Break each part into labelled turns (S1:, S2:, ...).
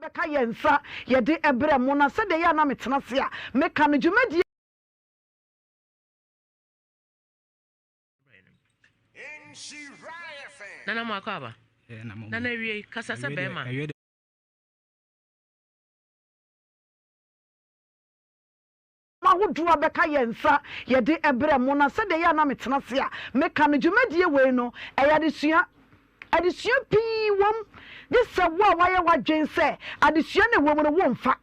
S1: Bɛka yɛn nsa yɛde brɛ mo na sɛdeɛ ɛyɛ a na metena ase a meka no dwumadie.
S2: Nana mo akɔ aba. Nana awiei kasa sɛ bɛrima.
S1: Ahodoɔ a bɛka yɛn nsa yɛde brɛ mo na sɛdeɛ ɛyɛ a na metena ase a meka no dwumadie wei no ɛyɛ adesua adesua pii wom gye sɛ wo a woayɛ w'adwene sɛ adesua no ɛwɔ mu no womfa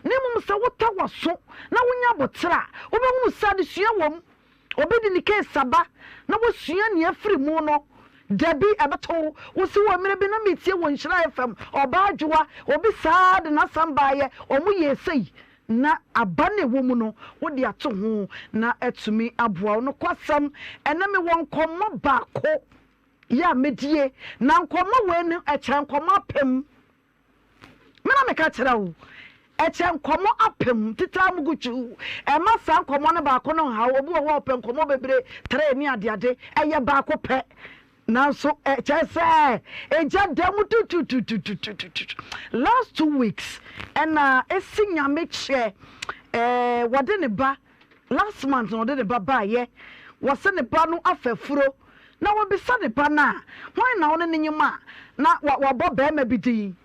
S1: na mmom sɛ wotɔ w'aso na wonya aboterɛ a wobɛhunu sɛ adesua wom Obi de ne case aba na wasua nea afiri mu no, dabi ɛbɛto wo. Wo se wɔ mmerɛ bi na metie wɔ Nhyira FM, ɔbaa Adwoa, obi saa de n'asɛm baeɛ, wɔn yɛɛ sei, na aba no a ɛwɔ mu no wode ato ho na atumi aboa wo. Nokwasɛm, ɛnnɛ mewɔ nkɔmmɔ baako yɛ a mɛdie, na nkɔmmɔ wei no ɛkyɛn nkɔmmɔ apem. Me na meka kyerɛ wo, ɛkyɛ nkɔmmɔ apem titaa mu gu twiw. Ɛmma saa nkɔmmɔ no baako no nhaw wo. Obi wɔ hɔ a ɔpɛ nkɔmmɔ bebree, tre ne adeade. Ɛyɛ baako pɛ, nanso ɛkyerɛ sɛ egya da mu tututututututu. Last 2 weeks ɛna esi Nyame kyɛ ɛɛ wɔde ne ba last month na ɔde ne ba baayɛ. Wɔsɛ ne ba no afa afuro na wɔbisa ne ba no a, hwan na ɔne ne nyem a na wabɔ barima bi din.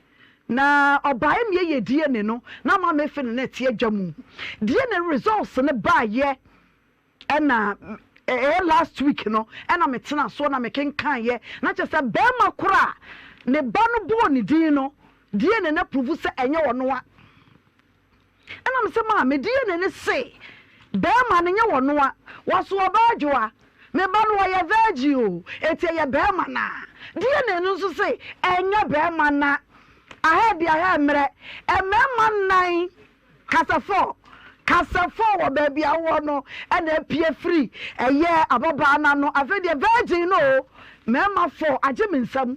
S1: Na ɔbaeɛ ma yɛyɛ DNA no na ama mefe no na ɛte adwa mu. DNA results no baeɛ ɛna ɛyɛ last week no ɛna metena soɔ na mekenkaeɛ na kyerɛ sɛ barima koro a ne ba no bɔɔ ne din no DNA no approve sɛ ɛnyɛ ɔno a. Ɛna mese maame DNA no se bɛɛma no nyɛ wɔnoa wɔso ɔbaa dwoa me ba no ɔyɛ virgin o eti ɛyɛ bɛɛma naa DNA no nso se ɛnyɛ bɛɛma na ahɛ de ahɛ mmerɛ ɛmɛɛma nan kasafɔ kasafɔ wɔ baabi a wowɔ no ɛna apue firi ɛyɛ ababaa no ano afei deɛ virgin no o mɛɛma fɔ agye me nsam.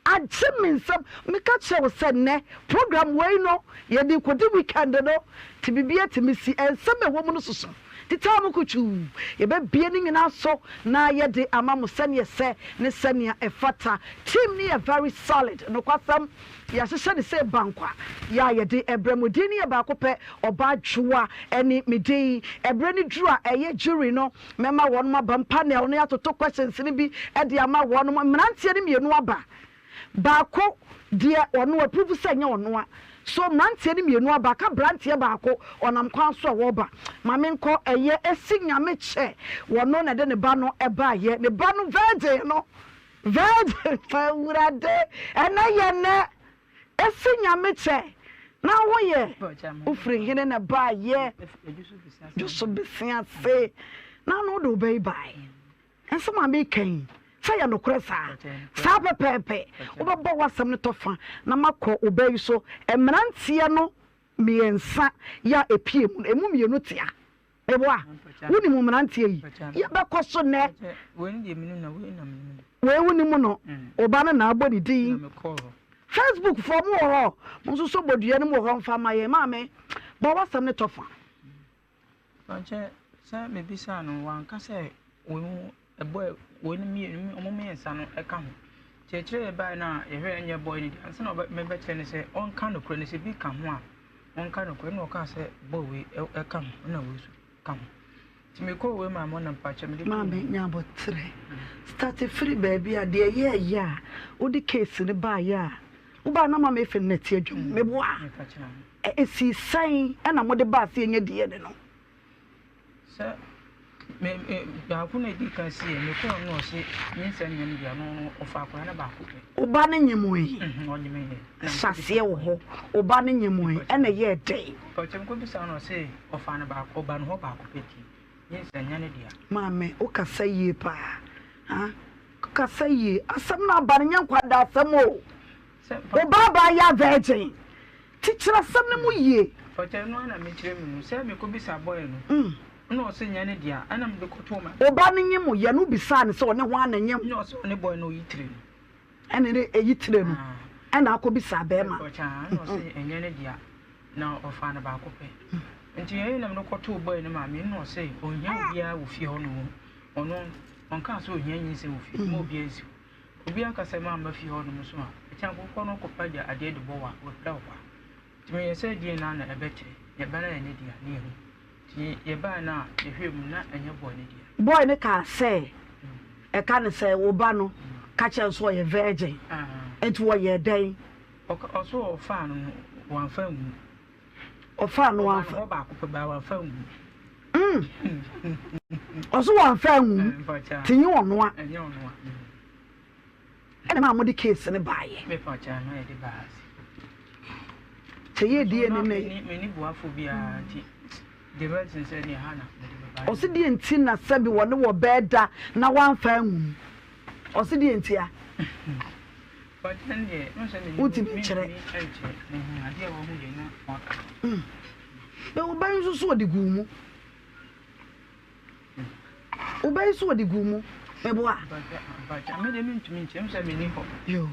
S1: Agye me nsam. Meka kyerɛ wo sɛ nnɛ program wei no yɛde rekɔdi weekend no nti biribiara tumi si. Nsɛm a ɛwɔ mu no soso titaa mu kutuu. Yɛbɛbue ne nyinaa so na yɛde ama mo sɛnea ɛsɛ ne sɛnea ɛfata. Team no yɛ very solid. Nokwasɛm, yɛahyehyɛ no sɛ bankwa yɛ a yɛde brɛ mo. Din no yɛ baako pɛ, Ɔbaa Dwoa ne me din. Ɛberɛ no duru a ɛyɛ jury no Mɛma wɔnom aba mpanel no yɛatoto questions no bi de ama wɔnom. Mmeranteɛ no mmienu aba. Baako deɛ ɔno approve sɛ ɛnyɛ ɔnoa. So mmeranteɛ no mmienu aba aka abranteɛ baako ɔnam kwan so a wɔreba. Ma menkɔ ɛyɛ esi Nyame kyɛ wɔno na ɛde ne ba no baeɛ. Ne ba no virgin no virgin Awurade ɛnɛ yɛ nɛ. Esi Nyame kyɛ na wo yɛ wo firi hene na ɛbaa yɛ dwoso bese ase na ano wode wo bɛ yi bae nsɛm a meka yi sɛ yɛ nokorɛ saa saa pɛpɛɛpɛ wobɛbɔ w'asɛm no tɔfa na makɔ wo bɛ yi so mmeranteɛ no mmiɛnsa yɛ a ɛpie mu no ɛmu mmienu tea Meboa? Wonim mmeranteɛ yi? Yɛbɛkɔ so nnɛ. Wei wonim no? Wo ba no na abɔ ne din. Facebook foɔ mo wɔ hɔ, mo nso so bɔ dua no mu wɔ hɔ mfa ma yɛn. Maame, bɔ w'asɛm no tɔfa.
S3: Ɔkyɛ sɛ mebisaa no wanka sɛ wei mu ɛbɔ wei no mmienu wɔn mmiɛnsa no ɛka ho. Nti akyire yɛ baeɛ no a yɛhwɛ ɛnyɛ bɔyɛ no deɛ ansa na mebɛkyerɛ no sɛ ɔnka nokorɛ no sɛ bi ka ho a Ɔnka nokorɛ ɛna ɔkaa sɛ boy wei ɛka ho ɛna wei nso ka ho nti mekɔɔ wei maa mo na mpakyɛ mede too
S1: Maame nya aboterɛ start firi baabi a deɛ ɛyɛɛyɛ a wode case no baeɛ a wobaa na maame efe no na ɛte adwam meboa ɛsii sɛn ɛna mode baa sɛ yɛnyɛ DNA no.
S3: Sɛ me me baako na edi kan si yɛ mekɔɔ no ɔse nyinsɛn nyɛ no dea no no ɔfa akwadaa no baako pɛ.
S1: Wo ba no nyemoe.
S3: Mhm, ɔnyemee.
S1: Hyɛ aseɛ wɔ hɔ. Wo ba no nyemoe ɛna ɛyɛɛ dɛn?
S3: Ɔkyɛ mekɔ bisa no ɔse ɔfa no baako ɔba no hɔ baako pɛ ti nyinsɛn nyɛ no dea.
S1: Maame wo kasa yie paa ha wo kasa yie asɛm no aba no nyɛ nkwadaa asɛm o wo ba aba ayɛ virgin. Kyekyere asɛm no mu yie.
S3: Ɔkyɛ no ara na mekyerɛ me mu sɛ mekɔbisa bɔe no na ɔse nyɛ ne dea ɛna mede kɔtoo ma.
S1: Wo ba no nyem wo yɛ no wobisaa no sɛ ɔne hwan na nyem.
S3: Ɛna ɔse ɔne bɔe no ɔyi tire no.
S1: Ɛne ne ɛyi tire no ɛna akɔbisaa bɛɛma.
S3: Ɔkyɛ aa ɛna ɔse ɛnyɛ ne dea na ɔfaa no baako pɛ nti ɛyɛ na mede kɔtoo bɔe no maame ɛna ɔse ɔnhia obiara wɔ fie hɔ nom ɔno ɔnkaa sɛ ɔhia nyinsɛn wɔ fie mma obiara nsi hɔ. Obi aka sɛ mamma fie hɔ nom so a, ɛkyɛn akokɔ no kɔpa gya adeɛ de bɔ wo a, wɔpira wo kwa. Nti meyɛɛ sɛ deɛ na na ɛbɛkyerɛ, yɛba na yɛnyɛ deɛ a ne yɛhu. Nti yɛbaeɛ no a, yɛhwɛɛ mu na ɛnyɛ boy no dea.
S1: Boy no kaa sɛ, ɛka no sɛ wo ba no ka kyerɛ no sɛ ɔyɛ virgin, nti wɔyɛɛ dɛn?
S3: Ɔka, ɔso ɔfaa no no, wamfa angu mu.
S1: Ɔfaa no wamfa.
S3: Ɔbaa no hɔ baako pɛ baa wamfa angu mu.
S1: Ɔso wamfa angu mu, nti nyɛ ɔnoa.
S3: Ɛnyɛ ɔnoa.
S1: Ɛna maa mode case no baeɛ. Sɛ yɛ DNA na Ɔse deɛ nti na sɛbi wɔne wɔ bɛɛ da na wamfa angu mu. Ɔse deɛ nti a. Wotumi nkyerɛ. Bɛ wo ba yi nso so ɔde guu mu. Wo ba yi so ɔde guu mu. Meboa. Yo.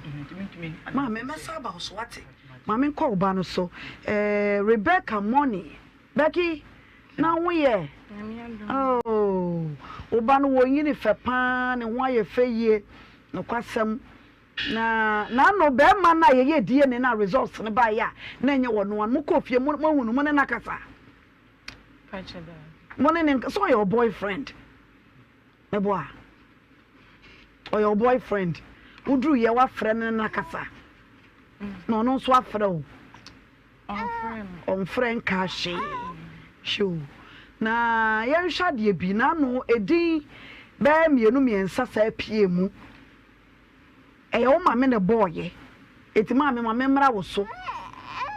S1: Maame mɛsa aba wo so wate. Maame nkɔ wo ba no so. Eh, Rebecca Money. Becky, na wo yɛ? Oh, wo ba no wɔnyini fɛ paa, ne ho ayɛ fɛ yie. Nokwasɛm. Na n'ano bɛrima no a yɛyɛ DNA no a results no baeɛ a na ɛnyɛ wɔn no, mokɔɔ fie moahu no, mo ne no akasa? Mo ne ne sɛ ɔyɛ wo boyfriend meboa ɔyɛ wo boyfriend woduru yɛ wafrɛ no ne no akasa na ɔno nso afrɛ wo ɔmfrɛ nka hwee hwɛ o na yɛnhwɛ adeɛ bi na ano edin bɛyɛ mmienu mmiɛnsa saa pie mu. Ɛyɛ wo maame na ɛbɔɔyɛ. Enti maame ma memmra wo so.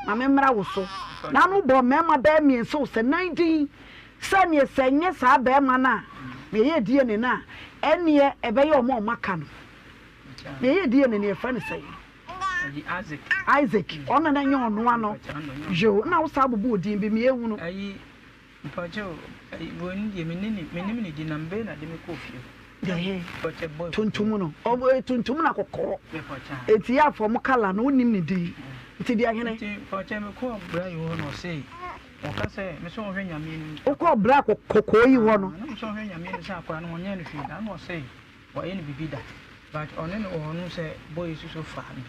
S1: Ma memmra wo so. N'ano bɔɔ mmarima bɛyɛ mmiɛnsa o sɛ nan din. Sɛ neɛ sɛ ɛnyɛ saa barima no a na yɛyɛ DNA no a, ɛnneɛ ɛbɛyɛ wɔn a wɔaka no. Na yɛyɛ DNA no yɛfrɛ no sɛn?
S3: Isaac.
S1: Isaac. Ɔno na ɛnyɛ ɔno ano. Yoo, na wo saa bobɔɔ din bi, meɛhunu.
S3: Mpakyɛw, wei no deɛ menni ne mennim ne din na me bɛyɛ na de me kɔɔ fie hɔ.
S1: Deɛ
S3: Mpakyɛ boy
S1: tuntum no, ɔmo ɛyɛ tuntum na kɔkɔɔ.
S3: Mepakyɛ.
S1: Eti yɛ afɔ ɔmo kala no wonim ne din. Nti deɛ hene.
S3: Nti mpakyɛ me kɔɔ bra yi hɔ na ɔse ɔka sɛ me sɛ ɔnhwɛ nyame anim.
S1: Wokɔɔ bra kɔkɔɔ yi hɔ no.
S3: Na me sɛ ɔnhwɛ nyame anim sɛ akwadaa no ɔnyɛɛ no hwee da na ɔse wayɛ no bibi da but ɔne no wɔ hɔ no sɛ boy yi soso faa bi.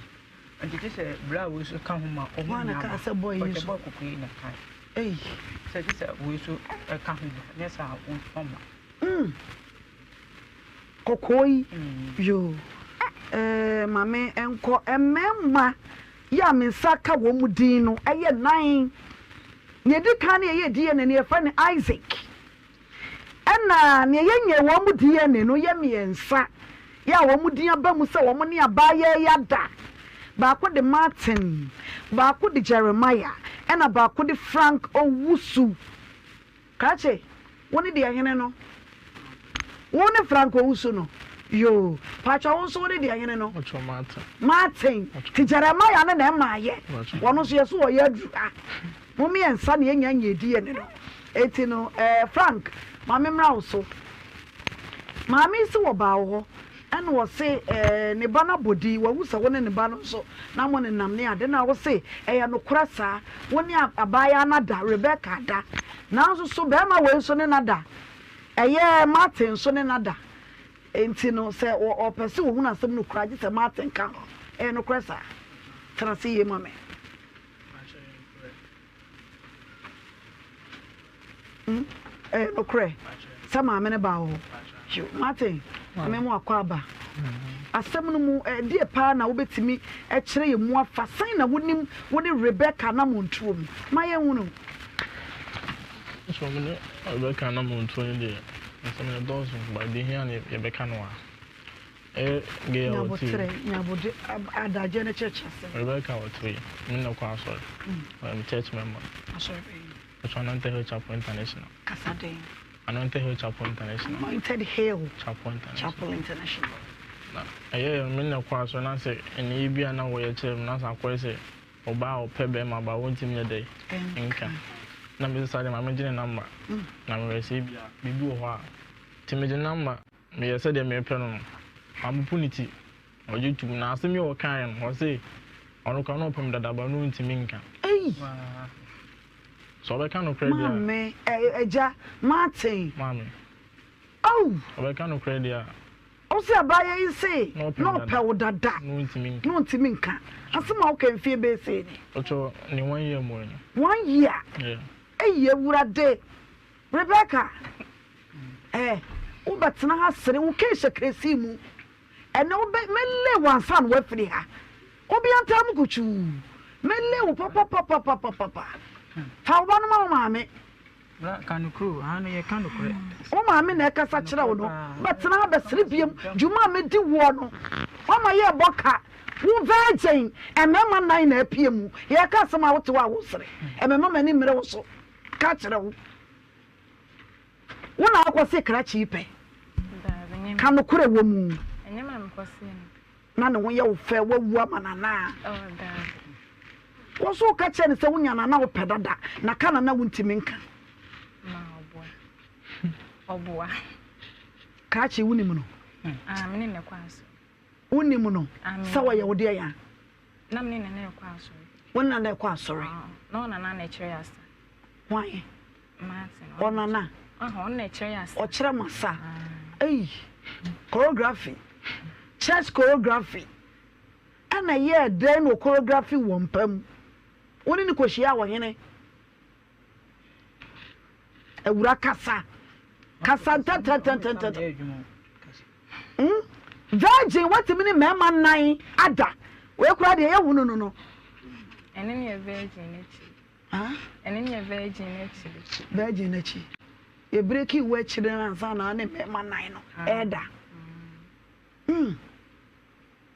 S3: Nti gye sɛ bra wei so ka ho ma ɔmo
S1: Hwan na
S3: nyinaa
S1: kaa
S3: ba.
S1: sɛ boy yi
S3: Mpakyɛ
S1: so?
S3: boy kɔkɔɔ yi na kae.
S1: Ei.
S3: Sɛ gye sɛ wei so ɛka ho ba nyɛ saa a ɔmma.
S1: Mm. Kɔkɔɔ yi. Yoo. Eh, ma me nkɔ. Mmarima yi a me nsa aka wɔn din no yɛ nan. Nea edi kan no yɛyɛ DNA no yɛfrɛ no Isaac. Ɛna nea yɛnyɛɛ wɔn DNA no yɛ mmiɛnsa yɛ a wɔn din aba mu sɛ wɔn ne abaayaa yi ada. Baako de Martin, baako de Jeremiah, ɛna baako de Frank Owusu. Krakye, wo ne deɛ hene no? Wo ne Frank Owusu no? Yoo. Paatwa wo nso wo ne deɛ hene no?
S4: Paatwa Martin.
S1: Martin. Ti Jeremiah no na ɛmaayɛ. Wɔn nso yɛ so wɔyɛ aduru ha. Mo mmiɛnsa na yɛnya nyɛ DNA no. Eti no eh, Frank, ma me mmra wo so. Maame yi se wɔbaa wo hɔ, ɛna ɔse eh, ne ba no abɔ din, wahu sɛ wo ne ne ba no nso na mo nenam ne ade, na wo se ɛyɛ nokorɛ saa, wo ne abaayaa no ada, Rebecca ada. Nanso so barima wei nso ne no ada? Ɛyɛ Martin nso ne no ada. Enti no sɛ ɔpɛ sɛ ɔhunu asɛm no koraa gye sɛ Martin ka ho. Ɛyɛ nokorɛ saa? Tena ase yie ma me. Ɛyɛ nokorɛ sɛ maame no baa wo hɔ? Hwɛ, Martin, maame mu akɔ aba. Asɛm no mu, ɛdeɛ paa na wobɛtumi kyerɛ yɛn mu afa? Sɛn na wonim wo ne Rebecca anammɔntuo mu? Ma yɛnhunu.
S4: So me ne Rebecca anammɔntuo no deɛ, nsɛm no dɔɔso, but deɛ ɛhia no yɛbɛka no a. Ɛyɛ gay a ɔte yi.
S1: Nyaboterɛ, nyabode, adagyeɛ no kyerɛkyerɛ asɛm.
S4: Rebecca ɔte yi, me na ɔkɔ asɔre. Ɔyɛ me church member.
S1: Asɔre bɛn?
S4: Ɔtɔ Anointed Hill Chapel International.
S1: Kasa dɛn?
S4: Anointed Hill Chapel International.
S1: Anointed Hill
S4: Chapel International.
S1: Chapel International.
S4: Na ɛyɛ me na ɛkɔ asɔre na sɛ nneyɛɛ bi a na wɔyɛ kyerɛ me na sɛ akɔyɛ sɛ ɔbaa a ɔpɛ bɛrima ba wɔntumi nyɛ dɛ nka. Na mese saa deɛ ma megye ne number na mehwɛ sɛ ebia biribi wɔ hɔ a. Nti megye number. Meyɛ sɛdeɛ mepɛ no no, mapopo ne ti. Ɔgye tom. Na asɛm yi a ɔkaeɛ no, ɔse ɔno koraa na ɔpɛ me dada but na ɔntumi nka.
S1: Ei!
S4: Sɛ ɔbɛka nokorɛ deɛ a.
S1: Maame, ɛ, agya, Martin.
S4: Maame.
S1: Oh!
S4: Ɔbɛka nokorɛ deɛ a.
S1: Wo se abaayewa yi se na ɔpɛ wo dada na ɔntumi nka. Asem a woka mfie bɛyɛ sei ni.
S4: Ɔkyɛ ne one year mu ni.
S1: One year?
S4: Yeah.
S1: Eyi awurade. Rebecca, eh, wo bɛtena ha sere wo kehyɛ kresi mu. Ɛnɛ wo bɛ mele wo ansa na wafiri ha. Obia ntaa mu kutuu. Mele wo papapapapapa. Fa wo ba no ma wo maame.
S3: Bra ka nokorɛ o, aha no yɛka nokorɛ.
S1: Wo maame na ɛkasa kyerɛ wo no, bɛtena ha bɛsere biom, dwuma a medi woɔ no, woama yɛrebɔ ka, wo virgin, mmarima nan na apue mu, yɛreka asɛm a wote hɔ a wosere, ɛmɛma m'ani mmere wo so, ka kyerɛ wo. Wo na wokɔse krakye yi pɛ, ka nokorɛ wɔ mu. Na ne ho yɛ wo fɛ, woawu ama no anaa? Wo nso woka kyerɛ no sɛ wonya no a na wopɛ dada, na ka no na wontumi nka.
S5: Ma ɔboa. Ɔboa.
S1: Krakye wonim no?
S5: Ah, me ne no kɔ asɔre.
S1: Wonim no sɛ ɔyɛ wo deɛ ya?
S5: Na me ne no na ɛkɔ asɔre.
S1: Wo ne no na ɛkɔ asɔre?
S5: Ah, na ɔnana na ɛkyerɛ asa.
S1: Hwan? Ɔnana. Ɔkyerɛ mo asa. Ei, choreography. Church choreography. Ɛna ɛyɛɛ dɛn na ɔchoreography wɔ mpa mu? Wo ne no kɔhyiaa wɔ hene? Awura kasa. Kasa ntɛntɛntɛntɛntɛm. Hmm? Virgin watumi ne mmarima nan ada. Wei koraa deɛ yɛhunu no no.
S5: Ɛne ne yɛ virgin n'akyi. Ɛno ne yɛ virgin n'akyiri.
S1: Virgin n'akyi. Yɛ breki wo akyiri no ansa na ne mmarima nan no ɛɛda. Mm.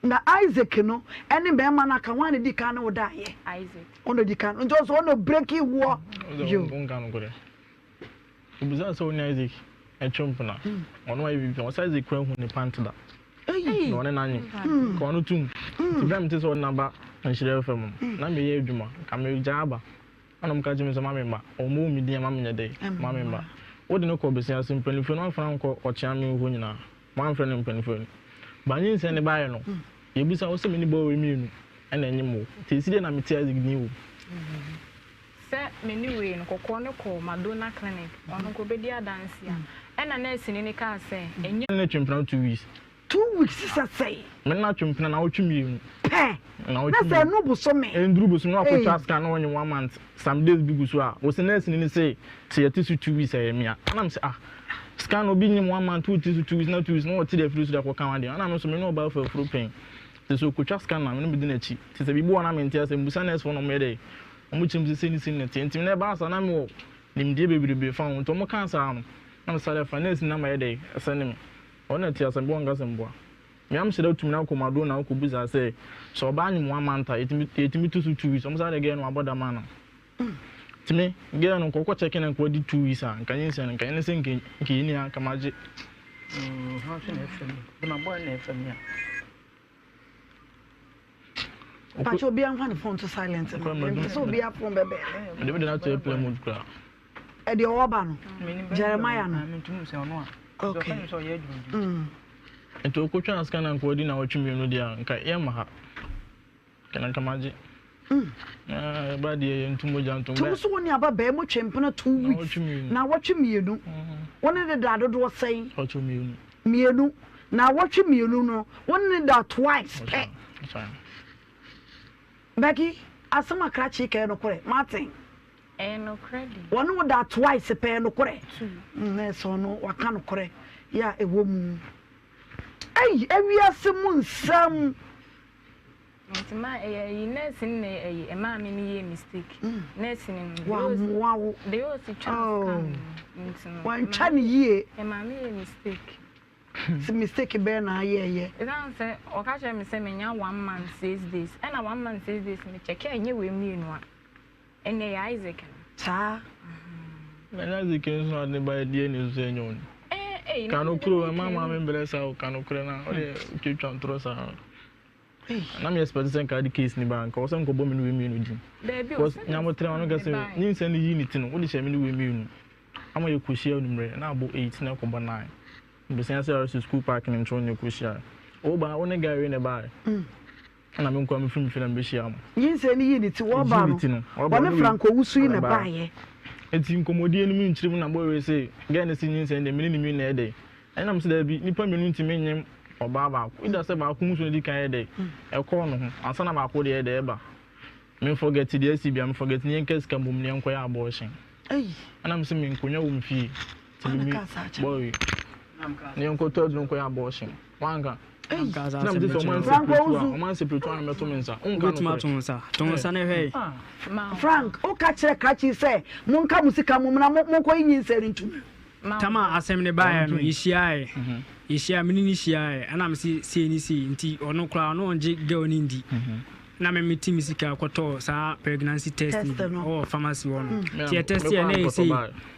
S1: Na Isaac no ɛne mmarima no aka wɔn a na di kan ne wo da yɛ.
S5: Isaac.
S1: Ɔno di kan. Nti ɔsɔ ɔno breki woɔ.
S4: Yo. Obisa sɛ ɔne Isaac ɛtwe mpena. Ɔno ayɛ biribi. Ɔsɛ Isaac kura hu ne pant da. Na ɔne n'anye. Ka ɔno tum. Nti bere a mete sɛ ɔde n'aba nhyira fam no, na meyɛ adwuma. Nka megyaa aba. Ɛna ɔmo ka kyerɛ me sɛ ma me mma. Ɔmo me din a ma menyɛ dɛ. Ma me mma. Wode no kɔ besia ase mpanyinfoɔ no amfa no ankɔ ɔkyeame hɔ nyinaa. Moamfrɛ no mpanyinfoɔ no. Ba nyinsɛn no baeɛ no, yɛbisa wo sɛ me ne bɔɔ wei mmienu ɛna ɛnyem wo. Nti esi dɛn na mete Isaac din wɔ mu?
S5: Sɛ me ne wei no, kɔkɔɔ no kɔɔ Madonna clinic, ɔno nka ɔbɛdi adanseɛ a, ɛna nɛɛseni no kaa sɛ, ɛnyɛ.
S4: Me ne no twe mpena 2 weeks.
S1: 2 weeks sɛ sɛn?
S4: Me ne no atwe mpena naawɔtwe mmienu.
S1: Pɛ! Na sɛ ɛnu bosome?
S4: Ɛnduru bosome na wakɔtwa scan na ɔnye one month, some days bi gu so a, wɔse nɛɛseni no se sɛ yɛte so 2 weeks a ɛyɛ mea. Ɛna mese ah, scan obi nyem one month wote so 2 weeks na 2 weeks na ɔte de afiri so de akɔka ho adeɛ. Ɛna me nso me ne ɔbaa fa afuro pɛn. Nti sɛ ɔkɔtwa scan a me ne medi n'akyi. Nti sɛ biribi wɔ hɔ na mente ase a, mebisa nɛɛsefoɔ na wɔyɛ dɛ? Wɔkyerɛ me sɛ sei ne sei na ɛteɛ. Nti na ɛbaa saa na mewɔ nimdeɛ bebrebe fa ho. Nti wɔkaa saa no, na mesare afa nɛɛse no number yɛ dɛ? Ɛsɛne me. Ɔno na ɛte asɛm bi ɔnka sɛ mboa. Me am hyɛ da tumi na kɔ maduro na wokɔ bisa sɛ sɛ ɔbaa nyem one month a yɛtumi yɛtumi to so 2 weeks. Wɔn saa de girl no wabɔ dam ana? Nti me girl no nka ɔkɔ check na nka wadi 2 weeks a nka nyinsɛn no nka ɛne sɛ nka nka yɛni a nka magye.
S3: Hwan so na ɛfrɛ me? De ma boy na ɛfrɛ me a.
S1: Pakyɛ obiara nfa ne phone to silent no. Mempɛ sɛ obiara phone bɛbɛn.
S4: Mede me de no ato airplane mode koraa.
S1: Ɛdeɛ ɔwɔ ba no. Jeremiah no. Okay.
S4: Nti okotwa sika na nka wadi na wɔtwe mmienu deɛ a nka yɛmma ha. Nka na nka magye. Ɛba deɛ yɛntu mogya ntom.
S1: Nti wo so wo ne aba bɛɛ mo twe mpena 2 weeks na wɔtwe mmienu. Wo ne ne da dodoɔ sɛn?
S4: Wɔtwe mmienu.
S1: Mmienu. Na wɔtwe mmienu no wo ne ne da twice pɛ. Becky, asɛm a krakye ka yɛ nokorɛ? Martin.
S5: Ɛyɛ nokorɛ deɛ.
S1: Wɔne wo da twice pɛ yɛ nokorɛ? Na ɛsɛ ɔno waka nokorɛ yɛ a ɛwɔ mu. Ei, ewiase mu nsɛm.
S5: Nti ma ɛyɛ ɛyi nurse no na ɛyi ɛmaa me me yɛ mistake nurse no no
S1: wammoa wo
S5: de yɛ ɔsi twa scan no nti no
S1: wantwa ne yie
S5: ɛmaa me yɛ mistake.
S1: Sɛ mistake bɛn na ayɛɛyɛ.
S5: Ɛsan sɛ ɔka kyerɛ me sɛ menya 1 month 6 days, ɛna 1 month 6 days me check a ɛnyɛ wei mmienu a ɛnna ɛyɛ Isaac no.
S1: Saa.
S4: Na ɛnyɛ Isaac nso na ɔde ne ba yɛ DNA nso sɛ ɛnyɛ ɔno. Ka nokorɛ o, ɛma maame mbrɛ saa o, ka nokorɛ na ɔde twatwa ntorɔ saa. Na me expect sɛ nka de case ni ba nka ɔsɛ nkɔbɔ me ne wei mmienu din. Because nyamotrɛ ma meka sɛ nyinsɛn no yi ne ti no wode hyɛ me ne wei mmienu ama yɛ kɔhyia anummerɛ na abɔ 8 na ɛkɔbɔ 9. Besia sɛ ɔresi school park no nkyɛn na ɛkɔhyia. Wo ba wo ne guy wei na ɛbaeɛ. Ɛna me nkoa mefiri me fie na mebɛhyia mo.
S1: Nyinsɛn no yii ne ti wɔba no wɔne Frank Owusu yi na ɛbaeɛ.
S4: Enti nkɔmmɔdie no mu nkyerɛ mu na boy wei se girl no se nyinsɛn deɛ me ne ne mmienu na ɛyɛ dɛn. Ɛna mese daabi nnipa mmienu ntumi nyem. ɔbaa baako. Either sɛ baako nso na edi kan yɛ dɛ ɛkɔɔ ne ho ansa na baako deɛ yɛ dɛ ɛba. Me forget deɛ asi bia me forget ne yɛnka sika mmom ne yɛnkɔyɛ abortion. Ɛna me sɛ me nkonnwa wɔ me fie. Nti me boy ne yɛnkɔtɔ aduro nkɔyɛ abortion. Wanka. Na me sɛ ɔman separate a ɔman separate a na mɛto me nsa. Wonka
S3: no korɛ. To nsa. To nsa na hwɛ.
S1: Frank, woka kyerɛ krakye sɛ monka mo sika mmom na monkɔyi nyinsɛn no ntom.
S3: Tam a asɛm no baeɛ no, yɛhyiaeɛ. Yɛhyiaeɛ, me ne no hyiaeɛ, ɛna mese sei ne sei, nti ɔno koraa ɔno ɔngye girl no ndi. Na me mete me sika kɔtɔɔ saa pregnancy test no bi wɔ pharmacy hɔ no. Nti yɛ test yɛ na ɛyɛ sei,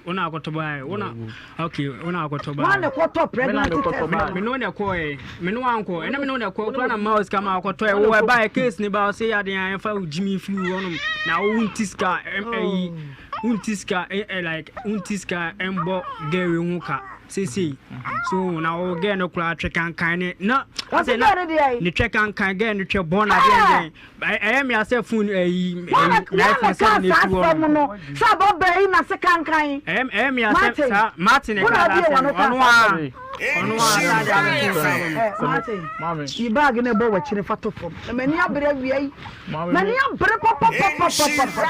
S3: wo na akɔtɔ baeɛ, wo na, okay, wo na akɔtɔ baeɛ.
S1: Wɔn na ɛkɔtɔ pregnancy test no.
S3: Me ne wo na ɛkɔɛ, me ne wo ankɔ, ɛna me ne wo na ɛkɔ, koraa na mma wo sika ma akɔtɔɛ, wo ɛbaeɛ case ne ba ɔse yɛ adeɛ a ɛmfa wo gyimi firi hɔnom, na wo nti sika, ɛyi. Wonti sika eh eh like wonti sika mbɔ girl wei ho ka seesei so na wo girl no koraa twɛ kankan ne na
S1: asɛ na
S3: ne twɛ kankan girl no twɛ bɔn na deɛ deɛ ɛyɛ me asɛ phone ɛyi ɛyi na iPhone 7 na efi hɔ
S1: no sɛ ababaa yi na se kankan
S3: ɛyɛ me asɛ saa Martin ɛka saa asɛm ɔno a ɔno a saa deɛ abɛto saa
S1: no Martin yi baagi na ɛbɔ w'akyi no fa to fam na m'ani abere awia yi. M'ani abere papapapapapa.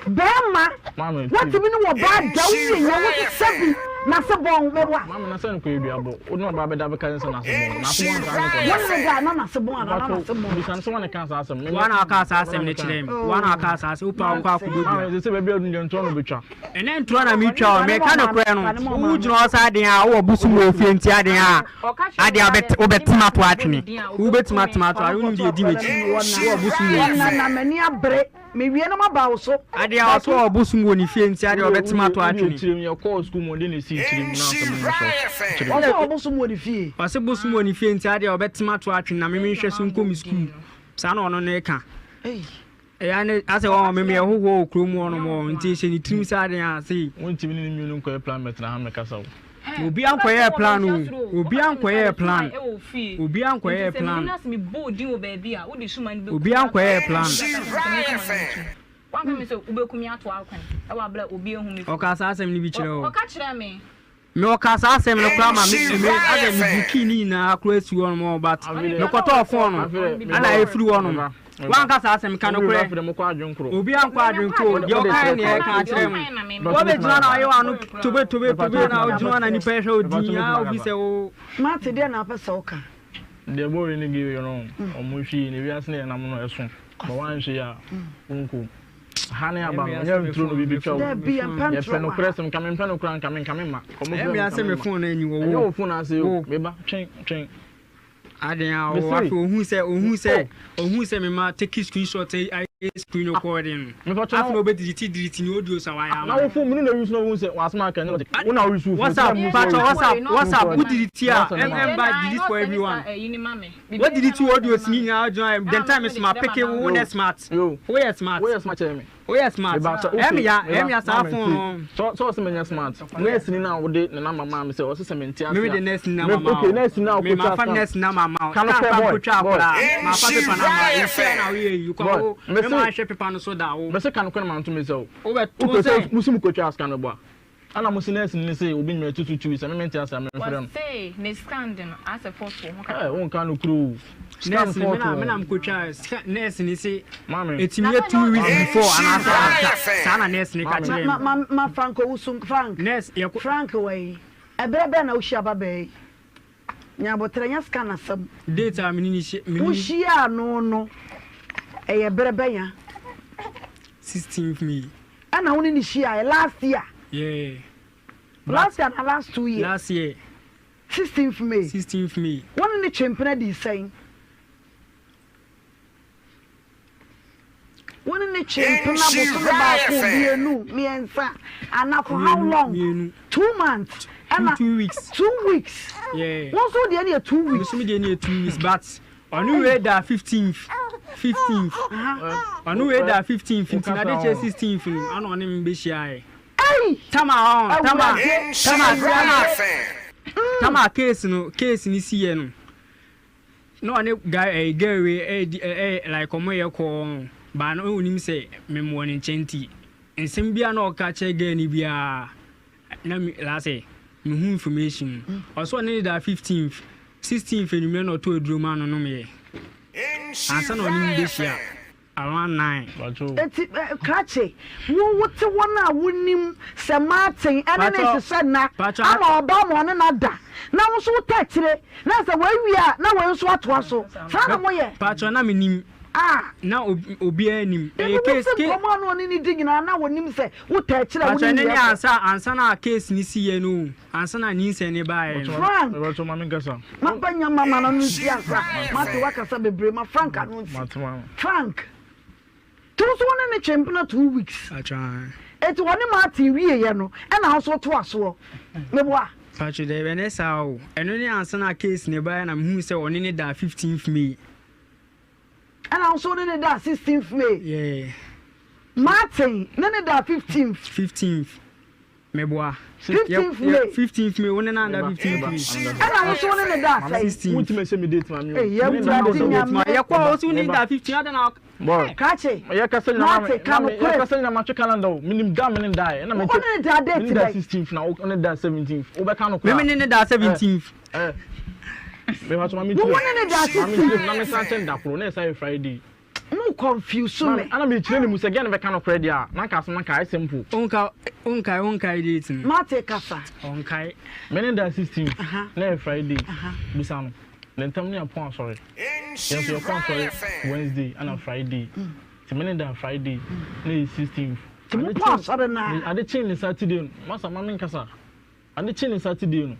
S1: Bɛɛma, watumi ne wɔbaa da wo wie yɛ wo sesa bi n'ase bɔn mɛboa.
S4: Maame na sɛ nkɔ edua bɔ, wo ne ɔbaa bɛda bɛka ne sɛ n'ase bɔn, n'ase bɔn saa ne kɔ da.
S1: Wo ne da na n'ase bɔn ana na n'ase bɔn.
S4: Bisa no sɛ wɔn ka saa asɛm.
S3: Wɔn a ɔka saa asɛm no kyerɛ me, wɔn a ɔka saa asɛm, wopɛ a wokɔ akɔbɔ dua.
S4: Maame sɛ sɛ baabi a ɔdun deɛ ntorɔ na obetwa.
S3: Ɛnɛ ntorɔ na metwa o, meka nokorɛ no, wo gyina hɔ saa den a wowɔ bosom wɔ ofie nti aden a adeɛ a wobɛtem ato atwene, wobɛtumi atem ato atwene, wonim deɛ ɛdi w'akyi, wowɔ bosom wɔ ofie.
S1: Na m'ani abere, mewie na maba wo so.
S3: Adeɛ a ɔsɛ ɔwɔ bosom wɔ ne fie nti adeɛ a ɔbɛtem ato atwene.
S1: Ɔsɛ ɔwɔ bosom wɔ ne fie.
S3: Ɔsɛ bosom wɔ ne fie nti adeɛ a ɔbɛtem ato atwene na me menhwɛ so nkɔ me sukuu, saa na ɔno ne ka. Ɛyɛ ne asɛ wɔn meme ɛhohoɔ wɔ kurom hɔ nom hɔ nti ɛhyɛ ne tirim sɛ adeɛ a sei.
S4: Wontumi ne ne mmienu nkɔyɛ plan mɛtena ha mɛkasa o.
S3: Obi ankɔyɛɛ plan o obi ankɔyɛɛ plan obi ankɔyɛɛ plan obi ankɔyɛɛ plan. Ɔkaa saa asɛm no bi kyerɛ wo. Me ɔkaa saa asɛm no koraa ma me me asɛ me bukii ne nyinaa koraa si hɔ nom but me kɔtɔɔ phone no ɛna efiri hɔ nom wanka saa asɛm ka nokorɛ obi ankɔ adwenkoro deɛ ɔkae ne ɛka akyerɛ mu wɔbɛgyina na ɔyɛ wano tobe tobe tobe na ɔgyina na nipa ɛhwɛ odi a obi sɛ wo.
S1: Mate deɛ na apɛ sɛ woka.
S4: Deɛ bɔɔl ne gay no ɔmo hwɛ yi ne wiase ne yɛnam no ɛso ma wanhwɛ yi a wonkom. Ha ne aba no, nyɛ nturo no bi betwa wo.
S1: Dabi, yɛmpɛ
S4: Yɛpɛ
S1: ntoro wɔ
S4: nokorɛ
S1: ha.
S4: sɛm, nka mempɛ nokorɛ a, nka me, nka memma. Kɔ mo
S3: Ɛyɛ
S4: frɛ
S3: me
S4: me, nka
S3: asɛ me
S4: memma.
S3: phone no anyi wɔ
S4: Ɛnyɛ
S3: wo.
S4: wo phone ase o,
S3: Wo.
S4: me ba, twɛn, twɛn.
S3: Aden a
S4: Me
S3: wo
S4: se,
S3: afei ohun sɛ ohun sɛ
S4: oh.
S3: ohun sɛ me ma take screenshot ayi ayɛ screen recording no.
S4: Mepatwa
S3: Afei na
S4: na
S3: obe delete delete ne audios a wayɛ
S4: na
S3: ama
S4: wo
S3: me.
S4: phone mu no na use na wohu sɛ w'asɛm aka ɛnyɛ wo na wo use wo phone,
S3: WhatsApp,
S4: sɛ
S3: patwa
S4: wo
S3: WhatsApp, WhatsApp, wo delete a,
S4: WhatsApp
S3: ɛm ɛmba delete for everyone. Wo delete wo audios ni nyinaa gyina the time is ma peke wo wo nɛ smart.
S4: Yo.
S3: Wo yɛ smart.
S4: Woyɛ smart kyɛn me.
S3: Woyɛ smart.
S4: Meba sɛ
S3: Ɛyɛ me ya,
S4: okay,
S3: ɛyɛ me ya saa
S4: meba,
S3: phone no.
S4: Sɛ sɛ ɔsɛ menyɛ smart. Nurse ni na wode ne number maa me sɛ ɔsɛ sɛ mente ase a.
S3: Me de nurse ni number ma
S4: Okay,
S3: wo.
S4: nurse ni na
S3: Me
S4: wokotwa
S3: ma fa
S4: scan.
S3: nurse number ma wo.
S4: Ka no
S3: Scan
S4: korɛ
S3: fa
S4: boy,
S3: nkotwa
S4: boy.
S3: akwadaa. Ma fa paper na ma. Nhyia na woyɛ yi. Kwa
S4: Boy,
S3: wo.
S4: me
S3: Me
S4: se
S3: ma nhwɛ paper no so da wo.
S4: Me se ka no korɛ na manto me sɛ o.
S3: Wo bɛ to
S4: Wopɛ sɛ
S3: sɛ.
S4: musi mu kotwa scan no boa. Ana mo se nurse ni se obi nyima tutu tu sɛ me mente ase a me mfrɛ no.
S5: Wɔse ne scan de no asɛ fɔto ho
S4: Eh,
S5: kakra.
S4: wonka no kuro o. Scan
S3: Nurse ni me
S4: fɔto
S3: na me na
S4: ho.
S3: mkotwa scan nurse ni se
S4: Maame.
S3: etimi yɛ 2 weeks before anaasɛ after. Saa na nurse ni ka
S4: Maame.
S3: kyerɛ
S1: Ma,
S3: me.
S1: ma, ma Frank Owusu, Frank,
S3: Nurse yɛ ko
S1: Frank wɔ yi. Ɛberɛ bɛn na wohyia ababaa yi? Nya aboterɛ, nyɛ scan asɛm.
S3: Date a me ne no hyia me ne no.
S1: Wohyiaa no no, ɛyɛ berɛ bɛn a?
S3: 16th May.
S1: Ɛna wo ne no hyiaeɛ last year?
S3: Yeah.
S1: Last year na last 2 years?
S3: Last year.
S1: 16th May.
S3: 16th May.
S1: Wo ne no twe mpena dii sɛn? Wo ne no twe mpena bosome baako, mmienu, mmiɛnsa, anaa for how long?
S3: Mmienu.
S1: 2 months. Ɛna
S3: 2 weeks.
S1: 2 weeks.
S3: Yeah.
S1: Wo nso deɛ ne yɛ 2 weeks.
S3: Me nso me deɛ ne yɛ 2 weeks but ɔno wei da 15th 15th ɔno wei da 15th nti na de kyerɛ 16th no ana ɔne me bɛhyia yɛ.
S1: Ei!
S3: Tama ɔn tama
S1: Awurade.
S3: tama tama tama case no case ni si yɛ no na ɔne guy ɛyɛ girl wei ɛyɛ ɛyɛ like ɔmo yɛ kɔɔ baa no onim sɛ mem wɔ ne nkyɛn nti nsɛm biara na ɔka kyerɛ girl ni biara na mi laasɛ. Mehu information no. Ɔse ɔne no daa 15th, 16th anwummerɛ na ɔtɔɔ aduro maa no nomeɛ. Ansa na ɔne me bɛhyia around 9.
S1: Enti krakye, wo wote wɔn a wonim sɛ Martin ɛne ne hyehyɛ nna ama ɔba ma ɔne no ada na wo nso wotɔ akyire na sɛ wawie a na wei nso atoa so. Saa na moyɛ?
S3: Patrɔ na menim.
S1: Ah.
S3: Na obiara nim.
S1: Dabi
S3: Ɛyɛ
S1: wo
S3: case
S1: se
S3: ke.
S1: nkɔmɔ a na ɔne no di nyinaa na ɔnim sɛ wotɔ akyire a
S3: Patrɔ
S1: wonim
S3: ɛno
S1: deɛ
S3: ne
S1: ɛkɔ.
S3: ansa ansa na case no siiɛ no o. Ansa na nyinsɛn no baeɛ no.
S1: Frank.
S4: Mepakyɛw ma menkasa.
S1: Ma ba nya ma ma no nsi ansa. Mate wakasa bebree ma Frank ano nsi. Frank. Nti wo nso wo ne no twe mpena 2 weeks.
S3: Patrɔ aane.
S1: Enti wɔne Martin wieɛ no ɛna wo nso wotoa soɔ. Meboa?
S3: Patrɔ daabi ɛnyɛ saa o. Ɛno ne ansa na case no baeɛ na mehuu sɛ ɔne no daa 15th May.
S1: Ɛna wo nso wo ne no daa 16th May.
S3: Yeah.
S1: Martin ne no daa 15th.
S3: 15th. Meboa.
S1: 15th May.
S3: 15th May wo ne no anda 15th May.
S1: Ɛna wo nso wo ne no daa sɛn?
S3: 16th.
S4: Wontumi nhyɛ me date ma me o.
S1: Ee Awurade Nyame.
S3: Yɛkɔ a wo nso wo ne no daa 15 adɛn na.
S4: Boy.
S1: Krakye.
S4: Yɛkasa nyina
S1: Mate ka no korɛ.
S4: Yɛkasa nyina matwe calendar o. Menim da me ne da ɛ. Ɛna me
S1: Wo ne no daa date
S4: Me ne da
S1: bɛn?
S4: 16th na wo ne da 17th. Wobɛka no korɛ a.
S3: Me ne no daa 17th.
S4: Eh. Me pa so ma me
S1: Wo
S4: kyerɛ.
S1: wo ne no daa
S4: Ma me kyerɛ
S1: 16th.
S4: na me san kyɛn da koro na ɛsan yɛ Friday.
S1: Mo confuse me.
S4: Ana me kyerɛ ne mu sɛ gɛn bɛka no korɛ deɛ a na nka asɛm na nka ayɛ simple.
S3: Onka onkae onkae date no.
S1: Mate kasa.
S3: Ɔnkae.
S4: Me ne da 16th na ɛyɛ Friday. Bisa no. Ne ntam ne yɛpɔn asɔre. Yɛn nso yɛkɔ asɔre Wednesday ɛna Friday. Nti me ne da Friday na ɛyɛ 16th.
S1: Nti mo pɔn asɔre naa.
S4: Ade kyee ne Saturday no. Masa ma me nkasa. Ade kyee ne Saturday no.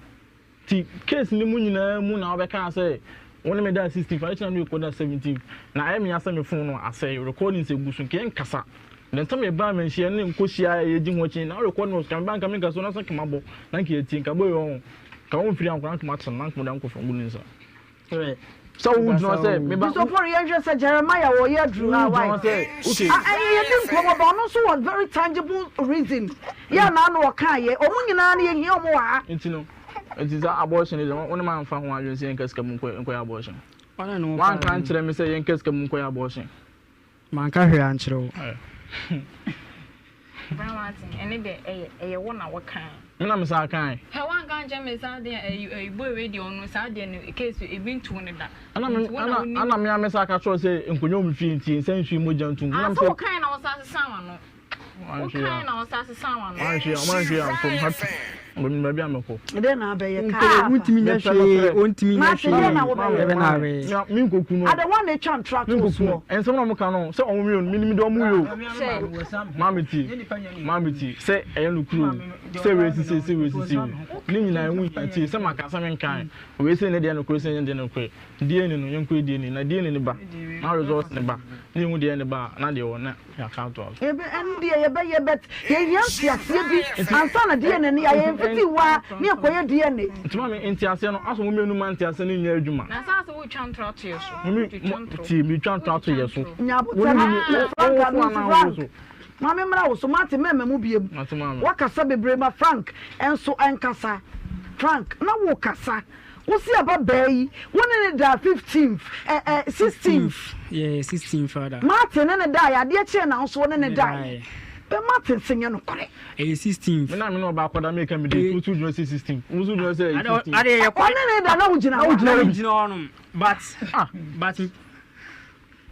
S4: Nti case no mu nyinaa mu na wobɛkaa sɛ wo ne me daa 16th, ade kye na ne yɛkɔ da 17th. Na ayɛ me ya sɛ me phone no asɛe, recordings egu so, nka yɛnkasa. The time yɛbaa manhyia ne nkɔhyia a yɛgye ho akyi, na recording wɔ so, nka mebaa nka menka so na sɛ nka mabɔ, na nka yɛtie, nka boy ɔho, nka womfiri ankɔ na nka makye no, na nka mede ankɔ fam gu ne nsa. Sɛ wo gyina hɔ sɛ meba.
S1: Mr. Ofori yɛnhwɛ sɛ Jeremiah wɔ yɛ aduru ha why?
S4: Wo gyina hɔ sɛ okay.
S1: Ah ɛyɛ yɛdi nkɔmɔ ba ɔno nso wɔ very tangible reason yɛ a n'ano ɔka yɛ ɔmo nyinaa no yɛhia ɔmo wɔ ha.
S4: Nti no nti saa abortion no deɛ wo ne ma nfa ho adwene sɛ yɛnka sika mu nkɔ nkɔyɛ abortion. Wanka ankyerɛ me sɛ yɛnka sika mu nkɔyɛ abortion.
S3: Manka hwee ankyerɛ wo.
S5: Bra Martin, ɛne deɛ ɛyɛ ɛyɛ wo na wo kae.
S4: Me na me san kae.
S5: Hɛ wanka ankyerɛ me saa deɛ ɛyi ɛyi boy wei deɛ ɔno saa deɛ no case ebi ntuu no da.
S4: Ɛna me
S5: Nti wo na
S4: ɛna
S5: wonim.
S4: ɛna me a me san ka kyerɛ wo sɛ nkonnwa wɔ me fie nti nsa nsu yi mogya ntum.
S5: Ah
S4: Ɛna me
S5: sɛ
S4: sɛ.
S5: wo kae na wo san sesaa w'ano. Wo
S4: Wanhwɛ
S5: kae
S4: a
S5: na wo san sesaa w'ano.
S4: wanhwɛ a wanhwɛ a from ha to baabi baabi a mɛkɔ.
S1: Ɛdɛn na abɛyɛ kaa
S3: Wontumi nyɛ
S4: Mepɛ no
S3: hwee,
S4: korɛ.
S3: wontumi nyɛ
S1: Martin,
S3: hwee.
S1: dɛn na wobɛyɛ?
S3: Ɛbɛ na abɛyɛ.
S4: Me nkoku no.
S1: Ada wɔn na etwa ntora
S4: Me
S1: to
S4: nkoku
S1: soɔ.
S4: no. Nsɛm na ɔmo ka no sɛ ɔmo wie no menim deɛ ɔmo yɛ o.
S5: Hwɛ.
S4: Maame tie, maame tie, sɛ ɛyɛ nokorɛ o, sɛ wei sisi sɛ wei sisi o, ne nyinaa ɛho hia tie, sɛ maka sɛ menkae, wei sɛ ne deɛ nokorɛ sɛ ɛnyɛ deɛ nokorɛ, DNA no yɛnkɔyɛ DNA na DNA no ba, na results no ba, na yɛhu deɛ ɛyɛ ne ba a, na deɛ ɛwɔ na yɛaka atoa so.
S1: Yɛbɛ ɛno deɛ yɛbɛyɛ but yɛhia nteaseɛ bi ansa na DNA no yɛayɛ yɛmfiti hɔ ara ne yɛkɔyɛ DNA.
S4: Nti maame nteaseɛ no asɛ mo mmienu ma nteaseɛ no nyɛ adwuma.
S5: Na saa sɛ wotwa ntorɔ ato yɛ so.
S4: Mo mi
S5: Wotwitwa
S4: mo
S5: ntorɔ.
S4: tie metwa ntorɔ ato yɛ so.
S1: Nya
S4: Wo
S1: aboterɛ
S4: ne
S1: na
S4: me wo
S1: Frank
S4: wo
S1: ano
S4: so
S1: nsi
S4: anaa wo
S1: Frank
S4: so.
S1: ma me mmra wo so mate mɛmma mu biem
S4: Mate maame.
S1: wakasa bebree ma Frank nso nkasa Frank na wo kasa wo se ababaa yi wo ne ne daa 15th eh eh 16th
S3: Yeah, 16 father.
S1: Martin ne ne daeɛ adeɛ kyeɛ na wo nso wo ne ne
S3: Ne
S1: daeɛ
S3: daeɛ.
S1: bɛ Martin se nyɛ nokorɛ.
S3: Ɛyɛ 16th.
S4: Me na me ne ɔbaa kɔda meka me date wo nso gyina sɛ 16 wo nso gyina sɛ 15.
S3: Ade yɛ kɔ.
S1: Ɔne ne da na wo gyina hɔ
S3: Na
S1: a.
S3: me gyina hɔ nom. But but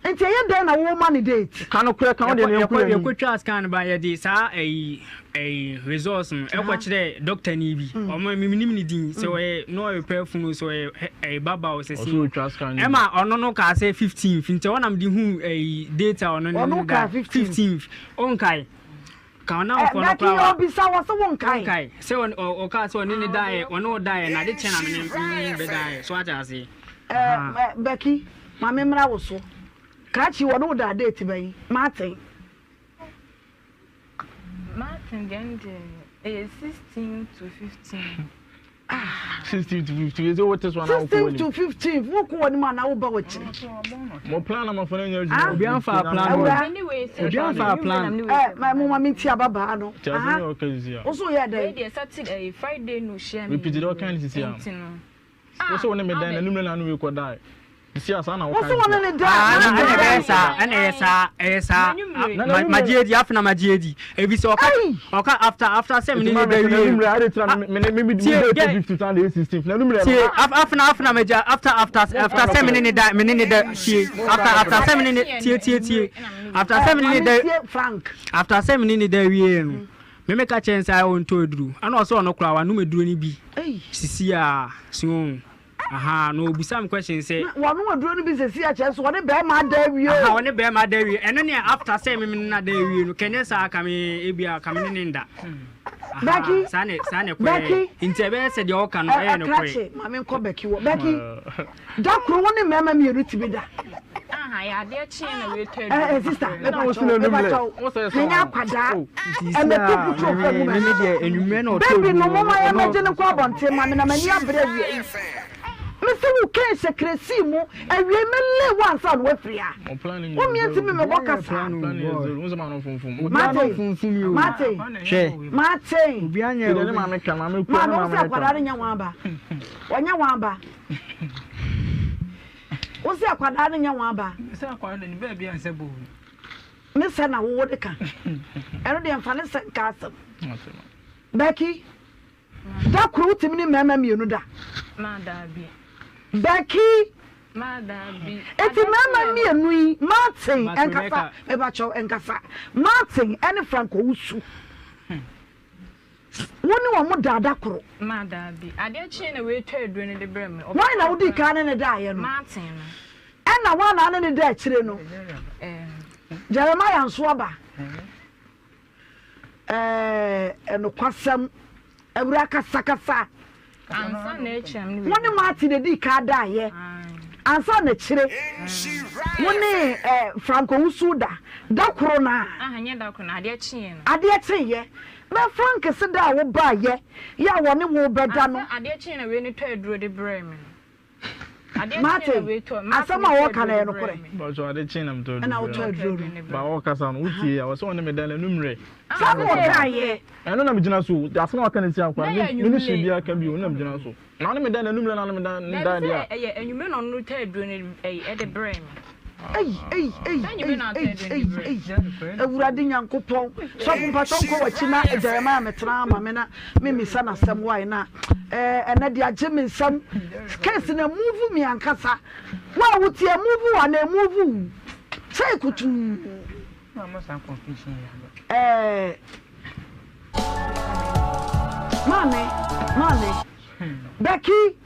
S1: Nti ɛyɛ dɛn na wo ma ne date.
S4: Ka nokorɛ ka wo deɛ na yɛnkɔ yɛn anim.
S3: Yɛkɔ twaa scan ba yɛde saa ɛyi ɛyi results no ɛkɔ kyerɛ doctor ni bi ɔmo mi nim ne din sɛ ɔyɛ na ɔyɛ pɛ funu sɛ ɔyɛ ɛyi baba o sɛ si
S4: Ɔsɛ otwa scan ni bi.
S3: ɛma ɔno no kaa sɛ 15th nti ɛhɔ nam de hu ɛyi date a ɔno ne
S1: Ɔno
S3: ne
S1: kaa
S3: da
S1: 15th.
S3: 15th ɔnkae ka ɔna
S1: Ɛ
S3: ɔkɔ no
S1: Becky
S3: koraa wa
S1: ɔbisa wɔ se wo nkae.
S3: ɔnkae sɛ ɔkaa sɛ ɔne ne daeɛ ɔne ɔdaeɛ na ade kyɛ na me ne me bɛdaeɛ so ate aseɛ.
S1: Ɛ ɛ Becky ma me mmra wo so. Krakye wɔne wo daa date bɛn? Martin.
S5: Martin deɛ no deɛ ɛyɛ 16 to 15.
S1: Ah.
S4: 16 to 15 sɛ wote so anaa wokɔ
S1: 16
S4: w'anim?
S1: to 15 wokɔ w'anim anaa woba w'akyiri?
S4: Mo plan na mafo no nyɛ
S1: Ah.
S4: adwuma.
S3: Obi amfa plan
S1: Awura.
S3: Obi amfa plan.
S1: Ɛ ma mo ma me nti ababaa no.
S4: Ti asɛm yɛ ɔka sisi a.
S1: Wo so yɛ
S5: Wei
S1: dɛn?
S5: deɛ Saturday ɛyɛ Friday no hyia me.
S4: Repeat deɛ ɔka no sisi a.
S5: Nti no.
S4: Wo sɛ wo ne me dan na numere na ano wei kɔ dae.
S1: Wo so wo ne no da
S3: Ah,
S1: a,
S3: ɛna
S1: na
S3: ɛna ɛbɛyɛ
S1: dɛn?
S3: saa, ɛna ɛyɛ saa, ɛyɛ saa.
S5: N'anwummere.
S3: Magye adi, afei na magye adi. Ebi sɛ ɔka
S1: Ei!
S3: ɔka after after sɛ me ne ne da wie no. Tie, get tie, afei na afei na magye after after after sɛ me ne ne da me ne ne da tie after after sɛ me ne ne tie tie tie after sɛ me ne ne da
S1: Tie Frank.
S3: after sɛ me ne ne da wie no. Me meka kyerɛ no sɛ ayɛ ɔntɔ aduro ɛna ɔsɛ ɔno koraa wanom aduro no bi
S1: Ei!
S3: sisi a so. Ahaa na ɔbisa me question sɛ.
S1: Na wano aduro no bi sɛsi a kyerɛ sɛ ɔne bɛɛma ada awie o.
S3: Ahaa ɔne bɛɛma ada awie ɛno neɛ after sɛ me ne no ada awie no kɛnyɛ saa ka me ebia ka me ne no nda. Ahaa
S1: Becky
S3: saa na saa na ɛkɔyɛɛ
S1: Becky
S3: nti ɛbɛyɛ sɛ deɛ ɔka no ɛyɛ
S1: ɛ
S3: nokorɛ.
S1: krakye ma me nkɔ Becky wɔ Becky da koro wo ne mɛɛma mmienu tumi da.
S5: Ahaa yɛ adeɛ kyeɛ na wei tɔ
S1: Ɛ
S5: aduro
S1: ɛ
S5: no
S1: sister
S5: brɛ me.
S1: me pa kyɛw me pa kyɛw me nyɛ akwadaa
S3: Nti
S1: ɛ mɛ to
S3: sia
S1: puturo fam
S3: me
S1: mɛ
S3: me deɛ anwummerɛ na ɔtɔ
S1: baby
S3: aduro
S1: no
S3: no
S1: moma yɛ
S3: ɔno
S1: mɛgye no nkɔ abɔnten ma me na m'ani abere awie yi. Mese wo kɛn hyɛ kresii mu awiei me lee wo ansa na wafiri ha. Wo mmea ntumi mmɛbɔ kasa. Mate, mate, mate. Maame wo sɛ akwadaa no nyɛ wɔn aba. Ɔnyɛ wɔn aba. Wo sɛ akwadaa no nyɛ wɔn aba. Ne sɛ na wowo de ka. Ɛno deɛ mfa ne sɛ nka asɛm. Becky. Da koro wotumi ne mmarima mmienu da?
S5: Ma daabi.
S1: Becky.
S5: Ma daabi.
S1: Eti mmarima mmienu yi, Martin nkasa, mebakyɛw nkasa. Martin ɛne Frank Owusu. Wo ne wɔn da da koro?
S5: Ma daabi. Adeɛ kyee na wei tɔ aduro no de brɛ me.
S1: Wɔn na wodi kan ne ne daeɛ no?
S5: Martin no.
S1: Ɛna wɔn na ne ne da akyire no? Jeremiah nso aba. Ɛɛ nokwasɛm, awura kasakasa. Wo ne Martin na edii kan daeɛ ansa na akyire wo ne Frank Owusu da da koro no a.
S5: Adeɛ kyeeɛ.
S1: Adeɛ kyeeɛ. Bɛ Frank se da a wobaeɛ yɛ a wɔne wo bɛda no.
S5: Adeɛ kyeeɛ na wei no tɔ aduro de brɛɛ me no.
S1: Martin, asɛm a wɔka no ɛyɛ nokorɛ?
S4: Mpatsɔ ade kye na metɔ
S1: Ɛna wotɔ aduro no.
S4: Ba ɔkasa no wotie a wɔsɛ ɔne me da no anummerɛ.
S1: Saa na ɔkaeɛ.
S4: Ɛno na megyina so asɛm a waka no tia koraa me ne hwee biara ka bio na megyina so. Na ɔne me da no anummerɛ na ɔne me da no da deɛ a.
S5: Ɛyɛ anwummerɛ na ɔno tɔ aduro no de brɛɛ me.
S1: Ei ei ei ei ei ei ei Awurade Nyankopɔn sɔfo mpakyɛ nkɔ w'akyi na Jeremiah mɛtena ama me na memisa n'asɛm wae na ɛɛ ɛnɛ de agye me nsam case na move me ankasa wo a wotie move wa na move wo sɛ kutuu ɛɛ maame maame Becky.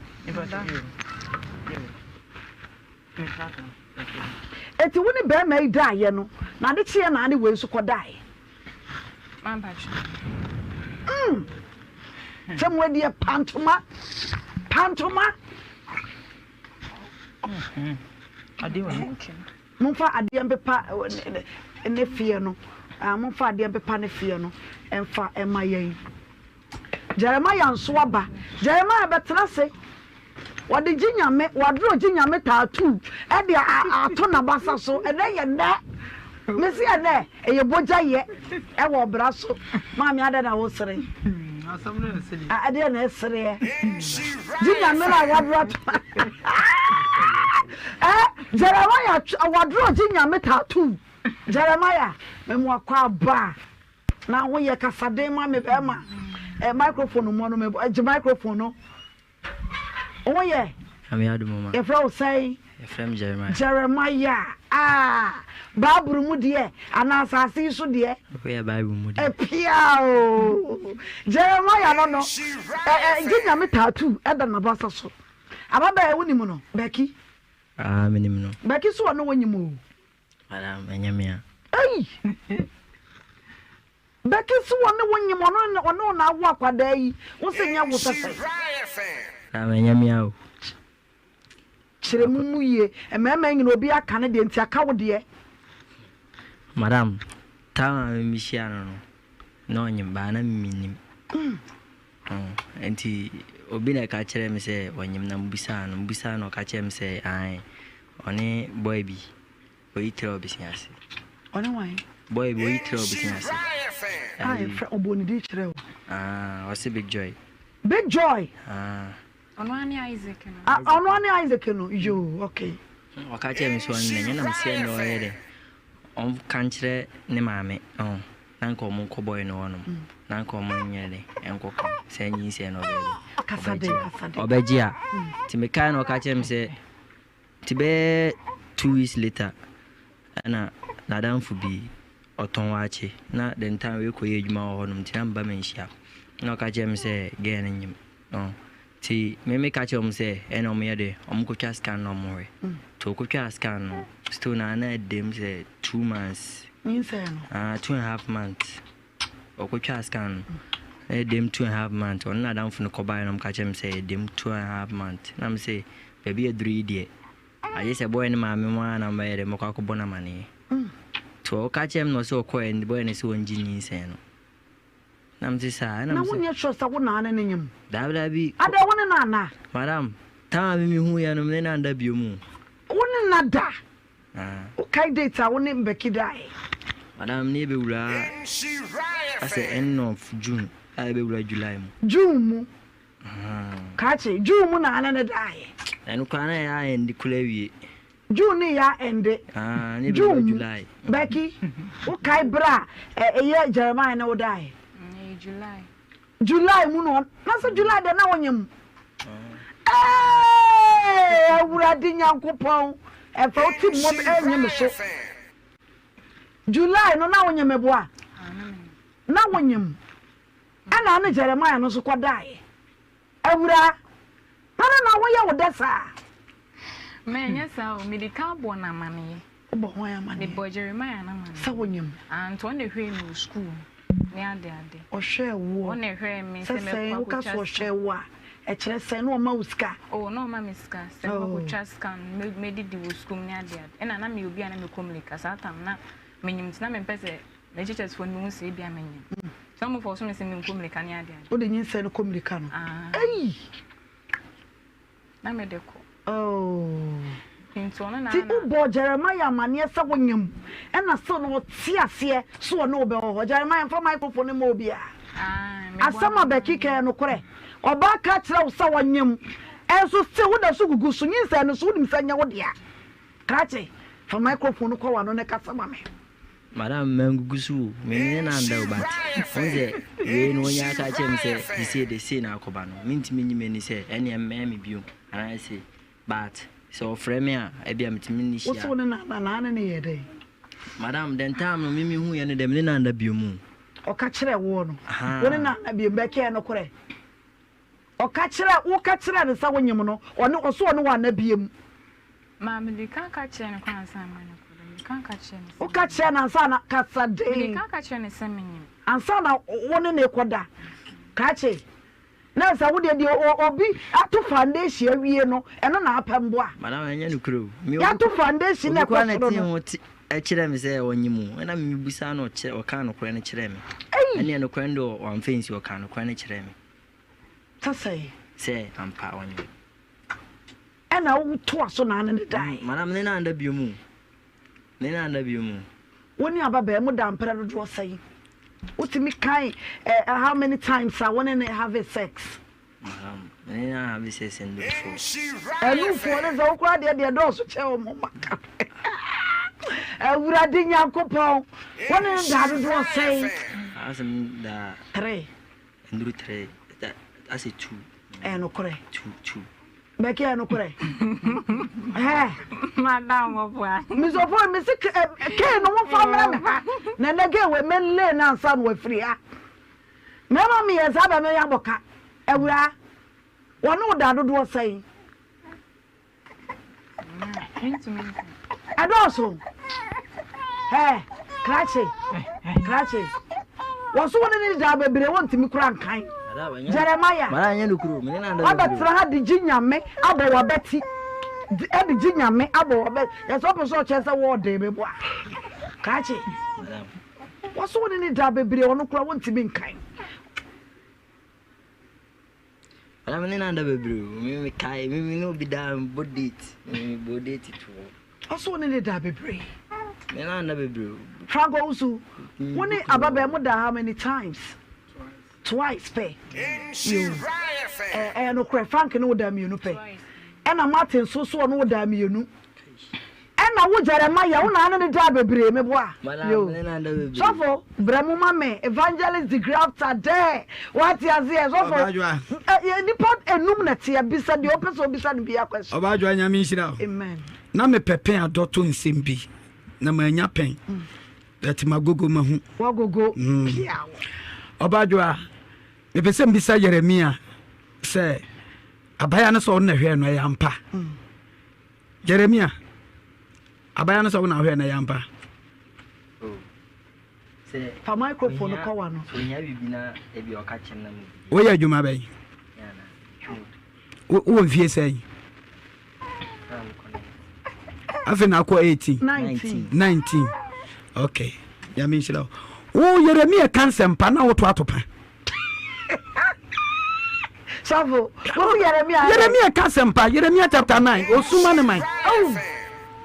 S1: Enti wo ne barima yi daeɛ no, na ade kyeeɛ na ne wei nso kɔdaeɛ? Mm. Sɛ mo adiɛ pantoma, pantoma. Momfa adeɛ mpepa ne feɛ no, momfa adeɛ mpepa ne feɛ no mfa mma yɛn. Jeremiah nso aba. Jeremiah bɛtena ase. Wɔde gye nyame, wɔadorɔ gye nyame tattoo de ato n'abasa so. Ɛnɛ yɛ nnɛ. Mesi ɛnɛ, ɛyɛ bogya yɛ ɛwɔ ɔbra so. Maame adɛn na wosere? Ɛdeɛ na ɛsereɛ. Gye nyame no a wɔadorɔ ato. Eh, Jeremiah wɔadorɔ gye nyame tattoo. Jeremiah, mɛmoakɔ aba. Na ho yɛ kasaden ma me bɛrima. Eh, microphone mu no me gye microphone no. Ho yɛ.
S6: Nyame adom ma.
S1: Yɛfrɛ wo sɛn?
S6: Yɛfrɛ me Jeremiah.
S1: Jeremiah. Ah, Bible mu deɛ anaa asase yi so deɛ?
S6: Woyɛ Bible mu deɛ.
S1: Pia o. Jeremiah no no. Eh, eh, gye nyame tattoo ɛda n'abasa so. Ababaa wonim no, Becky.
S6: Ah, menim no.
S1: Becky so ɔne wonyim o.
S6: Madam, ɛnyɛ me a.
S1: Ei! Becky so ɔne wo nyem, ɔno ne ɔne wo na awo akwadaa yi, wo se nyɛ wo sɛ sɛn?
S6: Madam, ɛnyɛ me a o.
S1: Kyerɛ mu mu yie, mmarima nyina obi aka ne deɛ nti aka wo deɛ.
S6: Madam, time a me mehyia no no, na ɔnyem baa na me mennim. Nti obi na ɛka kyerɛɛ me sɛ ɔnyem na mebisaa no, mebisaa no ɔka kyerɛɛ me sɛ ae, ɔne boy bi oyi trɛ wɔ besia ase.
S1: Ɔne wan?
S6: Boy bi oyi trɛ wɔ besia ase.
S1: A yɛfrɛ ɔbɔ ne din kyerɛ o.
S6: Ah, ɔse Big Joy.
S1: Big Joy.
S6: Ah.
S5: Ɔno ara ne Isaac no.
S1: Ah, ɔno ara ne Isaac no. Yoo, okay.
S6: Ɔka kyerɛɛ me sɛ ɔne no nyɛ na mese ɛnde ɔyɛ dɛn ɔnka nkyerɛ ne maame ɔho na nka ɔmo nkɔ boy no hɔnom na nka ɔmo nyɛ dɛn nkɔka saa nyinsɛn no ɔbɛyɛ dɛn ɔbɛgye a ɔbɛgye a nti mekae na ɔka kyerɛɛ me sɛ nti bɛyɛ 2 weeks later ɛna n'adamfo bi ɔtɔn waakye na the time wei kɔyɛ adwuma wɔ hɔnom nti na meba manhyia na ɔka kyerɛɛ me sɛ girl no nyem ɔho Nti me me ka kyerɛ wɔn sɛ ɛna wɔn yɛ dɛ wɔn kɔ twa scan na wɔn hwɛ. Nti wɔkɔ twaa scan no still na na ɛdɛm sɛ 2 months.
S1: Nyinsɛn no.
S6: Ah, 2½ months. Wɔkɔ twaa scan no na ɛdɛm 2½ months. Ɔno na adamfo no kɔ baeɛ na wɔn ka kyerɛ me sɛ ɛdɛm 2½ months. Na me sɛ baabi aduru yi deɛ agye sɛ boy no maame mu ara na mɛyɛ dɛ mɛkɔ akɔbɔ no amaneɛ. Nti ɔka kyerɛ me na ɔsɛ ɔkɔɛ boy no sɛ ɔngye nyinsɛn no. Na mete saa, ɛna
S1: Na
S6: mesɛ.
S1: wonyɛ sure sɛ wo naa ne no nyem?
S6: Daabi daabi.
S1: Adɛn, wo ne no anna?
S6: Madam, time a me mehu yɛ no, me ne no anda bio mu.
S1: Wo ne no ada?
S6: Ah.
S1: Wokae date a wo ne Becky daeɛ?
S6: Madam, ne yɛbɛwura asɛ end of June a yɛbɛwura July mu.
S1: June mu?
S6: Ah.
S1: Krakye, June mu na ne no daeɛ?
S6: Ɛno koraa na ɛyɛ a ɛndi koraa awie.
S1: June ne ya ɛnde.
S6: Ah, ne
S1: June mu.
S6: July.
S1: Becky, wokae berɛ a ɛyɛ Jeremiah ne wo daeɛ?
S5: Ɛyɛ July.
S1: July mu no, na sɛ July deɛ na wonyɛ mu. Ee, Awurade Nyankopɔn, ɛmfa wo ti mmɔ ɛnyɛ me so. July no na wonyɛ me boa. Na wonyɛ mu. Ɛna ne Jeremiah no nso kɔdaeɛ. Awuraa, adɛn na woyɛ wo dɛ saa?
S5: Manyɛ saa o, mede kan bɔɔ no amaneɛ.
S1: Wobɔ hwan amaneɛ?
S5: Mebɔɔ Jeremiah no amaneɛ.
S1: Sɛ wonyim?
S5: Ah, nti ɔno na ɛhwɛɛ me wɔ sukuu mu ne ade ade.
S1: Ɔhwɛɛ woɔ?
S5: Ɔno na ɛhwɛɛ me
S1: sɛ
S5: sɛ mɛkɔ
S1: sɛn? Woka
S5: akɔtwa
S1: sɛ
S5: sika.
S1: ɔhwɛɛ wo a, ɛkyerɛ sɛn? Na ɔma wo sika?
S5: Oh, na ɔma me sika sɛ
S1: Oh.
S5: mɛkɔtwa sika no, mɛdidi wɔ sukuu mu ne ade ade. Ɛna na meyɛ obi a na mekɔ mmirika. Saa tam na menyim nti na mempɛ sɛ me teachers foɔ no bɛhu sɛ ebia menyim. Nti na ɔmo force me sɛ menkɔ mmirika ne ade ade.
S1: Wode nyinsɛn no kɔ mmirika no?
S5: Ah.
S1: Ei!
S5: Na mede kɔ.
S1: Oh.
S5: Nti ɔno na
S1: Nti
S5: na.
S1: wobɔɔ Jeremiah amanneɛ sɛ wonyem, ɛna still no ɔte aseɛ sɛ ɔne wo bɛwɔ hɔ. Jeremiah mfa microphone no mma obiara.
S5: Ah, mebɔ
S1: Asɛm a Becky ka yɛ nokorɛ. Ɔbaa ka kyerɛ wo sɛ ɔnyem, ɛnso still woda so gugu so. Nyinsɛn no so wonim sɛ ɛnyɛ wo dea. Krakye, fa microphone no kɔ w'ano na kasa ma me.
S6: Madam mangugu so o, me ne no anda o but wohu sɛ wei no ɔnya aka kyerɛ me sɛ sesei de sei na akɔba no mentumi nyi m'ani sɛ ɛneɛ mmɛn me bio anaa sei but sɛ ɔfrɛ me a ebia metumi ne no
S1: Wo se
S6: hyia.
S1: wo ne no anda na ne no yɛɛ dɛn?
S6: Madam the time no me mehuiɛ no deɛ me ne no anda bio mu o.
S1: Ɔka kyerɛɛ woɔ no wo ne
S6: Ahaa.
S1: no anna bio bɛkɛɛ nokorɛ? Ɔka kyerɛɛ, woka kyerɛɛ no sɛ wonyem no, ɔne, ɔse ɔne wo anna biom.
S5: Maa mede kan ka kyerɛɛ no koraa ansa na me ne no kɔda. Mede kan ka kyerɛɛ no sɛ
S1: Woka
S5: menyem.
S1: kyerɛɛ no ansa na, kasa
S5: Mede
S1: den.
S5: kan ka kyerɛɛ no sɛ menyem.
S1: Ansa na wo ne no rekɔda. Krakye, na sɛ wo deɛ, deɛ obi ato foundation awie no, ɛno na apɛ mboa.
S6: Madam, ɛnyɛ nokorɛ o. Me obi
S1: Yɛato foundation na
S6: obi koraa
S1: ɛkɔ
S6: na
S1: soro
S6: ɛtee
S1: no.
S6: ho te kyerɛɛ me sɛ ɔnyem o. Ɛna me mebisaa no ɔkyerɛ, ɔkaa nokorɛ no kyerɛɛ me.
S1: Ei!
S6: Ɛnneɛ nokorɛ no deɛ wamfa ansi, ɔkaa nokorɛ no kyerɛɛ me.
S1: Sɛ sɛn?
S6: Sɛ ampa ɔnyem.
S1: Ɛna wotoa so na ne no dae.
S6: Madam, me ne no anda bio mu. Me ne no anda bio mu.
S1: Wo ne ababaa mu da mprɛ dodoɔ sɛn? Wotumi kan eh, how many times a wo ne no have sex?
S6: Madam, me ne no have sex nnuru four.
S1: Ɛnu four ne sɛ wo koraa deɛ deɛ dɔɔso kyɛn wɔn ma ka. Awurade Nyankopɔn, wo ne no da dodoɔ sɛn?
S6: Asɛm da.
S1: Three.
S6: Nnuru three, asɛ two.
S1: Ɛyɛ nokorɛ.
S6: Two, two.
S1: Becky ɛyɛ nokorɛ. Ɛɛ.
S5: Madam ɔboa.
S1: Misofo mesi kee no mo fa mmerɛ me ha. Na ɛnɛ kee wei me lee no ansa na wafiri ha. Mmarima mmiɛnsa bɛ me abɔ ka. Awuraa, wɔne wo da dodoɔ sɛn? Ɛdɔɔso. Ɛɛ, krakye, krakye. Wɔn so wɔne ne daa bebree wɔntumi kura nkan. Jeremiah, wabɛtena ha de gye nyame abɔ wabɛti. De gye nyame abɔ wabɛti. Yɛ sɛ ɔpɛ sɛ ɔkyerɛ sɛ wɔɔden bɛboa. Krakye, wɔn so wɔne ne daa bebree ɔno kura wɔntumi nkan.
S6: Ana me ne no ada bebree o. Me me kae me me ne obi da me bɔ date. Me me bɔ date to hɔ.
S1: Ɔso wo ne ne da bebree.
S6: Me ne ada bebree o.
S1: Frank Owusu, wo ne ababaa mu da how many times? Twice pɛ. Yo. Ɛyɛ nokorɛ Frank ne wo da mmienu pɛ. Ɛna Martin nso so ɔne wo da mmienu. Ɛna wo Jeremiah wo na ane ne daa bebree meboa yo sɔfo brɛ mo ma me evangelist de grafta dɛ wate aseɛ sɔfo yɛ nipa enum na teɛ bisa deɛ ɔpɛ sɛ obisa no bia question.
S7: Ɔbaadwoa Nyame nhyira wo.
S1: Amen.
S7: Na mepɛ pɛn adɔto nsɛm bi na manya pɛn but magogo mahu.
S1: Wagogo piaw.
S7: Ɔbaadwoa mepɛ sɛ mbisa Yeremia sɛ abaya no sɛ ɔno na ɛhwɛɛ no ɛyɛ ampa? Jeremia, abaayewa no sɛ wo na wohwɛɛ no, ɛyɛ ampa?
S1: Fa microphone no kɔ w'ano.
S7: Woyɛ adwuma bɛn? Wowɔ mfie sɛn? Afei na akɔ 18. 19. Okay. Nyame nhyira wo. Wo Yeremia ka nsɛmpa na woto atopa.
S1: Sɔfo, wohu Yeremia ayɛ.
S7: Yeremia ka asɛmpa, Yeremia chapter 9, osuma ne man.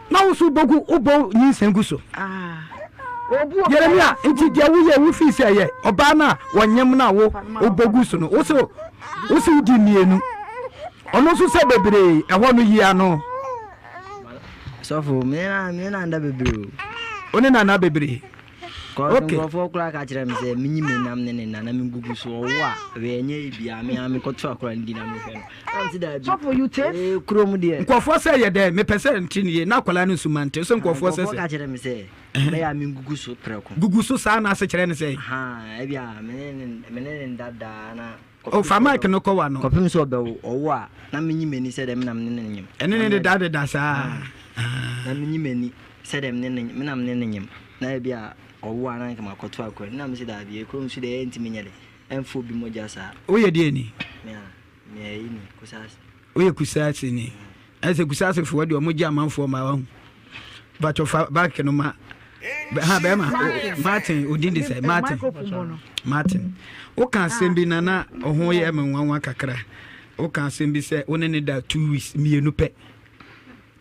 S7: Na wo so wobɔgu wobɔ nyinsɛn gu so.
S1: Ah,
S7: Yeremia, nti deɛ woyɛ wofii sɛ ɛyɛ ɔbaa no a wɔnyem no a wo wobɔ gu so no, wo so wo so wodi mmienu. Ɔno nso sɛ bebree, ɛhɔ no yi ano.
S6: Sɔfo, me ne na nda bebree o.
S7: Wo ne na nna bebree.
S6: Cause nkurɔfoɔ koraa ka kyerɛ me sɛ menyi me nam ne ne nna na mengugu so ɔwo a wei ɛnyɛ yi bia me ara mekɔto akora no di na mehwɛ no na mese daabi.
S1: Sɔfo you taste?
S6: Ee kurom deɛ.
S7: Nkurɔfoɔ sɛ yɛ dɛn mepɛ sɛ nte no yie na akwadaa no nsu mante sɛ nkurɔfoɔ sɛ sɛ.
S6: Nkurɔfoɔ ka kyerɛ me sɛ ɛbɛyɛ a mengugu so prɛko.
S7: Gugu so saa na ase kyerɛ ne sɛn?
S6: Ahaa ebi a me ne ne me ne ne nda daa na.
S7: O fa mic no kɔ w'ano.
S6: Kɔpem sɛ ɔbɛwo, ɔwo a, na menyi m'ani sɛ dɛ me na me ne no nyem.
S7: Ɛne ne deda deda saa.
S6: Na menyi m'ani sɛ dɛ me ne no, me na me ne no nyem. Na ebi a ɔwo a na nka makɔto akora no. Na mese daabi, ekuro nso deɛ ɛntumi nyɛ dɛ, ɛmfa obi mogya saa.
S7: Woyɛ deɛ ni?
S6: Me a, me ayi ni, Kusasi.
S7: Woyɛ Kusasi ni? Ɛsɛ Kusasi foɔ deɛ ɔmo gye amanfoɔ ma wahu. Bàtɔ fa back no ma. Ha bɛrima Martin odin de sɛ Martin Martin. Woka asɛm bi na na ɔho yɛ me nwanwa kakra. Woka asɛm bi sɛ wo ne ne da 2 weeks mmienu pɛ.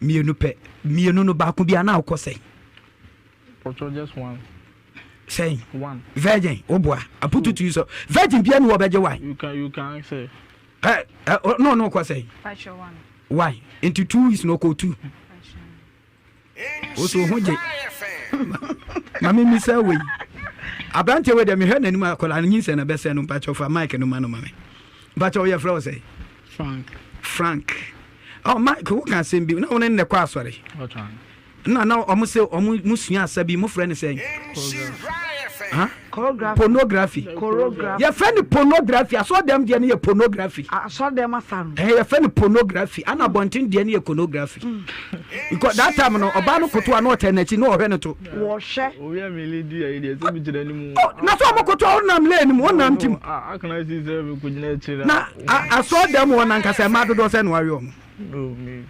S7: Mmienu pɛ. Mmienu no baako bi ana wokɔ sɛn?
S4: Pɔtɔ just one.
S7: Sɛn?
S4: One.
S7: Virgin woboa apututu yi so virgin bia ni wɔbɛgye one.
S4: You can say.
S7: Ɛ ɛ no no kɔ sɛn? One. Nti 2 weeks na ɔkɔ two. Woso ho gye. Ma me misa wei. Aberanteɛ wei deɛ mehwɛ n'anim akwadaa no nyinsɛn na bɛsɛn no mpakyɛw fa mic no ma no ma me. Mpakyɛw yɛfrɛ wo sɛn?
S3: Frank.
S7: Frank. Oh, Mike woka asɛm bi na wo ne nnɛ kɔ asɔre. Na na ɔmo sɛ ɔmo mo sua asa bi mo frɛ no sɛn? Huh? Pornography. Yɛfrɛ no pornography. Asɔɔdɛm deɛ no yɛ pornography.
S1: Asɔɔdɛm asa no.
S7: Ɛhɛ yɛfrɛ no pornography. Ana abɔnten deɛ no yɛ chronography. Because that time no ɔbaa no koto a na ɔtɛ n'akyi na ɔhwɛ no to.
S1: Wɔhwɛ.
S4: Obi a mi lady ayi deɛ sɛ mi gyina ne mu.
S7: Oh, na sɛ ɔmo koto a ɔnam lane mu ɔnam tim.
S4: Ah, akana si sɛ mi ko gyina akyire.
S7: Na asɔɔdɛm wɔ nankasa mmaa dodoɔ sɛ na wawe ɔmo.
S4: No me.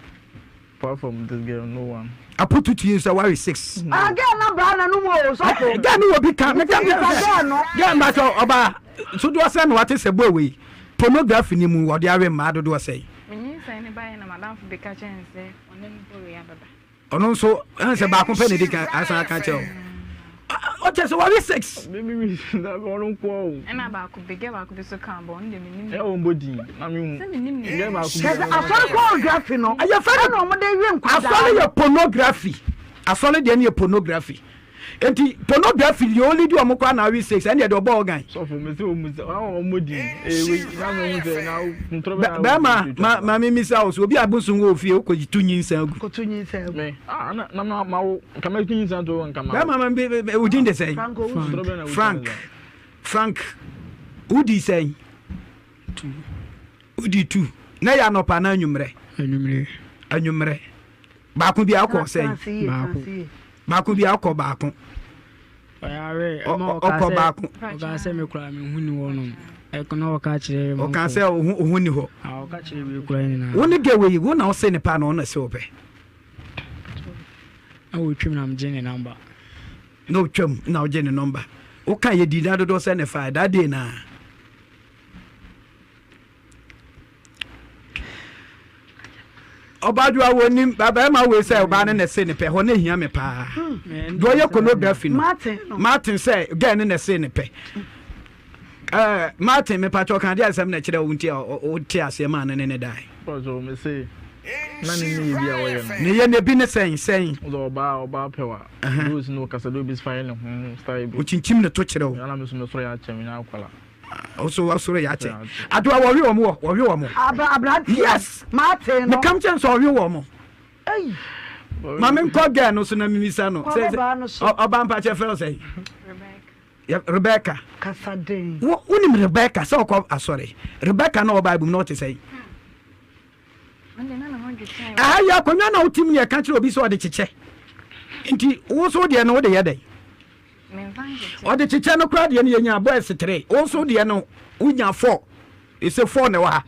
S4: Apart from this girl, no one.
S7: Apututu yi sɛ wari six.
S1: Ah, girl na bra na no mu o sɔfo.
S7: Girl no wɔ bi ka. Meka bi
S1: sɛ girl no.
S7: Girl mba sɛ ɔba sodoɔ sɛ na wate sɛ boy wei pornography ni mu wɔde awe mmaa dodoɔ sɛn.
S5: Me nyinsɛn ne baeɛ na madamfo bi ka kyerɛ me sɛ ɔne no bɔ wei abɛba.
S7: Ɔno nso ɛn sɛ baako pɛ na edi kan asan aka kyerɛ o. Ɔkyɛ sɛ wɔwe six.
S4: Mímí mi dabi ɔno nko o.
S5: Ɛna baako bi gɛ baako bi so kan bɔ ɔno deɛ menim.
S4: Ɛ wɔn bɔ din na mi hu.
S5: Sɛ menim ne.
S4: Gɛ baako bi.
S1: Kyɛ sɛ asɔre choreography no.
S7: Ɛyɛ fɛ
S1: ɛna wɔn de we nkwadaa.
S7: Asɔre yɛ pornography. Asɔre deɛ no yɛ pornography. Nti pornography deɛ ɔlidi wɔn kɔ ana awe sex ɛna deɛ ɔbɔ organ.
S4: Sɔfo mi sɛ ɔmu sɛ ɔmo ɔmo din ee na mi hu sɛ na ntɔrɔ bɛ na.
S7: Bɛrima ma ma mi misa o so obi abosom wɔ ofie okɔ tu nyinsɛn agu.
S1: Koto nyinsɛn agu.
S4: Me ah na na ma ma wo nka mɛ tu nyinsɛn to nka ma.
S7: Bɛrima ma bi o din de sɛn.
S4: Frank
S7: Frank Frank wodi sɛn.
S3: Two.
S7: Wodi two na yɛ anɔpa na anwummerɛ.
S3: Anwummerɛ.
S7: Anwummerɛ. Baako bi akɔ sɛn?
S3: Baako.
S7: Baako bi akɔ baako.
S3: Ɔyare ɛma ɔka
S7: Ɔkɔ
S3: sɛ
S7: baako.
S3: ɔka sɛ me kura me hu ni hɔ nom. Ɛko na ɔka kyerɛ
S7: Ɔka sɛ ohu ni hɔ.
S3: Ah ɔka kyerɛ me kura nyinaa.
S7: Wo ne gɛ wei wo na ɔse ne paa na ɔna se ɔpɛ.
S3: Na ɔtwam na megye ne namba.
S7: Na ɔtwam na ɔgye ne nɔmba. Woka yɛ di na dodoɔ sɛ ne fa that day naa. Ɔbadwoa wɔ nim barima wei sɛ ɔbaa no na ɛse ne pɛ hɔ na ehia me paa deɛ ɔyɛ choreography no Martin sɛ girl no na ɛse ne pɛ ɛɛ Martin mepakyɛ ɔka adeɛ asɛm na ɛkyerɛ wo nti a wote aseɛ maa no ne ne dae.
S4: Pɔtɔ me se. Na ne nneyɛɛ bi a ɔyɛ no.
S7: Ne yɛ no ebi ne sɛn sɛn?
S4: Sɛ ɔbaa ɔbaa pɛ wa. Rose no ɔkasa de obi fa yɛ ne ho style bi.
S7: Okyinkyim ne to kyerɛ wo.
S4: Ɛna me nso me soro yɛ akyɛ me nyɛ akwala.
S7: Ɔso ɔsoro yɛ akyɛ. Adoa wɔwe wɔn wɔ wɔwe wɔn.
S1: Abra abranteɛ.
S7: Yes.
S1: Maate no.
S7: Mekam kyɛn sɛ ɔwe wɔn.
S1: Ei.
S7: Ma me nkɔ girl no so na mimisa no.
S1: Kɔ ababaa no so.
S7: Ɔbaa mpakyɛ frɛ wo sɛn?
S5: Rebecca.
S7: Rebecca.
S1: Kasa den.
S7: Wo wonim Rebecca sɛ ɔkɔ asɔre. Rebecca na ɔwɔ Bible mu na ɔte sɛn? Ɛha yi akonnwa na wotim ne ɛka kyerɛ obi sɛ ɔde kyekyɛ. Nti wo so deɛ no wode yɛ dɛn? Ɔde kyekyɛ no koraa deɛ no yɛnya boys tere. Wo nso deɛ no wonya four. Ɛsɛ four na ɛwɔ ha.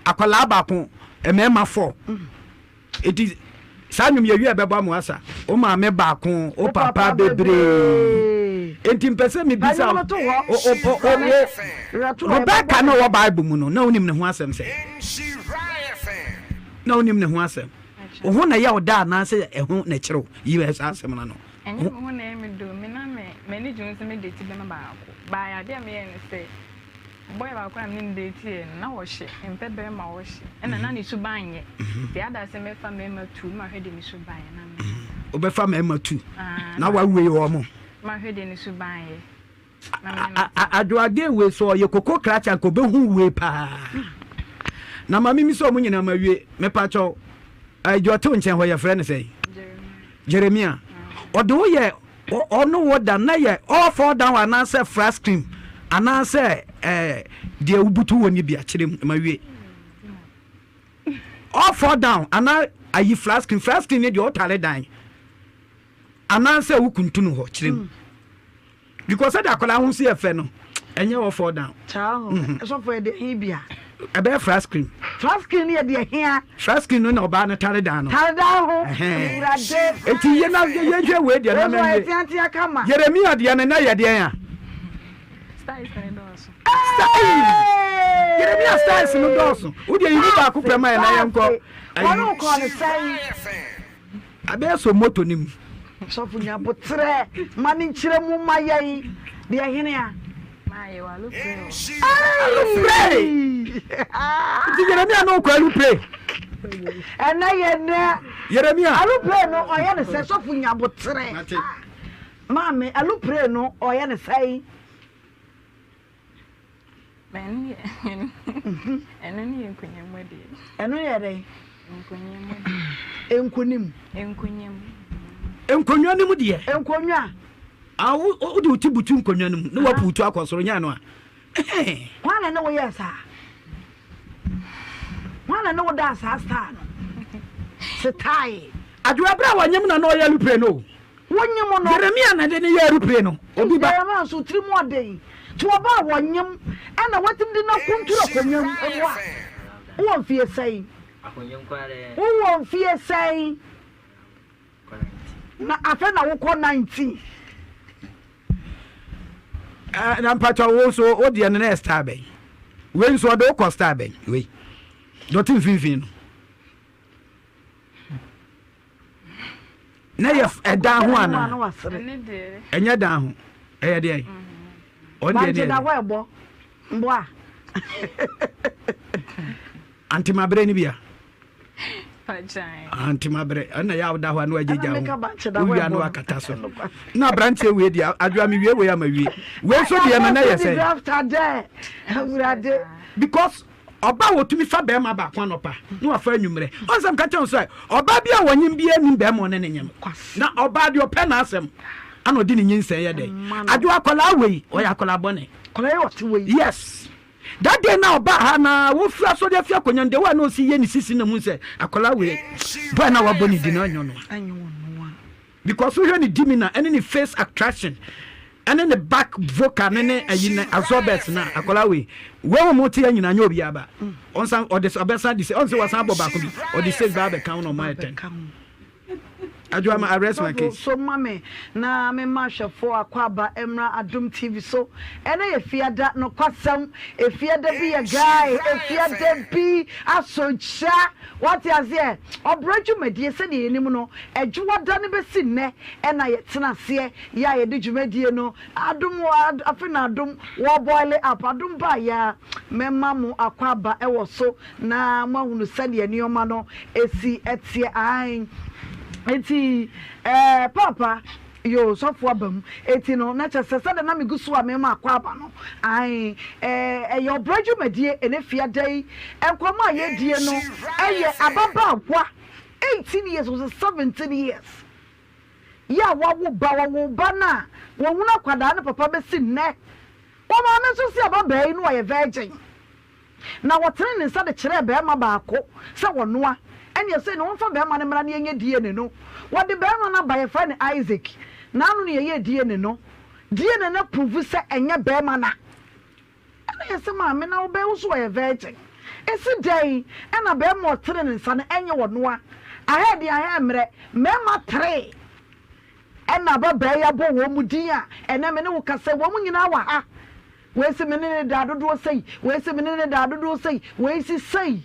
S7: Akwadaa baako mmarima four. Eti saa nnwom yɛwie ɛbɛbɔ amu asa. Wo maame baako, wo papa bebree. Enti mpɛ sɛ mebisa wo, Rebecca na ɔwɔ Bible mu no, na wonim ne ho asɛm sɛ? Na wonim ne ho asɛm? Wo ho na ɛyɛ wo dɛ anaasɛ ɛho na ɛkyerɛ wo? Yi saa asɛm no ano.
S5: Ɛnyɛ me ho na ɛyɛ me dɛ o, me na me m'ani gye ho sɛ me date bɛma baako. But adeɛ a meyɛɛ ne sɛ, boy baako a me ne no date yɛ no, na ɔhye, mempɛ bɛrima a ɔhye. Ɛna na ne suban nyɛ. Nti ada sɛ mɛfa mmarima tu na mahwɛ deɛ ne suban yɛ na me.
S7: Wobɛfa mmarima tu na wawei wɔn.
S5: Mahwɛ deɛ ne suban yɛ.
S7: Adwoa gay wei sɛ ɔyɛ koko krakye anka ɔbɛhu wei paa. Na ma mimi sɛ ɔmo nyinaa ma wie mepa kyɛw. Deɛ ɔte wo nkyɛn hɔ yɛfrɛ no sɛn? Jeremia. Ɔde wo yɛ ɔno wo da na yɛ all fall down anaasɛ flat screen anaasɛ ɛɛ deɛ wobutu wɔ ne bi akyerɛ mu ma wie. All fall down anaa ayi flat screen flat screen ne deɛ ɔtare dan anaasɛ wokuntunu hɔ kyerɛ mu. Because sɛdeɛ akwadaa ho si yɛ fɛ no, ɛnyɛ wɔ fall down.
S1: Saa ho. Mhm. Ɛsɔfo yɛ deɛ he bia.
S7: Ɛbɛyɛ flat screen.
S1: Flat screen yɛ deɛ hea.
S7: Flat screen no na ɔbaa no tare dan no.
S1: Tare dan ho. Awurade.
S7: Eti yɛ na yɛ hwɛ wei deɛ na mɛ
S1: nwie. Teatea kama.
S7: Yeremia deɛ no na yɛ deɛ ya.
S5: Styles no dɔɔso.
S7: Styles. Yeremia styles no dɔɔso. Wo deɛ yi mu baako pɛ ma yɛ na yɛn kɔ.
S1: Wɔn kɔ ne sɛn.
S7: Abɛyɛ sɛ moto no mu.
S1: Sɔfo nya aboterɛ ma ne nkyerɛ mu ma yɛn deɛ hene a.
S7: Alupre! Nti Yeremia no kɔ alupre.
S1: Ɛnɛ yɛ nɛ.
S7: Yeremia.
S1: Alupre no ɔyɛ ne sɛ sɔfo nya aboterɛ. Maame alupre no ɔyɛ ne sɛn.
S5: Ɛno ne yɛ nkonim deɛ.
S1: Ɛno yɛ dɛn?
S5: Nkonim deɛ.
S1: Nkonim.
S5: Nkonim.
S7: Nkonnwa no mu deɛ.
S1: Nkonnwa.
S7: Ah, wo wo de wo ti butu nkonnwa no mu na waputu akɔ soro nyɛ ano a.
S1: Hwan na ne wo yɛɛ saa? Hwan na ne wo daa saa star no? Setae.
S7: Adwoa bere a wɔnyem na na ɔyɛ alupre no o.
S1: Wonyem no.
S7: Yeremia na de no yɛ aeroplane no. Obi ba.
S1: Jeremia nso tiri mu ɔden. Nti ɔba a wɔnyem ɛna watumi de no akunturu akonnwa mu. Mmoa. Wowɔ mfie sɛn? Wowɔ mfie sɛn? Na afei na wokɔ 19.
S7: Eh, na mpakyɛ wo nso wo deɛ no na yɛ star bɛn? Wei nso ɔde wokɔ star bɛn? Wei. Dɔte mfimfini no. na yɛ ɛdan ho anaa ɛnyɛ dan ho ɛyɛ deɛ ɔno deɛ deɛ
S1: da hɔ ɛbɔ mboa
S7: antemabere no bia antemabere ɛna yɛ awoda hɔ a na wagyegya ho wowia na wakata so na aberanteɛ wei deɛ adwoa mewie wei ama wie wei nso deɛ no na yɛ sɛ because Ɔbaa a ɔtumi fa barima baako anɔpa na wafa anwummerɛ. Ɔn sɛ meka kyerɛ wo sɛ ɔbaa bi a wɔnyem biara nnim barima ɔne ne nyem. Na ɔbaa deɛ ɔpɛ n'asɛm ana ɔde ne nyinsɛn yɛ dɛn. Adwo akwadaa wei ɔyɛ akwadaa bɔne. Yes. That day na ɔbaa ha na wɔfiri asɔre afi akonnwa no deɛ wɔ a na ɔsi yɛ ne sisi na mu sɛ akwadaa wei boy na wabɔ ne di no ɛnyɛ ɔnoa. Because wohwɛ ne demeanor ɛne ne face attraction ɛne ne back vocal ne ne ayi ne absorbers na akwadaa wei wei wɔn mo te yɛ nyinaa nyɛ obiara ba ɔnsan ɔde ɔbɛsan de se ɔnse wasan abɔ baako bi ɔde six ba abɛka ho na ɔmo ayɛ ten. Adwoa ma I rest my
S1: Sɔfo
S7: case.
S1: so ma me na me mma ahwɛfoɔ akwaaba mmra Adom TV so. Ɛnɛ yɛ fiada, nokwasɛm, efiada bi yɛ guy, efiada bi asɔ gya. Wate aseɛ? Ɔbrɛ dwumadie sɛdeɛ yɛnim no, Adwoada no bɛsi nnɛ ɛna yɛtena aseɛ yɛ a yɛde dwumadie no Adom wɔ afe na adom wɔ boile up, adom baeɛ a mɛma mo akwaaba wɔ so na moahunu sɛdeɛ nneɛma no si teɛ ae enti eh, paapa yo sɔfo aba mu enti no na kyɛ sɛ sɛdeɛ na megu so a mema akɔ aba no ae eh, ɛyɛ ɔbrɛ dwumadie ɛnɛ fiada yi nkɔmmɔ a yɛdie no ɛyɛ ababaawa 18 years ɔsɛ 17 years yɛ a wawo ba wɔwo ba no a wɔhunu akwadaa no papa bɛsi nnɛ wɔn maame nso si ababaa yi no ɔyɛ virgin Na ɔtenee ne nsa de kyerɛɛ barima baako sɛ wɔnoa. Ɛnneɛ sei no, wɔmfa barima no mmra na yɛnyɛ DNA no. Wɔde barima no aba, yɛfrɛ no Isaac. N'ano na yɛyɛɛ DNA no. DNA no apuruvu sɛ ɛnyɛ barima no a. Ɛnna yɛse, Maame, na wo ba yi, wo nso ɔyɛ virgin. Esi dɛn na barima a ɔtenee ne nsa no, ɛnyɛ ɔnoa? Ahɛ deɛ ahɛ mmerɛ, mmarima teree ɛna ababaa yi abɔ wɔn din a ɛnnɛ me ne wo kasa yi, wɔn nyinaa wɔ ha. Wei se me ne no daa dodoɔ sei, wei se me ne no daa dodoɔ sei, wei se sei.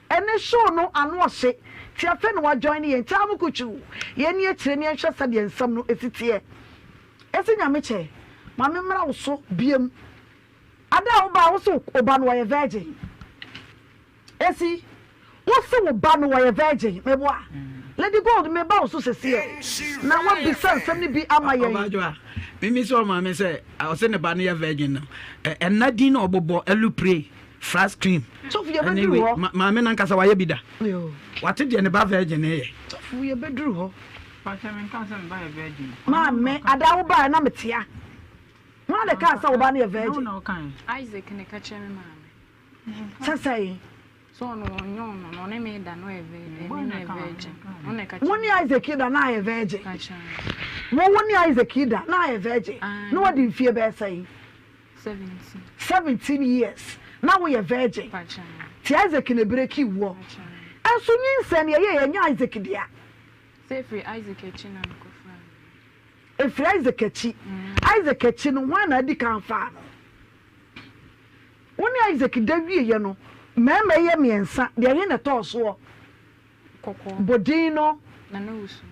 S1: Ɛne show no ano ɔhye. Nti afei na wa join yɛn. Kyaa mo kutwuu. Yɛn ni akyire na yɛnhwɛ sɛdeɛ nsɛm no si teɛ. Esi Nyame kyɛ, ma me mmra wo so biam. Ada a wo baa wo se wo ba no ɔyɛ virgin. Esi, wo se wo ba no ɔyɛ virgin, meboa? Lady Gold, me ba wo so sesiɛ na wabisa nsɛm no bi ama yɛn.
S7: Ɔbaa Joa, me mi sɛ ɔmaame sɛ ɔse ne ba no yɛ virgin no, ɛna din na ɔbobɔ, Alupre, Flask cream,
S1: Sɔfo yɛ
S7: ɛne
S1: bɛduru
S7: wei,
S1: hɔ.
S7: Maame no ankasa wayɛ bi da?
S1: Yoo.
S7: Wate deɛ ne ba virgin no yɛ?
S1: Sɔfo yɛ bɛduru hɔ.
S3: Pakyɛ me nka sɛ me ba yɛ virgin.
S1: Maame, ada wo baɛ na metea. Hwan na ɛkaa sɛ wo ba no yɛ virgin?
S5: Isaac na ɛka kyerɛ me maame.
S1: Sɛ sɛn?
S5: Sɛ ɔno ɔnyɛ ɔno na ɔne me da na ɔyɛ virgin, ɛne me yɛ virgin. Ɔno na ɛka
S1: Wo
S5: kyerɛ
S1: ne
S5: me.
S1: Isaac da na ayɛ virgin.
S5: Ka kyerɛ me.
S1: Wo wo ne Isaac da na ayɛ virgin.
S5: Ae.
S1: Na wadi mfie bɛyɛ sɛn?
S5: 17.
S1: 17 years na woyɛ virgin.
S5: Ka kyerɛ me.
S1: Ti Isaac na ebreki woɔ.
S5: Ka kyerɛ me.
S1: Ɛnso nyinsɛn no yɛyɛ yɛnyɛ Isaac dea.
S5: Sɛ efiri Isaac akyi na mekɔfaa no.
S1: Efiri Isaac akyi. Isaac akyi no hwan na adi kan faa no? Wo ne Isaac da wieeɛ no, mmarima yi yɛ mmiɛnsa, deɛ he na ɛtɔɔ soɔ?
S5: Kɔkɔɔ.
S1: Bɔ din no.
S5: Nana Wusu.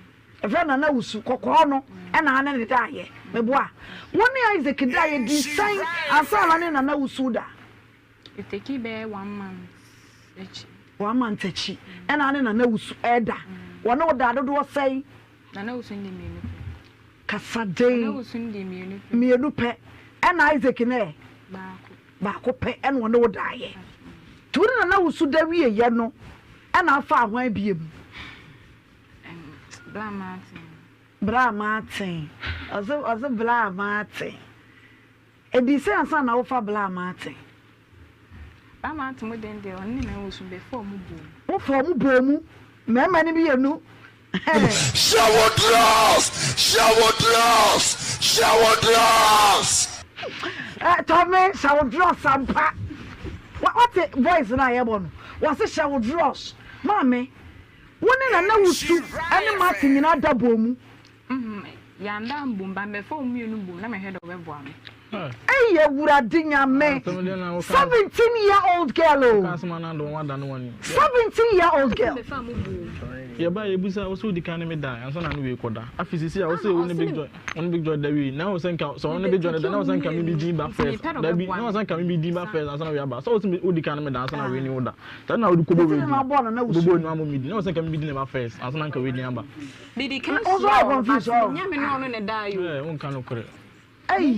S1: Ɛfrɛ Nana Wusu, kɔkɔɔ no ɛna ane ne daeɛ. Meboa? Wo ne Isaac daeɛ dii sɛn ansa na ne Nana Wusu da?
S5: Ɛteki bɛyɛ one month akyi.
S1: One month akyi ɛna ane Nana Wusu ɛda. Wɔne wo daa dodoɔ sɛn?
S5: Nana Wusu no deɛ mmienu pɛ.
S1: Kasa den.
S5: Nana Wusu no deɛ mmienu pɛ.
S1: Mmienu pɛ. Ɛna Isaac no ɛ?
S5: Baako.
S1: Baako pɛ ɛna ɔne wo daeɛ. Nti wo ne Nana Wusu da wieɛ no ɛna afaa hwan biom?
S5: Bra Martin.
S1: Bra Martin. Ɔse ɔse Bra Martin. Ɛdii sɛn ansa na wofa Bra Martin?
S5: Bra Martin mu den deɛ ɔne Nana Wusu bɛfa ɔmo bɔɔ mu.
S1: Wofa ɔmo bɔɔ mu? Mmarima no mmienu
S8: Hyɛ wo drɔs! Hyɛ wo drɔs! Hyɛ wo drɔs!
S1: Tɔme hyɛ wo drɔs ampa. Wate voice no a yɛbɔ no? Wɔse hyɛ wo drɔs. Maame, wo ne Nana Wusu ne Martin nyinaa da bɔɔ mu.
S5: Yɛanda ammbom but mebɛfa wɔn mmienu bom na mehwɛ dɛ ɔbɛboa me.
S1: Ei awurade nyame 17 year old girl o 17 year old girl.
S4: Yɛba yɛbusa wo sɛ wodi kan ne me da ansa na ne wei kɔda afei sisi a wo sɛ wo ne big joy wo ne big joy da wie na wo sɛ nka sɛ wo ne big joy da na wo sɛ nka me bi din ba first dabi na wo sɛ nka me bi din ba first ansa na wei aba sɛ wo sɛ wodi kan ne me da ansa na wei ne wo da saa na wode kɔbɔ wei din bɔbɔ nu amɔ me din na wo sɛ nka me bi din na ba first ansa na nka wei din aba.
S5: Mede kan hyia wo but menyɛ me ne ɔno na ɛdaa yi o.
S4: Ɛɛ wonka nokorɛ.
S1: Ei.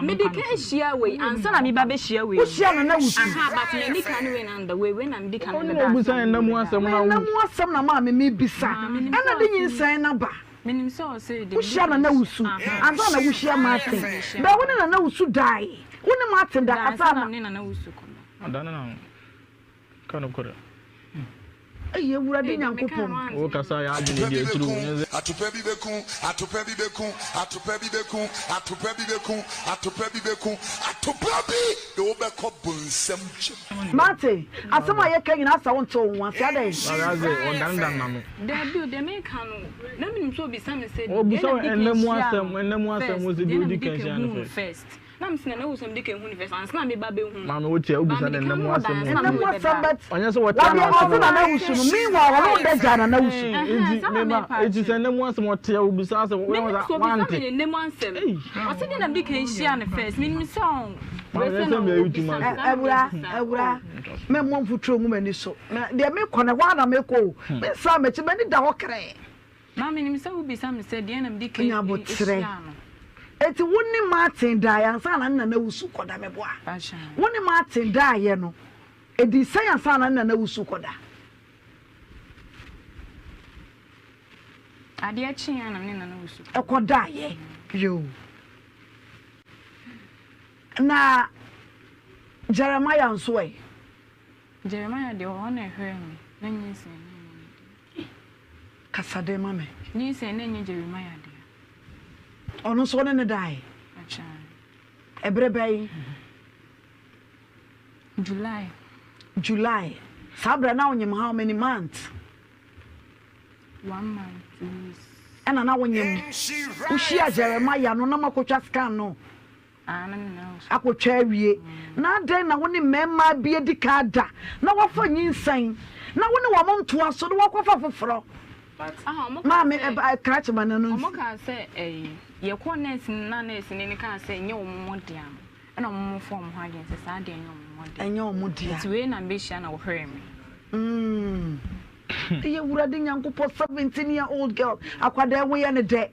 S5: Mede kan hyia wei ansa na meba bɛhyia wei.
S1: Wohyia no na wusu.
S5: Aha but mani kan ne wei na nda wei wei na medi kan ne
S4: Ɔno
S5: bɛda
S4: obusa yɛn nna mu asɛm na wo.
S1: Nna mu asɛm na maame mebisa. Ɛna de nyinsɛn no aba.
S5: Menim sɛ ɔsɛ de.
S1: Wohyia Nana Wusu ansa na wohyia Martin. Bɛ wo ne Nana Wusu dae. Wo ne Martin da ansa na.
S5: Ne Nana Wusu kɔda.
S4: Ada ne na ka nokorɛ.
S1: Ei Awurade Nyankopɔn.
S4: Wo kasa yɛ adwene di akyiri o nyɛ sɛ.
S8: Atopɛ bi bɛku, atopɛ bi bɛku, atopɛ bi bɛku, atopɛ bi bɛku, atopɛ bi bɛku, atopɛ bi de wo bɛkɔ bonsam gyam.
S1: Mate, asɛm a yɛka nyinaa asɛ wonte wo ho ase, adɛn?
S4: Maame adze ɔdandan n'ano.
S5: Dabi o, deɛ meka no, na menim sɛ ɔbisa me sɛ,
S4: Ɔbisa
S5: deɛ na
S4: wo
S5: medi kan
S4: ɛnna mu
S5: hyia
S4: asɛm,
S5: no
S4: ɛnna mu asɛm,
S5: first,
S4: wo se
S5: deɛ
S4: deɛ
S5: na
S4: odi
S5: medi
S4: kan
S5: kan
S4: hyia
S5: hu
S4: no
S5: no
S4: first.
S5: first. Na mese na mehu sɛ mede kan hu no first ansa na meba bɛhu no.
S4: Maame wo tia
S5: Ba
S4: wobisa no
S5: mede
S4: ɛnna
S5: kan
S4: mu
S5: hu
S4: asɛm
S5: ɔda ansa
S4: o.
S5: na
S1: Ɛnna mu
S5: mebɛda.
S1: asɛm but
S4: Ɔnyɛ sɛ wɔte
S1: wadeɛ
S4: ano
S1: ɔse
S4: asɛm o.
S1: Nana Owusu no meanwhile ɔno ɔda gyaa Nana Owusu.
S5: Ɛhɛn,
S4: Enti
S5: saa na
S4: meba
S5: mepa
S4: enti sɛ
S5: akyerɛ.
S4: ɛnna mu asɛm ɔte a wobisa asɛm
S5: Me
S4: wo
S5: sɛ obisa
S4: wante.
S5: me ne nna mu asɛm.
S4: Ei.
S5: Ɔse deɛ na mede kan hyia no first. Menim sɛ ɔn
S4: Maame
S5: wei
S4: yɛ
S5: sɛ
S4: sɛ
S5: na
S4: meyɛ YouTube
S5: obisa me
S4: ase.
S5: saa na
S1: Awura,
S5: mebisa.
S1: awura, mɛmmɔ mfuturo ngu m'ani so. Deɛ mekɔ no ɛhɔ ara na mekɔ o. Mensan m'akyi, m'ani da hɔ krɛɛ.
S5: Maa menim sɛ wobisa me sɛ deɛn na mede kan
S1: Nya aboterɛ.
S5: hyiaa no.
S1: Enti wo ne Martin daeɛ ansa na ne nana wusu kɔda meboa?
S5: Pakyɛ.
S1: Wo ne Martin daeɛ no, ɛdii sɛn ansa na ne nana wusu kɔda?
S5: Adeɛ kyeeɛ na me ne nana wusu kɔdaeɛ.
S1: Ɛkɔdaeɛ. Yoo. Na Jeremiah nso ɛ?
S5: Jeremiah deɛ ɔhɔ na ɛhwɛɛ me, na nyinsɛn no nyɛ ne dea.
S1: Kasa den ma me.
S5: Nyinsɛn no nyɛ Jeremiah dea.
S1: Ɔno nso wo ne no dae?
S5: Akyɛ.
S1: Ɛberɛ bɛn?
S5: July.
S1: July. Saa berɛ na wonyem how many months?
S5: One month, 2 weeks.
S1: Ɛna na wonyem. Wohyia Jeremiah no na moakɔtwa scan no? Akɔtwa awie. Na adɛn na wo ne mmarima bi adi kan ada na woafa nyinsɛn na wo ne wɔn ntoa so na woakɔfa foforɔ? Maame, krakye ma n'ano nsi.
S5: Wɔkaa sɛ ɛyi, yɛkɔɔ nɛɛse no na nɛɛse no kaa sɛ ɛnyɛ wɔn dea no, ɛna wɔn faa wɔn ho adwene sɛ saa deɛ ɛnyɛ wɔn dea.
S1: Ɛnyɛ wɔn dea.
S5: Nti wei na mebɛhyia na wɔhwɛɛ me.
S1: Mm. Ɛyɛ Awurade Nyankopɔn 17 year old girl akwadaa ho yɛ ne dɛ.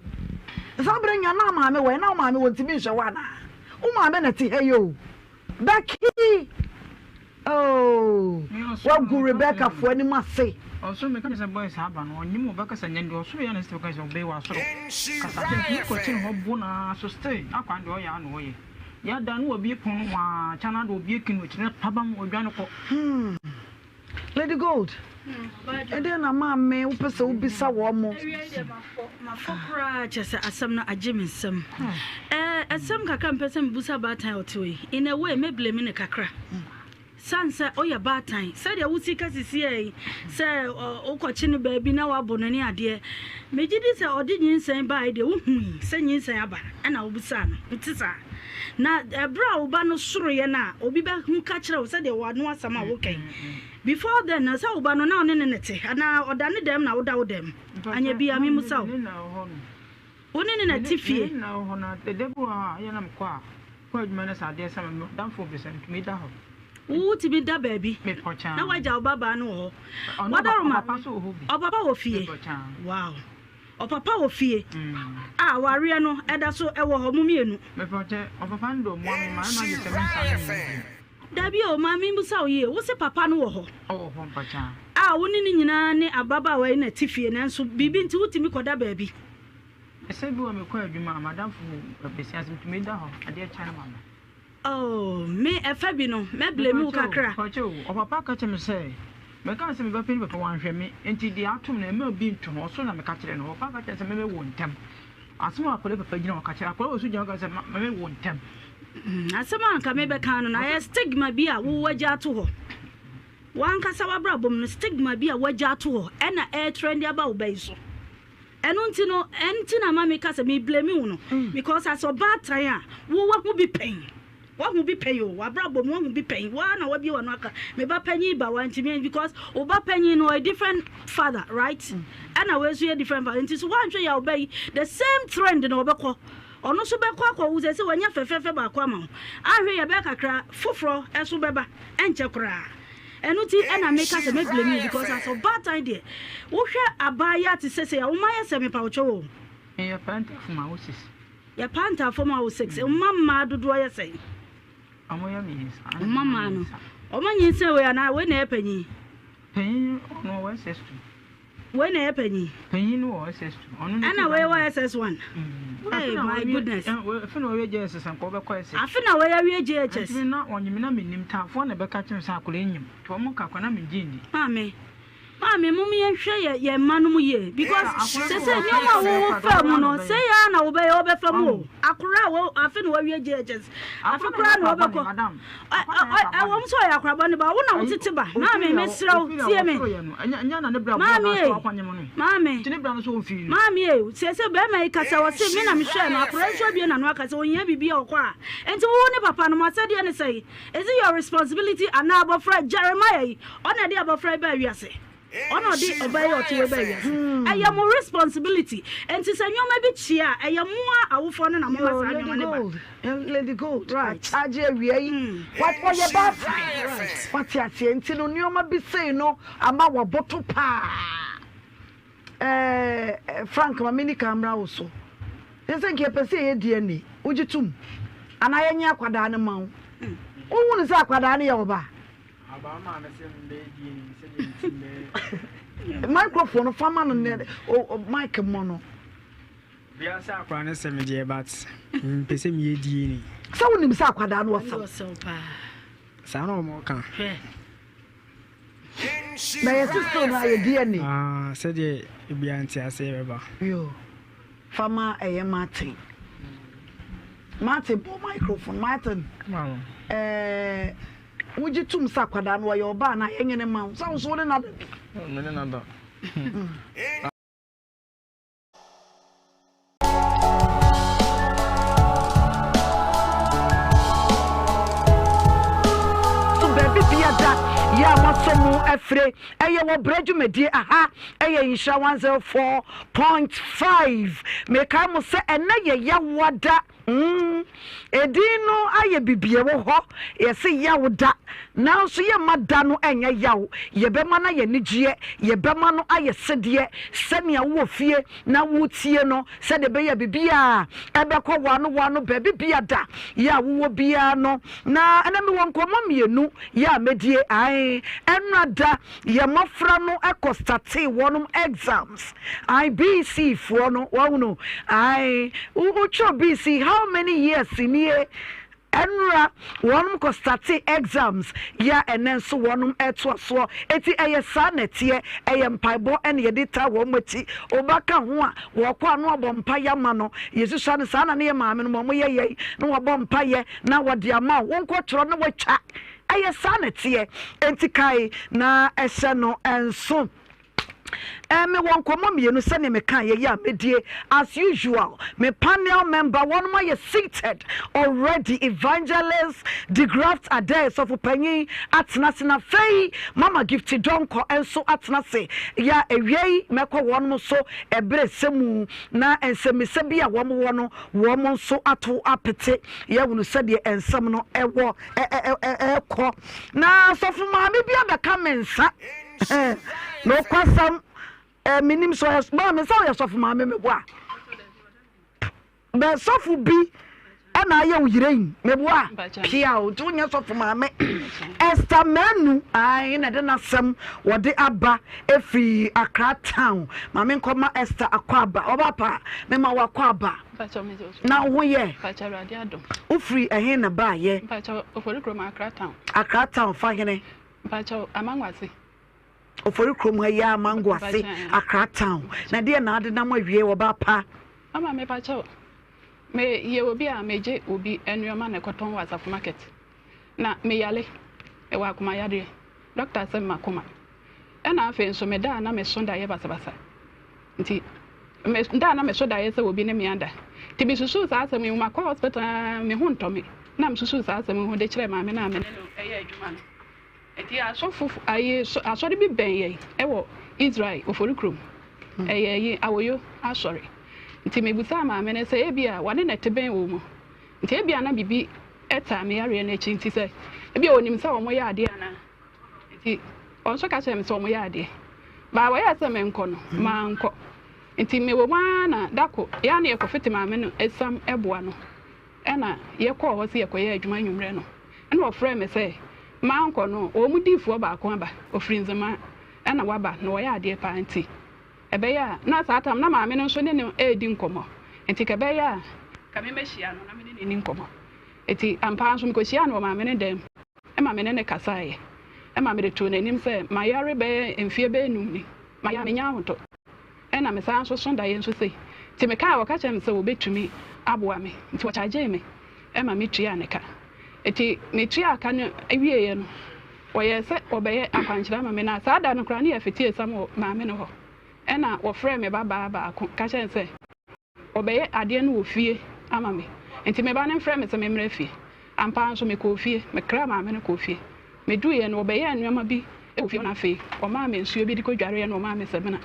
S1: Saa berɛ nya na maame wɔ na maame wɔ ntumi nhwɛ wo anaa? Wo maame na te ha yi o. Becky! Oh, wagu Rebecca fo anim ase.
S3: Ɔsoro meka sɛ boys aba no ɔnyim ɔbɛkasa nyɛ deɛ ɔsoro yɛ na sɛ ɔka sɛ ɔbɛyi wɔ asoro kasa kyerɛ tumi kɔkye ne hɔ bo na so still akwan deɛ ɔyɛ ano ɔyɛ yɛada no wɔbie pon no waa kyɛ na de ɔbie kinu akyiri na pabam ɔdwane kɔ.
S1: Lady Gold, ɛdeɛn na maame wopɛ sɛ wobisa wɔn mo?
S9: Awiei deɛ mafɔ, mafɔ koraa kyerɛ sɛ asɛm no agye me nsam. Ɛɛ asɛm kakra mepɛ sɛ mebusa baatan a ɔte hɔ yi, in a way mɛ blame no kakra. Sane sɛ ɔyɛ baatan, sɛdeɛ wosi ka sisiɛ yi sɛ wokɔkye no baabi na wabo no ne adeɛ, megye di sɛ ɔde nyinsɛn baeɛ deɛ wohui sɛ nyinsɛn aba ɛna wobisaa no, nte saa? Na ɛberɛ a wo ba no soroeɛ no a obi bɛhu ka kyerɛ wo sɛdeɛ w'ano asɛm a woka yi. Before then no sɛ wo ba no na ɔne ne na te anaa ɔda ne dɛm na woda wo dɛm? Anyɛ biaa memmusa wo. Wo ne ne na te fie? Wotumi da baabi na woagya wo babaa no wɔ hɔ? Wadaroma, ɔpapa wɔ fie? Wow. Ɔpapa wɔ fie a awareɛ no ɛda so ɛwɔ hɔ mo mmienu.
S3: Mepɔkyɛ ɔpapa no de ɔmoa me ma ɛma gye sɛ me nsa no nyɛ bi.
S9: Dabi o maame mbusa wo yie wo se papa no wɔ hɔ.
S3: Ɔwɔ hɔ mpɔkyɛ.
S9: A wo ne ne nyinaa ne ababaawa yi na ɛte fie nanso biribi nti wo tumi kɔda baabi.
S3: Ɛsɛ bi wɔ mekɔ adwuma a madamfo besia so metumi da hɔ adeɛ kyɛ no maba.
S9: Oh me ɛfɛ bi no mɛ blame wo kakra.
S3: Mpakyɛ o, ɔpapa ka kyerɛ me sɛ mɛka sɛ me ba panin papa wanhwɛ me nti deɛ ato me no mma obi nto no ɔsoro na meka kyerɛ no ɔpapa ka kyerɛ me sɛ mɛmɛ wo ntɛm asɛm a akwadaa papa gyina hɔ ka kyerɛ akwadaa wɔ so gyina hɔ ka sɛ mɛmɛ wo ntɛm.
S9: Asɛm a anka mebɛka no no ayɛ stigma bi a wo wagya ato hɔ wankasa w'abrabɔ mu no stigma bi a wagya ato hɔ ɛna ɛretrɛndi aba wo ba yi so. Ɛno nti no ɛnti na ama meka sɛ me blame wo no because as ɔbaatan a wo wahu bi pɛn wahu bi pɛn o wabrabɔ mu wahu bi pɛn waa na wabie wano aka me ba panyin ba wantumi because wo ba panyin no ɔyɛ different father right ɛna wei nso yɛ different father nti so woanhwɛ yɛ a wo ba yi the same trend na ɔbɛkɔ ɔno nso bɛkɔ akɔwo sɛ sɛ wanya fɛfɛɛfɛ baako ama wo ahwɛ yɛ bɛyɛ kakra foforɔ ɛso bɛba ɛnkyɛ koraa Ɛno nti na meka sɛ mɛ blame you because as ɔbaatan deɛ wohwɛ abaayaa te sɛ sei a woma yɛ sɛ mepawokyɛw o.
S3: Yɛ paa ntaafo ma wo six.
S9: Yɛ paa ntaafo ma wo six. Mma mmaa dodoɔ yɛ sɛn?
S3: Ɔmo yɛ mmiɛnsa.
S9: Mma mmaa no ɔmo nyinsɛn wei anaa wei na ɛyɛ panyin?
S3: Panyin ɔno ɔwɔ SS two.
S9: Wei na ɛyɛ panyin.
S3: Panyin no wɔ SS two. Ɔno ne
S9: Ɛna wei wɔ SS one. Hey my goodness.
S3: Afe na wɔawie JHS nka wɔbɛkɔ SS.
S9: Afe na wɔyɛ awie JHS.
S3: Nti na wɔnyim na menim taafoɔ na ɛbɛka kyerɛ me sɛ akwadaa nyim. Nti wɔn ka kora na mengye ndi.
S9: Maame. Maame mom yɛn hwɛ yɛ yɛn mma no mu yie because sese nneɛma a wowo faa mu no sɛ yɛ ara na wobɛyɛ wobɛfa mu o akora a wɔ afe na wawie JHS afe koraa na wɔbɛkɔ ɛwɔ mu sɛ ɔyɛ akorabɔ ne ba wo na wotete ba maame mesrɛ wo tie me maame e maame maame e sese bɛrima yi kasa wɔ se me na mehwɛ no akora nso abie n'ano akasa ohia biribi a ɔkɔ a nti wo ne papa no mo asɛdeɛ ne sɛ Is it your responsibility anaa abɔfra Jeremiah yi ɔna ɛde abɔfra yi baa wiase ɔna ɔde ɔbaa yi ɔte wei baa wiase ɛyɛ mo responsibility nti sɛ nneɛma bi kyea a ɛyɛ mo a awofoɔ no na mo ma saa nneɛma no ba.
S1: Lady Gold akyagye awia yi wɔyɛ baatan wate aseɛ nti no nneɛma bi sei no ama wɔboto paa. Ɛɛ Frank ma menni kan mmra wo so. Ɛsɛ sɛ nka yɛpɛ sɛ yɛyɛ DNA. Wogye tom? Anaa yɛnyɛ akwadaa no ma wo? Wohu no sɛ akwadaa no yɛ wo ba? Microphone no fa ma no nɛ mic mmɔ no.
S3: Bia sɛ akwadaa no sɛ me deɛ but mpɛ sɛ meyɛ DNA.
S1: Sɛ wonim sɛ akwadaa no ɔsɛw?
S3: Saa na wɔn ka.
S1: Na yɛse still no ayɛ DNA.
S3: Ah sɛdeɛ ebia nteaseɛ bɛba.
S1: Yoo fa ma ɛyɛ Martin. Martin bɔ microphone Martin ɛɛ wogye tum sɛ akwadaa no ɔyɛ ɔbaa anaa yɛnyɛ ne ma wo sɛ wo nso wo ne no ada bi.
S4: Me ne no ada.
S1: So baabi biada yɛ a moasɔ mu afire ɛyɛ wɔ berɛ dwumadie aha ɛyɛ Nhyira 104.5 mekae mo sɛ ɛnɛ yɛ yawoada Mm, edin no ayɛ biribi ɛwɔ hɔ, yɛse yaw da, nanso yɛmma da no nyɛ yaw, yɛbɛma no ayɛ anigyeɛ, yɛbɛma no ayɛ sedeɛ, sɛnea wowɔ fie na woretie no, sɛdeɛ ɛbɛyɛ a biribiara ɛbɛkɔ w'ano w'ano baabi bia da yɛ a wowɔ biara no. Na ɛnɛ mewɔ nkɔmmɔ mmienu yɛ a mɛdie, ae, ɛnora da Yɛ mmɔfra no kɔ startee wɔnom exams ae BC foɔ no wahunu ae wo twerɛ BC how many years nie ɛnora wɔnom kɔ startee exams yɛ a ɛnɛ nso wɔnom ɛtoa soɔ eti ɛyɛ saa na ɛteɛ ɛyɛ mpaebɔ ɛna yɛde taa wɔn akyi oba ka ho a wɔkɔ ano abɔ mpaeɛ ama no yɛsusua no saa na ne yɛ maame no wɔn yɛ yɛn na wɔabɔ mpaeɛ na wɔde ama wo nkɔ twerɛ na wɔatwa Ɛyɛ saa na ɛteɛ. Enti kae na hyɛ no nso. Eh, mewɔ nkɔmmɔ mmienu sɛdeɛ mekaeɛ yi a mɛdie as usual. Me panel member wɔnom ayɛ seated already. Evangelist DeGraft Adair sɔfo panyin atena ase na afei Mama Gifty Donkor nso atena ase. Ya awia yi mɛkɔ wɔnom so ɛberɛ sɛ mu na nsɛmmisa bi a wɔn wɔ no wɔn nso ato apete yɛahunu sɛdeɛ nsɛm no ɛwɔ. Ɛrekɔ na sɔfo maame bi abɛka me nsa nokwasɛm menim sɛ ɔyɛ maame sɛ ɔyɛ sɔfo maame meboa bɛ sɔfo bi ɛna ayɛ wo yere yi meboa pia o nti wonyɛ sɔfo maame Esther Manu ae na ɛde n'asɛm wɔde aba efiri Accra town maame nkɔma Esther akɔ aba ɔba pa mema wakɔ aba
S5: Mpakyɛw me so.
S1: Na wo ho yɛ?
S5: Mpakyɛw Awurade adom.
S1: Wo firi ɛhe na baa yɛ?
S5: Mpakyɛw Ofori kurom Accra town.
S1: Accra town fa hene?
S5: Mpakyɛw Amango ase.
S1: Ofori kurom ha yi ara Amango ase Accra town. Na deɛ na ade nam awie ɔbaa pa?
S5: Mama me pakyɛw me yɛ obi a me gye obi nnoɔma na ɛkɔtɔn wɔ asafo market na me yale me wɔ akoma yadeɛ doctor sɛ ma koma ɛna afei nso me da a na me so daeɛ basabasa Nti me da a na meso daeɛ sɛ obi ne me ada. Nti mesusuu saa asɛm yi ho, makɔ hospital a me ho ntɔ me. Na mesusuu saa asɛm yi ho de kyerɛɛ maame no a me ne no yɛ adwuma no. Nti asɔfo ayi asɔre bi bɛn yɛn wɔ Israel Oforikrom. Ɛyɛ ayi Awoyo asɔre. Nti mebusaa maame no sɛ ebi a wɔne na ɛte bɛn wɔ mu. Nti ebi a na biribi taa me yareɛ no akyi nti sɛ ebi a onim sɛ wɔyɛ adeɛ anaa. Nti wɔn nso ka kyerɛɛ me sɛ wɔyɛ adeɛ. Baa wɔyɛɛ sɛ menkɔ no, mankɔ. Nti mewɔ mu ara na da ko, yɛ a na yɛkɔfete maame no esiam boa no. Ɛna yɛkɔɔ hɔ sɛ yɛkɔyɛ adwuma anwummerɛ no, ɛna ɔfrɛɛ me sɛ mankɔ no, wɔn diifoɔ baako aba, ɔfiri Nzemaa, ɛna waba na ɔyɛ adeɛ paa nti ɛbɛyɛ a, na saa tam na maame no nso ne no redi nkɔmmɔ, nti ka ɛbɛyɛ a ka memmɛhyia no na me ne no nni nkɔmmɔ. Nti ampa ara nso mekɔhyiaa no wɔ maame no dan mu. ma me ne no kasaeɛ.
S10: ma mede too n'anim sɛ mayare bɛyɛ mfeɛ bɛyɛ num ni, mayare mennya ahotɔ, ɛna mesan nso so daeɛ nso sei. Nti mekae a ɔka kyerɛɛ me sɛ ɔbɛtumi aboa me, nti ɔkyagyee me ma metuaa ne ka. Nti metuaa ka no wieeɛ no, ɔyɛɛ sɛ ɔbɛyɛ akwankyerɛ ama me, na saa da no koraa ne yɛfete asiam wɔ maame no hɔ, ɛna wɔfrɛɛ me ba baa baako ka kyerɛɛ no sɛ, Wɔbɛyɛ adeɛ no wɔ fie ama me. Nti me ba no mfrɛ me sɛ memmra fie. Ampa ara nso mekɔɔ fie. Mekraa maame no kɔɔ fie. Meduruiɛ no, wɔbɛyɛɛ nneɛma bi wɔ fie hɔ na afei wɔmaa me nsuo bi de kɔdwareeɛ na wɔmaa me samina.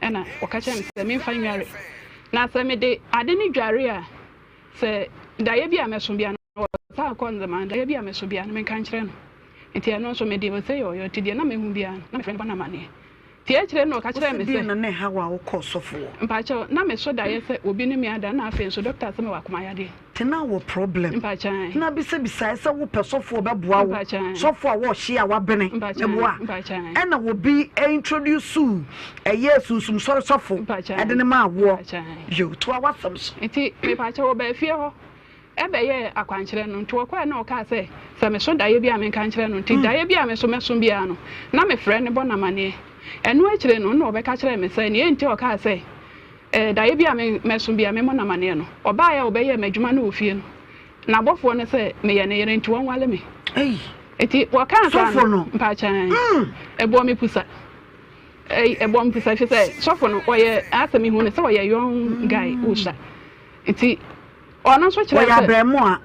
S10: Ɛna wɔka kyerɛɛ me sɛ memfa nnware. Na sɛ mede ade no dware a, sɛ daeɛ bi a mɛso biara no, ɔsan kɔ Nzema, daeɛ bi a mɛso biara no menka nkyerɛ no. Nti ɛno nso mede ose yɔɔyɔ nti deɛ na mɛhu biara no, na mefrɛ no bɔ no amaneɛ. Nti akyire no na ɔka kyerɛɛ me
S1: Wose
S10: sɛ.
S1: deɛn na na ɛha wo a wokɔɔ sɔfo hɔ?
S10: Mpakyɛw, na meso daeɛ sɛ obi ne me ada na afei nso dɔkta se mewɔ akoma yadeɛ.
S1: Nti na wowɔ problem?
S10: Mpakyɛw ae.
S1: Na bisabisaeɛ sɛ wopɛ sɔfo a ɔbɛboa wo,
S10: Mpakyɛw ae.
S1: sɔfo a wɔɔhye a wabene,
S10: Mpakyɛw ae.
S1: meboa?
S10: Mpakyɛw ae.
S1: Ɛna obi introduce ɛyɛ sunsum sɔre sɔfo
S10: Mpakyɛw ae.
S1: ɛde no maa woɔ.
S10: Mpakyɛw ae.
S1: Yoo, toa w'asɛm so.
S10: Nti mepakyɛw wɔbaa fie hɔ bɛyɛɛ akwankyerɛ no. Nti wɔkɔeɛ na ɔkaa sɛ, sɛ meso daeɛ bi a menka nkyerɛ no. Nti daeɛ bi a meso mɛso biara no, na mefrɛ no bɔ no amaneɛ. Ɛno akyire no, na ɔbɛka kyerɛɛ me sɛ, nea enti a ɔkaa sɛ daeɛ bi a mɛso biara memmɔ no amaneɛ no, ɔbaeɛ a ɔbɛyɛɛ m'adwuma no wɔ fie no, n'abɔfoɔ no sɛ meyɛ ne yere nti wɔnwale me. Nti wɔkaa saa no, mpakyɛw, ɛbɔɔ me pusa. Ɛbɔɔ me pusa ɛfiri sɛ sɔfo no ɔyɛ asɛ mehu no sɛ ɔyɛ young guy, ɔsua. Nti Ɔno nso kyerɛɛ
S1: Wɔyɛ
S10: sɛ.
S1: abarimaa.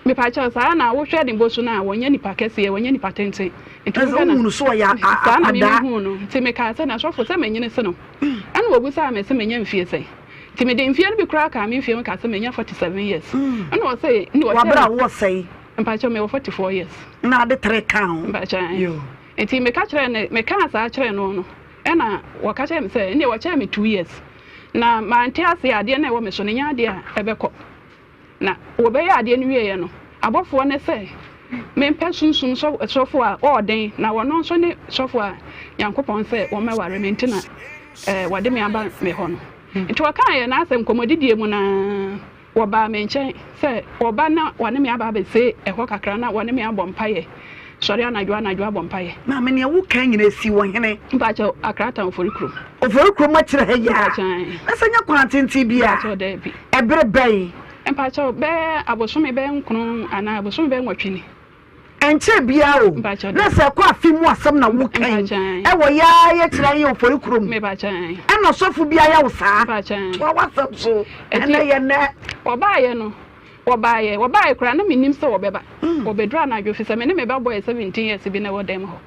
S10: Mepakyɛw, saa na wohwɛ ne bɔsu no a, wɔnyɛ nipa kɛseɛ, wɔnyɛ nipa tenten. Nti
S1: Ɛsɛ
S10: wohwɛ na.
S1: wohu no sɛ ɔyɛ a
S10: Saa na me
S1: akwadaa.
S10: mehuu no. Nti mekaa sɛ, na sɔfo, sɛ manyini se no? Ɛna ɔbisaa me se manya mfie sɛn. Nti mede mfie no bi koraa kaa me mfie ho kaa sɛ manya 47 years. Ɛna ɔse, ɛna
S1: Wɔ
S10: ɔkyerɛɛ
S1: berɛ a
S10: me.
S1: wowɔ sɛn?
S10: Mpakyɛw, mewɔ 44 years.
S1: Na ade tere kaa ho?
S10: Mpakyɛw, ae.
S1: Yoo.
S10: Nti meka kyerɛɛ no, mekaa saa kyerɛɛ no no, ɛna wɔka kyerɛɛ me sɛ, ɛnneɛ wɔkyɛɛ me two years. Na mante aseɛ, adeɛ no a ɛwɔ me so no nyɛ adeɛ a ɛbɛkɔ. Na wɔbɛyɛ adeɛ no wieeɛ no, abɔfoɔ no sɛ mempɛ sunsum sɔfoɔ a ɔɔden, na ɔno nso ne sɔfoɔ a Nyankopɔn sɛ wɔmmɛware me nti na wɔde me aba me hɔ no. Nti wɔkaeɛ na asɛ nkɔmmɔdidie mu no ara, Wɔbaa me nkyɛn sɛ wɔba na wɔne me aba abɛsie ɛhɔ kakra na wɔne me abɔ mpaeɛ. Sɔre anadwo anadwo abɔ mpaeɛ.
S1: Maame, nea woka nyinaa esi wɔ hene?
S10: Mpakyɛw, Accra town, Ofori kurom.
S1: Ofori kurom akyerɛ ha yi a?
S10: Mpakyɛw, ae.
S1: Na sɛ nyɛ kwan tenten bi a?
S10: Mpakyɛw, daabi.
S1: Ɛbere bɛn?
S10: Mpakyɛw, bɛyɛ abosome bɛyɛ nkron anaa abosome bɛyɛ nwɔtwe ni.
S1: Ɛnkyɛɛ biara o, na sɛ ɛkɔ afe mu asɛm na woka yi, ɛwɔ yɛ ara yɛ kyerɛ yɛ ofori kurom. Ɛna ɔsɔfo bi ayɛ wo saa. Toa w'asɛm so. Ɛnɛ yɛ nnɛ.
S10: Wɔbaeɛ no, wɔbaeɛ, wɔbaeɛ koraa na mennim sɛ wɔbɛba. Wɔbɛduru anadwo ɛfiri sɛ me ne me ba bɔɔ 17 years bi na ɛwɔ dan mu hɔ.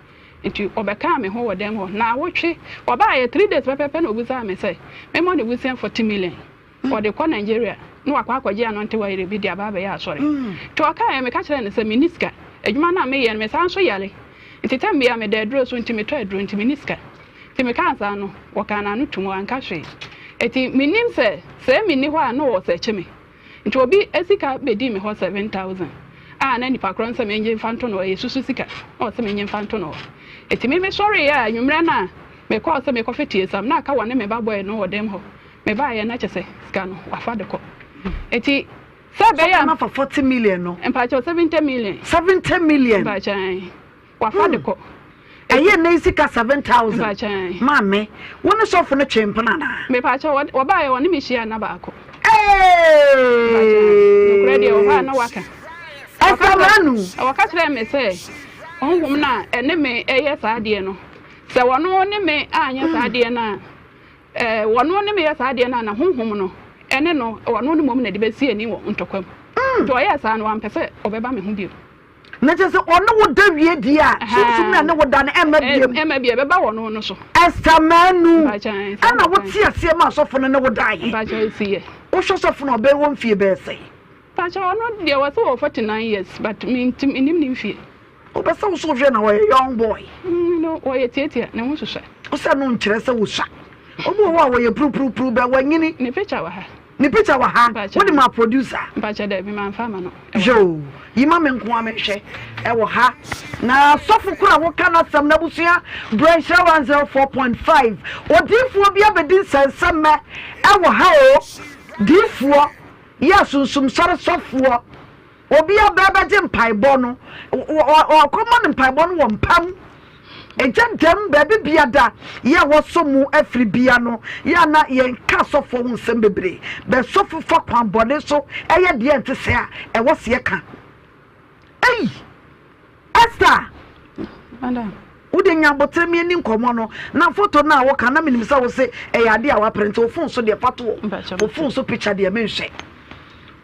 S10: Nti wɔbɛkaa me ho wɔ dan mu hɔ. Naawotwe, wɔbaeɛ three days pɛpɛɛpɛ na wɔbisaa me sɛ memmɔ ne bosea 40 million. Ɔde kɔ Nigeria na wakɔ akɔgye anɔntewa yere bi de aba abɛyɛ asɔre. Nti ɔkaeɛ, meka kyerɛɛ no sɛ menni sika. Adwuma no a meyɛ no, mesan nso yare. Nti tɛm biara meda aduro so nti metɔ aduro nti menni sika. Nti mekaa saa no, wɔkaa n'ano toom, wanka hwee. Nti mennim sɛ sɛɛ menni hɔ a na ɔresɛkye me. Nti obi sika bɛdii me hɔ 7000 a na nipa korɔ no sɛ mengye mfa nto no hɔ, ɛyɛ susu sika, na ɔse mengye mfa nto no hɔ. Nti me mesɔreeɛ a anwummerɛ no a mekɔɔ sɛ mekɔfɛ tiesam na aka wɔne me ba bɔe no wɔ dɛm hɔ. Mebaeɛ na kyerɛ sɛ sika no wafa de kɔ. Nti sɛ ɛbɛyɛ a.
S1: Sɔfo no afa 40 million no.
S10: Mpakyɛw 70 million.
S1: 70 million.
S10: Mpakyɛw ɛn. Wafa de kɔ.
S1: Ɛyɛ nnɛ yi sika 7000.
S10: Mpakyɛw ɛn.
S1: Maame, wo ne sɔfo no twee mpena anaa?
S10: Mepakyɛw wɔbaeɛ wɔne me hyiaa nna baako.
S1: Eeii.
S10: Mpakyɛw nokorɛ deɛ wɔ hɔ a na waka.
S1: Ɛfa m'anu.
S10: Wɔka kyerɛɛ me sɛ honhom no a ɛne me ɛyɛ saa adeɛ no, sɛ wɔno ne me anyɛ saa adeɛ no a. Ɛɛ, ɔno ne me yɛ saa adeɛ no a, na Honhom no ne no, ɔno no mmom na ɛde bɛsi ani wɔ ntɔkwa mu. Nti ɔyɛɛ saa no, wampɛ sɛ ɔbɛba me ho bio.
S1: Na kyerɛ sɛ ɔne wo da wie deɛ a, Sunsum no a ɛne wo da no ɛmma biom.
S10: Ɛmma biom, ɛbɛba ɔno no so.
S1: Esther Manu,
S10: Mpakyɛ, saa
S1: ɛna
S10: na
S1: wote
S10: ɔkae.
S1: aseɛ ma asɔfo no ne wo daeɛ?
S10: Mpakyɛ, ɛsi yɛ.
S1: Wohwɛ sɔfo no a, ɔbɛyɛ wɔ mfie bɛyɛ sɛn?
S10: Mpakyɛ, ɔno deɛ wɔse ɔwɔ 49 years, but mentim, mennim ne mfie.
S1: Wopɛ sɛ wo so wohwɛ na ɔyɛ young boy.
S10: Mm, no, ɔyɛ tiatia, ne ho susua.
S1: Wosɛ no nkyerɛ sɛ wosua. Obi wɔ hɔ a wɔyɛ purupurupuru bɛ wanyini.
S10: Ne picture wɔ ha.
S1: Ne picture wɔ ha. Wode ma producer.
S10: Mpakyɛ daabi mamfa ama no.
S1: Yoo, yi ma me nko ara menhwɛ. Ɛwɔ ha. Na sɔfo koro a woka n'asɛm no abusua brɛ nhyira 104.5. Odiifoɔ bi abɛdi nsɛnsɛmmɛ ɛwɔ ha o. Diifoɔ yɛ sunsumsɔre sɔfoɔ. Obi aba bɛgye mpaebɔ no, ɔkɔma no mpaebɔ no wɔ mpa mu. Egya dɛm baabi biada yɛ a wɔsɔ mu afiri bia no yɛ a na yɛnka asɔfoɔ ho nsɛm bebree. Bɛ sɔfo fa kwan bɔne so yɛ deɛ ɛnte sɛɛ a, ɛwɔ sɛ yɛka. Ei! Esther!
S10: Madam.
S1: Wo deɛ nya aboterɛ me ani nkɔmmɔ no na photo no a woka na menim sɛ wo se ɛyɛ adeɛ a woaprinte wo phone so deɛ fa to hɔ. Wo phone so picture deɛ menhwɛ.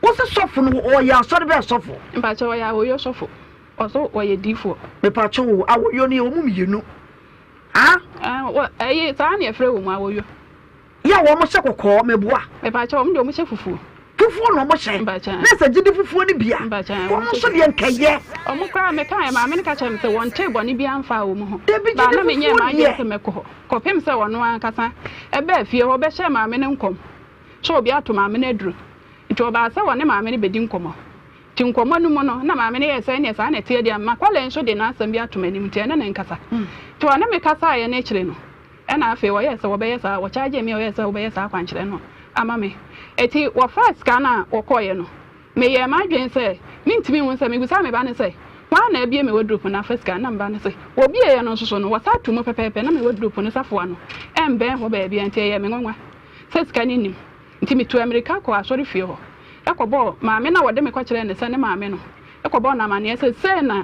S1: Wo se sɔfo no ɔyɛ asɔre bɛɛ sɔfo?
S10: Mpakyɛ ɔyɛ awoyo sɔfo. Ɔso ɔyɛ diifoɔ.
S1: Mepakyɛ o awoyo no yɛwɔ mu mienu ah.
S10: Ɛɛ ɛyi saa na yɛfrɛ wɔn awoyo.
S1: Yɛ a wɔn hyɛ kɔkɔɔ meboa.
S10: Mepakyɛ wɔn deɛ wɔn hyɛ fufuo.
S1: Fufuo na wɔn hyɛ.
S10: Mpakyɛ.
S1: Na sɛ gyidi fufuo no bi a.
S10: Mpakyɛ.
S1: Wɔn nso deɛ nkɛyɛ.
S10: Wɔn koraa meka yɛ maame no ka kyerɛ me sɛ wɔn tee bɔne biara nfaa wɔn ho.
S1: Dabi gyidi fufuo deɛ.
S10: Baa na menyɛɛ m'adwene sɛ mɛkɔ hɔ kɔpem sɛ ɔno ankasa ɛbaa fie hɔ bɛhyɛɛ maame no nkɔm sɛ obi ato maame no aduro nti ɔbaa sɛ ɔne maame no bɛdi nkɔmɔ. Nti nkɔmmɔ no mu no, na maame no yɛɛ sɛ ɛneɛ saa na ɛteɛ deɛ a, Macaulay nso de n'asɛm bi ato m'anim nti ɛne no nkasa. Nti ɔne me kasaeɛ no akyire no, ɛna afei ɔyɛɛ sɛ wɔbɛyɛ saa, wɔkyagyee me a ɔyɛɛ sɛ wobɛyɛ saa akwankyerɛ no ama me. Nti wɔfaa sika no a wɔkɔeɛ no, meyɛɛ m'adwene sɛ mentumi nhu sɛ, mebisaa me ba no sɛ, Hwan na abue me wardrobe no afa sika no? Na me ba no se, wɔbueeɛ no nso so no, wɔsan too mu pɛpɛɛpɛ, na me wardrobe no safoa no ɛmbɛn hɔ baabiara nti ɛyɛɛ me nwanwa sɛ sika no nnim. Nti metuu ammirika kɔɔ asɔrefie hɔ kɔbɔɔ maame no a wɔde me kɔkyerɛɛ no sɛ ne maame no kɔbɔɔ no amanneɛ sɛ sei na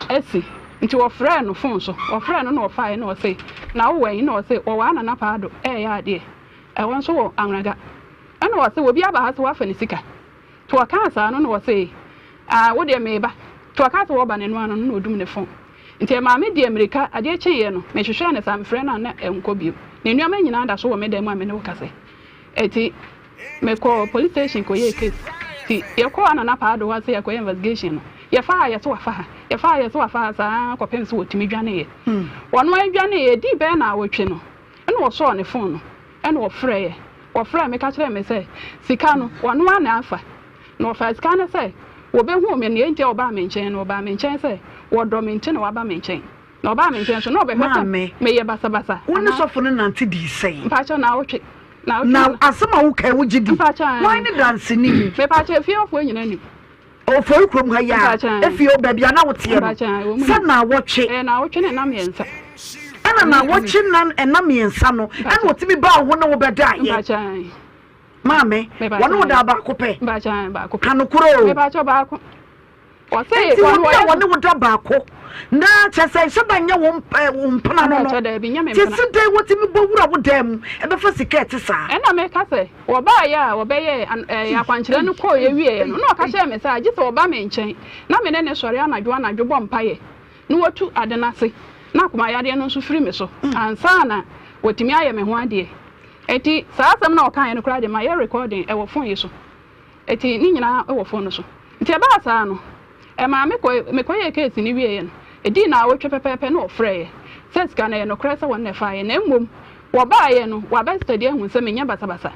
S10: asi. Nti wɔfrɛɛ no fon so. Wɔfrɛɛ no na ɔfaeɛ na ɔse, Na wowɔ he? Na ɔse, Wɔwɔ Anana Paado reyɛ adeɛ. Ɛhɔ nso wɔ Anwraga. Ɛna ɔse, Obi aba ha sɛ wafa ne sika. Nti ɔkaa saa no na ɔse, Ah, wo deɛ mereba. Nti ɔkaa sɛ wɔreba no ɛno ara no na ɔdum ne fon. Nti ɛmaa me dii ammirika, adeɛ kyeeɛ no, mehwehwɛɛ no saa, mefrɛɛ no a na ɛnkɔ bio. Ne nneɛma nyinaa da so wɔ me dan mu a me ne wo kasa yi. Eti mekɔɔ police station kɔyɛɛ case. Nti yɛkɔɔ a na na paado hɔ a sɛ yɛkɔyɛ investigation no, yɛfa ha yɛse wafa ha, yɛfa ha yɛse wafa ha saa ara kɔpem sɛ wɔtumi dwaneeɛ. Ɔno ara dwaneeɛ, ɛdii bɛyɛ naawɔtwe no, ɛna ɔsɔɔ ne phone no, ɛna ɔfrɛeɛ. Ɔfrɛɛ me ka kyerɛɛ me sɛ sika no, ɔno ara na afa. Na ɔfaa sika no sɛ wɔbɛhuu me, nea enti a ɔbaa me nkyɛn no, ɔbaa me nkyɛn sɛ wɔdɔ me nti na waba me nkyɛn. Na ɔbaa me nkyɛn nso, na ɔbɛhwɛ sɛ
S1: Maame,
S10: meyɛ basabasa
S1: wo ne
S10: anaa.
S1: sɔfo no nante dii sɛn?
S10: Mpakyɛw, naawɔtwe. Naawɔtwe
S1: Na
S10: na.
S1: asɛm a wokae, wogye di?
S10: Mpakyɛw, aane.
S1: Hwan ne danseni?
S10: Mepakyɛw, efie hɔfoɔ nyinaa nim.
S1: Ofori kurom ha yi ara,
S10: Mpakyɛw, aane.
S1: efie hɔ baabi a na woteɛ no,
S10: Mpakyɛw, aane, wɔn
S1: sɛ
S10: nim.
S1: naawɔtwe.
S10: Ɛyɛ naawɔtwe ne nna mmiɛnsa.
S1: Ɛna
S10: Ɛne
S1: naawɔtwe nna nna mmiɛnsa no, ɛna
S10: Mpakyɛw.
S1: ɔtumi baa wo ho ne wo bɛdaeɛ.
S10: Mpakyɛw, aane.
S1: Maame,
S10: Mepakyɛw,
S1: wɔne wo
S10: aane.
S1: daa baako pɛ?
S10: Mpakyɛw, aane, baako pɛ.
S1: Ka nokorɛ o.
S10: Mepakyɛw, baako. Ɔse
S1: Enti
S10: wɔn
S1: obi a
S10: wɔyɛ
S1: wɔne wo da baako na kyerɛ sɛ nhyɛ da nyɛ wo eh, wo mpena no no,
S10: Mpakyɛ daabi nyɛ me
S1: te
S10: mpena.
S1: se dɛn wotumi bɔ wura wo dan mu ɛbɛfa sika a ɛte saa?
S10: Ɛna meka sɛ wɔbaeɛ a wɔbɛyɛɛ an ɛɛ akwankyerɛ no kɔeɛ wieeɛ no na ɔka kyerɛɛ me sɛ agye sɛ ɔba me nkyɛn na me ne no sɔre anadwo anadwo bɔ mpaeɛ na watu ade no ase na akoma yadeɛ no nso firi me so ansa na watumi ayɛ me ho adeɛ. Enti saa asɛm no a ɔkaeɛ no koraa deɛ mayɛ recording ɛwɔ phone yi so. Enti ne nyinaa wɔ fon no so. Nti ɛbaa saa no, ɛmaa me kɔe, mekɔyɛɛ case no wieeɛ no, ɛdii naawɔtwe pɛpɛɛpɛ na wɔfrɛeɛ sɛ sika no ɛyɛ nokorɛ sɛ wɔn na ɛfaeɛ na mmom wɔbaeɛ no wɔabɛ study ahu sɛ menyɛ basabasa.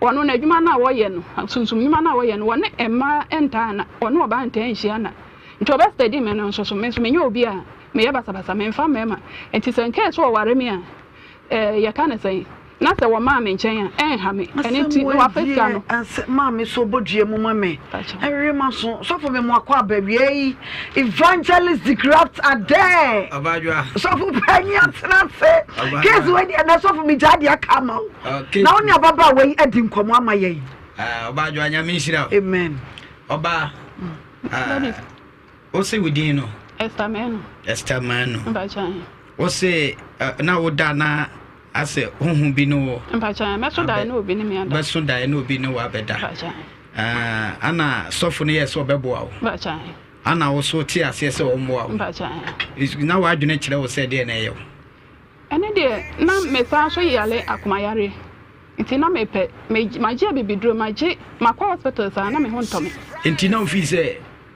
S10: Wɔno no adwuma no a wɔyɛ no, sunsum nnwuma no a wɔyɛ no, wɔne mmaa ntaa nna, wɔne ɔbaa ntaa nhyia nna. Nti wɔbɛ study me no nso so, me nso menyɛ obi a meyɛ basabasa, memfa mmarima. Nti sɛ in case wɔware me a, Eh, yɛka no sɛn? Na sɛ wɔmaa me nkyɛn a, ɛnha me. Ɛno nti, na wafa sika no.
S1: Asɛm maame so bɔ dua mu ma me. Ɛwe ma so. Sɔfo me mo akɔ aba wia yi. Evangelist Degraft Adair.
S7: Ɔbadwa.
S1: Sɔfo panyin atena ase. Case wei deɛ na sɔfo me gyaa deɛ aka ama wo. Na wo ne ababaawa yi adi nkɔmɔ ama yɛn.
S7: Ɔbadwa nyame nhyira wo.
S1: Amen.
S7: Ɔbaa. Wo se wo din no?
S10: Esther Manu.
S7: Esther Manu.
S10: Mpakyɛ.
S7: Wo se na wo da na asɛ honhom bi ne wo.
S10: Mpakyɛ mɛso dae na obi ne me ada.
S7: Bɛso dae na obi ne wo abɛda.
S10: Mpakyɛ.
S7: Ana sɔfo no yɛ sɛ ɔbɛboa wo.
S10: Mpakyɛ.
S7: Ana wo so te aseɛ sɛ ɔmmoa wo.
S10: Mpakyɛ.
S7: Na w'adwene kyerɛ wo sɛ deɛ na ɛyɛ wo.
S10: Ɛne deɛ na mesan so yare akoma yareɛ nti na mepɛ me magye abibiduro magye makɔ hospital saa na me ho ntɔ me.
S7: Nti na ofii sɛ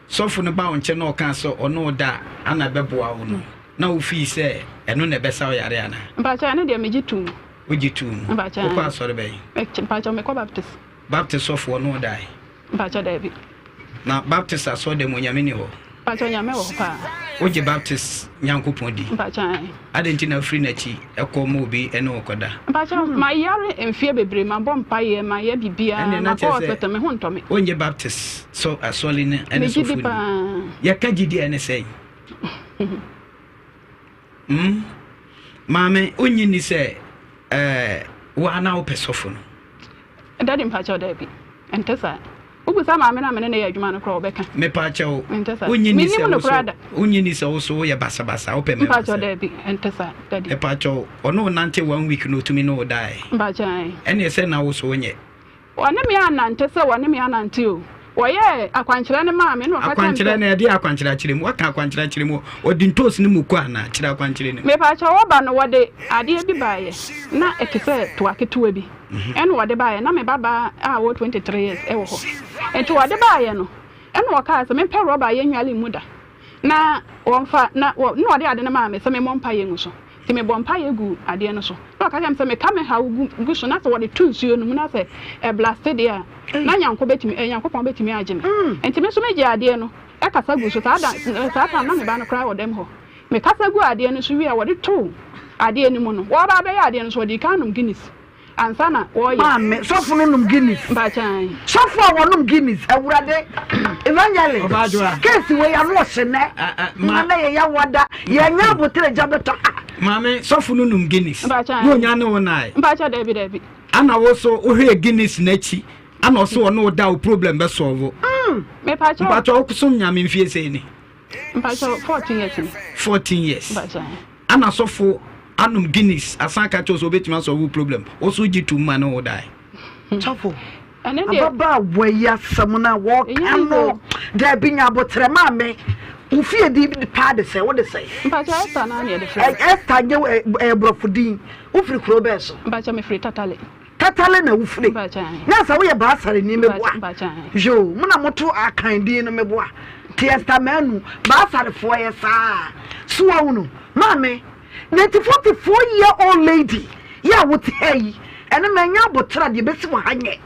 S7: Sɔfo no ba wo nkyɛn na ɔka sɛ ɔne wo da a, ana ɛbɛboa wo no, na wofii sɛ ɛno na ɛbɛsa wo yare anaa?
S10: Mpakyɛw, ɛno deɛ megye too mu.
S7: Wogye too mu?
S10: Mpakyɛw,
S7: Wokɔ asɔre bɛn?
S10: Mpakyɛw, mekɔ Baptist.
S7: Baptist sɔfo ɔne wo dae?
S10: Mpakyɛw, daabi.
S7: Na Baptist asɔrdan mu, Onyame nni hɔ?
S10: Mpakyɛw, Nyame wɔ hɔ paa.
S7: Wogye Baptist Nyankopɔn di?
S10: Mpakyɛw, ae.
S7: Adɛn nti na wofiri n'akyi kɔ ma obi ne wo kɔda?
S10: Mpakyɛw, mayare mfeɛ bebree, mabɔ mpaeɛ, mayɛ biribiara,
S7: Ɛnneɛ na
S10: makɔ
S7: kyerɛ sɛ
S10: hospital, me ho ntɔ me.
S7: wonnye Baptist sɔ asɔre no ne
S10: Megye
S7: sɔfoɔ
S10: di
S7: nni.
S10: paa.
S7: Yɛka gyidi a ɛne sɛn? Hmm? Maame, wonnye nni sɛ ɛɛ wo ara na wopɛ sɔfo no?
S10: Daddy mpakyɛw daabi, ɛnte saa. Wobisa maame no a me ne no yɛ adwuma no koraa a ɔbɛka.
S7: Mepakyɛw,
S10: Ɛnte saa.
S7: wonnye nni
S10: Mennim
S7: sɛ
S10: no
S7: wo so
S10: koraa da.
S7: wonnye nni sɛ wo so woyɛ basabasa, wopɛ mmarima
S10: Mpakyɛw
S7: sɛ?
S10: daabi, ɛnte saa, Daddy.
S7: Mepakyɛw, ɔne wo nante one week na otumi ne wo dae?
S10: Mpakyɛw ae.
S7: Ɛneɛ sɛ na wo so wonyɛ.
S10: Wɔne me annante sɛ wɔne me anante o. Wɔyɛɛ akwankyerɛ no maa me na wɔka kyerɛɛ me
S7: Akwankyerɛ
S10: sɛ.
S7: no, ɛdeɛn akwankyerɛ akyerɛ mu? Woaka akwankyerɛ akyerɛ mu? Wɔde ntoosi ne muku anaa? Kyerɛ akwankyerɛ no mu.
S10: Mepakyɛw, wɔba no wɔde adeɛ bi baeɛ, na ɛte sɛ toa ketewa bi ɛna wɔde baeɛ, na me babaa a ɔwɔ 23 years wɔ hɔ. Nti wɔde baeɛ no, ɛna wɔkaa sɛ mempɛ rɔba a yɛnnwale mu da na wɔmfa, na wɔ, na wɔde ade no maa me sɛ memmɔ mpaeɛ ngu so. Nti mebɔɔ mpaeɛ guu adeɛ no so. Na ɔka kyerɛɛ me sɛ meka me haw gu gu so na sɛ wɔde to nsuo no mu na sɛ ɛblaste deɛ a, na Nyanko bɛtumi, eh, Nyankopɔn bɛtumi agye me. Nti me nso megyee adeɛ no kasa guu so. Saa da, saa time na me ba no koraa wɔ dɛm hɔ. Mekasa guu adeɛ no so wie a, wɔde too adeɛ no mu no, wɔreba abɛyɛ adeɛ no nso, wɔdii kan nom Guinness. Ansa na wɔreyɛ.
S1: Maame, sɔfo no nom Guinness.
S10: Mpakyɛw.
S1: Sɔfo a wɔnom Guinness, Awurade, Evangelist, case wei ano ɔhye nɛ, na nɛ yɛ yawada, yɛnyɛ abotere gya bɛtɔ ha.
S7: Maame, sɔfo no nom Guinness,
S10: Mpakyɛw.
S7: na onya ne wo nae.
S10: Mpakyɛw, dabi dabi.
S7: Ana wo so wohwɛɛ Guinness n'akyi, ana ɔso ɔne wo da wo problem bɛ solve.
S10: Mepakyɛw.
S7: Mpakyɛw, wo som Nyame mfie sɛn ni?
S10: Mpakyɛw, 14 years ni.
S7: 14 years.
S10: Mpakyɛw.
S7: Ana sɔfo anom Guinness asan aka kyerɛ wo sɛ obetumi asɔlve wo problem, wo so wogye tom ma ne wo dae?
S1: Sɔfo, ababaawa yi asɛm no a wɔka no, daabi nya aboterɛ maame, wo fie din paa de sɛ, wode sɛn?
S10: Mpakyɛ Esther naa na yɛde frɛ me.
S1: Esther nyɛ ɛyɛ borɔfo din, wofiri kuro bɛn so?
S10: Mpakyɛ mefiri Tatale.
S1: Tatale na wofiri? Na sɛ woyɛ Baasareni meboa? Yoo, mo na moto Akan din no meboa. Nti Esther Manu, Baasarefoɔ yɛ saa. So wahunu? Maame, 1944 year old lady yi a wote ha yi, ɛno manya aboterɛ a deɛ ɛbɛsi wɔ ha nyɛ.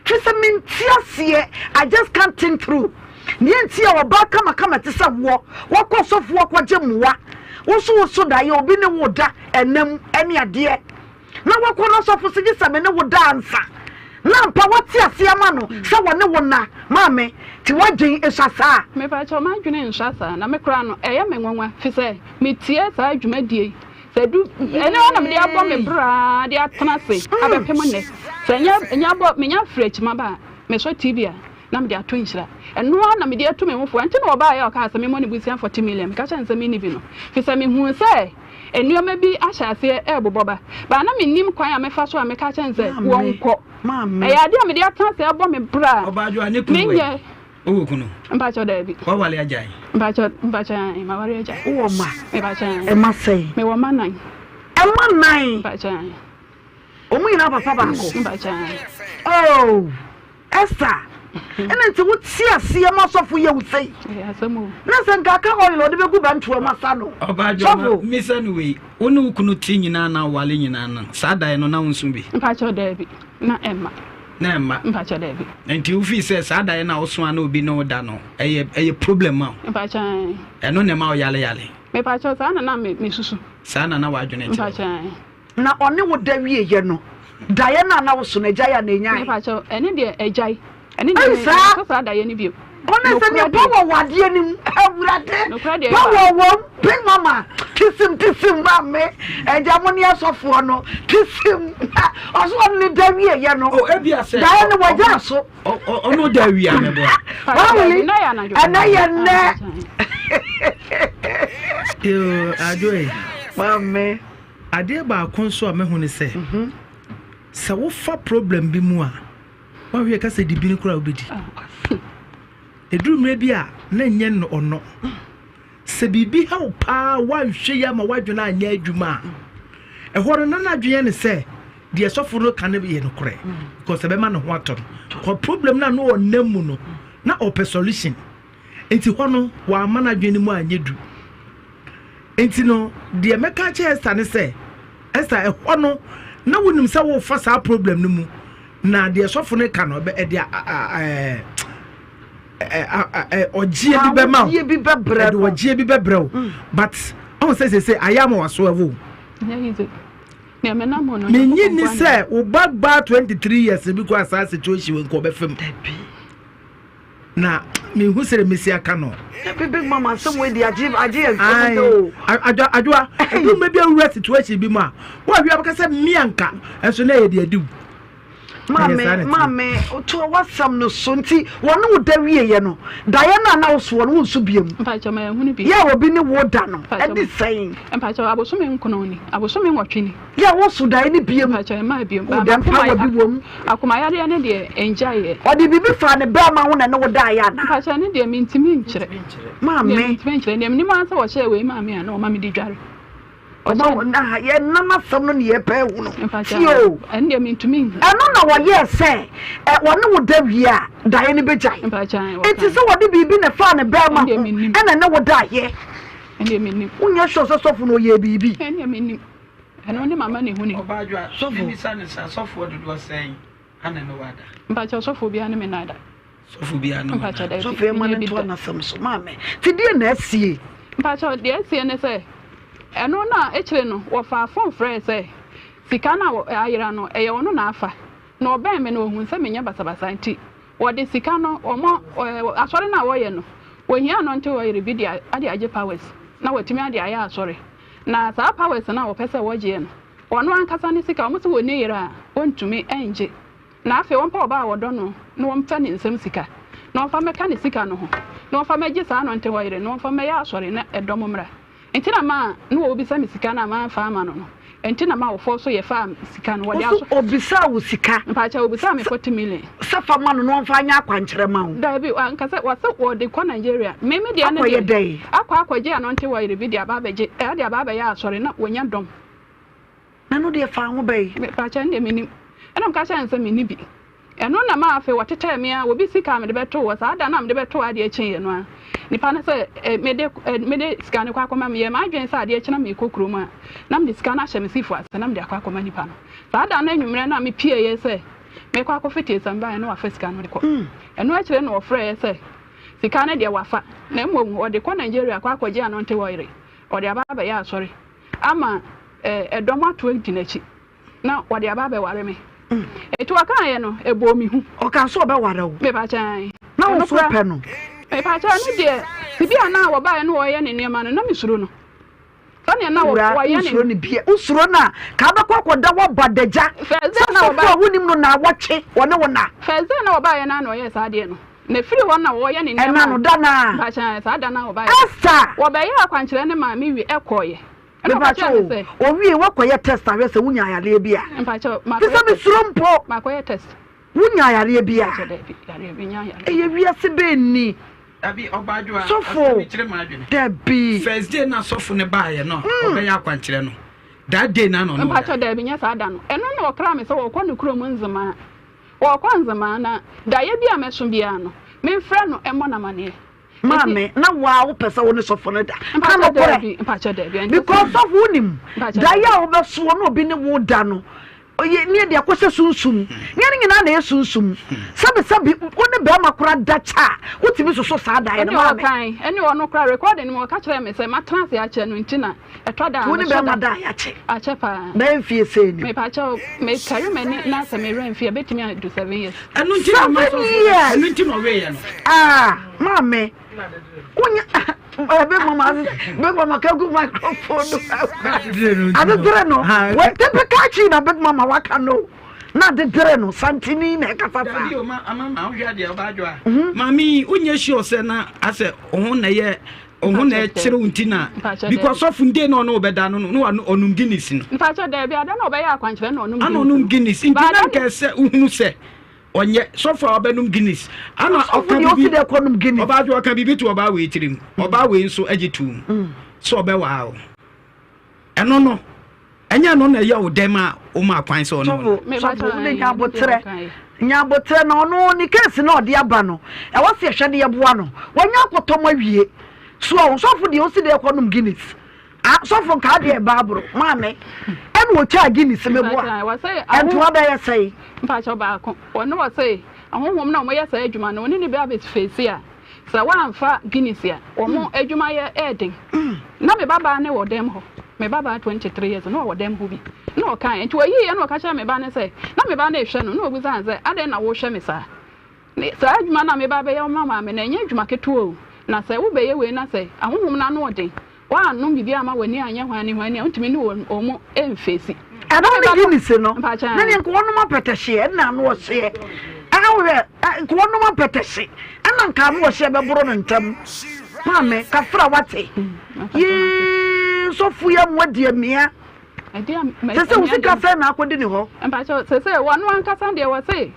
S1: Firi sɛ mente aseɛ, I just can't think through. Deɛ nti a ɔbaa kamakama te sɛ woɔ, wakɔ ɔsɔfoɔ akɔgye mmoa, wo nso woso daeɛ, obi ne wo da ɛnam ne adeɛ. Na wakɔ n'asɔfo so gye sɛ me ne wo da ansa. Na ampa wate ase ama no sɛ wɔne wo nna. Maame, te w'adwen sua saa.
S10: Mepakyɛw m'adwene nsua saa na me koraa no ɛyɛ me nwanwa fisɛ me tie saa dwumadie yi sɛ du ɛnɛ hɔ na mede abɔ me bra de atena ase abɛpem nnɛ sɛ nyɛ nya bɔ menya firi akyima ba a mesɔ TV a na mede ato nhyira ɛno ara na mede atu me ho fo ɛnti na ɔbaeɛ a ɔkaa sɛ memmɔ ne bosea 40 million meka kyerɛ no sɛ menni bi no fisɛ mehuu sɛ Nneɛma bi ahyɛ aseɛ rebobɔ ba, but na mennim kwan a mɛfa so a mɛka akyerɛ no sɛ wɔnkɔ. Ɛyɛ adeɛ a mede atena ase abɔ me bra a
S7: Ɔbaa ne kunu wɔ
S10: menyɛ.
S7: Wowɔ kunu?
S10: Mpakyɛw daabi.
S7: Wawale agyae?
S10: Mpakyɛw mpakyɛw ae maware agyae.
S1: Wowɔ mma?
S10: Mepakyɛw ae.
S1: Mma sɛn?
S10: Mewɔ mma nan.
S1: Mma nan?
S10: Mpakyɛw ae.
S1: Wɔn nyinaa papa baako?
S10: Mpakyɛw ae.
S1: Oh! Esther, ɛna nti wo te aseɛ ma sɔfo yɛ wo sei? Na sɛ nka aka oil ɔde bɛgu bɛntoa mu asa no.
S7: Ɔbaa dwama, misa no wei, wo ne wo kunu te nyinaa na wale nyinaa no, saa daeɛ no na wo nso bi?
S10: Mpakyɛw daabi, na ɛmma.
S7: Na ɛmma?
S10: Mpakyɛw daabi.
S7: Nti wo fii sɛ saa daeɛ no a woso a na obi ne wo da no, ɛyɛ ɛyɛ problem ma
S10: wo? Mpakyɛw ae.
S7: Ɛno na ɛma wo yale yale?
S10: Mepakyɛw saa na na me susu.
S7: Saa na na w'adwene kyerɛ wo?
S10: Mpakyɛw ae.
S1: Na ɔne wo da wieeɛ no, daeɛ no a na woso no, agyae anaa ɛnyae?
S10: Mepakyɛw, ɛno deɛ agyae. Ɛno deɛ me, menso saa daeɛ no bio.
S1: Ɔne sɛ ne power wɔ adeɛ no mu. Awurade, power wɔ mu. Big mama, tisim tisim maame, agya mo ne asɔfoɔ no, tisim. Ɔso ɔne ne da wieeɛ no,
S7: oh,
S1: daeɛ no wagyaa so.
S7: Ɔno da wie a mɛboa.
S1: Wawuli, ɛnɛ yɛ nnɛ.
S11: Yoo, adwoe.
S1: Maame.
S11: Adeɛ baako nso a mahu ne sɛ, sɛ wofa problem bi mu a, woahwɛ ka sɛ dibini koraa wobɛdi. Ɛduru mmerɛ bi a, na nyɛ no ɔnɔ. Sɛ biribi ha wo paa woanhwɛ yi ama woadwene anyɛ adwuma a, ɛhɔ no na n'adwene yɛ ne sɛ deɛ sɔfo no ka no yɛ nokorɛ because ɛbɛma ne ho atɔ no. Kɔ problem no a na ɔnam mu no, na ɔpɛ solution. Nti hɔ no, wamma n'adwene no mu anyɛ du. Nti no, deɛ mɛka akyerɛ Esther ne sɛ, Esther, ɛhɔ no, na wonim sɛ worefa saa problem no mu, na deɛ sɔfo no ka no, ɛde ɔgyeɛ bi bɛma wo, ɛde ɔgyeɛ bi bɛbrɛ wo, mm. but ɔhu sɛ sese ayɛ ama waso ɛwo. Menyi ni sɛ wo ba baa 23 years bi kɔ asaa situation wɔ nkɔ ɔbɛfam. Na mehu sɛdeɛ mɛsi aka no.
S1: Dabi big mama asɛm wei deɛ agye agye yɛn nsɛm de o.
S11: Adwoa adwoa ebi mma bi awura situation bi mu a wɔahwɛ abɛka sɛ mmea nka ɛnso na ɛyɛ deɛ adi wo.
S1: Maame maame to wasɛm no so nti wɔne wo da wieɛ no daeɛ no a na wosoɔ no wonso biam.
S10: Mpakyɛ ma ɛhunu bi.
S1: Yɛ obi ne wo da no ɛde sɛn.
S10: Mpakyɛ abosome nkono ni abosome nwɔtwe ni.
S1: Yɛ woso daeɛ no biam.
S10: Mpakyɛ ɛmaa biam.
S1: Wo dɛm power bi wom.
S10: Akoma yareɛ no deɛ ɛngyaeɛ.
S1: Ɔde biribi faa ne bɛɛma ho na ɛne wo daeɛ anaa?
S10: Mpakyɛ ɛno deɛ mentumi nkyerɛ.
S1: Maame.
S10: Deɛ mentumi nkyerɛ. Deɛ menim ara sɛ ɔhyɛɛ wei maa me a na ɔma mede dware.
S1: Ɔma wo na yɛnam asɛm no ne yɛpɛ ahu no.
S10: Mpakyɛ
S1: Tie o.
S10: ɛno deɛ mentumi nhu.
S1: Ɛno na wɔyɛɛ sɛ ɛ wɔne wo da wie a daeɛ no bɛgyae.
S10: Mpakyɛ ae
S1: Enti
S10: wɔkae.
S1: sɛ wɔde biribi na ɛfaa ne bɛɛma
S10: Ɛno deɛ
S1: ho
S10: mennim.
S1: ɛna ɛne wo daeɛ.
S10: Ɛno deɛ mennim.
S1: Wonyɛ sure sɛ sɔfo no ɔyɛɛ biribi?
S10: Ɛno deɛ mennim. Ɛno ne mama ne huni.
S7: Ɔbaa Adwoa, memmisa no sɛ asɔfoɔ dodoɔ sɛn ana ne wo ada?
S10: Mpakyɛ ɔsɔfoɔ biara ne me nna ada.
S7: Sɔfo biara ne wo nna
S10: ada.
S1: Sɔfo yɛ ma no ntoa n'asɛm so maame. Nti deɛ na asie?
S10: Mpakyɛ deɛ asie ne sɛ, ɛno na akyire no wɔfaa fon frɛɛ sɛ sika no a ayera no ɛyɛ ɔno na afa. Na ɔbɛn me no ɔhuu sɛ menyɛ basabasa nti wɔde sika no wɔn asɔre no a wɔyɛ no wɔhia anointing oil bi de agye powers na wɔatumi ade ayɛ asɔre. Na saa powers no a wɔpɛ sɛ wɔgyeɛ no, ɔno ankasa ne sika, wɔn se wɔnni yere a, wɔntumi ngye. Na afei wɔmpɛ ɔbaa a wɔdɔ no na wɔmfa ne nsam sika, na wɔmfa mmɛka ne sika no ho, na wɔmfa mmɛgye saa anointing oil no, na wɔmfa mmɛyɛ asɔre na ɛdɔm mmra. Nti na maa na wɔbisa me sika no a mamfa amma no no. Nti na m'awofoɔ nso yɛfaa sika no, wɔde
S1: Wo so
S10: aso.
S1: obisaa wo sika?
S10: Mpakyɛw, obisaa me 40 million.
S1: Sɛ fa ma no na ɔmfa nyɛ akwankyerɛ ma wo.
S10: Dabi, wanka sɛ, wɔse wɔde kɔ Nigeria. Me me deɛ ne
S1: Akɔyɛ
S10: deɛ,
S1: dɛn?
S10: akɔ akɔgye anointing oil bi de aba abɛgye, de aba abɛyɛ asɔre na wɔnya dɔm.
S1: Na ɛno deɛ faa ho bɛn?
S10: Mepakyɛw, ɛno deɛ mennim. Ɛna meka kyerɛɛ no sɛ menni bi. Ɛno na maa afei wɔtetɛɛ me ara, obi sika a mede bɛtoo hɔ, saa da no a mede bɛtoo hɔ adeɛ kyeeɛ no ara, nipa no sɛ mede mede sika no kɔ akɔma, meyɛɛ m'adwene sɛ adeɛ kye na merekɔ kurom a, na mede sika no ahyɛ me sifo ase na mede akɔ akɔma nipa no. Saa da no anwummerɛ no a mepieeɛ sɛ merekɔ akɔfete asiane baeɛ na wafa sika no de kɔ. Ɛno akyire na wɔfrɛeɛ sɛ sika no deɛ wafa, na mmom ɔde kɔ Nigeria akɔ akɔgye anointing oil, ɔde aba abɛyɛ asɔre ama ɛdɔm ato adi n'akyi. Na wɔde aba abɛware me. Eti ɔkaeɛ no, ɛbɔɔ me hu.
S1: Ɔkaa sɛ ɔbɛware wo.
S10: Mepakyɛ ae.
S1: Na wo nso wopɛ no?
S10: Mepakyɛ ɛno deɛ, sibi a na wɔbaeɛ na wɔreyɛ ne nneɛma no, na mesuro no. Sɛdeɛ na
S1: Wura,
S10: wɔyɛ ne.
S1: wonsuro no bia. Wosuro no a, ka wobɛkɔ akɔda hɔ abɔ adagya.
S10: First
S1: Sɛ
S10: day na
S1: sɔfo
S10: wɔbaeɛ.
S1: a wonim no naawɔtwe, ɔne wo na.
S10: First day na wɔbaeɛ no ara na ɔyɛɛ saa adeɛ no. Na ɛfiri hɔ na wɔyɛ ne nneɛma.
S1: Ɛna no, da no ara.
S10: Mepakyɛ ae, saa da no a wɔbaeɛ.
S1: Esther!
S10: Wɔbɛyɛɛ akwankyerɛ no maa me wie kɔeɛ. Ɛna ɔka
S1: Mepakyɛ
S10: kyerɛɛ
S1: o,
S10: me sɛ.
S1: owie woakɔyɛ test ahwɛ sɛ wonya yareɛ bi a?
S10: Mpakyɛ,
S1: Te
S10: makɔyɛ
S1: sɛ
S10: test.
S1: mesuro mpo.
S10: Makɔyɛ test.
S1: Wonya yareɛ bi a?
S10: Mpakyɛ, dabi, yareɛ, mennya yareɛ.
S1: Ɛyɛ wiase bɛn ni?
S7: Dabi, ɔbaa Adwoa,
S1: Sɔfo,
S7: asɛm yi kyerɛ m'adwene.
S1: dabi.
S7: First day na sɔfo no baeɛ no a ɔbɛyɛ akwankyerɛ no, that day no ara na ɔne wo
S10: Mpakyɛ,
S7: daeɛ.
S10: dabi, nyɛ saa da no. Ɛno na ɔkraa me sɛ ɔrekɔ ne kurom Nzemaa. Ɔrekɔ Nzemaa na daeɛ bi a mɛso biara no, memfrɛ no mmɔ no amaneɛ.
S1: Maame, na wo ara wopɛ sɛ wo ne sɔfo no da. Ka nokorɛ. Because sɔfo wonim, daeɛ a wobɛsoɔ na obi ne wo da no, ɔyɛ ne yɛde akɔhyɛ sunsum. Nyɛ ne nyinaa na ɛyɛ sunsum. Sɛbisɛbi, wo ne bɛrima koraa da kyɛ a, wotumi soso saa daeɛ no, maame.
S10: Ɛne ɔkan, ɛne ɔno koraa recording no mu ɔka kyerɛɛ me sɛ matena ase akyɛ no nti na ɛtɔ da a
S1: Wo ne
S10: mesɔ da.
S1: bɛrima da a yɛakyɛ.
S10: Akyɛ paa.
S1: Bɛyɛ mfie sei ni.
S10: Mepakyɛw, mekari m'ani na sɛ me werɛ mfi a, ebetumi adu seven years.
S7: Ɛno nti na
S1: Seven years!
S7: Ɛno nti na ɔweeɛ no.
S1: Ah, maame, wonya eh, big mama, big mama ka gu microphone no. Adedere no, wɔ typical chi na big mama waka no. Na adedere no, santini na ɛkasa saa.
S7: Dabi o, ma ama ma wohwɛ adeɛ ɔbaa adwoa. Maame, wonyɛ sure sɛ na asɛ wo ho na ɛyɛ Ɔho na ɛkyerɛ wo nti na because sɔfo nde na ɔne ɔbɛda no no na ɔnom Guinness no.
S10: Mpakyɛ daabi ada na ɔbɛyɛ akwankyerɛ na ɔnom Guinness.
S7: Ana ɔnom Guinness nti na nka ɛsɛ wohunu sɛ ɔnyɛ sɔfo a ɔbɛnom Guinness. Ana ɔka bibi ɔbaa dwo ɔka bibi to ɔbaa wei tirim ɔbaa wei nso agye tuum sɛ ɔbɛwaa o. Ɛno no Ɛnyɛ ɛno na ɛyɛ wo dɛ ma womaa kwan sɛ ɔne wo
S1: Sɔfo, sɔfo, wo de nya aboterɛ, nya aboterɛ na ɔno ne case na ɔde aba no, ɛwɔ sɛ yɛhwɛ de yɛboa no. Wanya akɔtɔ mu awie. So ɔho, sɔfo deɛ ɔsi deɛ kɔ nom Guinness. Ah, sɔfo nka adeɛ ɛba aboro, maame. Ɛna ɔtwaa Guinness meboa. Ɛntoa bɛyɛ sɛe.
S10: Mpakyɛw baako, ɔno ɔse ahonhom na wɔyɛ saa adwuma no, ɔne ne bɛ abɛfeesi a, Sɛ woamfa Guinness a, wɔn adwuma yɛ yɛ den. Na me babaa no wɔ dɛm hɔ. Me babaa 23 years, na ɔwɔ dɛm hɔ bi. Na ɔkae, nti ɔyiiɛ na ɔka kyerɛɛ me ba no sɛ, na me ba no rehwɛ no, na ɔbisaa no sɛ, adɛn na wohwɛ me saa? Ne saa adwuma no a meba abɛyɛ ama maame no, ɛnyɛ adwuma ketewa o. Na sɛ wobɛyɛ wei na sɛ ahonhom no ano ɔden, woannom biribi amma w'ani anyɛ hwanihwani a, wontumi ne wɔn mfeesi.
S1: Ɛno ne Guinness no. Na deɛ nka wɔnom apɛtɛhyeɛ ɛna ano ɔhyeɛ. Ɛna wohwɛ nka wɔnom apɛtɛhye ɛna nka ano ɔhyeɛ bɛboro no ntɛm. Maame kafra wate. Yee sɔfo yi amu adi amia. Sɛ sɛ wo sika sɛn na akɔdi ne hɔ?
S10: Mpakyɛw sɛ sɛ wɔn ankasa deɛ wɔse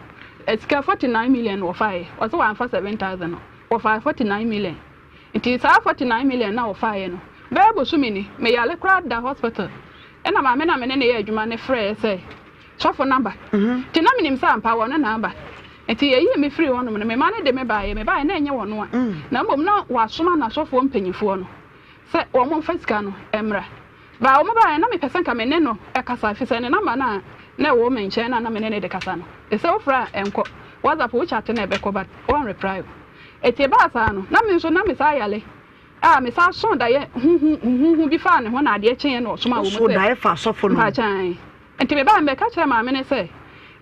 S10: sika 49 million wɔfaeɛ wɔse wɔamfa 7000 no wɔfaa 49 million nti saa 49 million na wɔfaeɛ no bɛyɛ bosome ni meyare koraa da hospital ɛna maame na me ne ne yɛ adwuma ne frɛɛ sɛ sɔfo no aba nti na menim sɛ ampa wɔn na aba nti yɛyii me firi hɔnom no me ma no de me baeɛ mebaeɛ na ɛnyɛ wɔn a na mmom na wɔasoma n'asɔfoɔ mpanyinfoɔ no sɛ wɔn mfa sika no mmra Bere a wɔbaeɛ no, na mepɛ sɛ anka me ne no kasa, efisɛ ne nɔmba no a na ɛwɔ me nkyɛn no a na me ne no de kasa no, sɛ wofrɛ a ɛnkɔ. WhatsApp wo chat no a ɛbɛkɔ but wɔnreply wo. Enti ɛbaa saa no, na me nso na mesan yare a mesan soo daeɛ huhu huhuuhu bi faa ne ho na adeɛ kyeeɛ na ɔsomaa wɔn
S1: Wosoo
S10: sɛ
S1: daeɛ faa sɔfo no ho?
S10: Mpakyɛ ae. Enti mebaeɛ no mebɛka kyerɛɛ maame no sɛ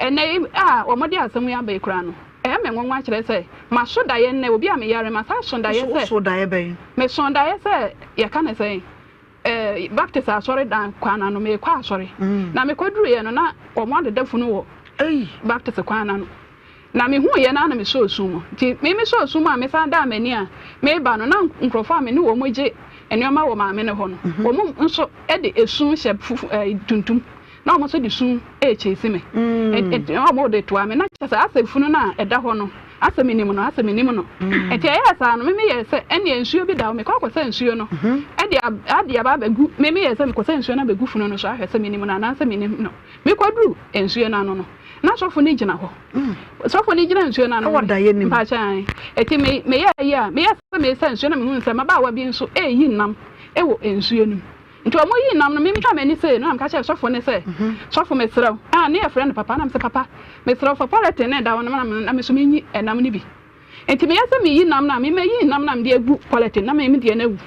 S10: ɛnnɛ yi a wɔde asɛm yi aba yi koraa no, ɛyɛ me nwonwa kyerɛ sɛ maso daeɛ nnɛ, obi a meyare masan aso daeɛ sɛ
S1: Wosoo daeɛ bɛn?
S10: Mesoo daeɛ sɛ yɛka no sɛn? Eh, Baptist asɔredan kwan ano, merekɔ asɔre. Na mekɔduruiɛ no, na wɔn adeda funu wɔ Baptist kwan no ano. Na mehuiɛ no ara na mesɔɔ sum mu. Nti me mesɔɔ sum mu a mesan daa m'ani a mereba no, na nkurɔfoɔ a me ne wɔn gye nneɛma wɔ maame no hɔ no, wɔn nso de esu hyɛ fufu eh, tuntum. Na wɔn nso de su rekyesi me. Nti na wɔde toa me. Na kyerɛ sɛ asɛ funu no a ɛda hɔ no, asɛ menim no, asɛ menim no. Nti ɛyɛɛ saa no, me meyɛɛ sɛ ɛnneɛ nsuo bi da hɔ, mekɔ akɔsa nsuo no de ade aba abɛgu, me meyɛɛ sɛ mekɔsa nsuo no abɛgu funu no so ahwɛ sɛ menim no anaasɛ menim no. Mekɔduru nsuo no ano no, na sɔfo no gyina hɔ. Sɔfo no gyina nsuo no ano no, mpakyɛ ae. Nti me meyɛɛ yi a, meyɛɛ sɛ mesa nsuo na mehuu sɛ mmabaawa bi nso reyi nam wɔ nsuo no mu. Nti ɔmo yii nam no, me metwaa m'ani sei no na meka kyerɛɛ sɔfo no sɛ, Sɔfo mesrɛ wo, ah ne yɛfrɛ no papa, na mese papa mesrɛ wo fa polythene no a ɛda hɔ no ma me na me nso menyi ɛnam no bi. Nti meyɛ sɛ meyi nam no a, me mɛyi nam no a mede agu polythene na me me deɛ no awu.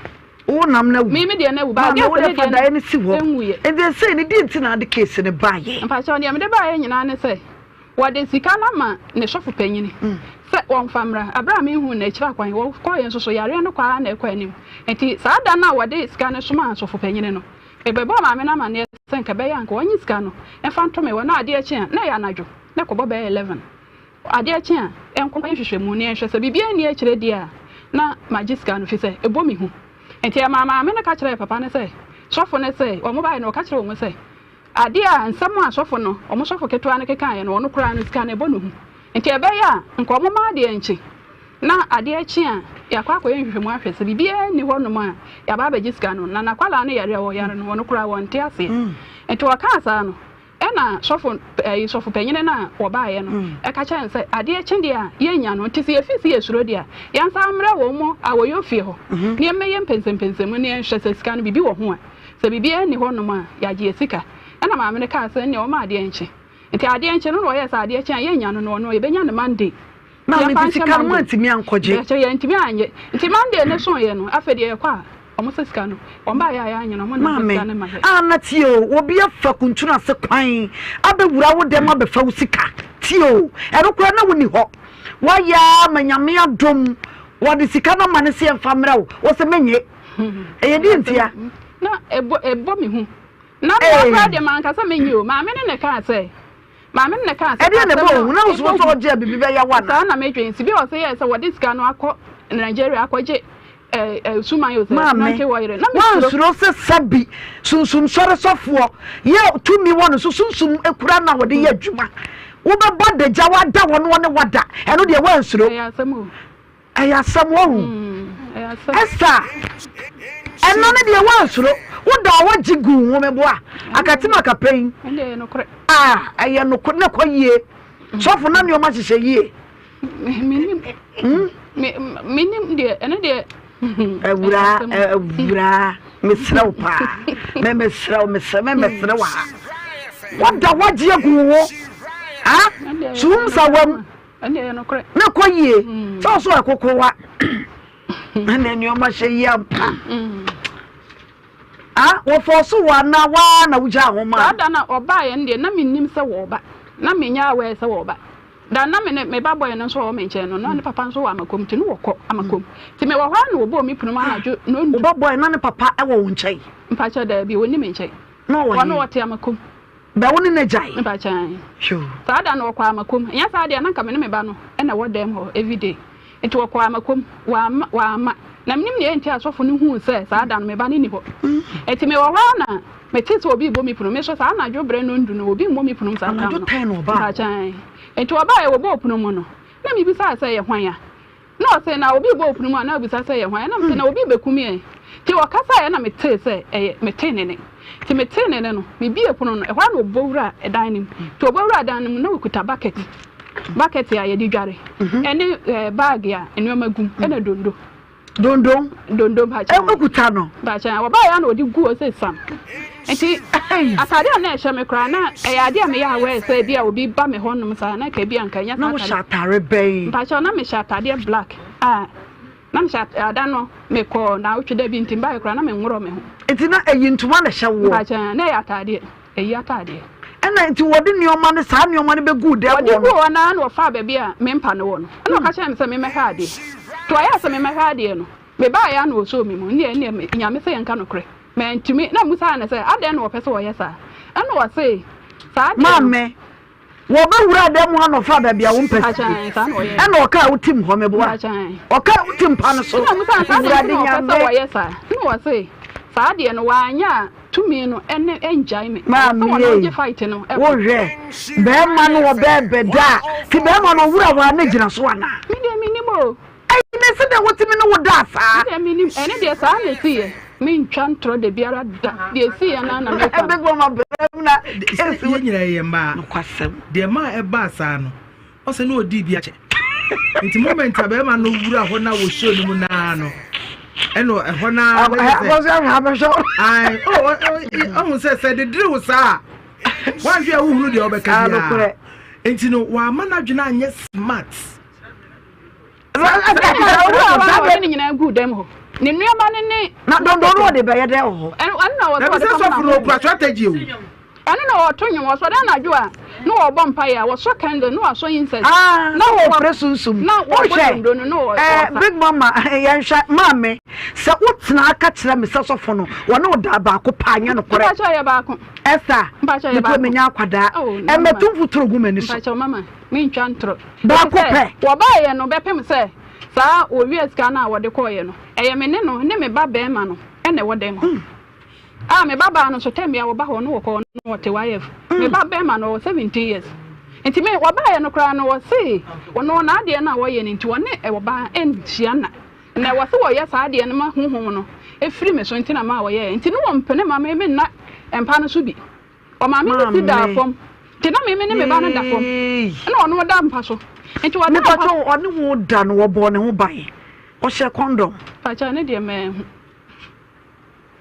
S1: Wo nam no awu.
S10: Me me deɛ no awu, but
S1: Maame
S10: girls
S1: wo
S10: no
S1: deɛ fa
S10: deɛ
S1: daeɛ no si hɔ.
S10: nwuiɛ.
S1: Nti sei no deɛ nti na ade case no baeɛ?
S10: Mpakyɛw deɛ mede baeɛ nyinaa ne sɛ, Wɔde sika no ama ne sɔfo panyin sɛ ɔmfa mmra. Bere a mihuu no akyiri akwan, wɔkɔe nso so, yareɛ no kɔ ara na ɛkɔ anim. Enti saa da no a wɔde sika no somaa sɔfo panyin no, mebɛbɔɔ maame no amanneɛ sɛ anka ɛbɛyɛ a anka ɔnnye sika no mfa nto me hɔ na adeɛ kye a, na ɛyɛ anadwo, na ɛkɔbɔ bɛyɛ 11. Adeɛ kye a, yɛnkɔ nkɔyɛ nhwehwɛmu na yɛnhwɛ sɛ biribiara nni akyire deɛ a, na magye sika no efisɛ ɛbɔ me hu. Enti ɛmaa maame no ka kyerɛɛ papa no sɛ, sɔfo no sɛ wɔbaeɛ no, ɔka kyerɛɛ wɔn sɛ, Adeɛ a, nsɛm a sɔfo no, wɔn sɔfo ketewa no kekaeɛ no, ɔno koraa no, sika no, ɛbɔ ne hu. Nti ɛbɛyɛ a, nka wɔmma adeɛ nkye, na adeɛ kye a, yɛakɔ akɔyɛ nhwehwɛmu ahwɛ sɛ biribiara nni hɔnom a, yɛaba abɛgye sika no. Na n'akwadaa no yareɛ a ɔyare no, ɔno koraa wɔnte aseɛ. Nti ɔkaa saa no, ɛna sɔfo, ɛyi, sɔfo panyini no a wɔbaeɛ no, ɛka kyerɛɛ no sɛ, adeɛ kye deɛ a, yɛnnya no. Nti sɛ yɛfii sɛ yɛsuro deɛ a, yɛnsan mmrɛ wɔn a wɔyɔ fie hɔ, na yɛmmɛyɛ mpɛnsɛmpɛnsɛmu na yɛnhwɛ sɛ sika no, biribi wɔ ho a. Sɛ biribiara nni hɔnom a, yɛagye yɛn sika. Ɛnna maame no kaa sɛ, Ɛnneɛ wɔmma adeɛ nkye. Nti adeɛ nkye no na wɔyɛɛ sɛ adeɛ kye a, yɛnnya no no, ɔno yɛbɛnya no Monday.
S1: Maame,
S10: Yɛmfa
S1: nti
S10: nhyɛ
S1: sika no
S10: Monday.
S1: moantumi ankɔgye?
S10: Bɛkyɛ, yɛantumi annye. Nti Monday no soeɛ no, afei deɛ yɛkɔ a, wɔn sɛ sika no, wɔn baeɛ a yɛannye no, wɔn na wɔmfa sika
S1: Maame,
S10: no mma yɛn.
S1: Anna tie o, obi afa kuntunu ase kwan abɛwura wo dɛm abɛfa wo sika. Tie o, ɛno koraa na wonni hɔ. Woayɛ ara ma Nyame adom, wɔde sika no ama no sɛ yɛmfa mmrɛ wo, wo se mennye. Ɛyɛ deɛ ntia?
S10: Na ɛbɔ ɛbɔ me hu. Na me koraa deɛ manka sɛ menye o. Maame no na ɛkaa sɛ maame no na ɛkaa sɛ.
S1: Ɛdeɛ na ɛbɔ wo hu na wosoro sɛ ɔgye a biribi bɛyɛ wo anaa?
S10: Saa na medwen. Nti bi a ɔsɛ yɛɛ sɛ wɔde sika no akɔ Nigeria akɔgye ɛɛ ɛɛ suman o sɛ
S1: Maame,
S10: nante wɔ yere. Na mesuro.
S1: woansuro sɛ sɛbi sunsum sɔre sɔfoɔ yɛ tumi wɔ no so sunsum kura no a wɔde yɛ adwuma wobɛbɔ adagya wada wɔn wɔne wada ɛno deɛ woansuro?
S10: Ɛyɛ asɛm o.
S1: Ɛyɛ asɛm wahu. Esther, ɛno ne deɛ woansuro. Wodaa hɔ gye guu nwomeboa akatim akapɛn. Ah, ɛyɛ nokorɛ na ɛkɔ yie. Sɔfo na nneɛma hyehyɛ yie.
S10: Menim deɛ, ɛno deɛ.
S1: Awuraa, awuraa, mesrɛ wo paa. Me mesrɛ wo, mesrɛ me mesrɛ wo ha. Woda hɔ gye agu wo. Ah, sum sa wam.
S10: Ɛnde ɛyɛ nokorɛ.
S1: Na ɛkɔ yie. Sɛ ɔso ɛkokorowa. Ɛna nneɛma hyɛ yie ampa. Ah, wɔfɔɔ so wɔ anaa waa na wogyaa ho maa?
S10: Saa da no a ɔbaeɛ no deɛ, na mennim sɛ wɔreba. Na menyɛ aware sɛ wɔreba. Da na me ne me ba boy no nso a ɔwɔ me nkyɛn no, na ne papa nso wɔ Amakom nti no wɔkɔ Amakom. Nti mewɔ hɔ ara na wɔbɔɔ me pono mu anadwo nnɔndu.
S1: Wo ba boy na ne papa wɔ wo nkyɛn?
S10: Mpakyɛ daabi, ɔnni me nkyɛn.
S1: Na ɔwɔ he?
S10: Ɔno ɔte Amakom.
S1: Bɛ wo ne no agyae?
S10: Mpakyɛ ae.
S1: Yoo.
S10: Saa da no wɔkɔɔ Amakom. Ɛnyɛ saa deɛ na nka me ne me ba no na ɛwɔ dɛm hɔ everyday. Nti wɔkɔɔ Amakom, wɔamma, wɔamma. Na mennim nea enti a asɔfo no huu sɛ saa da no me ba no nni hɔ. Enti mewɔ hɔ ara na metee sɛ obi rebɔ me pono. Me nso saa anadwo berɛ nnɔndu no, obi mmɔ me pono mu saa tam no.
S1: Anadwo tɛn na ɔbaa hɔ?
S10: Mpakyɛ ae. Enti wɔbaeɛ, wɔbɔɔ pono mu no, na mebisaa sɛ ɛyɛ hwan a? Na ɔse, na obi rebɔ wo pono mu a, na wobisa sɛ ɛyɛ hwan a? Na mese, na obi rebɛku me ɛ. Nti ɔkasaeɛ na metee sɛ ɛyɛ, metee ne nne. Nti metee ne nne no, mebuee pono no, ɛhɔ ara na ɔbɔ wuraa dan no mu. Nti ɔbɔ wuraa dan no mu, na ɔkuta bucket, bucket a yɛde dware, ɛne ɛɛ bag a nneɛma gu mu, ɛna dondo.
S1: Dondo?
S10: Dondo mpakyɛ.
S1: Ɔkuta no?
S10: Mpakyɛ, ɔbaeɛ ara na ɔde guu hɔ sɛ sam. Nti atade a na ɛhyɛ me koraa na ɛyɛ adeɛ a meyɛ aware sɛ ebi a obi ba me hɔnom saa na nka ebi a nka ɛnyɛ saa
S1: Na wohyɛ atare bɛn?
S10: Mpakyɛw na mehyɛ atadeɛ black a na mehyɛ ada no mekɔɔ naawotwe da bi nti mbaeɛ koraa na menworɔ me ho.
S1: Nti na ɛyi ntoma na ɛhyɛ woɔ?
S10: Mpakyɛw na ɛyɛ atadeɛ ɛyi atadeɛ.
S1: Ɛna nti wɔde nneɛma no saa nneɛma no bɛguu dɛm hɔ no?
S10: Wɔde guu hɔ no ara na wɔfaa baabi a me mpa no wɔ no ɛna ɔka kyerɛɛ me sɛ memmɛhwɛ adeɛ nti ɔyɛɛ sɛ memmɛhwɛ adeɛ no mebaeɛ ara na ɔsɔɔ me mu nneɛ nneɛ Nyame sɛ yɛnka nokorɛ. Mantumi, na mebisaa no sɛ, adɛn na wɔpɛ sɛ wɔyɛ saa? Ɛnna ɔse, Saa adeɛ no.
S1: Maame, wɔbɛwuraa dan mu ha na ɔfaa baabi a wo mpa sie.
S10: Mpakyɛw, saa na ɔyɛɛ.
S1: Ɛnna ɔkaa wo tim hɔ, meboa?
S10: Mpakyɛw.
S1: Ɔkaa wo tim pa no so.
S10: Ɛnna mebisaa no sɛ, adɛn nti
S1: Awurade
S10: na wɔpɛ sɛ
S1: Nyame.
S10: wɔyɛ saa? Ɛnna ɔse, Saa adeɛ no, wɔanyɛ a, tumi no ne ɛngyae me. Ɛwɔ sɛ
S1: Maame
S10: wɔne
S1: ei,
S10: gye fight no kɔ.
S1: wohwɛ, bɛɛma no ɔbɛɛbɛda a, nti bɛɛma no ɔwura hɔ a na gyina so anaa?
S10: Me deɛ mennim o.
S1: Ɛyi ne se dɛ wotumi ne wo daa saa.
S10: Me deɛ menim, ɛne deɛ saa na ɛsiiɛ, mentwa ntorɔ dabiara da, deɛ ɛsiiɛ no ara na meka no.
S1: Big mama brɛ mu na case
S11: Sɛ yɛn nyinaa yɛyɛ mmaa.
S1: Nokwasɛm.
S11: Deɛ maa ɛbaa saa no, ɔsɛ na ɔdii bi akyɛ. Nti moment a bɛrima no wura hɔ na wɔhyɛ no mu naa no, ɛna ɛhɔ naa na kyerɛ sɛ.
S1: Akɔsɛ ahwɛ abɛhwɛ.
S11: Ae, oh, ɔhu sɛ sɛ dedere wo saa a, woanhwɛ a wohunu deɛ wobɛka biara. Nti no, wamma n'adwene anyɛ smart.
S10: Ɔde ne nyinaa guu dɛm hɔ. Ne nneɛma no ne.
S1: Na dondo no ɔde bɛyɛ dɛ wɔ hɔ.
S10: Ɛno na wɔsɛ ɔde
S11: kɔma
S10: na
S11: no okura strategy o.
S10: Ɛno na ɔto nnwom wɔsɔ dɛ anadwo a na wɔbɔ mpaeɛ a wɔsɔ candle na wɔasɔ incense.
S1: Ah, na wɔfrɛ sunsum.
S10: Na wɔbɔ dondo no na wɔsa.
S1: Eh, big mama yɛnhwɛ maame sɛ wotena aka kyerɛ me sɛ sɔfo no wɔne wo daa baako paa nyɛ nokorɛ.
S10: Mpakyɛ yɛ baako.
S1: Esther,
S10: Mpakyɛ yɛ baako.
S1: mepɛ menya akwadaa. Ɛmɛto mfuturo gu m'ani so.
S10: Mpakyɛ mama. Mentwa ntorɔ.
S1: Baako
S10: Efisɛ
S1: pɛ.
S10: wɔbaeɛ no bɛpem sɛ saa wɔwiaa sika no a wɔde kɔeɛ no, ɛyɛ me ne no ne me ba barima no na ɛwɔ dɛm hɔ. A me ba baa no nso, tɛm biara wɔba hɔ no wɔkɔ hɔ no wɔte YF. Me ba barima no ɔwɔ 17 years. Nti me wɔbaeɛ no koraa no wɔse ɔno n'adeɛ no a wɔyɛ no nti ɔne ɔbaa nhyia nna. Na ɛwɔ sɛ wɔyɛ saa adeɛ no ma honhom no firi me so nti na maa wɔyɛeɛ. Nti ne wɔmpene ma me menna mpa no so bi. Ɔmaa me ne si daa fam. Nti na me me ne me ba no da fam. Ɛna ɔno ɔda mpa so. Nti ɔda mpa.
S1: Mepakyɛw ɔne wo da no wɔbɔɔ ne ho ban? Ɔhyɛ kɔndɔm?
S10: Pakyɛw ɛne deɛ manhu.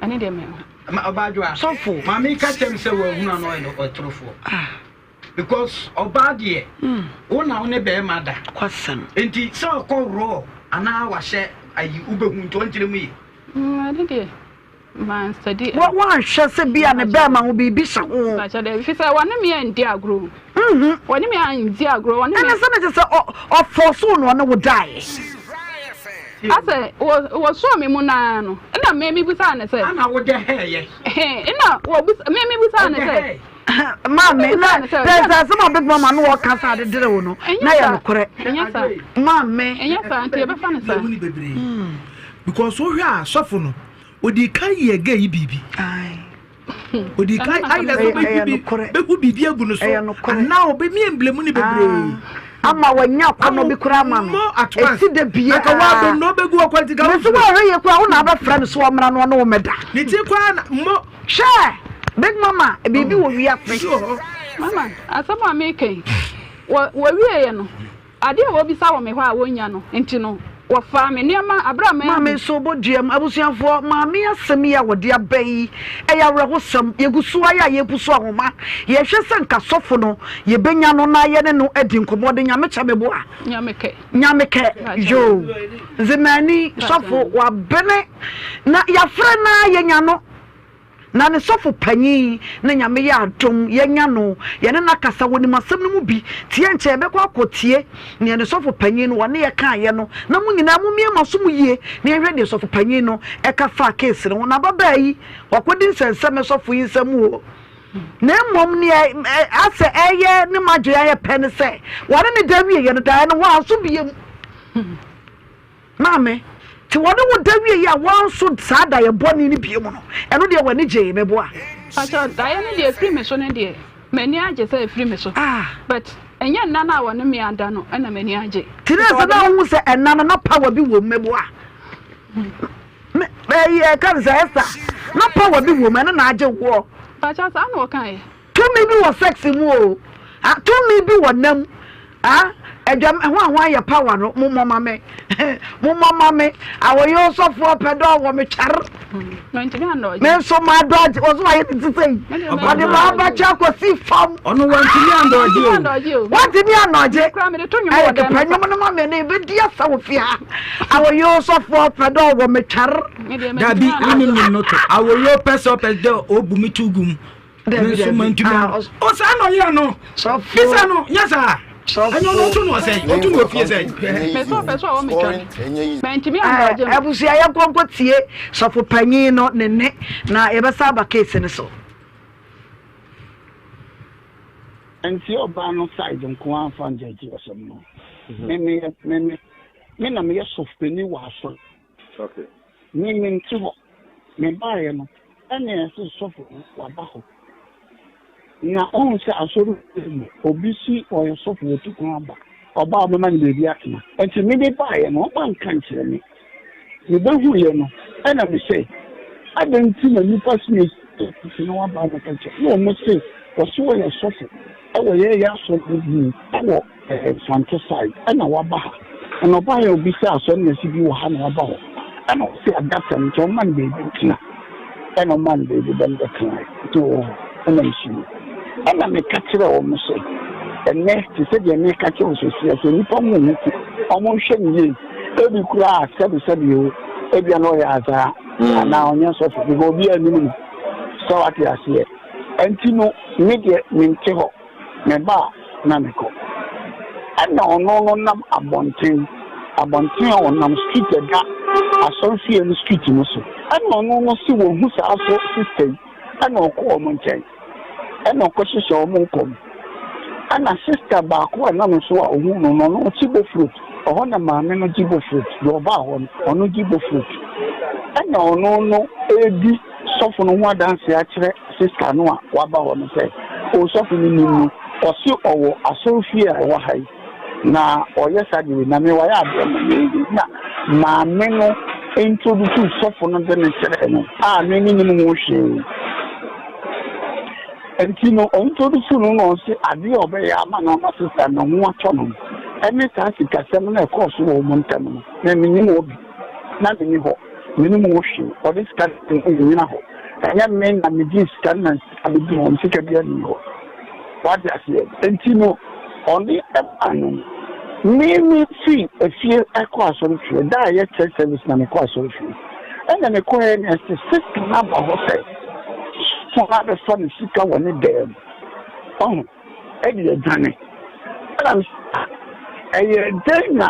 S10: Ɛne deɛ manhu.
S7: Ma ɔbaa
S1: Sɔfo.
S7: Maame ka kyerɛ me sɛ wahunu ano ɔyɛ ɔtorofoɔ. Ah. Because ɔbaa deɛ wo na wo ne bɛrima da.
S1: Kwasɛm.
S7: Nti sɛ ɔkɔ raw anaa wahyɛ ayi wobɛhu nti ɔnkyerɛ mu yie.
S10: Ɛne deɛ. Mansadi
S1: Wa wanhwɛ sɛ bi a ne bɛɛma ho biribi hyɛ ho.
S10: Mpakyɛ daabi fi sɛ wɔne me andi agorɔ.
S1: Mhm.
S10: Wɔne me andi agorɔ wɔne me.
S1: Ɛne sɛ ne kyɛ sɛ ɔ ɔfɔɔso na ɔne wo daeɛ.
S10: Asɛ wɔ wɔsɔɔ me mu naa no ɛna me me busaa ne sɛ.
S7: Ana wo dɛ hɛɛyɛ.
S10: Ɛna wɔ busa me me busaa ne sɛ.
S1: Maame na dɛ sɛ asɛm a big mama no wɔka sɛ ade dere wo no na yɛ nokorɛ.
S10: Ɛnyɛ saa.
S1: Maame.
S10: Ɛnyɛ saa nti yɛbɛfa ne saa.
S11: Because wohwɛ a sɔfo no Ɔdii kan yɛɛ gay yi biribi. Ɔdii kan ayɛ sɛ ɔbɛhu bi bɛhu biribi agu no so anaa ɔbɛmia mblemu no bebree.
S1: Ama wanya akɔnnɔ bi koraa ama no. Ɛsi da biara.
S11: Anka wadɔ no ɔbɛgu hɔ kwanti ka
S1: Mesi woahwɛ yie koraa wo na abɛfrɛ no so ɔmmra no ɔne wo mmɛda.
S11: Ne ti koraa na mmɔ.
S1: Hwɛ! Big mama biribi wɔ wiase.
S10: Mama, asɛm a meka yi, wɔ wɔwieɛ no, Ade a wɔbisa wɔ me hɔ a wonnya no nti no, wɔfaa me nneɛma bere a manhu.
S1: Maame nso bɔ duam. Abusuafoɔ, maame asɛm yi a wɔde aba yi, ɛyɛ awerɛhosɛm. Yɛgu so ara a yɛrepusu ahoma. Yɛrehwɛ sɛ nka sɔfo no, yɛbɛnya no na yɛne no adi nkɔmmɔ. Ɔde Nyame kyɛ me boa.
S10: Nyamekɛ.
S1: Nyamekɛ, yoo. Nzemani, sɔfo, wabene. Na yɛafrɛ no ara yɛnya no. Na ne sɔfo panyin na Nyame yɛ adom yɛanya no, yɛne no akasa, wɔnim asɛm no mu bi, nti yɛnkyɛ yɛbɛkɔ akɔtie nea ne sɔfo panyin no wɔne yɛ kaeɛ no, na mo nyinaa mommie mo aso mu yie na yɛnhwɛ deɛ sɔfo panyin no ɛka faa case no ho. Na ababaa yi, wakɔdi nsɛnsɛm sɔfo yi nsam o. Na mmom nea asɛ ɛyɛ ne madwene ayɛ pɛ ne sɛ, wɔne ne da wieɛ no, daeɛ no wanso biom. Maame, te wɔne wo da wieɛ a wanso saa daeɛ bɔne no biom no, ɛno deɛ w'ani gyee, meboa?
S10: Pakyɛ, daeɛ no deɛ ɛfiri me so no deɛ, m'ani agye sɛ ɛfiri me so. But ɛnyɛ nna no a wɔne me ada no na m'ani agye.
S1: Te na sɛ na wohu sɛ ɛnna no na power bi wɔ mu, meboa? Me, ɛyi, ɛka no sɛ Esther, na power bi wɔ mu, ɛno na agye woɔ.
S10: Pakyɛ, saa na ɔkaeɛ.
S1: Tumi bi wɔ sex mu o. Ah, tumi bi wɔ nna mu. Ah, adwam, ho a ho ayɛ power no, mo mɔ ma me. Mo mɔ ma me. Awɔyɛ osɔfoɔ pɛ dɛ ɔwɔ me twɛr. Me nso ma dɔ agye, ɔso ayɛ ne ti sɛ yi. Ɔde ma abakyɛ akɔsi fam.
S7: Ɔno wantumi andɔgye
S1: o. Wantumi andɔgye. Ɛyɛ kepɛ nnwom no ma me no, ebedi asa wɔ fie ha. Awɔyɛ osɔfoɔ pɛ dɛ ɔwɔ me twɛr.
S7: Dabi, wonim nim no to. Awɔyɛ pɛ sɛ ɔpɛ dɛ ɔbu me to gu mu. Me nso mantumi ah, o saa na ɔyɛ no bisa no nyɛ saa ɛnyɛ ɔno ɔto no ɔsɛe ɔto no ofie sɛe.
S1: Abusua yɛn nkɔnkɔ tie sɔfo panyin no ne nne na yɛbɛsa aba case no so.
S12: Nti ɔbaa no side nko ara nfa ngyɛgye asɛm no. Me me me me na meyɛ sɔfo panyin wɔ asɔre.
S13: Okay.
S12: Me mente hɔ. Me baeɛ no, ɛna ɛse sɔfo no waba hɔ. Na ɔhu sɛ asɔre mu obi si ɔyɛ sɔfo watu kwan aba. Ɔba a ɔbɛma no baabi atena. Nti me me baeɛ no, ɔma nka nkyerɛ me. Me bɛhuiɛ no, ɛna me sɛ, adɛn nti na nnipa si me na waba abɛka nkyerɛ. Na wɔn se, wɔse ɔyɛ sɔfo ɛwɔ yɛyɛ asɔre mu ɛwɔ Mfantse side ɛna waba ha ɛna ɔbaeɛ a obisaa asɔre na ɛsi bi wɔ ha na waba hɔ ɛna ɔse adaka no nti ɔmma no baabi ntena ɛna ɔmaa no baabi bɛ no bɛtenaeɛ nti ɔwɔ hɔ ɛna mesi mu ɛna meka kyerɛ wɔn sɛ ɛnɛ te sɛ deɛ meka kyerɛ wo sɛsi sɛ nnipa mu ho ku ɔmo nhwɛ no yie ebi koraa sɛbi sɛbi o ebia na ɔyɛ azaa mm. anaa ɔnyɛ sɔfo because obi anim no sɛ wate aseɛ ɛnti no me deɛ mente hɔ Meba a na mekɔ. Ɛna ɔno no nam abɔnten, abɔnten a ɔnam street ɛda asɔrefie no street no so. Ɛna ɔno no se wahu saa so sister yi, ɛna ɔkɔ wɔn nkyɛn, ɛna ɔkɔ hyehyɛ wɔn nkɔm. Ɛna sister baako a ɛnam so a ohuu no no, ɔno ɔte bofrot, ɛhɔ na maame no gye bofrot, deɛ ɔbaa hɔ no, ɔno gye bofrot. Ɛna ɔno no redi. sɔfo no ho adanse akyerɛ sista no a waba hɔ no sɛ, O sɔfo no nim no, ɔse ɔwɔ asɔrefie a ɛwɔ ha yi, na ɔyɛ saa de wei, na me wayɛ adeɛ ma me yi. Na maame no introduce sɔfo no de no kyerɛɛ no a me mennim ho hwee. Nti no ɔintroduce no na ɔse adeɛ a ɔbɛyɛ ama no ama sista no ho atɔ no ɛne saa sikasɛm no a ɛkɔɔ so wɔ wɔn ntam no, na mennim hɔ bi, na menni hɔ. Mennim ho hwee. Ɔde sika no nnyina hɔ. Ɛnyɛ me na megyee sika no na sika bɛdii hɔ no, sika biara nni hɔ. Wate aseɛ? Enti no, ɔde maa no no, me mefiri efie kɔ asɔrefie. Da a ɛyɛ church service na mekɔ asɔrefie. Ɛna mekɔeɛ no, ɛsɛ sista no aba hɔ sɛ sɔfo no abɛfa ne sika wɔ ne dan mu. Ɔho? Ɛde adwane. Ɛna me sɛ, ah, ɛyɛ dɛn na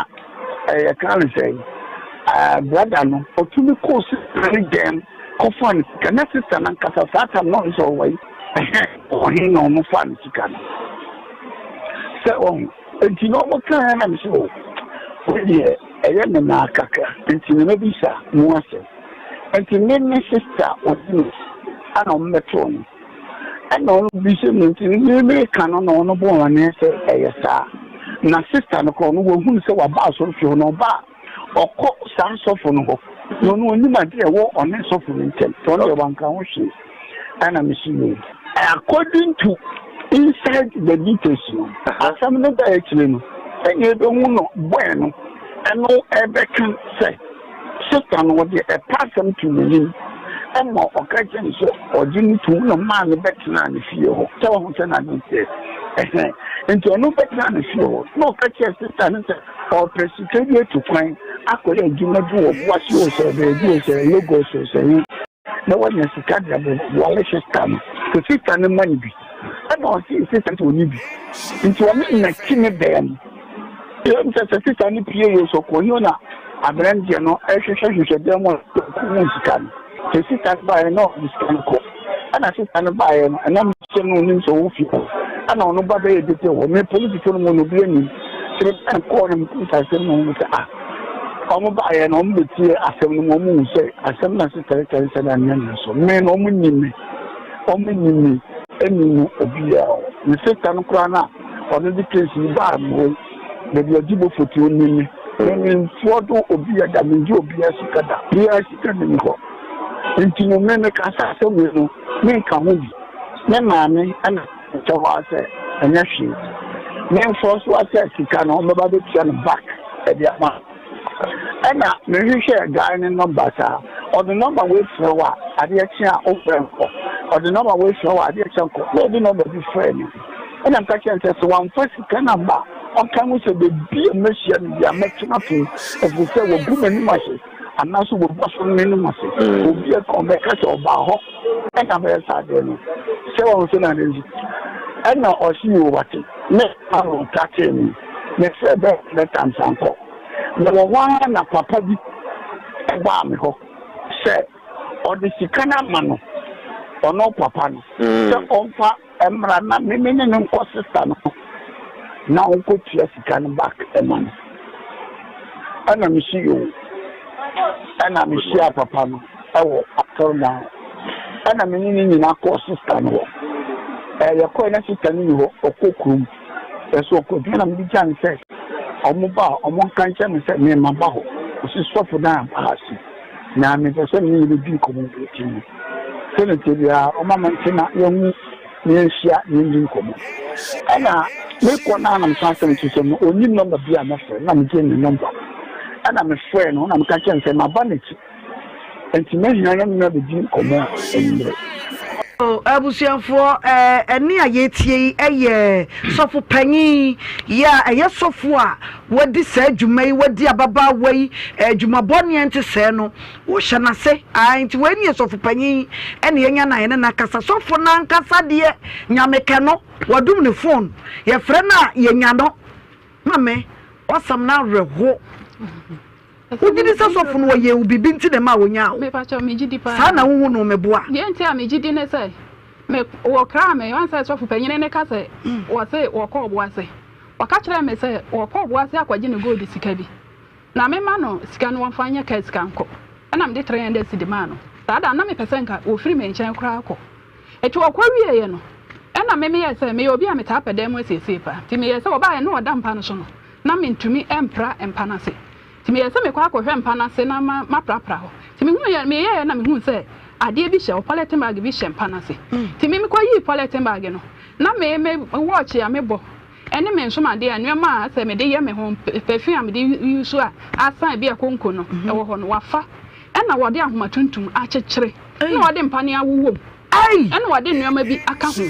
S12: yɛka no sɛn, ah, brada no, ɔtumi kɔɔ sista no dɛm kɔfaa ne sika. Na sista no ankasa saa tam no ɔno sɛ ɔwɔ yi, ɛhɛn, ɔwɔ he na ɔno faa ne sika no. Sɛ ɔho. Nti na ɔmo kaeɛ na me sɛ, oh, wei deɛ ɛyɛ me naa kakra, nti na mɛbisa mu asɛm. Nti me ne sista ɔdi no, ɛna ɔmo bɛtoo no. Ɛna ɔno bisa mu nti me meka no na ɔno bɔ amaneɛ sɛ ɛyɛ saa. Na sista no koraa ɔno wahunu sɛ waba asɔrefie hɔ na ɔba a ɔkɔ saa sɔfo no hɔ na ɔno ɔnim adeɛ ɛwɔ ɔne sɔfo no ntam nti ɔno deɛ wanka ho hwee. Ɛna me so yei. According to inside the details no, asɛm no da akyire no sɛnea ɛbɛhu no bɔɛ no ɛno ɛbɛka sɛ Sista no, ɔde ɛpɛ asɛm too n'anim ma ɔka kyerɛɛ no sɛ ɔgye no tom na ɔmaa no bɛtenaa ne fie hɔ. Sɛ wahu sɛ n'adwene teɛ. Ɛhɛn. Nti ɔno bɛtenaa ne fie hɔ na ɔka kyerɛɛ sista no sɛ ɔrepɛ sika bi atu kwan akɔyɛ adwuma bi wɔ Boase o sɛ baabi o sɛ Lagos o sɛ he. na wanya sika de abɛware sista no, sɛ sista no ma no bi. Ɛna ɔse sista no sɛ ɔnni bi, nti ɔne nnɛte ne dan mu. Ɛwom sɛ sɛ sista no pue yɛ sɛ ɔkɔ he na aberanteɛ no hwehwɛhwehwɛ dan mu a ɔkɔhu sika no. Sɛ sista no baeɛ na ɔde sika no kɔ. Ɛna sista no baeɛ no, ɛnam sɛ na ɔnim sɛ ɔwɔ fie hɔ, ɛna ɔno ba bɛyɛ dede wɔ hɔ. Me polisifoɔ no mu no obiara nnim. Nti mebaa no kɔɔ na mekɔbisa asɛm no ɔhu sɛ ah, wɔn baeɛ no wɔn bɛtie asɛm no mu wɔn hu sɛ asɛm no a sista no ka no sɛ na anyɛ ne so. Me no wɔn nnim me, wɔn nnim me, ɛnni mu obiara. Me sista no koraa no a Ɔno de case yi baa me hɔ yi, baabi a ɔgye bofoti ɔnim me. Me menfoɔ do obiara da, mengye obiara sika da, obiara sika nni me hɔ. Nti no me meka sɛ asɛm wei no menka ho bi. Me maame na ɛkyɛ hɔ ara sɛ ɛnyɛ hwee. Memfoɔ so ara sɛ sika no ɔmbɛba abɛtua no back de ama me. Ɛna mehwehwɛɛ guy no number saa, ɔde number wei frɛ wo a adeɛ kye a wofrɛ nkɔ, ɔde number wei frɛ wo a adeɛ kye nkɔ, na ɔde number bi frɛɛ me. Ɛna meka kyerɛɛ no sɛ, sɛ wamfa sika no amma a, ɔnka nhu sɛ baabi a mɛhyia no biara mɛtwe no atom, ɛfiri sɛ wagu m'anim ase, anaasɛ wagu asɔre no anim ase. Obi a ɔbɛka sɛ ɔbaa hɔ na bɛyɛ saa adeɛ no, sɛ wahu sɛ na ne nso. Ɛna ɔse yoo wate. Me ma no ɔtatee me. Mefrɛɛ bɛyɛ hundred times ankɔ. Mewɔ hɔ ara na papa bi baa me hɔ sɛ ɔde sika no ama no, ɔno papa no, sɛ ɔmfa Ɛmmra na me me ne no nkɔ sister no hɔ na ɔnkɔtua sika no back ma no. Ɛna me si yoo. Ɛna me hyiaa papa no ɛwɔ asɔredan hɔ. Ɛna me ne no nyinaa kɔɔ sister no hɔ. Ɛɛ yɛkɔɛ na sister no nni hɔ, ɔkɔ kurom. Ɛso ɔkɔ adwuma na mede gyaa no sɛ ɔmo ba a ɔmo nka nkyerɛ me sɛ me maba hɔ. Ɔsi sɔfo dan aba ha se na mepɛ sɛ me ne no bɛdi nkɔmmɔ bi nti no. Sɛnea ɛteɛ biara, ɔma mente na yɛnhu na yɛnhyia na yɛndi nkɔmmɔ. Ɛna mekɔ no a na mesan frɛ no nti sɛ ɔnnim nɔmba bi a mɛfrɛ no na megye ne nɔmba. Ɛna mefrɛɛ no na meka kyerɛɛ no sɛ maba n'akyi nti mɛhia na me ne no abɛdi nkɔmmɔ anwummerɛ.
S1: Abusuafoɔ, ɛnne a yɛretie yi yɛ sɔfo panin yi a ɛyɛ sɔfo a wadi saa dwuma yi, wadi ababaawa yi dwuma bɔne a ɛnte sɛɛ no. Wɔhyɛ no ase. Ae, nti wei ne yɛ sɔfo panyin ɛna yɛnya no a yɛne no akasa. Sɔfo no ankasa deɛ, Nyamekɛ no, wadum ne phone. Yɛfrɛ no a, yɛnya no. Maame, w'asɛm no awerɛho. Wogye di sɛ sɔfo no ɔyɛɛ wo biribi nti na ɛmaa ɔnyaa wo?
S10: Mepakyɛw, megye di paa.
S1: Saa na wohu no, meboa?
S10: Deɛ nti a megye di ne sɛ, me, wɔkraa me, wɔn sɛ sɔfo panyin no ka sɛ, wɔse wɔkɔ ɔboase. Wɔka kyerɛɛ me sɛ wɔkɔ ɔboase akɔgye ne gold sika bi. Na memma no sika no wɔmfa nyɛ kaa sika nkɔ. Ɛna mede 300 cedi maa no. Saa da no na mepɛ sɛ nka wɔfiri me nkyɛn koraa kɔ. Enti wɔkɔ wieeɛ no, ɛna me meyɛɛ sɛ meyɛ obi a metaa pɛ dan mu asiesie paa. Nti meyɛɛ sɛ wɔbaeɛ na wɔda mpa no so no, na mentumi mpra mpa no ase. Nti meyɛɛ sɛ mekɔ akɔhwɛ mpa no ase na maprapra hɔ. Nti mehunuiɛ, meyɛeɛ na mehuu sɛ adeɛ bi hyɛ hɔ, polythene bag bi hyɛ mpa no ase. Nti me mekɔyii polythene bag no, na me me watch a mebɔ Ɛne me nsomadeɛ a nneɛma a sɛ mede yɛ me ho, perfume a mede use a asan bi a konko no ɛwɔ hɔ no wafa ɛna wɔde ahoma tuntum akyekyere ɛna wɔde mpaneɛ awowɔ mu ɛna wɔde nneɛma bi aka ho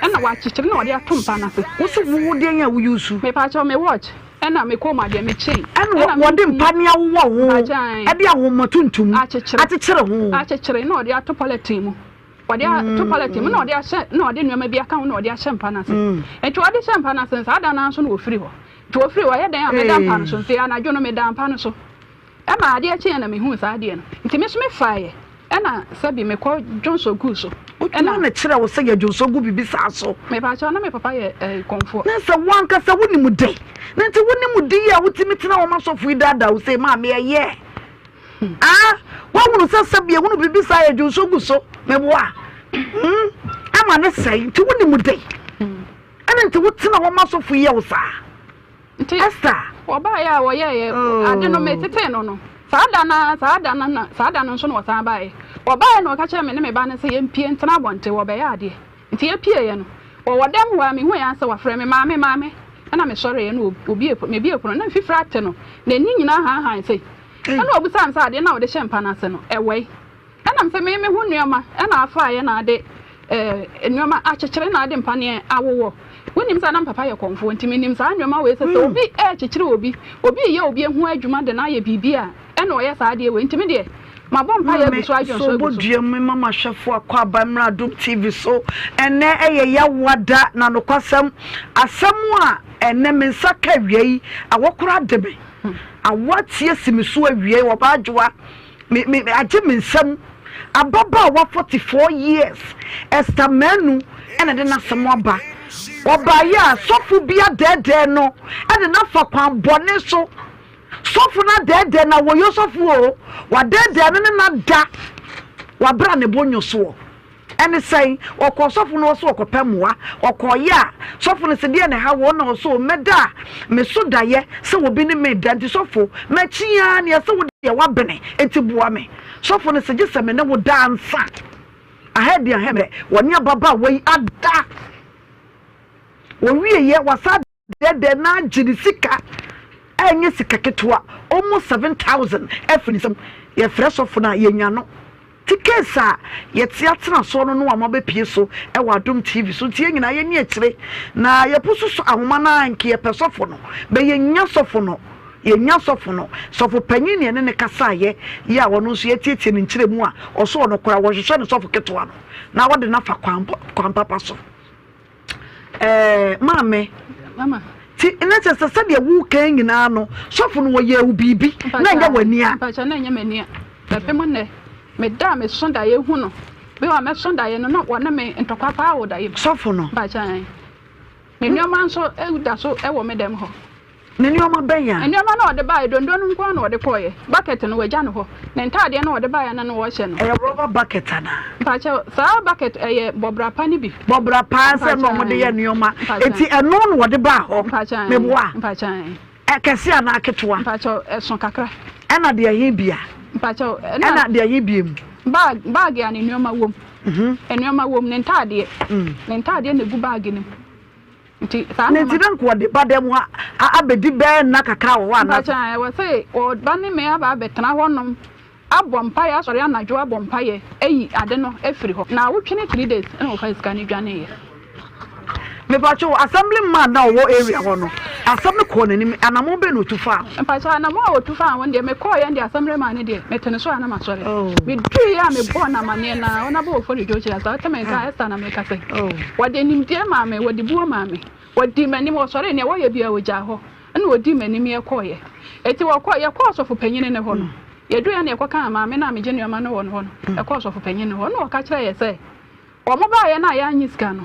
S10: ɛna wakyekyere na wɔde ato mpa no ase.
S1: Wo so wo deɛn a wo use?
S10: Mepaakyɛw me watch ɛna me kɔn mu adeɛ me chain
S1: ɛna wɔde mpaneɛ awowɔ ho ɛde ahoma tuntum akyekyere ho
S10: akyekyere na wɔde ato polythene mu. Ɔde ato pallet mu na ɔde ahyɛ na ɔde nneɛma bi aka ho na ɔde ahyɛ mpa no ase. Nti ɔde hyɛ mpa no ase no saa da no ara nso na ɔfiri hɔ. Nti ɔfiri hɔ ɛyɛ dɛn a meda mpa no so nti anadwo no meda mpa no so. Ɛma adeɛ kyeeɛ na mehuu saa adeɛ no. Nti me nso mefaeɛ ɛna sɛbi mekɔ dwonsɔ guu so.
S1: Ɛna Hwan na ɛkyerɛɛ wo sɛ yɛ dwonsɔ gu biribi saa so?
S10: Mepakyɛw na me papa yɛ ɛɛ kɔmfoɔ.
S1: Na sɛ wo ankasa wonim de, na nti wonim de yi a wotumi tena hɔ ma sɔfo yi daadaa wo sei, maame ɛyɛ. Ah, woahunu sɛ sɛbi ehunu biribi saa yɛ dwonso gu so, meboa. Hmm, ama ne sɛe, nti wonim de. Ɛna nti wotena hɔ ma sɔfo yi yɛ wo saa.
S10: Nti,
S1: Esther.
S10: Wɔbaeɛ a wɔyɛeɛ oh. ade no metetee no no. Saa da no saa da no na saa da no nso na wɔsan baeɛ. Wɔbaeɛ na wɔka kyerɛɛ me ne me ba no sɛ yɛmpie ntena abɔnten wɔbɛyɛ adeɛ. Nti yɛpieeɛ no, wɔwɔ dɛm hɔ a mehuiɛ ara sɛ wɔafrɛ me, Maame, maame. Ɛna mesɔreeɛ na obie mebie pono na mfifire ate no, n'ani nyinaa haahaan sei. Ɛnna ɔbisaa me sɛ, Adeɛ no a wode hyɛ mpa no ase no, ɛwɔ he? Ɛnna mese, Me, me ho nneɛma na afaeɛ na ade nneɛma akyekyere na ade mpaneɛ awowɔ. Wonim sɛ na me papa yɛ kɔmfoɔ nti menim saa nneɛma wei sɛ sɛ obi rekyekyere obi, obi reyɛ obi ho adwuma de no ayɛ biribi a, ɛnna ɔyɛ saa adeɛ wei. Nti me deɛ, Mabɔ mpaeɛ agu so adwene so
S1: so
S10: agu so.
S1: Bɔ dua mu ma m'ahwɛfo akwaaba mmra Adom TV so. Ɛnnɛ ɛyɛ Yawoa da na nokwasɛm asɛm a ɛnnɛ me nsa ka awia yi awɔ koraa de me. Awɔ atie si me so awia yi ɔbaa adwoa me me agye me nsam. Ababaawa 44 years Esther Manu ɛna de n'asɛm aba. Ɔbaeɛ a sɔfo bi adɛɛdɛɛ no ɛde no afa kwan bɔne so. Sɔfo no adɛɛdɛɛ no awɔyɔ sɔfo oo, wadɛɛdɛɛ no ne no ada wabra ne bo nwo soɔ. Ɛne sɛn? Ɔkɔɔ sɔfo no hɔ sɛ ɔkɔpɛ mmoa. Ɔkɔɔeɛ a, sɔfo no se deɛn na ɛha wo? Ɛna ɔse oo mɛda a me so daeɛ sɛ obi ne me reda nti sɔfo makyi ara ne ɛsɛ wo deɛ woabene nti boa me. Sɔfo no se gye sɛ me ne wo da ansa. Aha adi aha mmerɛ wɔne ababaawa yi ada. Wɔwieɛ wasan Dɛdɛ na agye ne sika a ɛnyɛ sika ketewa almost 7000 afiri ne nsam. Yɛfrɛ sɔfo no a yɛnya no. Nti case a yɛte atena soɔ no no a moabɛpie so wɔ Adom TV so nti yɛn nyinaa yɛnni akyire na yɛpo so ahoma no ara nka yɛpɛ sɔfo no but yɛnnya sɔfo no yɛnnya sɔfo no. Sɔfo panyin na yɛne no kasaeɛ yi a ɔno nso yɛatietie ne nkyerɛmu a ɔso ɔno koraa wɔhwehwɛ no sɔfo ketewa no na wɔde no afa kwan papa so. Ɛɛ, maame.
S10: Mama.
S1: Ti na kyerɛ sɛ sɛdeɛ woka nyinaa no, sɔfo no wɔyɛɛ wo biribi na ɛnyɛ w'ani a.
S10: Mpakyɛ na ɛnyɛ m'ani a. Bɛpem nnɛ, meda a meso daeɛ hu no. Bi wɔ a mɛso daeɛ no na wɔne me ntɔkwa paa wɔ daeɛ mu.
S1: Sɔfo no.
S10: Mpakyɛ. Ne nneɛma nso da so wɔ me dɛm hɔ.
S1: Ne nneɛma bɛn a?
S10: Nneɛma no a ɔde baeɛ, dondo no nko ara na ɔde kɔeɛ. Bucket no, wagya no hɔ. Ne ntaadeɛ no a ɔde baeɛ no na ɔhyɛ no.
S1: Ɛyɛ rubber bucket anaa?
S10: Mpakyɛw, saa bucket ɛyɛ bɔbra pa no bi.
S1: Bɔbra paa sɛ na wɔde yɛ nneɛma. Enti ɛno na wɔde baa hɔ?
S10: Mpakyɛw.
S1: Meboa?
S10: Mpakyɛw.
S1: Ɛkɛse anaa ketewa?
S10: Mpakyɛw, ɛso kakra.
S1: Ɛna deɛ he bia?
S10: Mpakyɛw, ɛna.
S1: Ɛna deɛ he bia mu?
S10: Bag, bag a ne nneɛma wom. Nneɛma wom, ne ntaadeɛ. Ne ntaadeɛ na egu bag no mu. Nti saa
S1: Na nti na nka ɔde ba dɛm hɔ a abɛdi bɛɛ nna kakra wɔ hɔ anaa?
S10: Mpakyɛ ɛwɔ sɛ ɔba ne me aba abɛtena hɔ nom abɔ mpaeɛ asɔre anadwo abɔ mpaeɛ ayi ade no afiri hɔ. Naawotwe ne 3 days ɛna ɔfaa sika no dwaneeɛ.
S1: Mepakyɛw assembly man na ɔwɔ area hɔ no asɛm no kɔɔ n'anim anamɔn bɛn na otu faa ho?
S10: Mpakyɛw anamɔn a otu faa ho no deɛ mekɔɔ yɛ no deɛ assembly man no deɛ mete ne so a na masɔre. Meduruiɛ a mebɔɔ no amaneɛ no ara ɔnabɔ ofori dwo kyerɛ sɛ ɔte me nka Esther na mekasa yi. Wɔde nimdeɛ maa me, wɔde buo maa me. Wɔdii m'anim, wɔsɔree, nea wɔyɛ biara wɔgyaa hɔ, ɛnna wɔdii m'anim yɛkɔeɛ. Enti wɔkɔ, yɛkɔɔ ɔsɔfo panyin no hɔ no, yɛduruiɛ na yɛkɔkaa maame no a megye nneɛma no wɔ ne hɔ no, yɛkɔɔ ɔsɔfo panyin no hɔ, ɛnna ɔka kyerɛɛ yɛn sɛ, wɔbaeɛ no a yɛannye sika no,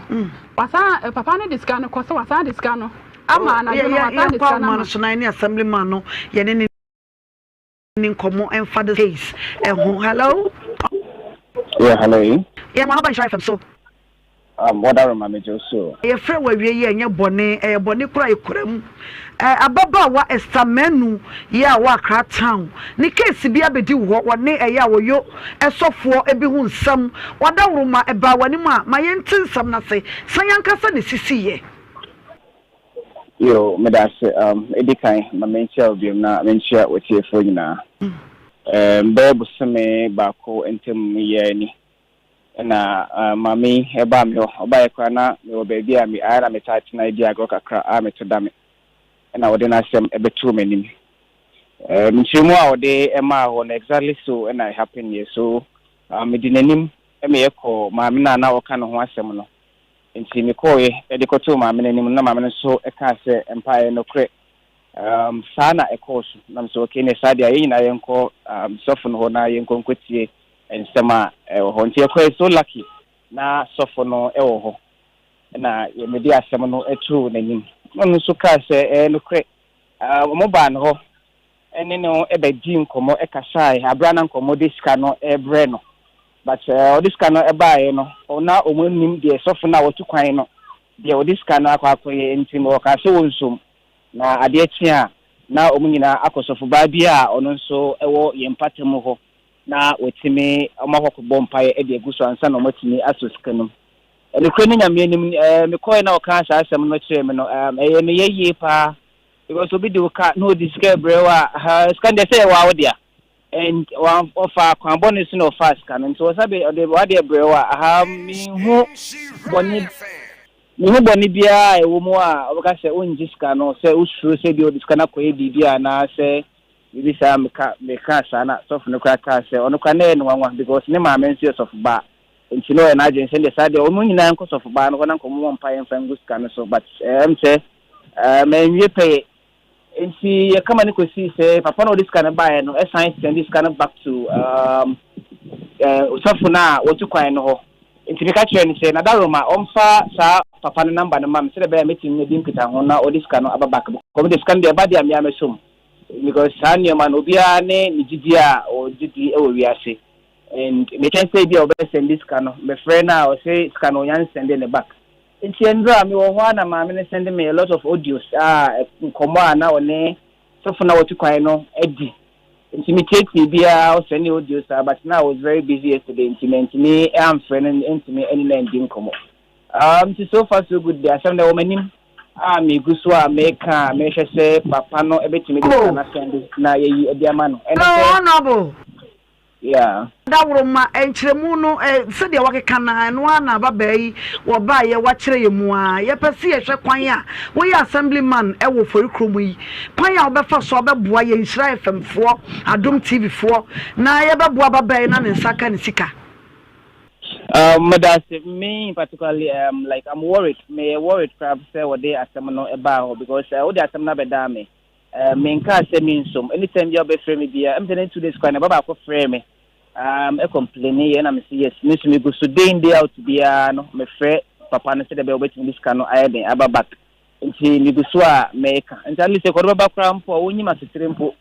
S10: wasan, papa no de sika no kɔ sɛ wasan de sika no ama anadwo no, wasan de
S1: Yɛkɔ
S10: sika no
S1: ahoma
S10: ama.
S1: no so na yɛne assemblyman no yɛne no nni nkɔmmɔ mfa this case ho. Hello.
S13: Yeah, hello.
S1: Yeah, Mahaba Nhyira FM so.
S13: Wɔda rema me gye so.
S1: Yɛfrɛ wɔ awie yi ɛnyɛ bɔne, ɛyɛ bɔne koraa ɛkura mu. Ababaawa Esther Manu yi a ɔwɔ Accra town ne case bi abɛdi wo hɔ, wɔne ɛyɛ a wɔyɔ sɔfoɔ bi ho nsɛm. Wadaworoma ɛbaa w'anim a, ma yɛnte nsɛm no ase. Sɛn ankasa na ɛsisiiɛ?
S13: Yo, meda ase. Um, edi kan, ma menkyia wo biom na menkyia w'atiefoɔ nyinaa. Um, bɛyɛ bosome baako ntam yi ara ni na uh, maame yi ɛbaa me hɔ. Ɔbaeɛ koraa na mewɔ baabi a me ayɛ na metaa tena di agorɔ kakra a meto da me. Ɛna ɔde n'asɛm ɛbɛtoo m'anim. Um, nkyerɛmu a ɔde maa hɔ no exactly so ɛna it happen yɛ. So, um, mede n'anim ɛma yɛkɔɔ maame no a na ɔka ne ho asɛm no. Enti mekɔeɛ de kɔtoo maame no anim no, na maame no nso kaa sɛ, Ampa, ɛyɛ nokorɛ. Um, saa na ɛkɔɔ so. Na mesɛ, okay, ne saa deɛ a, yɛn nyinaa yɛnkɔ um, sɔfo no hɔ na yɛnkɔ nkɔtie nsɛm a ɛwɔ hɔ. Nti yɛkɔɛ, so lucky, na sɔfo no wɔ hɔ. Na mede asɛm no too n'anim. Na ɔno nso kaa sɛ, ɛyɛ nokorɛ. Um, wɔbaa no hɔ ne no bɛdii nkɔmmɔ kasae bere a na anka wɔde sika no rebrɛ no. But ɔde sika no baeɛ no, na wɔnnim deɛ sɔfo no a watu kwan no, deɛ ɔde sika no akɔ akɔyɛ nti no, wɔkaa sɛ wɔnsom. Na adeɛ kye a, na wɔn nyinaa akɔ sɔfobaa bi a ɔno nso wɔ yɛn mpatamu hɔ, na wɔatumi wɔakɔ akɔbɔ mpaeɛ de agu so ansa na wɔatumi asɔ sika no mu. Nokorɛ ne Nyame anim, mekɔeɛ na ɔkaa saa asɛm no kyerɛɛ me no, ɛyɛɛ me ya yie paa. Because obi de wo ka na ɔde sika rebrɛ wo a, ha sika no deɛ sɛ ɛwɔ a wo dea. And ɔfa kwan bɔne so na ɔfaa sika no. Nti ɔsa bɛ ɔde w'adeɛ brɛ wo a, aha menhu bɔne menhu bɔne biara a ɛwɔ mu a ɔbɛka sɛ wongye sika no sɛ wosuro sɛ bi ɔde sika no akɔyɛ biribi anaasɛ. Biribi saa meka mekaa saa na sɔfo no koraa kaa sɛ ɔno koraa na ɛyɛ no nwanwa because ne maame nso yɛ sɔfo baa nti na ɔyɛ n'adwene sɛ ɛndeɛ saa deɛ wɔn nyinaa nkɔ sɔfo baa no hɔ na nka wɔn mmɔ mpaeɛ mfa ngu sika no so but ɛm sɛ ɛɛm ɛnwie pɛyɛ nti yɛka ma no kɔsii sɛ papa no a ɔde sika no baeɛ no ɛsan sɛnde sika no back to um, sɔfo no a wɔtu kwan no hɔ. Nti meka kyerɛɛ no sɛ, Nadaroma, ɔmfa saa papa no number no ma me sɛdeɛ ɛbɛyɛ a mɛtumi adi nkitaho na ɔde sika no aba back. Because mede sika no deɛ ɛba deɛ a me ara mɛsɔ mu. Because saa nneɛma no obiara ne ne gyidie a ɔgye di wɔ wiase. And metwɛn sɛ ebia ɔbɛ sɛnde sika no, mefrɛ no a ɔse sika no ɔnya nsɛnde ne back. Nti ɛndora mewɔ hɔ a na maame no sɛnde me a lot of audios a nkɔmmɔ a na ɔne sɔfo no a wɔtu kwan no adi. Nti me tietie biara ɔsɛne audio saa but na I was very busy yesterday nti mantumi amfrɛ no antumi ɛne no andi nkɔmmɔ. Um, nti so far so good deɛ asɛm no ɛwɔ m'anim a megu so a meka a mehwɛ sɛ papa no ɛbɛtumi de sika no asɛnde na yɛyi ɛde ama no. Ɛne sɛ.
S1: Honourable.
S13: Yeah.
S1: Dawuroma, nkyerɛmu no, sɛdeɛ wɔkeka no ara, ɛno ara na ababaa yi wɔbaeɛ wɔakyerɛ yɛn mu ara. Yɛpɛ sɛ yɛhwɛ kwan a woyɛ assembly man wɔ Oforikrom yi, kwan a wobɛfa so abɛboa yɛn Nhyira FM foɔ, Adom TV foɔ, na yɛbɛboa ababaa yi na ne nsa aka ne sika.
S13: Meda ase. Me in particularly, um, like I'm worried. Meyɛ worried koraa sɛ wɔde asɛm no baa hɔ because wode asɛm no abɛdaa me. Eh, menkaa sɛ mensom. Anytime biara wobɛfrɛ me biara, ɛm sɛ ne 2 days koraa ne ba baako frɛɛ me, um, ɛcomplaini yɛ na mese yes, me nso megu so day in day out biara no, mefrɛ papa no sɛdeɛ ɛbɛyɛ wobɛtumi de sika no ayɛ den aba back. Nti megu so a meka. Nti at least ɛkɔdo bɛba koraa mpo a wɔnyim asetere mpo.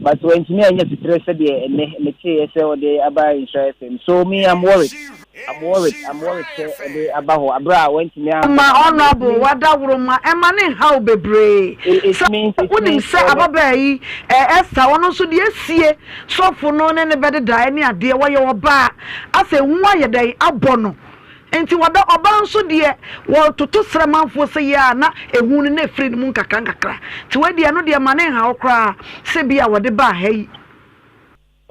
S13: But wantumi anyɛ asetere sɛdeɛ ɛnɛ meteeɛ sɛ ɔde aba Nhyira FM. So me I'm worried. I'm worried, I'm worried sɛ ɔde aba hɔ aberɛ a wantumi ammɔ
S1: Ma
S13: me amanneɛ.
S1: Honourable w'adaworoma ɛma ne nhaw bebree.
S13: It, it
S1: Sɛ
S13: means, it
S1: wonim
S13: means
S1: sɛ
S13: ɔno.
S1: ababaa yi eh, Esther ɔno nso deɛ asie sɔfo no ne no bɛdedaeɛ ne adeɛ wɔyɛ ɔbaa asɛ ehu ayɛ dɛn abɔ no nti wɔda ɔbaa nso deɛ wɔtoto srɛ manfoɔ sɛ yɛ a na ehu no na efiri ne mu nkakra nkakra nti wei deɛ ɛno deɛ ma ne nhaw koraa sɛ bi a wɔde baa ha yi.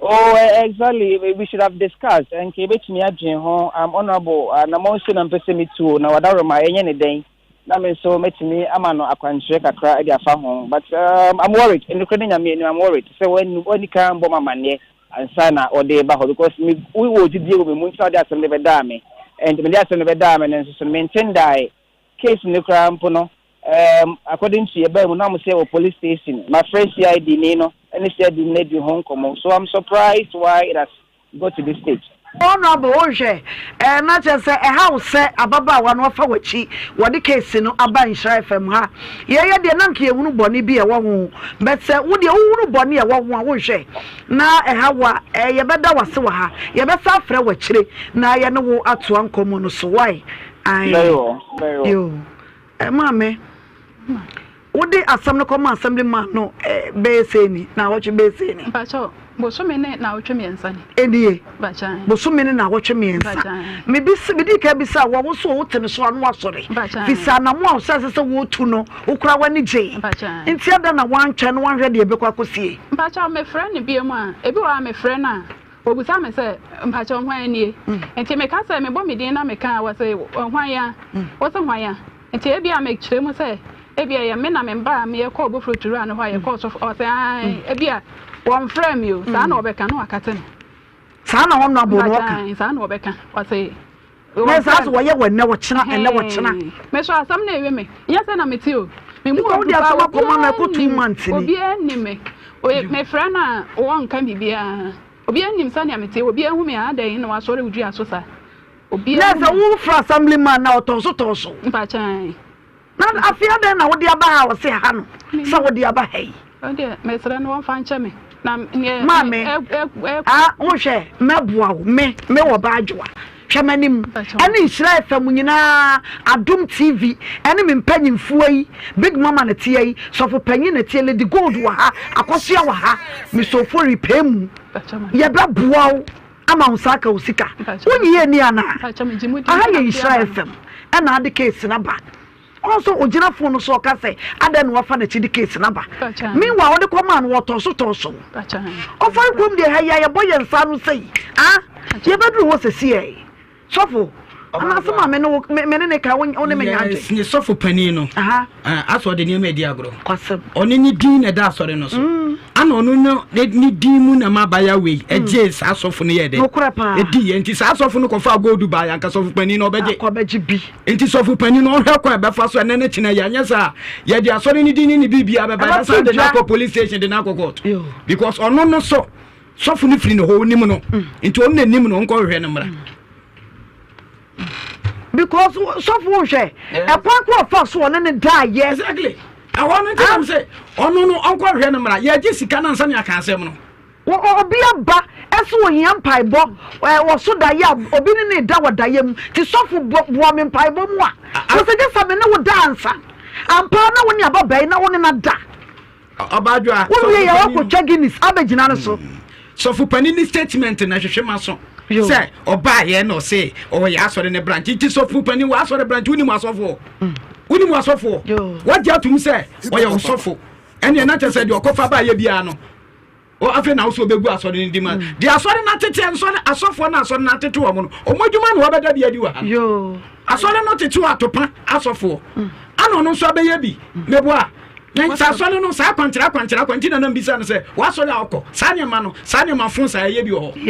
S13: Oh exactly we should have discussed nka yɛbɛtumi adwen ho um, honourable anamɔn sei na mpɛ sɛ metu o na wadaworoma yɛnyɛ ne dɛn na me nso mɛtumi ama no akwankyerɛ kakra de afa ho but um, I'm worried nokorɛ ne nyame anim I'm worried sɛ wani kan bɔ ma amanneɛ ansa na ɔde ba hɔ because me wowɔ gyidie wɔ me mu nti na ɔde asɛm no bɛdaa me and mede asɛm no bɛdaa me no nso so no mente ndae case no koraa mpo no Erm according to yɛbaa mu na ɔmo sɛ wɔ police station, mafrɛ CID ni no ɛne CID ni no adi ho nkɔmmɔ so I'm surprised why it has got to this stage.
S1: Honourable wo nhwɛ ɛɛ na kyerɛ sɛ ɛha wo sɛ ababaawa no afa w'akyi wɔde case no aba Nhyira FM ha yɛyɛ deɛ na nka yɛhunu bɔne bi a ɛwɔ ho but sɛ wo deɛ wohunu bɔne a ɛwɔ ho a wonhwɛ na ɛha wo a ɛɛ yɛbɛda w'ase wɔ ha yɛbɛsa afrɛ wo akyire na yɛne wo atoa nkɔmmɔ no so why ae
S13: Very well, very well.
S1: yoo. Maame, wode asɛm no kɔma assembly man no bɛyɛ sei ni, naawɔtwe bɛyɛ sei ni.
S10: Mpakyɛw, bosome ne naawɔtwe mmiɛnsa ni.
S1: Ɛnie,
S10: Mpakyɛw.
S1: bosome ne naawɔtwe mmiɛnsa.
S10: Mpakyɛw.
S1: Mebisa, medi kan bisa wɔ wo so wote ne so ano asɔre.
S10: Mpakyɛw.
S1: Fisa anamo a ɔhyɛ ase sɛ wɔretu no, wokura w'ani gyee.
S10: Mpakyɛw.
S1: Nti adɛn na woantwɛn na woanhwɛ deɛ ɛbɛkɔ akɔsie?
S10: Mpakyɛw, mefrɛ no biom a, ebi wɔ hɔ a mefrɛ no a, Wɔbisa me sɛ, Mpakyɛw, hwan nie? Nti meka sɛ, mebɔ me din na meka a, wɔse, Hwan a? Wose hwan a? Nti ebia mekyerɛ mu sɛ, ebia ɛyɛ me na me ba a meyɛkɔɔ Bofrot wura no hɔ a yɛkɔɔ sɔfo, ɔse aane, ebia wɔmfrɛɛ me o, saa na wɔbɛka na wakate no.
S1: Saa na honourable no ɔka?
S10: Mpakyɛw, saa na wɔbɛka, ɔse.
S1: Na saa so wɔyɛ wɔ nnɛ wɔkyena ɛnnɛ wɔkyena.
S10: Me so asɛm na ewe me. Nyɛ sɛ na mete o. Me mu
S1: Nipa wode
S10: odu paa
S1: asɛm akɔma no
S10: obiara
S1: ɛkɔ two
S10: nim
S1: months ni.
S10: obiara nim me. Oye mefrɛ no a wɔnka biribiara. Obiara nim sɛnea mete obiara hu me a adɛn na wasɔre wo dua so saa. Obiara
S1: Na
S10: hu
S1: sɛ
S10: me.
S1: wofrɛ assembly man na ɔtɔn so tɔn so.
S10: Mpakyɛw.
S1: Na afei adɛn na wode aba ha a ɔse ha no sɛ wode aba ha yi.
S10: Ɔdeɛ mesrɛ no wɔmfa nkyɛ me na neɛ
S1: Maame, ah wohwɛ mɛboa wo me me wɔ baadwoa hwɛ m'anim ɛne nhyira FM nyinaa Adom TV ɛne me mpanyinfoɔ yi Big Mama na teɛ yi sɔfo panyin na teɛ Lady Gold wɔ ha Akosua wɔ ha Mr Ofori pɛɛ mu yɛbɛboa wo ama wo nsa aka wo sika wonyi yɛ ni anaa aha yɛ nhyira FM ɛna ade case no aba Ɔno nso ogyina phone no so ɔka sɛ adɛn na wafa n'akyi de case no aba. Meanwhile ɔde kɔmaa no wɔtɔn so tɔn so. Ɔfɔre kurom deɛ ha yi a yɛbɔ yɛn nsa ano sei ah yɛbɛduru hɔ sɛsiɛ. Sɔfo. Anaasɛ maame ne wo me ne ne ka wo ne me nya adwen.
S7: Yes, ne sɔfo panin no. Asɛ ɔde nneɛma adi agorɔ. Kwasɛm. Ɔne ne din na ɛda asɔre no so. Mm. Ana ɔno no ne din mu na ma abaya wei mm. ɛgye saa sɔfo no yɛ dɛ.
S1: Nokorɛ paa.
S7: Ɛdi yɛ nti saa sɔfo no kɔfa gold baa yɛ anka sɔfo panin no ɔbɛgye.
S1: Akɔbɛgye bi.
S7: Nti sɔfo panin no ɔhwɛ kwan ɛbɛfa so ɛnɛ ne kyena yɛ anyɛ saa yɛde asɔre no din ne ne biribiara bɛba yɛbɛsan de no akɔ police station de no akɔ court because ɔno no so sɔfo no firi ne hɔ onim no mm. nti ɔno na nim no ɔnkɔhwehwɛ no mmra.
S1: Because sɔfo nhwɛ ɛkwan ko ɔfa so ɔne ne da yɛ.
S7: Exactly. Ɛhɔ no nti nam sɛ ɔno no ɔnkɔhwehwɛ no mmra yɛgye sika no ansa ne aka asɛm no.
S1: Obi aba ɛso ohia mpaebɔ ɔso daeɛ a obi ne ne da wɔ daeɛ mu ti sɔfo boa me mpaebɔ mu a wɔsɛ gye sɛ me ne wo da ansa ampa na wo ne ababaa yi na wo ne na da.
S7: Ɔbaadwoa.
S1: Wo wie yɛ wakɔtwa Guinness abɛgyina no so.
S7: Sɔfo panin ne statement na hwehwɛ ma so sɛ ɔbaa yɛ na ɔse ɔwɔ yɛ asɔre ne branch nti sɔfo panin wɔ asɔre branch wonim asɔfoɔ wonim asɔfoɔ wagye atum sɛ ɔyɛ ɔsɔfo ɛneɛ na kyɛ sɛ deɛ ɔkɔfa baa yɛ biara no afei na wosɛ ɔbɛgu asɔre no di ma mm. deɛ asɔre no atete nsɔre asɔfoɔ no asɔre no atete wɔn no wɔn adwuma na wɔbɛda bi adi wɔ ha asɔre no tete atopa asɔfoɔ mm. ana ɔno nso abɛyɛ bi mm. meboa na sɛ asɔre no saa akwankyerɛ akwankyerɛ akwankyerɛ na nam bisa no sɛ wasɔre a ɔkɔ saa nneɛma no saa nneɛma fo saa ɛyɛ bi wɔ
S1: hɔ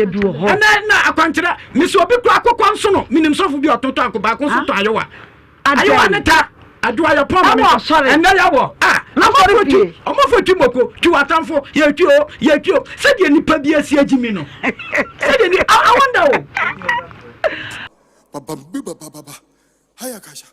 S7: ɛnɛ na akwankyerɛ mesɛ obi kura akokɔ nso no menim sɔfo bi ɔtotɔ akɔ baako nso tɔ ayowa Ayewa ne ta adoa yɛ pɔn ma mi ɛnɛ yɛ wɔ a ɔmɔfo twi ɔmɔfo twi moko twi w'atamfo yɛ twi o yɛ twi o sɛdeɛ nipa bi asi agyi mi no sɛdeɛ ni I wonder o.
S8: Babambi babababa hayakasha.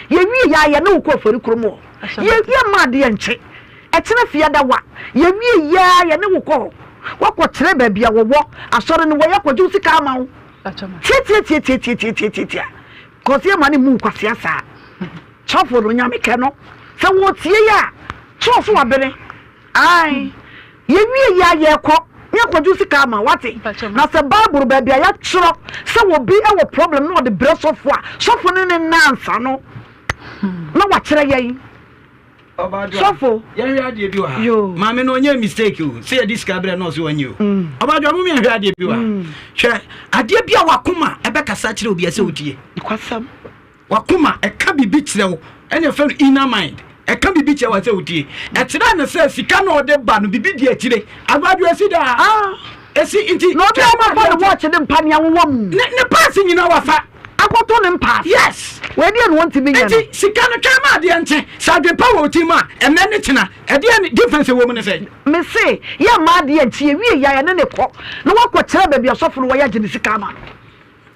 S1: Yɛwie yɛ a yɛne wo kɔ afɔri kurom hɔ. Yɛ mma adeɛ nkye. Ɛkyena fiada wa. Yɛwie yɛ a yɛne wo kɔ hɔ. Woakɔ kyerɛ baabi a wɔwɔ asɔre no wɔ yɛakɔgye wo sika ama wo. Tiatiatiatiatiatiatiatia. Cause yɛ ma ne mu kwasea saa. Sɔfo no nyame kɛ no. Sɛ wɔtie yɛ a kyerɛ so wabene. Ae. Yɛwie yi a yɛkɔ ne akɔgye wo sika ama wate. Na sɛ bible baabi a yɛatwerɛ sɛ obi wɔ problem na ɔde brɛ sɔfo a, sɔfo ne ne nna ansa no na wakyerɛ yɛn. Sɔfo.
S7: Yɛnhwɛ adeɛ bi wɔ ha. Maame no ɔnyɛ mistake o. Sɛ yɛde sika brɛ no ɔsɛ ɔnyɛ o. Ɔbaadwoa mo yɛnhwɛ adeɛ bi wɔ ha. Hwɛ adeɛ bi a wakoma ɛbɛkasa kyerɛ obi ɛsɛ otie.
S1: Kwasɛm.
S7: W'akoma ɛka biribi kyerɛ wo, ɛna ɛfrɛ no inner mind. Ɛka biribi kyerɛ wo sɛ wotie. Ɛkyerɛ no sɛ sika na ɔde ba no biribi di akyire. Aguadwo esi daa.
S1: Ah.
S7: Esi nti.
S1: Na obi a wafa ne watch ne mpa nea wowɔ mu.
S7: Ne ne paase nyinaa wafa.
S1: Akɔtɔ ne mpaase.
S7: Yes.
S1: Wei deɛ na wɔntumi nyɛ no.
S7: Nti sika no twɛn ma adeɛ nkye. Sɛ adwempa wɔ wo tirim a, ɛnnɛ ne kyena. Ɛdeɛ ne difference ɛwɔ mu ne sɛn?
S1: Me se yɛ mma adeɛ nkye yɛwie yɛ a yɛne ne kɔ na wakɔ kyerɛ baabi asɔfo no wɔ yɛ agye ne sika ama no.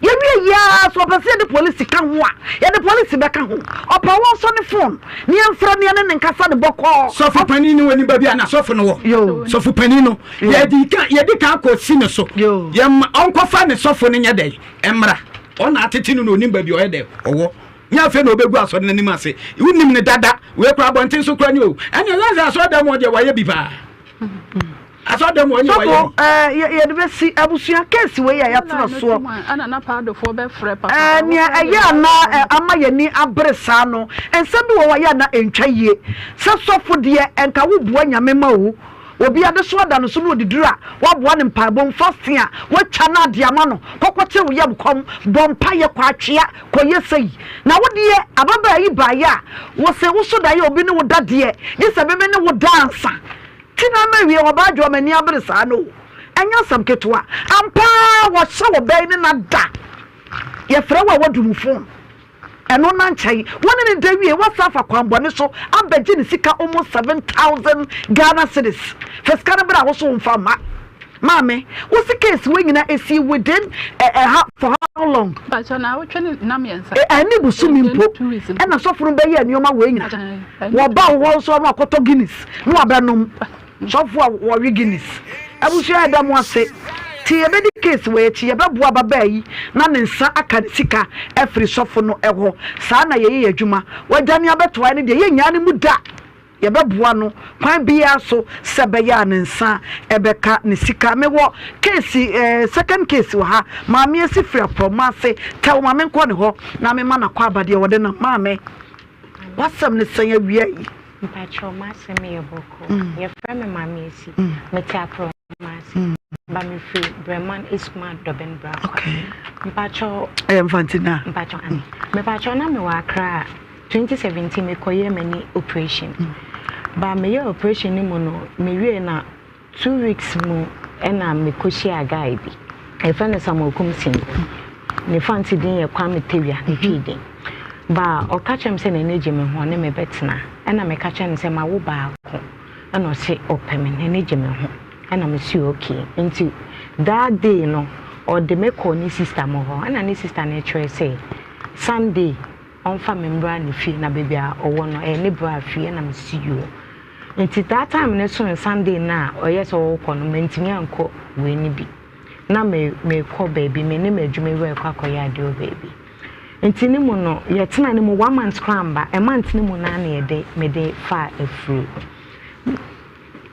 S1: Yɛwie yi ara sɛ ɔpɛ sɛ yɛde polisi ka ho a, yɛde polisi bɛka ho. Ɔpɛ a wɔnsɔ ne fon na yɛmfrɛ no yɛne no nkasa no bɔkɔɔ.
S7: Sɔfo panin no wɔ nipa bi a na sɔfo no wɔ. Sɔfo panin no yɛdi kan yɛdi kan kɔ si ne so. Yɛma ɔnkɔfa ne sɔfo no nyɛ dɛ mmra. Ɔna atete no na onim baabi ɔyɛ dɛ ɔwɔ. Nyɛ afei na ɔbɛgu asɔre no anim ase. Wonim no dada. Wei koraa abɔnten so koraa ni o. Ɛnna ɛyɛ sɛ asɔre dɛm hɔ deɛ wayɛ bi paa. Asɔre dɛm hɔ nyɛ wayɛ bi.
S1: Sɔfo ɛɛ yɛde bɛsi abusua keesi wei a yɛatena soɔ. Ɛɛ nea ɛyɛ a na ama yɛn ani abere saa no, nsɛm bi wɔ hɔ a ɛyɛ a na ɛntwa yie. Sɛ sɔfo deɛ nka wobua Nyame ma o. Obi adesoa da no so na ɔde duru a, woaboa no mpaebɔ mu, fasting a, woatwa no ade ama no, kɔkɔkyere wo yam kɔm, bɔ mpaeɛ, kɔ atwea, kɔyɛ sei. Na wo deɛ, ababaa yi baeɛ a, wose woso daeɛ a obi ne wo da deɛ, gye sɛ meme ne wo da ansa. Ti na ama awie, ɔbaa dwoa m'ani abere saa no o. Ɛnyɛ asɛm ketewa. Ampa ara wɔhyɛ wo bɛn ne no ada. Yɛfrɛ wo a woadum wo phone. Ɛno na nkyɛn wo ne no da wie woasan afa kwanbɔne so abɛgye ne sika almost 7000 Ghana cedis. Fa sika no bra wo so womfa mma. Maame, wo se case wei nyina esii within eh, eh, for how long?
S10: Mpakyɛ naawɔtwe ne nna mmiɛnsa.
S1: Eh, ɛne bosome mpo ɛna sɔfo no bɛyɛɛ nneɛma wei nyina. Wɔba wo hɔ nso na wakɔtɔ Guinness na wabɛnom. Sɔfo a wɔwe Guinness. Abusua yɛda mo ase. Nti yɛbɛdi case wei akyi, yɛbɛboa ababaa yi na ne nsa aka ne sika afiri sɔfo no hɔ. Saa na yɛyɛ yɛn adwuma. Wadwane abɛtoa yɛn no deɛ yɛnnyaa no mu da. Yɛbɛboa no kwan biara so sɛ ɛbɛyɛ a ne nsa bɛka ne sika. Mewɔ case eh, second case wɔ ha. Maame asi firi aprɔmma ase. Tɛw ma menkɔ ne hɔ na mema no akwaaba deɛ wɔde nam. Maame, w'asɛm ne sɛn awia yi?
S14: Mpakyɛw m'asɛm yɛ bɔkɔɔ. Yɛfrɛ me Maame Esi. Mete Aprɔma ase. Ba mefiri Breman Esuma Dɔbɛn Brakwa. Mpakyɛw.
S1: Ɛyɛ Mfantsina.
S14: Mpakyɛw ane. Mepakyɛw na mewɔ Accra 2017 mekɔyɛɛ m'ani operation. Ba meyɛɛ operation no mu no mewie na Two weeks mu na mekɔhyiaa guy bi, yɛfrɛ no Samuel Kumsin. Ne fancy din yɛ Kwame Tawia, ne Twi din. Ba ɔka kyerɛɛ me sɛ n'ani gye me ho, ɔne me bɛtena. Ɛna meka kyerɛɛ no sɛ mawo baako, ɛna ɔse ɔpɛ me, n'ani gye me ho. Ɛna mese okay. Nti that day no, ɔde me kɔɔ ne sister mo hɔ, ɛna ne sister no kyerɛ sɛ Sunday ɔmfa me mmra ne fie, na baabi a ɔwɔ no ɛyɛ ne bra fie, ɛna mese yoo. Nti that time no so no Sunday no a ɔyɛ sɛ ɔrekɔ no mantumi ankɔ wei no bi. Na me mekɔ baabi me ne m'adwuma wura rekɔ akɔyɛ adeɛ wɔ baabi. Nti ne mu no yɛtena ne mu one month koraa mba a month no mu no ara na yɛde mede faa afuro.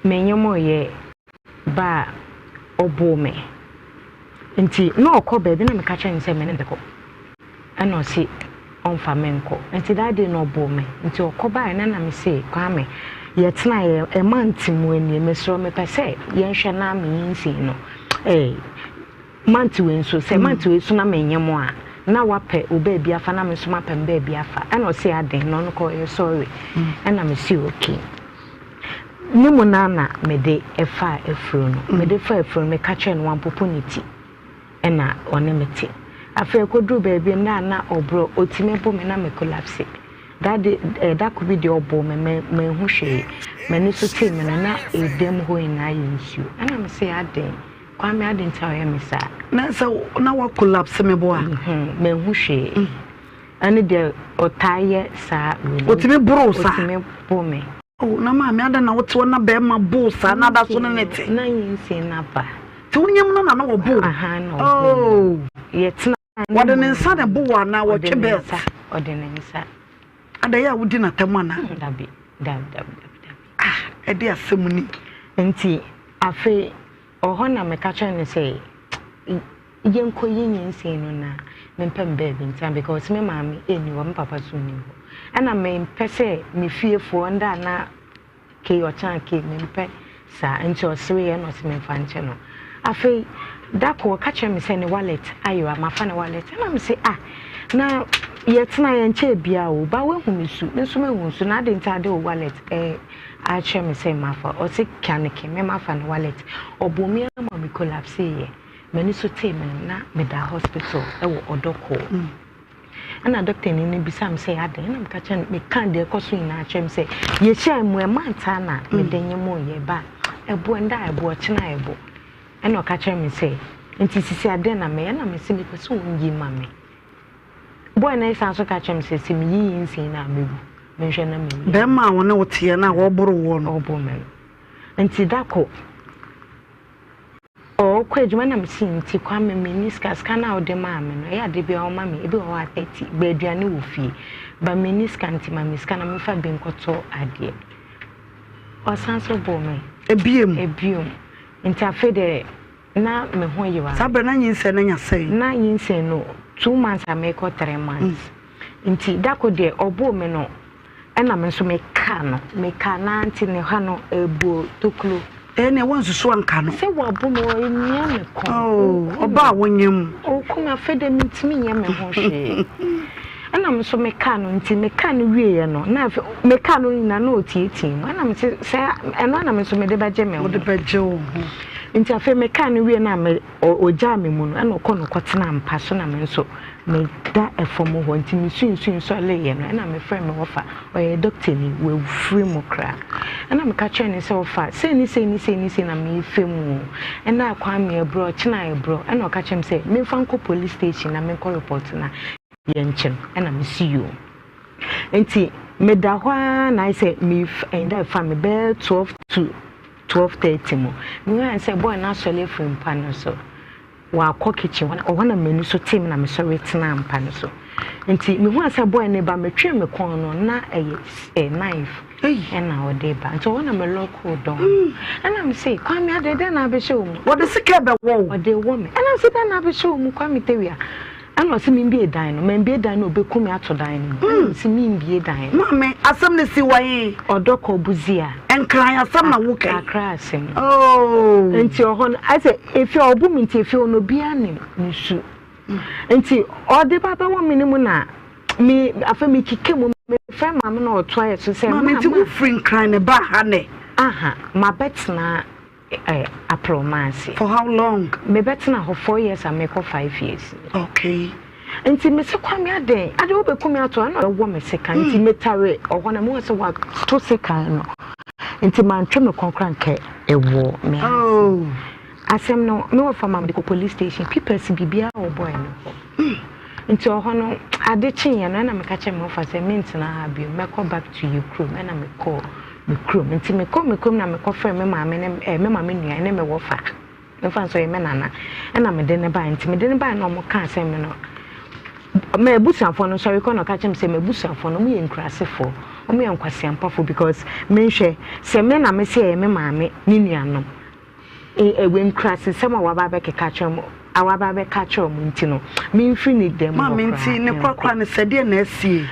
S14: Menyemoeɛ ba a ɔboo me. Nti na ɔkɔ baabi na meka kyerɛ no sɛ me ne no bɛkɔ. Ɛna ɔse ɔmfa me nkɔ. Nti that day no ɔboo me. Nti ɔkɔ baeɛ no na me se Kwame yɛtenaeɛ a month mu nie mesrɛ wo mepɛ sɛ yɛnhwɛ na me nyinsɛn no eh, month wei nso sɛ month wei so na menyɛ mo a na wapɛ wo baabi afa na me nso mapɛ me baabi afa. Ɛna ɔse aden na ɔno kɔ ɔyɛ sorry. Ɛna me se okay. Ne mu no na mede faa afuro no. Mede faa afuro no meka kyerɛ no wampopo ne ti. na ɔne me te. Afei ɛkɔduruu baabi no na na ɔbrɛ, ɔtumi bo me na me collapse. That day, eh, da ko bi deɛ ɔboo me, me manhu hwee. M'ani so tee me no na ɛdan mu hɔ nyinaa yɛ nsuo. Ɛna me se adɛn, Kwame adɛn nti a ɔyɛ me saa?
S1: Na sɛ na wa collapse me boa?
S14: Mm, manhu hwee. Mm. Ɛne deɛ ɔtaa yɛ saa wei.
S1: Ɔtumi boro saa?
S14: Ɔtumi bo me.
S1: Oh, na maame adɛn na wote hɔ na bɛrima bo saa na ada so ne ne te?
S14: Na nyinsɛn no aba.
S1: Nti wonyam no na na wɔbo?
S14: Aha, na ɔbo. Oh. Yɛtena.
S1: Wɔde ne nsa na ɛbo wɔ anaa wɔtwe belt?
S14: Ɔde ne nsa.
S1: Adɛn yɛ a wodi n'atam anaa?
S14: Dabi, dabi, dabi, dabi.
S1: Ah, ɛde asɛm ni.
S14: Nti afei ɔhɔ na meka kyerɛ no sɛ yɛnkɔyi nyinsɛn no na mempɛ me baabi ntena because me maame ɛnni hɔ, me papa nso nni hɔ. Ɛna mempɛ sɛ me fiefoɔ nda na kei ɔkyena kei mempɛ saa nti ɔsereeɛ ɛna ɔse memfa nkyɛ no. Afei da koro ɔka kyerɛ me sɛ ne wallet ayera mafa ne wallet ɛna mese ah na yɛtena yɛnkyɛɛ biara o ba woahu me su me nso mahu su na ade nti ade wo wallet eh, akyerɛ me sɛ mafa ɔse kaneke me mafa ne wallet ɔbɔ mi ama me collapse yɛ. M'ani so tee me no, na meda hospital wɔ ɔdɔ kɔɔ. Ɛna dɔktani no bisa me sɛ adɛn, ɛna meka kyerɛ no, meka deɛ ɛkɔ so nyinaa kyerɛ me sɛ yɛhyia mu ɛma ntaa na mede nye mo yɛ ba ɛbo ɛnda a ɛbo ɔkyena a ɛbo. Ɛna ɔka kyerɛ me sɛ Nti sisi a dɛn na mɛyɛ? Ɛna mese mepɛ sɛ ɔnyi ma me. Boy no san so ka kyerɛ me sɛ sɛ meyi nyinsɛn no a mɛwu. Menhwɛ na menyi.
S1: Bɛrima a ɔne wo teɛ no a ɔboro woɔ no.
S14: Ɔboro me no. Nti da ko ɔkɔ adwuma na mese nti Kwame menni sika, sika no a wode maa me no ɛyɛ a da biara ɔma me ebi wɔ hɔ a 30 but aduane wɔ fie but menni sika nti ma me sika na memfa bi nkɔtɔ adeɛ. Ɔsan so boo me.
S1: Ebiem.
S14: Ebiem. Nti afei deɛ na me ho yera me.
S1: Saa berɛ na nyinsɛn no anya sɛn?
S14: Na nyinsɛn no 2 months a merekɔ 3 months. Nti da ko deɛ ɔboo me no ɛna me nso mekaa no. Mekaa no ara nti ne ha no ɛbɔɔ tokuro.
S1: Ɛnneɛ woansusu anka no?
S14: Sɛ wabo me, ɔremia me kɔn.
S1: Oh, ɔbaa a wonyem.
S14: Ɔreku me, afei deɛ mentumi nyɛ me ho hwee. Ɛna me nso mekaa no nti mekaa no wieeɛ no na afei mekaa no nyinaa na ɔtiatia mu. Ɛna mese sɛ ɛno ara na me nso mede bɛgye me ho.
S1: Wode bɛgye wo ho.
S14: Nti afei mekaa no wie no a me ɔgyaa me mu no ɛna ɔkɔ no kɔtena mpa so na me nso meda fam hɔ nti mesunsui sɔreeɛ no ɛna mefrɛ me wɔfa ɔyɛ dɔktani wafiri mu koraa ɛna meka kyerɛ ne sɛ ɔfa sei ne sei ne sei ne sei na mefa mu o ɛna Kwame ɛborɔ ɔkyena ɛborɔ ɛna ɔka kyerɛ me sɛ memfa nkɔ police station na menkɔ report na yɛnkyɛ no ɛna mesi yoo nti meda hɔ ara na ayɛ sɛ mef ɛnda ɛfa me bɛyɛ 12 to 12:30 mu mehu sɛ boy no asɔre afiri mpa no so wakɔ kitchen hɔ ɔhɔ na m'ani so tee me na mesɔre tenaa mpa no so nti mehu sɛ boy no ba metwee me kɔn no na ɛyɛ ɛ knife ɛna ɔde ba nti ɔhɔ na me lock door ɛna me se Kwame ade dɛn na abɛhyɛ wo mu
S1: wɔde sika bɛwɔ wo
S14: ɔde wɔ me ɛna me se dɛn na abɛhyɛ wo mu Kwame Tawia ɛna ɔse membie dan no mambie dan no ɔbɛku me ato dan no mu ɛna me se membie dan no
S1: Maame, asɛm no si wɔ he?
S14: Ɔdɔ kɔ Busia.
S1: Nkran asɛm na woka yi.
S14: Accra asɛm.
S1: Oh.
S14: Nti ɔhɔ no ayɛ sɛ efi a ɔbu me nti efi hɔ no obiara nim ne su. Nti ɔde ba bɛwɔ me ne mu na me afei me keka mu mefrɛ maame na ɔto ayɛ so sɛ
S1: Maame nti wofiri Nkran na ɛbaa ha nɛ?
S14: Aha, mabɛtena eh, Aprɔmaase.
S1: For how long?
S14: Mebɛtena hɔ 4 years a mekɔ 5 years.
S1: Okay.
S14: Nti mese Kwame adɛn ade wobɛku me ato ɛna ɔwɔ me sekan nti metare ɔhɔ na mehu sɛ wato sekan no nti mantwe me kɔn kora nkɛ ɛwɔ me ase.
S1: Oh.
S14: Asɛm no me wɔfa ma mede kɔ police station papers biribiara wɔ boy no hɔ nti ɔhɔ no ade kyeeɛ no ɛna meka kyerɛ me wɔfa sɛ mentena ha bio mɛkɔ back to yɛ kurom ɛna mekɔɔ me kurom nti mekɔɔ me kurom na mekɔfrɛ me maame ne eh, me maame nua ne me wɔfa mfa nso ɔyɛ me nana ɛna mede ne bae nti mede ne bae na ɔmo kaa sɛ me no m'abusuafoɔ no sɔre kɔ na ɔka kyerɛ me sɛ m'abusuafoɔ no ɔmo yɛ nkurasefoɔ ɔmo yɛ nkwaseampafoɔ because menhwɛ sɛ me na me sɛ ɛyɛ me maame ne nuanom ɛwɛ nkurasesɛm a waba abɛkeka kyerɛ mo a waba abɛka kyerɛ ɔmo nti no memfiri ne dɛm hɔ
S1: Maame
S14: koraa
S1: nti ne
S14: nkɔ.
S1: korakora no sɛ deɛ na asie.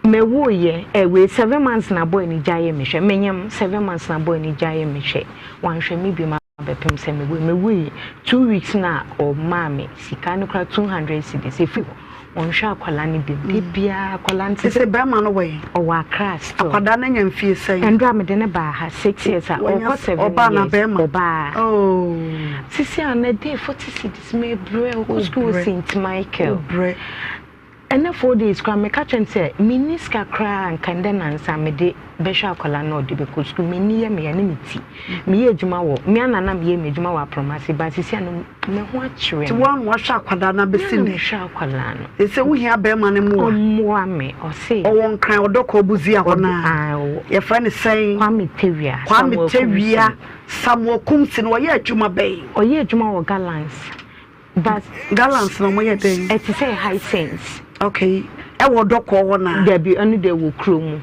S14: Mewuiɛ ɛ wei 7 months na boy no gyaeɛ me hwɛ menyam 7 months na boy no gyaeɛ me hwɛ wanhwɛ me biom abɛpem sɛ mewui mewui 2 weeks na ɔmaa me sika no kora 200 cedis ɛfiri hɔ ɔnhwɛ akwadaa no biom de biara akwadaa no te
S1: Sɛ bɛrima no wɔ yi.
S14: Ɔwɔ Accra still.
S1: Akwadaa no anya mfie sɛn?
S14: Ɛndra mede ne baa ha 6 years a ɔkɔ 7
S1: Ɔbaa na
S14: years
S1: bɛrima.
S14: Ɔbaa.
S1: Oh.
S14: Sisi a na day 40 cedis mebrɛ ɔkɔ school
S1: Wobrɛ.
S14: St Michael.
S1: Wobrɛ.
S14: Ɛnɛ 4 days koraa meka kyerɛ no sɛ menni sika koraa nka ndɛ nansa mede bɛhwɛ akwadaa no ɔde bɛkɔ sukuu m'ani yɛ meya ne me ti meyɛ adwuma wɔ me ana na meyɛ me adwuma wɔ aprɔmase ba sisi ano me ho akyerɛ
S1: Nti wɔn wahwɛ akwadaa no abɛsi
S14: me na
S1: nnɛ.
S14: mehwɛ akwadaa no.
S1: Ɛsɛ wohia bɛrima no mmoa.
S14: Ɔmmoa me ɔse.
S1: Ɔwɔ Nkran ɔdɔ kɔ Busia hɔ naa.
S14: Ah, ɔwɔ.
S1: Yɛfrɛ no sɛn?
S14: Kwame Tewia.
S1: Kwame
S14: Samuel
S1: Tewia.
S14: Kumsi.
S1: Samuel Kumsi no ɔyɛ adwuma bɛn?
S14: Ɔyɛ adwuma wɔ Galans. But
S1: Galans na ɔmo yɛ dɛn?
S14: Ɛte sɛ Hisense.
S1: Okay. Ɛwɔ ɔdɔkɔ hɔ naa?
S14: Dabi ɛno deɛ wɔ kurom mu.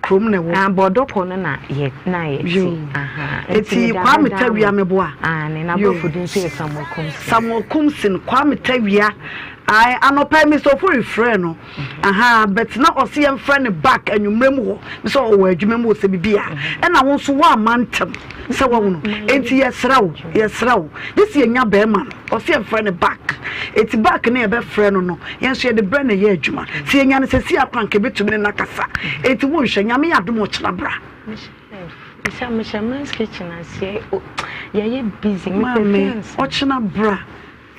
S1: Kurom na ɛwɔ.
S14: Ah, bɔ ɔdɔkɔ no na yɛ na yɛ te. Aha.
S1: Eti Kwame Tawia meboa.
S14: Ah, ne n'aborɔfo din nso yɛ Samuel Kumsi.
S1: Samuel Kumsi Kwame Tawia. Ayi anɔpa yi Mr. Ofori frɛ no. Aha, but na ɔsi yɛn frɛ no back anwummerɛ mu hɔ. Sɛ ɔwɔ adwuma mu wɔ sɛ bibi a. Ɛna wo nso woama ntɛm sɛ wahu no. Enti yɛsrɛ wo, yɛsrɛ wo. Gye sɛ yɛnya bɛrima no. Ɔsi yɛn frɛ no back. Eti back no yɛbɛfrɛ no no, yɛn nso yɛde brɛ na ɛyɛ adwuma. Sɛ yɛnya no sɛsi akora nka ebɛtumi ne no akasa. Eti wonhwɛ, Nyame yɛ adom ɔkyena bra.
S14: Mehyɛ mehyɛ men's kitchen aseɛ yɛyɛ busy.
S1: Maame, ɔkyena bra.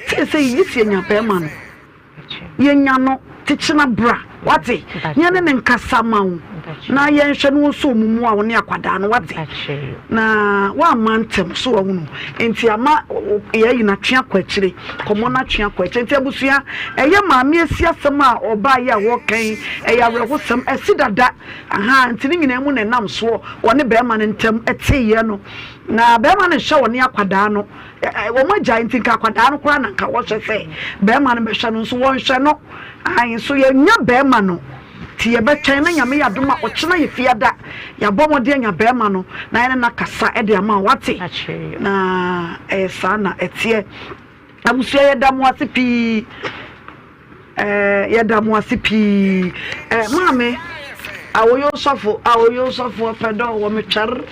S1: Sɛ gye sɛ yɛnya bɛrima no. Yɛnya no, tekyena bra. Wate? Yɛne ne nkasa ma wo. na yɛnhwɛ no nso ɔmo mu a wo ne akwadaa no wate na woamma ntɛm so wahunu nti ama yɛayi no atwe akɔ akyire kɔmmɔ no atwe akɔ akyire nti abusua ɛyɛ maame asi asɛm a ɔbaa yi a wɔka yi ɛyɛ awerɛhosɛm asi dada aha nti ne nyinaa mu na ɛnam soɔ wɔne bɛrima no ntɛm ɛteeɛ no na bɛrima no nhyɛ wɔne akwadaa no wɔn agyae nti nka akwadaa no koraa na nka wɔhwɛ sɛ bɛrima no bɛhwɛ no nso wɔnhwɛ no ae nso yɛnya bɛrima no Nti yɛbɛtwɛn na Nyame yɛ adom a ɔkyena yɛ fiada yɛabɔ mmɔden anya bɛɛma no na yɛne no akasa de ama wo wate na ɛyɛ saa na ɛteɛ abusua yɛda mo ase pii ɛɛ yɛda mo ase pii ɛɛ maame awoyo sɔfo awoyo sɔfo ɔpɛ dɔ wɔ me twɛr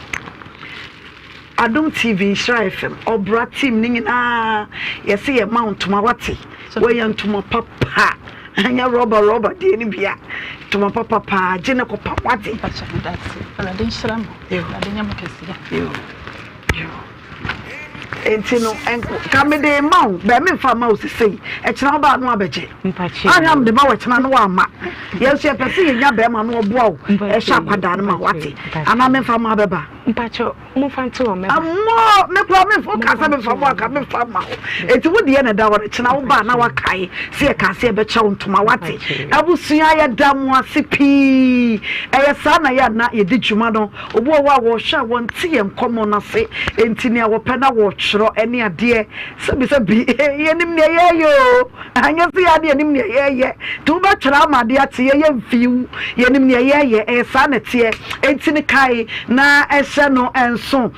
S1: Adom TV Nhyira FM ɔbra team ne nyinaa yɛse yɛ ma wo ntoma wate wɔyɛ ntoma papa ɛnyɛ rɔba rɔba deɛ no bia ntoma papa paa gye ne kɔpa wate.
S10: Awurade nhyira mo Awurade nyɛ mo kɛseɛ.
S1: Nti no ka mede ma wo bɛɛ memfa ma wo sesei ɛkyena wo baa no abɛgye ahwɛ mede ma wo ɛkyena no woamma yɛn nso yɛpɛ sɛ yɛnya bɛrima no ɔboa wo ɛhyɛ akwadaa no ma wate anaa memfa ma bɛba
S14: Mpakyɛw momfa nto hɔ mɛba.
S1: Amoo me koraa me wo ka sɛ memfa mo anka memfa mma wo enti wo deɛ na ɛda hɔ no kyena wo ba na wakae sɛ yɛkaa sɛ yɛbɛkyɛ wo ntoma wate abusua yɛda mo ase pii ɛyɛ saa na yɛ na yɛdi dwuma no obi wɔ hɔ a wɔhwɛ a wɔnte yɛn nkɔmmɔ no ase enti nea wɔpɛ na wɔtwerɛ ɛne adeɛ sɛbisɛbi yɛnim nea yɛyɛ o Anyɛ sɛ yɛn de yɛnim nea yɛreyɛ, nti wobɛtwerɛ ama adeɛ akye yɛn, yɛmfii wo, yɛnim nea yɛreyɛ, ɛyɛ saa na ɛteɛ, enti no kae na hyɛ no nso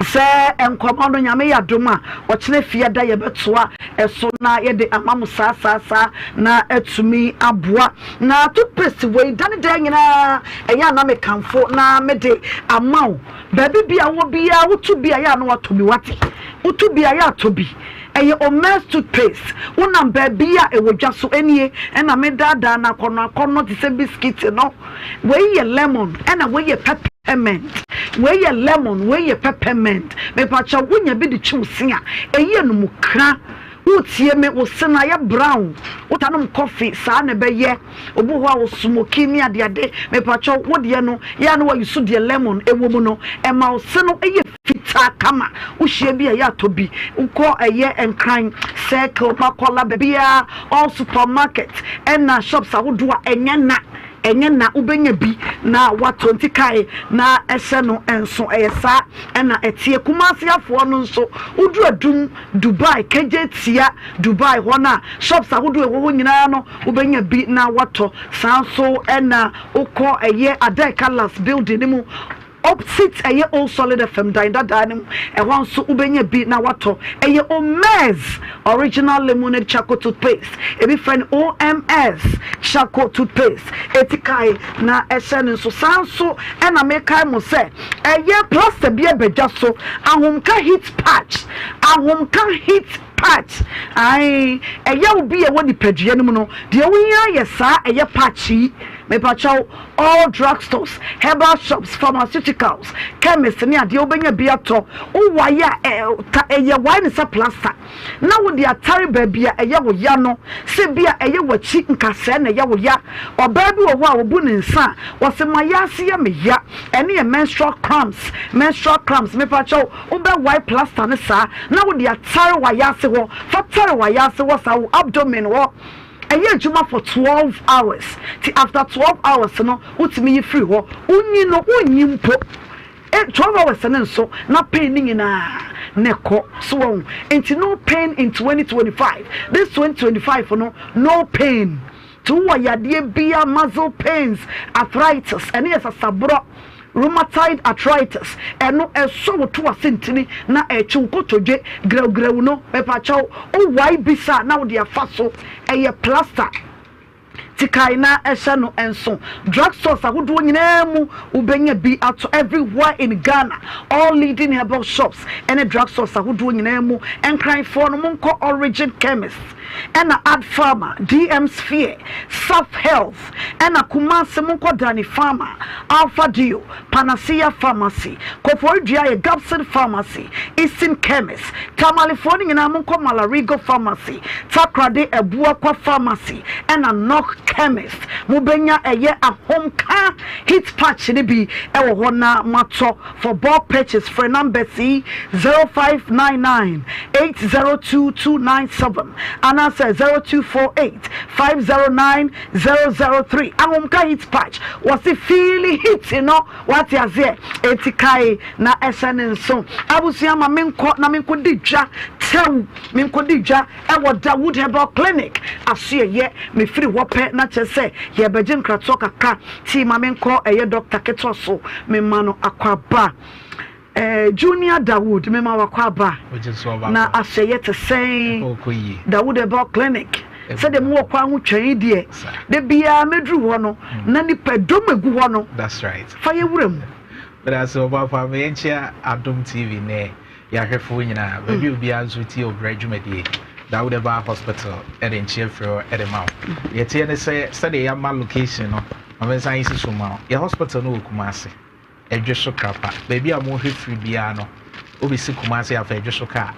S1: sɛ nkɔmmɔ no Nyame yɛ adom a ɔkyena fiada yɛbɛtoa ɛso na yɛde ama mo saa saa saa na atumi aboa. Na toothpaste wei da ne da nyinaa ɛyɛ a na mekamfo na mede ama wo, baabi bi a wowɔ biara woto bi a ɛyɛ a na watɔ bi wate, woto bi a ɛyɛ a tɔ bi. Ɛyɛ Omer's toothpaste. Wonam baabi a ɛwɔ dwa so nie ɛna medaadaa no akɔnnɔ akɔnnɔ te sɛ bisikiti no. Wei yɛ lemon ɛna wei yɛ peppermint. Wei yɛ lemon, wei yɛ peppermint. Mepakyɛw wonya bi de twe wo se a, ɛyi anumkra. Wotie me, wo se no ayɛ brown. Wotaa nom coffee, saa na ɛbɛyɛ. Obi wɔ hɔ a ɔsmoki ne adeade. Mepakyɛw wo deɛ no, yɛ a na wayi so deɛ lemon ɛwɔ mu no. Ɛma wo se no yɛ fitaa kama. Wohyia bi a ɛyɛ atɔ bi. Wokɔ ɛyɛ Nkran, Circle, Makola, baabiara, all supermarket ɛna shops ahodoɔ a ɛnyɛ na, ɛnyɛ na wobɛnya bi na woatɔ. Nti kae na hyɛ no nso. Ɛyɛ saa ɛna ɛteɛ. Kumasi afoɔ no nso, woduru Adum, Dubai, Kejetia, Dubai hɔ no a, shops ahodoɔ a ɛwɔ hɔ nyinaa no, wobɛnya bi na woatɔ. Saa nso ɛna wokɔ ɛyɛ Adae Last building no mu, Opposite ɛyɛ Old Solid FM dan dadaa no mu, ɛhɔ nso wobɛnya bi na woatɔ. Ɛyɛ Omez Original Lemonade Charcoal Toothpaste, ebi frɛ no OMS Charcoal Toothpaste. Eti kae na hyɛ no nso. Saa nso na mekae mo sɛ ɛyɛ plaster bi aba dwa so, Ahomka Heat Patch, Ahomka Heat Patch, ae, ɛyaw bi a ɛwɔ nipadua no mu no, deɛ wohia yɛ saa ɛyɛ patch yi. Mepakyɛw, all drugstores, herbal shops, pharmaceuticals, chemist ne adeɛ wobɛnya bi atɔ. Wo wae a, ɛ, ta, ɛyɛ wae no sɛ plaster na wode atare baabi a ɛyɛ wo ya no, sɛ bi a ɛyɛ w'akyi nkasɛɛ na ɛyɛ wo ya. Ɔbaa bi wɔ hɔ a ɔbu ne nsa a, ɔse m'ayaase yɛ me ya. Ɛno yɛ menstrual cramps, menstrual cramps. Mepakyɛw, wobɛwae plaster no saa na wode atare w'ayaase hɔ. Fa tare w'ayaase hɔ saa, wo abdomen hɔ. Ɛyɛ adwuma for 12 hours nti after 12 hours no wotumi yi firi hɔ. Wonyi no wonnyi mpo. 12 hours no nso na pain no nyinaa na ɛkɔ. So wahu? Nti no pain in 2025. This 2025 no, no pain. Nti wowɔ yadeɛ biara, muscle pains, arthritis, ɛno yɛ sasaborɔ. Rheumatoid arthritis, ɛno ɛsɔ wo to ase ntini na ɛkye wo kotodwe grɛwgrɛw no, mepakyɛw wo wae bisa na wode afa so, ɛyɛ plaster. Ti kae na hyɛ no nso. Drug stores ahodoɔ nyinaa mu wobɛnya bi ato everywhere in Ghana, all leading herbal shops ɛne drug stores ahodoɔ nyinaa mu. Nkranfoɔ no monkɔ Origin Chemist. Ɛna Ad Pharma, DM Sphere, Saf Health, ɛna Kumasi monkɔ Dani Pharma, Alpha Dio, Panacea Pharmacy, Koforidua yɛ Gabson Pharmacy, Eastern Chemist, Tamalefoɔ no nyinaa monkɔ Malarigo Pharmacy, Takoradi Abuakwa Pharmacy, ɛna Knock Chemist. Mobɛnya ɛyɛ Ahomka Heat Patch no bi wɔ hɔ na moatɔ. For bulk purchase frɛ numbers yi, 0599 802 297 anaasɛ 0248 509 003. Ahomka heat patch, wɔse feeli heat no, wate aseɛ? Enti kae na ɛhyɛ ne nso. Abusua ma menkɔ na menkɔdi dwa tɛw, menkɔdi dwa ɛwɔ Dawood Herbal Clinic asoɛyɛ. Mefiri hɔ pɛ na kyerɛ sɛ yɛrebɛgye nkratoɔ kakra. Tii ma menkɔ ɛyɛ doctor ketewa so mema no akwaaba. Eh, Junior Dawood mema wo akwaaba. Na asoɛyɛ te sɛn? Dawood Herbal Clinic sɛdeɛ mowɔ kwan ho twɛn yi deɛ, da biara mɛduru hɔ no na nipa dɔm egu hɔ no. Fa yɛ wura mu.
S15: Medase ɔbaapa, ma yɛnkyea Adom TV ne Yɛn ahwɛfoɔ nyinaa, baabi a obiara nso tie ɔbrɛ dwumadie, Dawood Herbal Hospital de nkyea firi hɔ de ma wo. Deɛ ɛteɛ ne sɛ, sɛdeɛ yɛama location no, ma mensan nsi so mma wo. Yɛn hospital no wɔ Kumasi, Adwoso Krapa. Baabi a mohwɛ firi biara no, wobɛsi Kumasi afa Adwoso kaa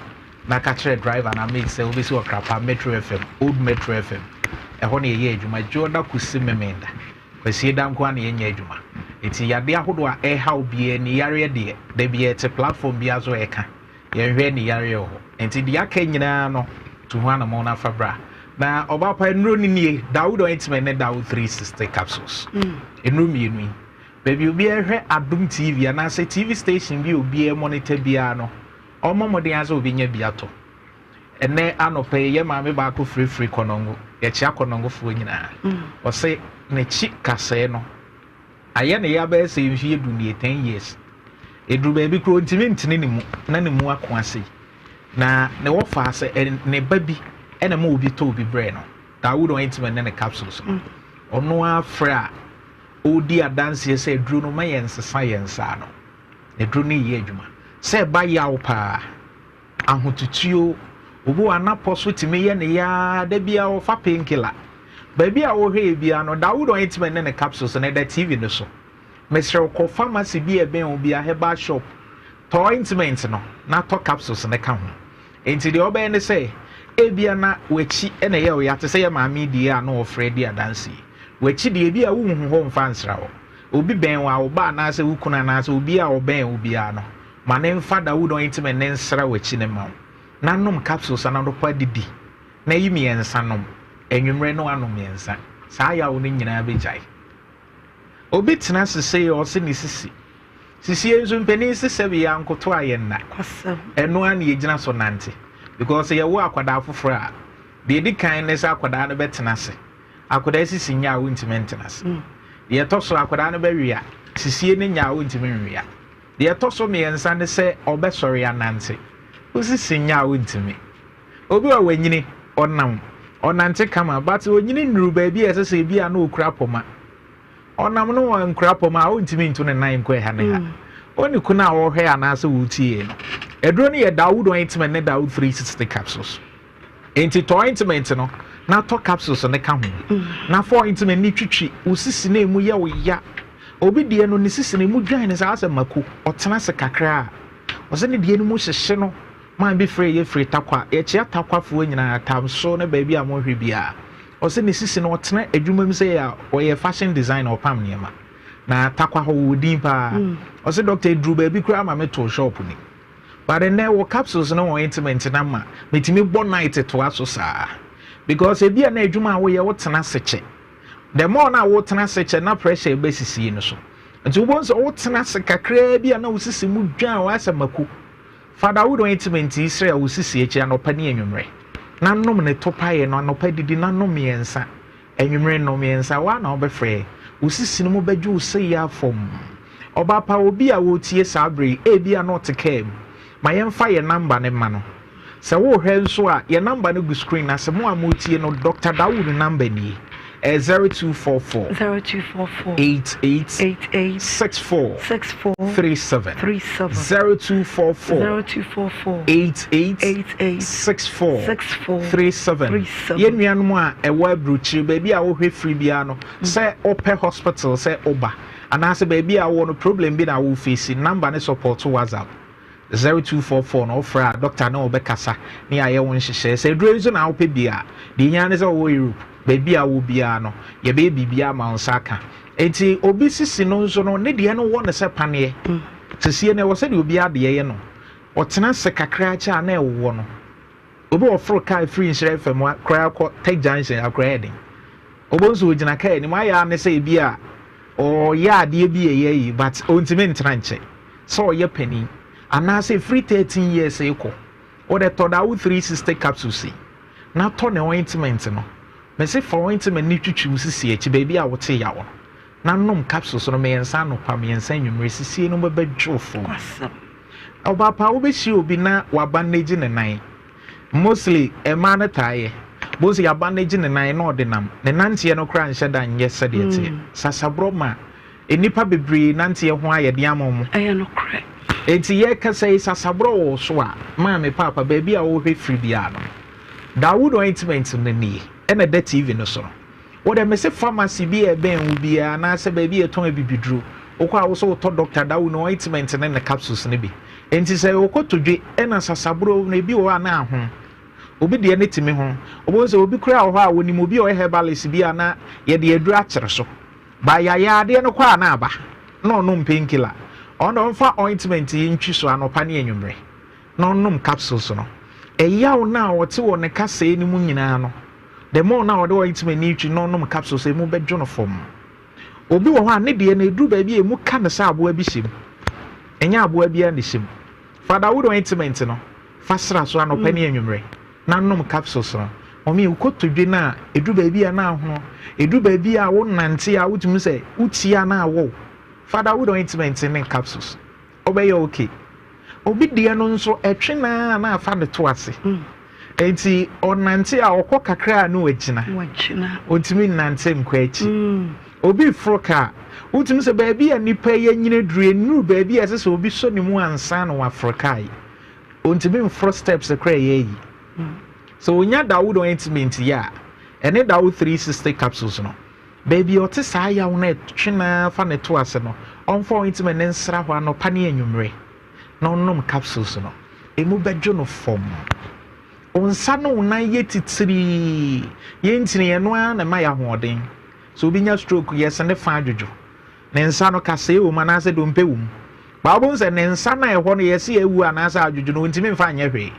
S15: na ka kyerɛ driver anaa mate sɛ wobɛsi wɔ Krapa Metro FM, Old Metro FM. Ɛhɔ na yɛyɛ adwuma, Dwoda kɔsi Memenda. Kwasieda nko ara na yɛnyɛ adwuma. Enti yadeɛ ahodoɔ a ɛrehaw biara, ani yareɛ deɛ, da biara ɛte platform biara so ɛreka. Yɛnhwɛ ani yareɛ wɔ hɔ. Enti deɛ aka nyinaa no, tu ho anamɔn na fa bra. Na ɔbaa pa, nnuro no nie, Dawood ointment ne Dawood 360 capsules. Nnuro mmienu yi. Baabi obiara hwɛ Adom TV anaasɛ TV station bi a obiara monitor biara no, ɔmmɔ mmɔden ara sɛ ɔbɛnya bi atɔ. Ɛnnɛ anɔpa yi, yɛn maame baako firifiri Kɔnɔngo. Yɛkyea Kɔnɔngofoɔ nyinaa. Ɔse n'akyi kasɛɛ no, ayɛ ne ya bɛyɛ sɛ mfeɛ du nie, 10 years. Ɛduru baabi koraa ɔntumi ntene ne mu, na ne mu ako ase. Na ne wɔfaa sɛ ne ba bi na ɛma obi tɔɔ bi brɛɛ no. Dawood ointment ne ne capsules no. Ɔno ara frɛ a ɔredi adanseɛ sɛ aduro no ma yɛnsesa yɛn nsa ano. Aduro no reyɛ adwuma. Sɛ ɛba yaw paa. Ahotutuo, Obi wɔ anapɔ so tumi yɛ ne ya ara, da biara ɔfa painkiller. Baabi a wohwɛ yɛ biara no, Dawood ointment ne ne capsules no ɛda TV no so. Mesrɛ wo kɔ pharmacy bi a ɛbɛn wo biara, herbal shop, tɔ ointment no na tɔ capsules no ka ho. Enti deɛ wobɛyɛ ne sɛ, ebia na w'akyi na ɛyɛ wo ya te sɛ yɛ maame yi deɛ a na ɔfrɛ di adanse yi. W'akyi deɛ ebia wonhu hɔ mfa nsra hɔ. Obi bɛn wo a, wo ba anaasɛ wo kunu anaasɛ obi a ɔbɛn wo biara no, Ma no mfa Dawood ointment no nsra w'akyi no mma wo, na nom capsules anɔpa didi, na yi mmiɛnsa nom, anwummerɛ na woanom mmiɛnsa. Saa yaw no nyinaa bɛgyae. Obi tena ase sei a ɔse ne sisi. Sisie nso mpanin se sɛbe yɛankoto a yɛnna. Ɛno ara na yɛgyina so nante. Because yɛwo akwadaa foforɔ a, deɛ ɛdi kan ne sɛ akwadaa no bɛtena ase. Akwadaa sisi nyɛ a wontumi ntena ase. Deɛ ɛtɔ so akwadaa no bɛwea. Sisie no nyɛ a wontumi nwea. Deɛ ɛtɔ so mmiɛnsa ne sɛ ɔbɛsɔre anante. Wo sisi nyɛ a wontumi. Obi wɔ wanyini, ɔnam, ɔnante kama but ɔnyini nnuru baabi a ɛsɛ sɛ ebi a na ɔkura pɔma. Ɔnam no wankura pɔma a ɔntumi ntu ne nan nkɔ ɛha ne ha. Ɔne kunu a ɔhwɛ anaasɛ ɔretie no. Aduro no yɛ Dawood ointment ne Dawood 360 capsules. Enti tɔ ointment no na tɔ capsules no ka ho. Na fa ointment no twitwi wo sisi na emu yɛ wo ya. Obi deɛ no ne sisi no emu dwan no saa sɛ mako. Ɔtena ase kakra a, ɔsɛ ne deɛ no mu hyehye no. Man bi frɛ yɛ firi Tarkwa. Yɛkyea Tarkwafoɔ nyinaa, Tamso ne baabi a mohwɛ biara. Ɔsɛ ne sisi no ɔtena adwuma mu sɛ yɛ a ɔyɛ fashion designer, ɔpam nneɛma. Na Tarkwa hɔ wɔwɔ din paa. Ɔsɛ doctor ɛduru baabi koraa ma metoo shop ni. But ɛnɛ wɔ capsules ne ointment no ama metumi bɔ night toa so saa because ebi a na adwuma a woyɛ wotena ase kyɛ the more na wotena ase kyɛ na pressure ɛbɛ sisi no so nti wobɛhu sɛ wotena ase kakraa bi a na wosisi mu dwan a wɔasɛ mako fada wode ointment yi srɛ a wosisi akyi anɔpa ne anwummerɛ na nom ne to paeɛ no anɔpa didi na nom mmiɛnsa Anwummere nnɔnmiɛnsa, wo ara na wobɛfrɛ. Wo sisi no mu bɛdwo wo sei ara fɔmm. Ɔbaa pa, obi a ɔretie saa berɛ yi, ebia na ɔte kaa mu. Ma yɛmfa yɛn namba no mma no. Sɛ worehwɛ nso a, yɛn namba no gu screen no ase. Mo a moretie no, Dɔkta Dawood namba nie. Ɛyɛ 0244
S1: 0244
S15: 88
S1: 88
S15: 64
S1: 64
S15: 37
S1: 37
S15: 0244
S1: 0244
S15: 88
S1: 88
S15: 64
S1: 64
S15: 37
S1: 37.
S15: Yɛn nuanom a ɛwɔ aburukyire baabi a wohwɛ firi biara no sɛ wopɛ hospital sɛ woba anaasɛ baabi a wowɔ no problem bi na wo face number ne support WhatsApp 0244 no wofrɛ a doctor ne wo bɛkasa ne yɛayɛ wo nhyehyɛe. Sɛ aduro yi nso na wopɛ bi a, deɛ ehia ne sɛ wowɔ Europe, baabi a wowɔ biara no, yɛbɛyɛ biribiara ama wo nsa aka. Enti obi sisi no nso no, ne deɛ no wɔ no sɛ paneɛ. Sisie no ɛwɔ sɛdeɛ obiara deɛ yɛ no. Ɔtena ase kakra kyɛ a na ɛwowɔ no. Obi ɔforo kaa firi Nhyira FM koraa kɔ Tech Junction akora yɛ den. Wobɛhu sɛ ɔgyina kaa anim ayɛ ara ne sɛ ebi a ɔyɛ adeɛ bi ɛyɛ yi but ɔntumi ntena nkyɛ sɛ ɔyɛ panin anaasɛ ɛfiri 13 years rekɔ wode tɔ da wo 360 capsules yi na tɔ ne ointment no mese fa ointment no twitwi wo sisi akyi baabi a wote yaw no na nom capsules no mmiɛnsa anɔpa mmiɛnsa anwummere sisie no bɛbɛdwo fam. Ɔbaapa wobɛhyia obi na wabandage ne nan mostly mmaa no taa yɛ bohu sɛ yɛabandage ne nan na ɔde nam ne nanteɛ no koraa nhyɛ da nyɛ sɛdeɛ ɛteɛ mm. Sasaborɔ ma nnipa bebree nanteɛ ho ayɛ den ama wɔn.
S1: Ɛyɛ nokorɛ.
S15: Enti yɛkasa yi sasaborɔ wɔ so a maame paapa baabi a wɔhwɛ firi biara no Dawood ointment no nie ɛna ɛda TV no so no. Wo dɛ mese pharmacy bi a ɛbɛn wo biara anaasɛ baabi a yɛtɔn abibiduro, wokɔ a wo sɛ wotɔ Doctor Dawu no ointment ne ne capsules no bi. Enti sɛ ɛwɔ kotodwe ɛna sasaburo no ebi wɔ hɔ a na ahon. Obi deɛ no tumi ho. Wobɛhu sɛ obi koraa wɔ hɔ a wɔnim obi a ɔyɛ herbalist bi a na yɛde aduro akyere so. Ba yɛayɛ adeɛ no kɔ a na aba na ɔnom painkiller. Ɔno deɛ ɔmfa ointment yi ntwi so anɔpa ne anwummerɛ na ɔnom capsules no. Ɛyaw no a ɔte wɔ ne kasɛɛ no mu nyinaa no, The more na ɔde ointment no retwi na ɔnom capsules emu bɛdwo no fɔmm. Obi wɔ hɔ a ne deɛ no ɛduru baabi a emu ka no sɛ aboa bi hyɛ mu. Ɛnyɛ aboa biara na ɛhyɛ mu. Fa Dawood ointment no fa sra so anɔpa ne anwummerɛ na nom capsules no. Mɔmi wo kotodwe no a ɛduru baabi a na ahono, ɛduru baabi a wonante a wotumi sɛ wotia na awɔ wo. Fa Dawood ointment ne capsules. Ɔbɛyɛ okay. Obi deɛ no nso ɛtwe no ara na afa ne to ase. Enti ɔnante a ɔkɔ kakra a na wagyina. Ɔntumi nnante nkɔ akyi. Obi foro kaa, wotumi sɛ baabi a nipa yi anyini aduru, nnuru baabi a ɛsɛ sɛ obi sɔ ne mu ansa na waforo kaa yi. Ɔntumi mforo steps koraa ɛyɛ ayi. Sɛ ɔnya Dawood ointment yi a, ɛne Dawood 360 capsules no, Baabi a ɔte saa yaw no a ɛtwe no ara fa ne to ase no, ɔmfa ointment no nsra hɔ anɔpa ne anwummere, na ɔnnom capsules no. Emu bɛdwo no fɔmm. Wo nsa ne wo nan yɛ titirii. Yɛn ntini, ɛno ara na ɛma yɛn ahoɔden. Sɛ obi nya stroke, yɛse ne fa adwodwo. Ne nsa no, kasɛe wɔ mu anaasɛ dompe wɔ mu. But wobɛhu sɛ ne nsa no a ɛhɔ no yɛse awu anaasɛ adwodwo no, ɔntumi mfa nyɛ hwee.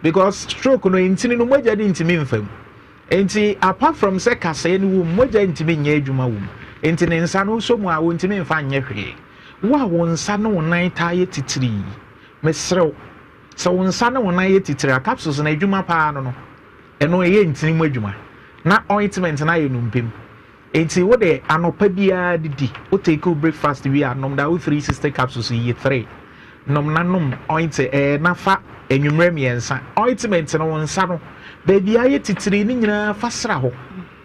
S15: Because stroke no, ntini no, mogya no ntumi mfa mu. Enti apart from sɛ kasɛɛ no wom, mogya ntumi nyɛ adwuma wom. Enti ne nsa no wosɔ mu a wontumi mfa nyɛ hwee. Wo a wo nsa ne wo nan taa yɛ titiri, mesrɛ wo, sɛ wo nsa ne wo nan yɛ titiri a, capsules no adwuma paa no no, ɛno ɛyɛ ntini mu adwuma, na ointment no ayɛ nnompe mu. Enti wo de anɔpa biara didi, wo take wo breakfast wie a, nom da wo 360 capsules yi 3. Nom na nom oint ɛɛ eh, na fa anwummerɛ mmiɛnsa. Ointment no wo nsa no, baabi a ayɛ titiri ne nyinaa fa sra hɔ.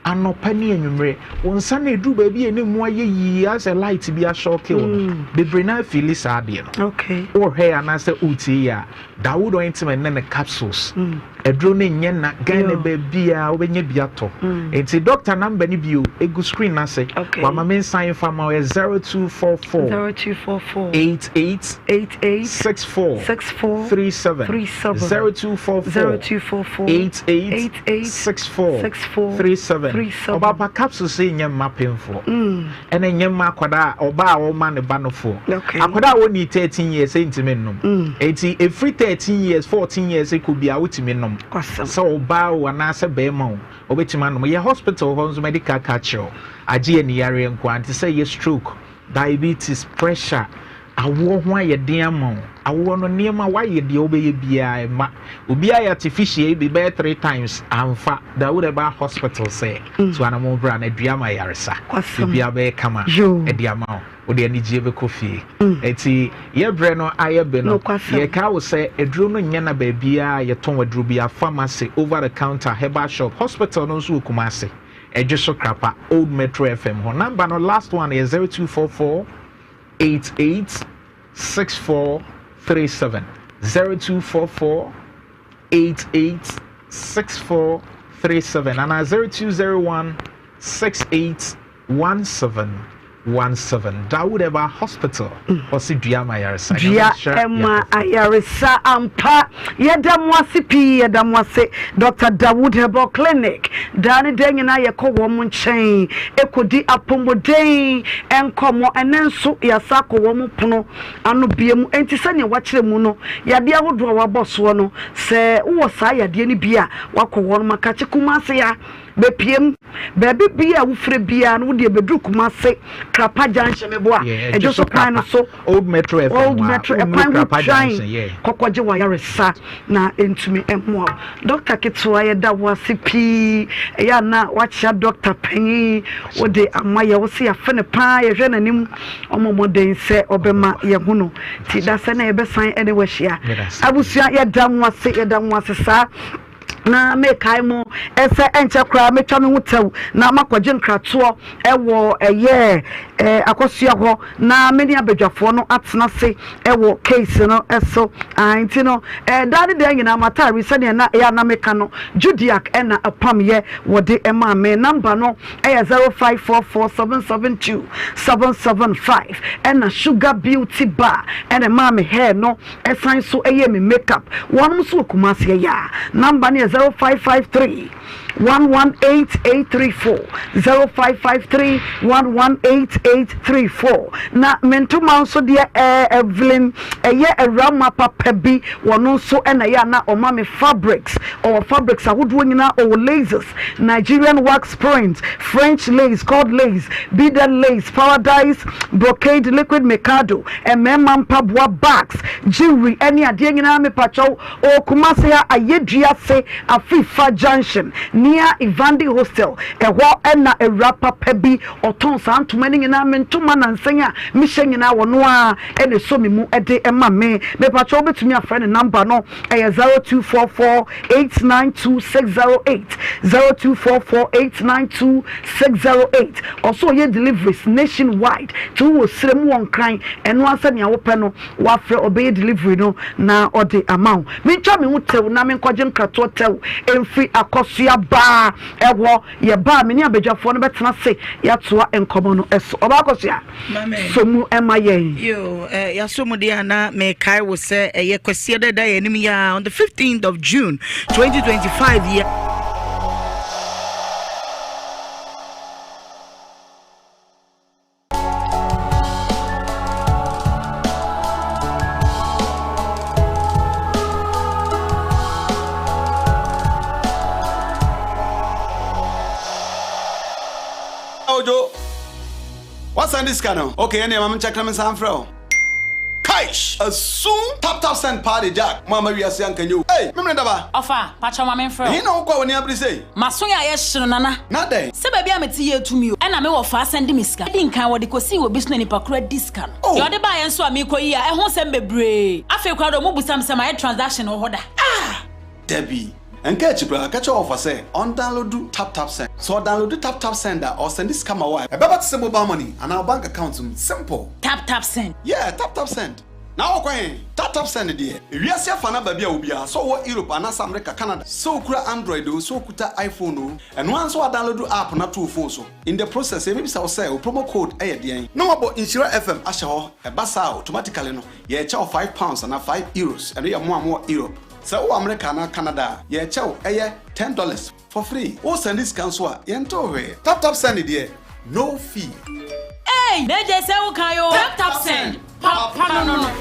S15: Anɔpa ne anwummerɛ. Wo nsa no ɛduru baabi a ne mu ayɛ yie asɛ light bi ahyɔke wo no. Mm. Bebree na afili saa adeɛ no.
S1: Okay.
S15: Wohwɛ anaasɛ wotie yɛ a, Dawood ointment ne ne capsules. Mm. Aduro no nyɛ na Ghana baabiaa wobɛnya bi atɔ. Nti doctor number no bio egu screen no ase. Wama me nsan mfa ma ɔyɛ 0244
S1: 0244
S15: 88
S1: 88
S15: 64
S1: 64
S15: 37
S1: 37
S15: 0244
S1: 0244
S15: 88
S1: 88
S15: 64
S1: 64
S15: 37
S1: 37.
S15: Ɔbaapa capsules yi nyɛ mma pemfoɔ ɛna nyɛ mma akwadaa a ɔbaa a ɔma ne ba no foɔ. Akwadaa a ɔnni 13 years ntumi nnom. Enti ɛfiri 13 years, 14 years kɔ biara wotumi nom. Sɛ ɔbaa o anaasɛ barima o, wobɛtumi anom. Yɛ hospital hɔ nso medical ka kyerɛ wo, agye ani yareɛ nko ara nti sɛ yɛ stroke, diabetes, pressure, awoɔ ho ayɛ den ama wo, awoɔ no nneɛma woayɛ deɛ wobɛyɛ biara ɛmma. Obi ayɛ artificial yi bi bɛyɛ 3 times amfa, da wo dɛ ba hospital sɛ tu anamɔ bra na dua ma ayaresa. Biribiara bɛyɛ kama de ama wo. Wode anigyeɛ bɛkɔ fie. Enti yɛ berɛ no ayɛ be no, yɛkae wo sɛ aduro no nyɛ na baabiara a yɛtɔn aduro biara, pharmacy, over the counter, herbal shop, hospital no nso wɔ Kumasi. Ɛdwoso Krapa, Old Metro FM hɔ. Number no last one yɛ 0244 88 6437. 0244 88 6437 anaa 0201 68 1717 Dawood Herbal Hospital ɔse dua ma ayaresa.
S1: Dua ma ayaresa ampa. Yɛda mo ase pii, yɛda mo ase Doctor Dawood Herbal Clinic. Daa ne daa nyinaa yɛkɔ wɔn nkyɛn kɔdi apɔmuden nkɔmmɔ. Ɛnnɛ nso yɛasan akɔ wɔn pono ano biom. Enti sɛdeɛ wɔakyerɛ mu no, yadeɛ ahodoɔ a wɔabɔ soɔ no, sɛ wowɔ saa yadeɛ no bi a, woakɔ wɔn akakye Kumasi ha. Bepiem, baabi biaa a wofrɛ biaa no wodeɛ bɛduru Kumase Krapa junction meboa
S15: Yeah,
S1: ɛdwo so kwan no so
S15: Old Metro FM
S1: Old
S15: a,
S1: Metro
S15: wonnuru
S1: ɛkwan ho
S15: Krapa
S1: twan
S15: junction, yeah.
S1: kɔkɔgye w'ayaresa na ɛntumi mmoa wo. Doctor ketewa yɛda wo ase pii ɛyɛ a na woakyea doctor panyin wode ama yɛ wo se yɛafe no paa yɛhwɛ n'anim ɔmmɔ mmɔden sɛ ɔbɛma yɛho no nti da sɛ na yɛbɛsan ɛne wahyia abusua yɛda mo ase yɛda mo ase saa Na mekae mo sɛ ɛnkyɛ koraa mɛtwa me ho tɛw na makɔgye nkratoɔ wɔ ɛyɛ akɔsoa hɔ na me ne abadwafoɔ no atena ase wɔ case no so. Ae, nti no daa ne daa nyinaa m'ataare sɛdeɛ na ɛyɛ a na meka no Judiac na ɛpamyɛ wɔde maa me. Number no yɛ 0544772775 ɛna Sugar Beauty Bar ɛna ɛmaa me hair no Ɛsan nso yɛ me make up. Wɔnom nso wɔ Kumasi ɛyɛ a number no yɛ 0553 118 834 0553 118 834 na me ntoma nso deɛ ɛɛ Evelyn ɛyɛ awurama papa bi wɔno nso ɛna ɛyɛ a na ɔma me fabrics ɔwɔ fabrics ahodoɔ nyinaa ɔwɔ laces Nigerian wax print French lace cord lace beaded lace paradise brocade liquid mikado Mmarima mpaboa, bags, jewelry ɛne adeɛ nyinaa mepakyɛw ɔwɔ Kumasi ha Ayeduase Afifa junction near Ivandi hostel ɛhɔ ɛna awura papa bi ɔtɔn saa ntoma no nyinaa me ntoma nansa yi a mehyɛ nyinaa ɔno ara ɛna ɛsɔ me mu ɛde ma me mepakyɛw wobɛtumi afrɛ ne number no ɛyɛ 0244 892 608 0244 892 608 Ɔsɛ ɔyɛ deliveries nation wide nti wowɔ serɛ mu wɔ nkran ɛno ara sɛ nea wopɛ no wafrɛ ɔbɛyɛ delivery no na ɔde ama wo. Mentwa me ho tɛw na menkɔgye nkratoɔ tɛw mfiri akɔsoa baa ɛhɔ yɛba a me ne abadwafoɔ no bɛtena ase yɛatoa nkɔmmɔ no so. Ɔbaa Akɔsoa sɔ mu ma yɛn.
S16: Yoo, eh, yɛasɔ mu deɛ a na mekae wo sɛ ɛyɛ Kwasiada da yɛn anim yi ara on the 15th of June 2025 yi.
S17: Ojo, wasan de sika no? Okay, ɛnneɛ ma menkyɛke na mensan mfrɛ wo. Kaish! Asum! Tap tap send paa de Jack, mo amma wiase anka nyɛ o. Ei! Memene daba!
S18: Ɔfa, pakyɛw ma menfrɛ wo.
S17: Ɛhe na wokɔ a w'ani abere sei?
S18: M'aso yɛ ayɛ hye no Nana.
S17: Na dɛn?
S18: Sɛ baabi a mete yɛ tumi o. Ɛna me wɔfa asan di me sika. Edi nkan wɔde kosii wɔ bi so na nipa koro adi sika no.
S17: Oh!
S18: Deɛ ɔde baeɛ nso a meekɔ yi a ɛho nsɛm bebree. Afei koraa deɛ ɔmo busa me sɛ mayɛ transaction wɔ hɔ da.
S17: Ah! Dabi. Ɛnka akyi koraa, ka kyerɛ wɔfa sɛ ɔndownloadu TapTapSend. Sɛ ɔdownloadu TapTapSend a, ɔresɛnde sika ma wo a, ɛbɛba te sɛ mobile money anaa wo bank account mu. Simple!
S18: TapTapSend.
S17: Yeah, TapTapSend. Na wokɔ he? TapTapSend deɛ, ewiase afa no aba bi a obiara, sɛ ɔwɔ Europe anaasɛ America, Canada, sɛ okura Android oo, sɛ okuta iPhone oo, ɛno ara nso woadownloadu app no ato wo phone so. In the process, yɛbɛbisa wo sɛ, wo promo code yɛ deɛn? Na wɔabɔ Nhyira FM ahyɛ hɔ. Ɛba saa a, automatically no, yɛrekyɛ wo £5 anaa €5. Ɛno yɛ mo a mowɔ Europe. Sɛ wowɔ America anaa Canada a, yɛrekyɛ wo, ɛyɛ $10 for free. Wo sɛnde sika nso a, yɛntew hwee. Tap tap send deɛ, no fee.
S18: Eii Mejay sɛ wo kan oo. Tap tap send, papa no no.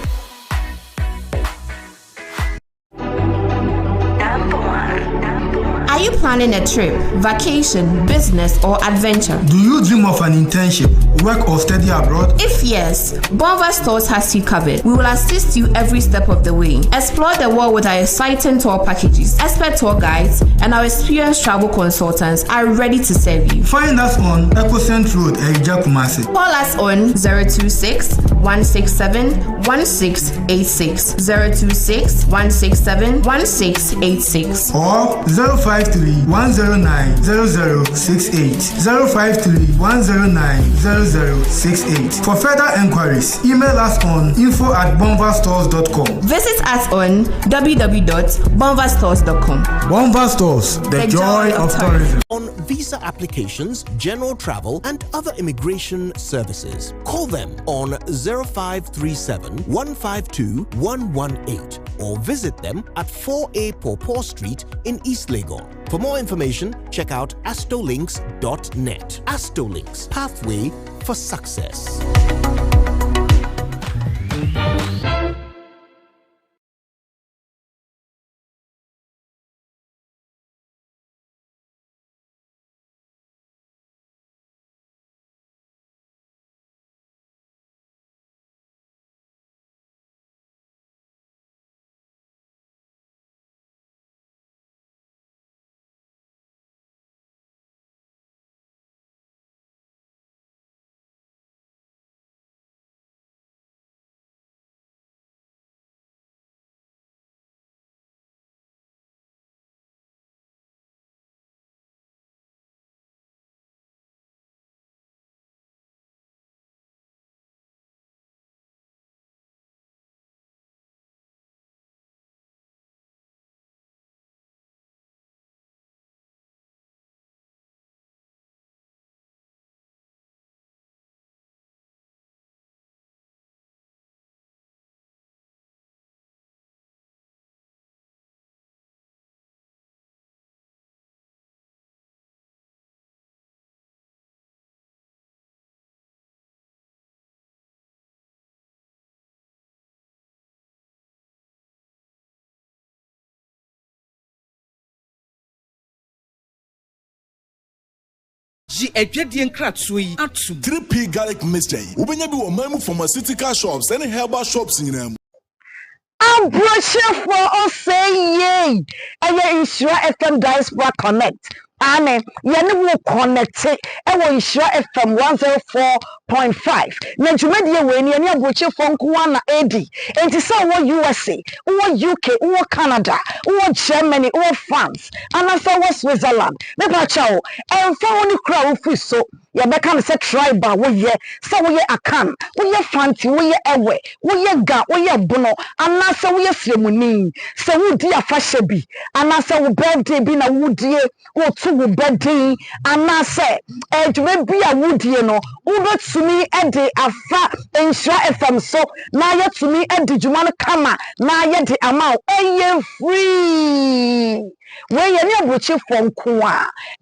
S19: Are you planning a trip, vacation, business, or adventure?
S20: Do you dream of an internship, work, or study abroad?
S19: If yes, Bonva Stores has you covered. We will assist you every step of the way. Explore the world with our exciting tour packages, expert tour guides, and our experienced travel consultants are ready to serve you.
S20: Find us on Ecocent Road, Erija Kumasi.
S19: Call us on 026 167 1686 026 167 1686
S20: or 05. 053 109 0068. 053 109 0068. For further enquiries, email us on info at bonvastores.com.
S19: Visit us on www.bonvastores.com.
S20: Bonva Stores, the, the joy, joy of tourism.
S21: On visa applications, general travel, and other immigration services. Call them on 0537 152 118 or visit them at 4A Pawpaw Street in East Legon. For more information, check out astolinks.net. Astolinks, pathway for success.
S22: Gye adwadie nkratoɔ yi atom.
S8: 3P Garlic Mixture yi, wobɛnya bi wɔ ɔman mu pharmaceutical shops ne herbal shops nyinaa mu.
S1: Abrɔkyerɛfoɔ ɔsɛe yei ɛyɛ Nhyira FM Diaspora Connect aane yɛne wo connecte ɛwɔ Nhyira FM 104.5 na dwumadie wei no yɛne abrɔkyerɛfoɔ nko ara na ɛredi enti sɛ wowɔ USA wowɔ UK wowɔ Canada wowɔ Germany wowɔ France anaasɛ wowɔ Switzerland mepakyɛw ɛmfa ho ne kuro a wofiri so Yɛbɛka no sɛ tribe a woyɛ, sɛ woyɛ Akan, woyɛ Fanti, woyɛ Ewe, woyɛ Ga, woyɛ Bono, anaasɛ woyɛ Sremuni. Sɛ woredi afahyɛ bi, anaasɛ wo birthday bi na woredie, woreto wo ba din, anaasɛ dwuma bi a woredie no, wobɛtumi de afa Nhyira FM so na yɛatumi adi dwuma no kama na yɛde ama wo. Ɛyɛ free! Wei yɛne aburokyefoɔ nko a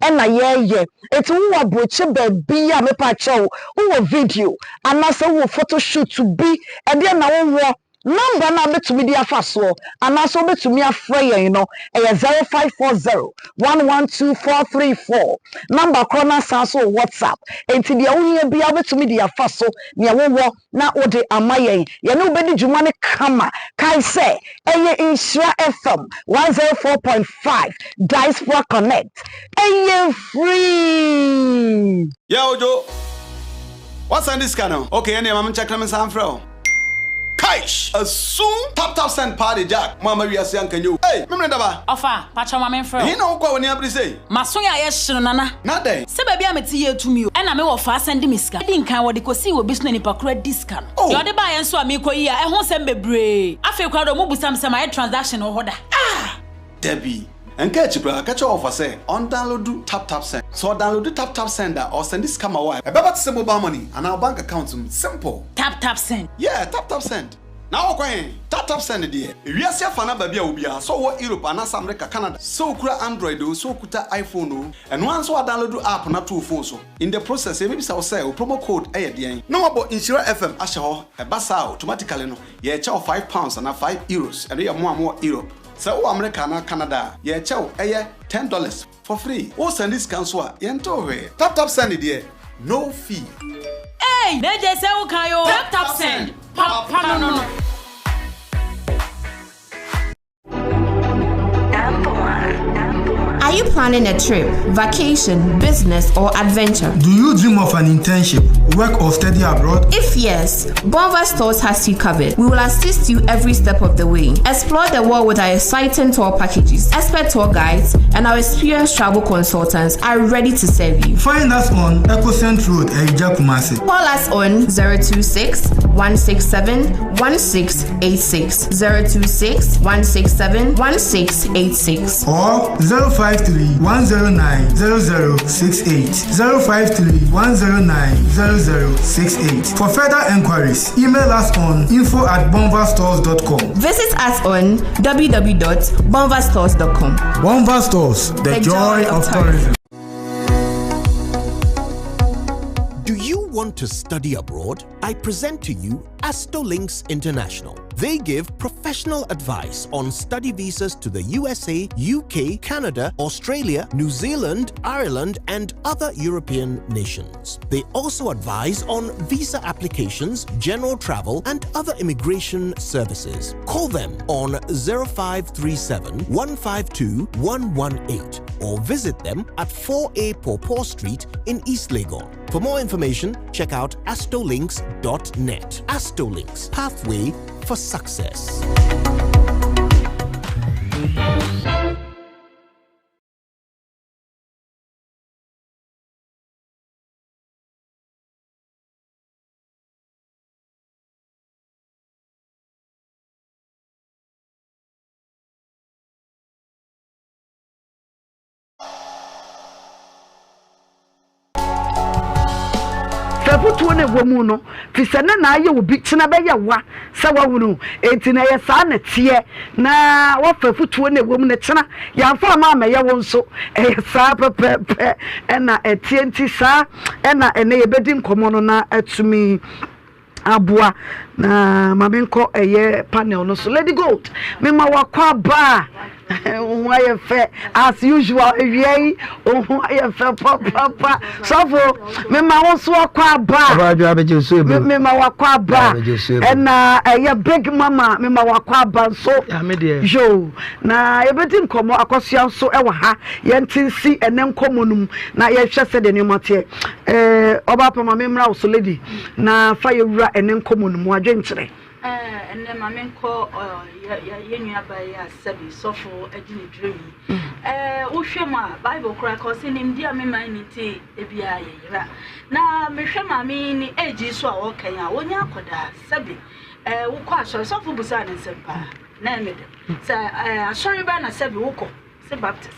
S1: ɛna yɛyɛ enti wowɔ aburokye baabi a mepa kyɛw wowɔ video anaasɛ wowɔ photo shoot bi ɛdeɛ na wowɔ number no a wobɛtumi de afa soɔ anaasɛ wobɛtumi afrɛ yɛn no ɛyɛ 0540 112434 number korɔ no asan so wɔ WhatsApp enti deɛ wohia biara wobɛtumi de afa so nea wowɔ na wode ama yɛn. Yɛne wo bɛdi dwuma no kama. Kae sɛ, ɛyɛ Nhyira FM 104.5 Diaspora Connect. Ɛyɛ free!
S17: Yeah Ojo, woasan de sika no? Okay ɛneɛ ma menkyɛke na mensan mfrɛ wo. Kaish! Asum! Tap tap send paa de Jack, mo amma wiase anka nyɛ o. Ei! Memene daba!
S18: Ɔfa, pakyɛw ma menfrɛ wo.
S17: Ɛhe na wokɔ a w'ani abere sei?
S18: M'aso yɛ ayɛ hye no Nana.
S17: Na dɛn?
S18: Sɛ baabi a mete yɛ tumi o. Ɛna me wɔfaa sɛnde me sika. Edi nkan wɔde kosii wɔ bi so na nipa koro adi sika no.
S17: Oh!
S18: Deɛ ɔde baeɛ nso a meekɔ yi a ɛho nsɛm bebree. Afei koraa deɛ ɔmo busa me sɛ mayɛ transaction wɔ hɔ da.
S17: Ah! Dabi. Nka akyi koraa, ka kyerɛ wɔfa sɛ ɔndownloadu TapTapSend. Sɛ ɔdownloadu TapTapSend a, ɔresɛnde sika ma wo a, ɛbɛba te sɛ mobile money anaa wo bank account mu. Simple!
S18: TapTapSend.
S17: Yeah, TapTapSend. Na wokɔ he? TapTapSend deɛ. Ewiase afa no baabi a wɔ biara, sɛ wowɔ Europe anaasɛ America, Canada, sɛ wokura Android oo, sɛ wokuta iPhone oo, ɛno ara nso woadownload app no ato wo phone so. In the process, yɛbɛbisa wo sɛ wo promo code yɛ deɛn? Na woabɔ Nhyira FM ahyɛ hɔ. Ɛba saa a, automatically no, yɛrekyɛ wo £5 anaa €5, ɛno yɛ mo a mowɔ Europe. Sɛ wowɔ America anaa Canada a, yɛrekyɛ wo ɛyɛ $10 for free. Wo sɛnde sika nso a, yɛntew hwee. Tap tap send deɛ, no fee.
S18: Eii na gye sɛ wo kan oo. Tap tap send, papa no no.
S19: Are Are you planning a trip, vacation, business, or adventure?
S20: Do you dream of an internship, work, or study abroad?
S19: If yes, Bonva Stores has you covered. We will assist you every step of the way. Explore the world with our exciting tour packages, expert tour guides, and our experienced travel consultants are ready to serve you.
S20: Find us on Ecocent Road, Eja Kumasi.
S19: Call us on 026 167 1686. 026 167 1686.
S20: Or 053 109 0068. 053 109 0068. For further enquiries, email us on info at bonvastores.com.
S19: Visit us on www.bonvastores.com.
S20: Bonva Stores, the, the joy, joy of tourism.
S21: Do you want to study abroad? I present to you Astolinks International. They give professional advice on study visas to the USA, UK, Canada, Australia, New Zealand, Ireland, and other European nations. They also advise on visa applications, general travel, and other immigration services. Call them on 0537 152 118 or visit them at 4A Pawpaw Street in East Legon. For more information, check out astolinks.net. Astolinks, pathway for success.
S1: Sɛ afotuo no ɛwɔ mu no, fi sɛ ne na ayɛ obi kyena bɛyɛ wa sɛ wahunu enti na ɛyɛ saa na ɛteɛ na wafa afotuo no ɛwɔ mu no kyena yɛamfa ama ammɛyɛ wo nso ɛyɛ saa pɛpɛɛpɛ ɛna ɛteɛ nti saa ɛna ɛnɛ yɛbɛdi nkɔmmɔ no na atumi aboa na ma menkɔ ɛyɛ panel no so Lady Gold mema wakɔ aba a wo ho ayɛ fɛ as usual awia yi wo ho ayɛ fɛ papapa sɔfo mema wo nso akɔ aba mema wakɔ aba ɛna ɛyɛ big mama mema wakɔ aba nso yo na yɛbɛdi nkɔmmɔ akɔsoa nso ɛwɔ ha yɛnte nsi ɛnɛ nkɔmmɔ no mu na yɛhwɛ sɛdeɛ nneɛma teɛ ɛɛ ɔbaa pa ma memmra wo so lady Na fa yɛ wura ɛnɛ nkɔmɔ no mu adwenkyerɛ.
S9: Ɛnɛ ma menkɔ yɛ nuabaa yi a sɛbi sɔfo agye ne duro yi. Wohwɛ mu a Bible koraa ka ɔsɛ nimdeɛ a me man ni nti ebia yɛyera. Na mehwɛ maame yi ne age yi so a ɔka yi a wɔnyɛ akɔdaa sɛbi wokɔ asɔre sɔfo busaa ne nsɛm paa na ɛmɛ dɛm sɛ asɔre bɛn na sɛbi wokɔ sɛ Baptist.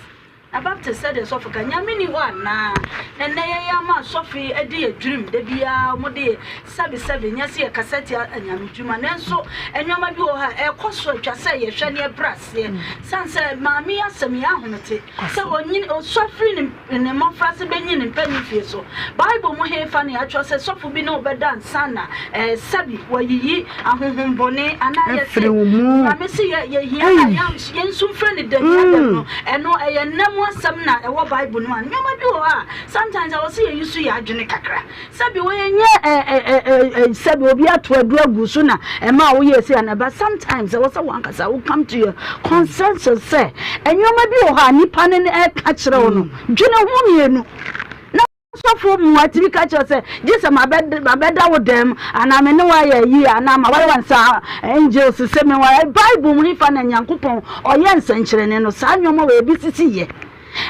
S9: Na Baptist sɛdeɛ sɔfo ka, Nyame nni hɔ anaa? Na nnɛ yɛn ama asɔfo yi adi yɛ dwirim, da biara wɔn de yɛ sɛbe sɛbe, nyɛ sɛ yɛkasa tia anyame dwuma, nanso nnoɔma bi wɔ hɔ a ɛkɔ so atwa sɛ yɛhwɛ na yɛbrɛ aseɛ, sane sɛ maame yi asɛm yɛ ahomete, sɛ ɔnyini, ɔsua firi ne ne mmɔfraase bɛnyin ne mpanin fie so. Bible mu hefa na yɛatwerɛ sɛ sɔfo bi ne wo bɛda ansa na ɛɛ sɛbe wayiyi ahonhommɔne anaa yɛse
S1: Afiri wo mu.
S9: Nyame se yɛ yɛhia a
S1: Ei.
S9: yɛn yɛnsu mfrɛ no da biara da no ɛno ɛyɛ nna mu asɛm na ɛwɔ Bible no mu a nneɛma bi wɔ hɔ a sometimes ɛwɔ sɛ yɛyi so yɛ adwene kakra sɛbi wɔyɛ nyɛ ɛ ɛ ɛ ɛ sɛbi obi ato aduru agu so na ɛma a woyɛ esi ana but sometimes ɛwɔ sɛ wɔn ankasa wo come to your consensus sɛ nneɛma bi wɔ hɔ a nipa no ɛka kyerɛ wo no dwene ho mmienu na Sɔfo mua tumi ka kyerɛ sɛ, Gye sɛ mabɛda wo dan mu, anaa me ne wo ayɛ ayi, anaa maware wo ansa angels sɛ menware. Bible mu hefa na Nyankopɔn ɔyɛ nsɛnkyerɛnne no? Saa nneɛma wei ebi sisi yɛ.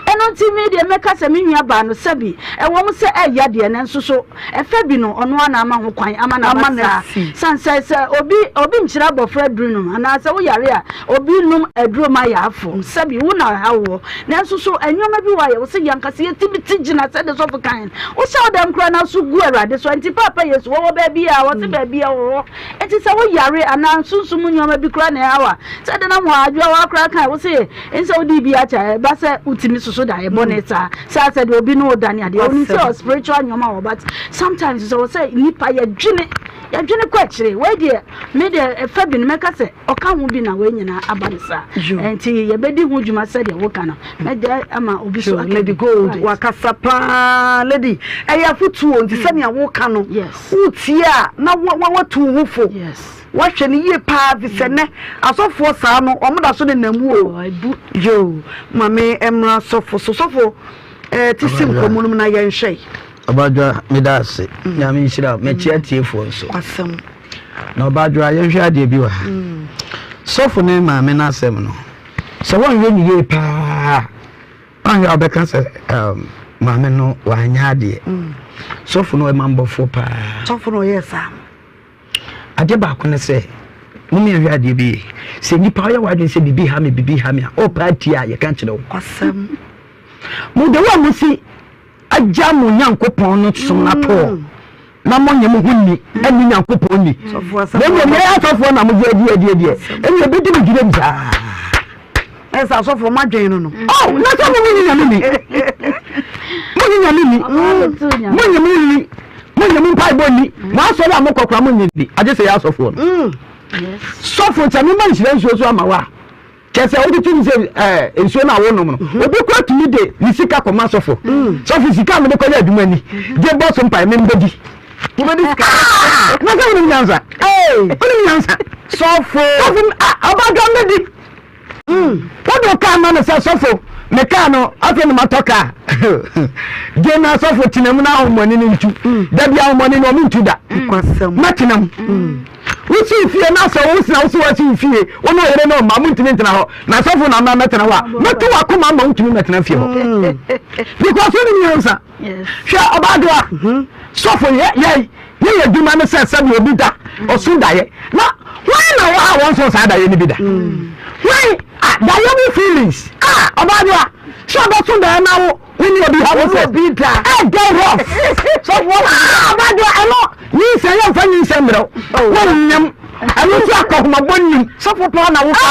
S9: Ɛno nti me deɛ mɛka sɛ me nua baa no sɛbi ɛwɔ mu sɛ ɛya deɛ nanso so ɛfɛ bi no ɔno ara na ama ho kwan ama no aba saa. Sane sɛ sɛ obi obi nkyerɛ abɔfra aduru nom anaa sɛ woyare a Obi nom aduro ma yaafo, sɛbi wo na ɛhaw woɔ, nanso so nnoɔma bi wɔ a yɛwɔ sɛ yɛn ankasa yɛtumi ti gyina sɛdeɛ sɔfo kaeɛ no, wohyɛ wo dɛm koraa na so gu Awurade so, ɛnti Paapa Yesu wɔwɔ baabi a, wɔse baabi a wɔwɔ hɔ, ɛnti sɛ wo yare anaa sunsum mu nnoɔma bi koraa na ɛhaw a, sɛdeɛ na mo adwoa hɔ koraa kaeɛ, wose nsɛ wode bi akyɛ a, ɛba sɛ wotumi soso daeɛ bɔne saa, saa sɛdeɛ obi ne wo da ne adeɛ, wonim sɛ spiritual nnoɔma wɔ but sometimes sɛ wɔ sɛ nipa yɛdwene, yɛdwene kɔ akyire, wei deɛ me deɛ ɛfa bi no mɛka sɛ. Ɔka ho bi na wei nyinaa aba no saa. Nti yɛbɛdi ho dwuma sɛdeɛ woka no. Mɛgyae ama obi so aka
S1: Lady Gold wakasa paa lady ɛyɛ afotuo nti sɛnea woka no wotie a na watu wo ho fo. Woahwɛ no yie paa fisɛ nnɛ asɔfoɔ saa no wɔn da so nenam mu o. Yoo ma me mmra sɔfo so. Sɔfo eh, ti si nkɔmmɔ no mu na yɛnhwɛ.
S7: Ɔbadwoa meda ase. Nyame nhyira wo. Mekyia tiefoɔ nso.
S1: Asɛm.
S7: Na ɔbadwoa yɛnhwɛ adeɛ bi wɔ ha. Sɔfo ne maame no asɛm no, sɛ wɔnhwɛ no yie paa a, anhwɛ a wobɛka sɛ um, maame no wanyɛ adeɛ. Sɔfo no ɔyɛ mammɔfoɔ paa.
S1: Sɔfo no ɔyɛɛ saa.
S7: Adeɛ baako ne sɛ, mom yɛnhwɛ adeɛ bi yie. Sɛ nnipa woyɛ w'adwene sɛ biribi ha me, biribi ha me a, ɔɔpɛ atie a, yɛka kyerɛ wo.
S1: Asɛm.
S7: Mo de wo a mosi agya mo Nyankopɔn no som no ato hɔ na monnye mo ho nni anni Nyankopɔn nni. Na mmom yɛn asɔfoɔ na mogye adi adie deɛ, ɛnna ɛbɛdi mo gyina mu saa.
S1: Ɛsɛ asɔfoɔ mo adwene no no.
S7: Oh, na sɛ mo monye Nyame nni. Monye Nyame nni. Monye mo nni. Monye mo mpaebɔ nni. Mo asɔre a mokɔ koraa monnye nni. Agye sɛ yɛ asɔfoɔ no. Sɔfo sɛ mema nhyira nsuo so ama wo a, Kyerɛ sɛ wode tumi sɛ ɛɛ nsuo no a wonom no mhm. obi kura tumi de ne sika kɔma sɔfo mm. sɔfo sika a mede kɔyɛ adwuma ni mhm. gye bɔ so mpae membɛdi
S1: wobɛdi sika
S7: ah! na sɛ wonim nyansa wonim nyansa
S1: sɔfo
S7: sɔfo ɔbadwa mmɛdi mm. wode kaa ma no sɛ sɔfo me kaa no afei na matɔ kaa gye na sɔfo tena mu na ahomɔne no ntu mm. da bi ahomɔne no ɔmo ntu da mɛtena mu Wosi fie na sɛ wo sena wo sɛ wasi wo fie wo ne ɔyere ne ɔma montumi ntena hɔ na sɔfo na ama mɛtena hɔ a mɛto wakoma ama wontumi mɛtena fie hɔ because wonim nyansa hwɛ ɔbaadoa mhm. sɔfo yɛ yɛ yɛyɛ adwuma no sɛ sɛdeɛ obi da ɔso daeɛ na hwan na wɔ a wɔn so saa daeɛ no bi da hwan ah daeɛ mu feelings ah ɔbaadoa sɛ ɔbɛso daeɛ na wo Wo ni obi ha wo sɛ.
S1: Obi da.
S7: Ɛdɛ rough. Sɔfo abadwa ɛno nyinsɛn yɛ nfa nyinsɛn mmerɛw.
S1: Oh.
S7: Wo nyam ɛno nso akɔhomabɔ nim.
S1: Sɔfo paa na wo ka.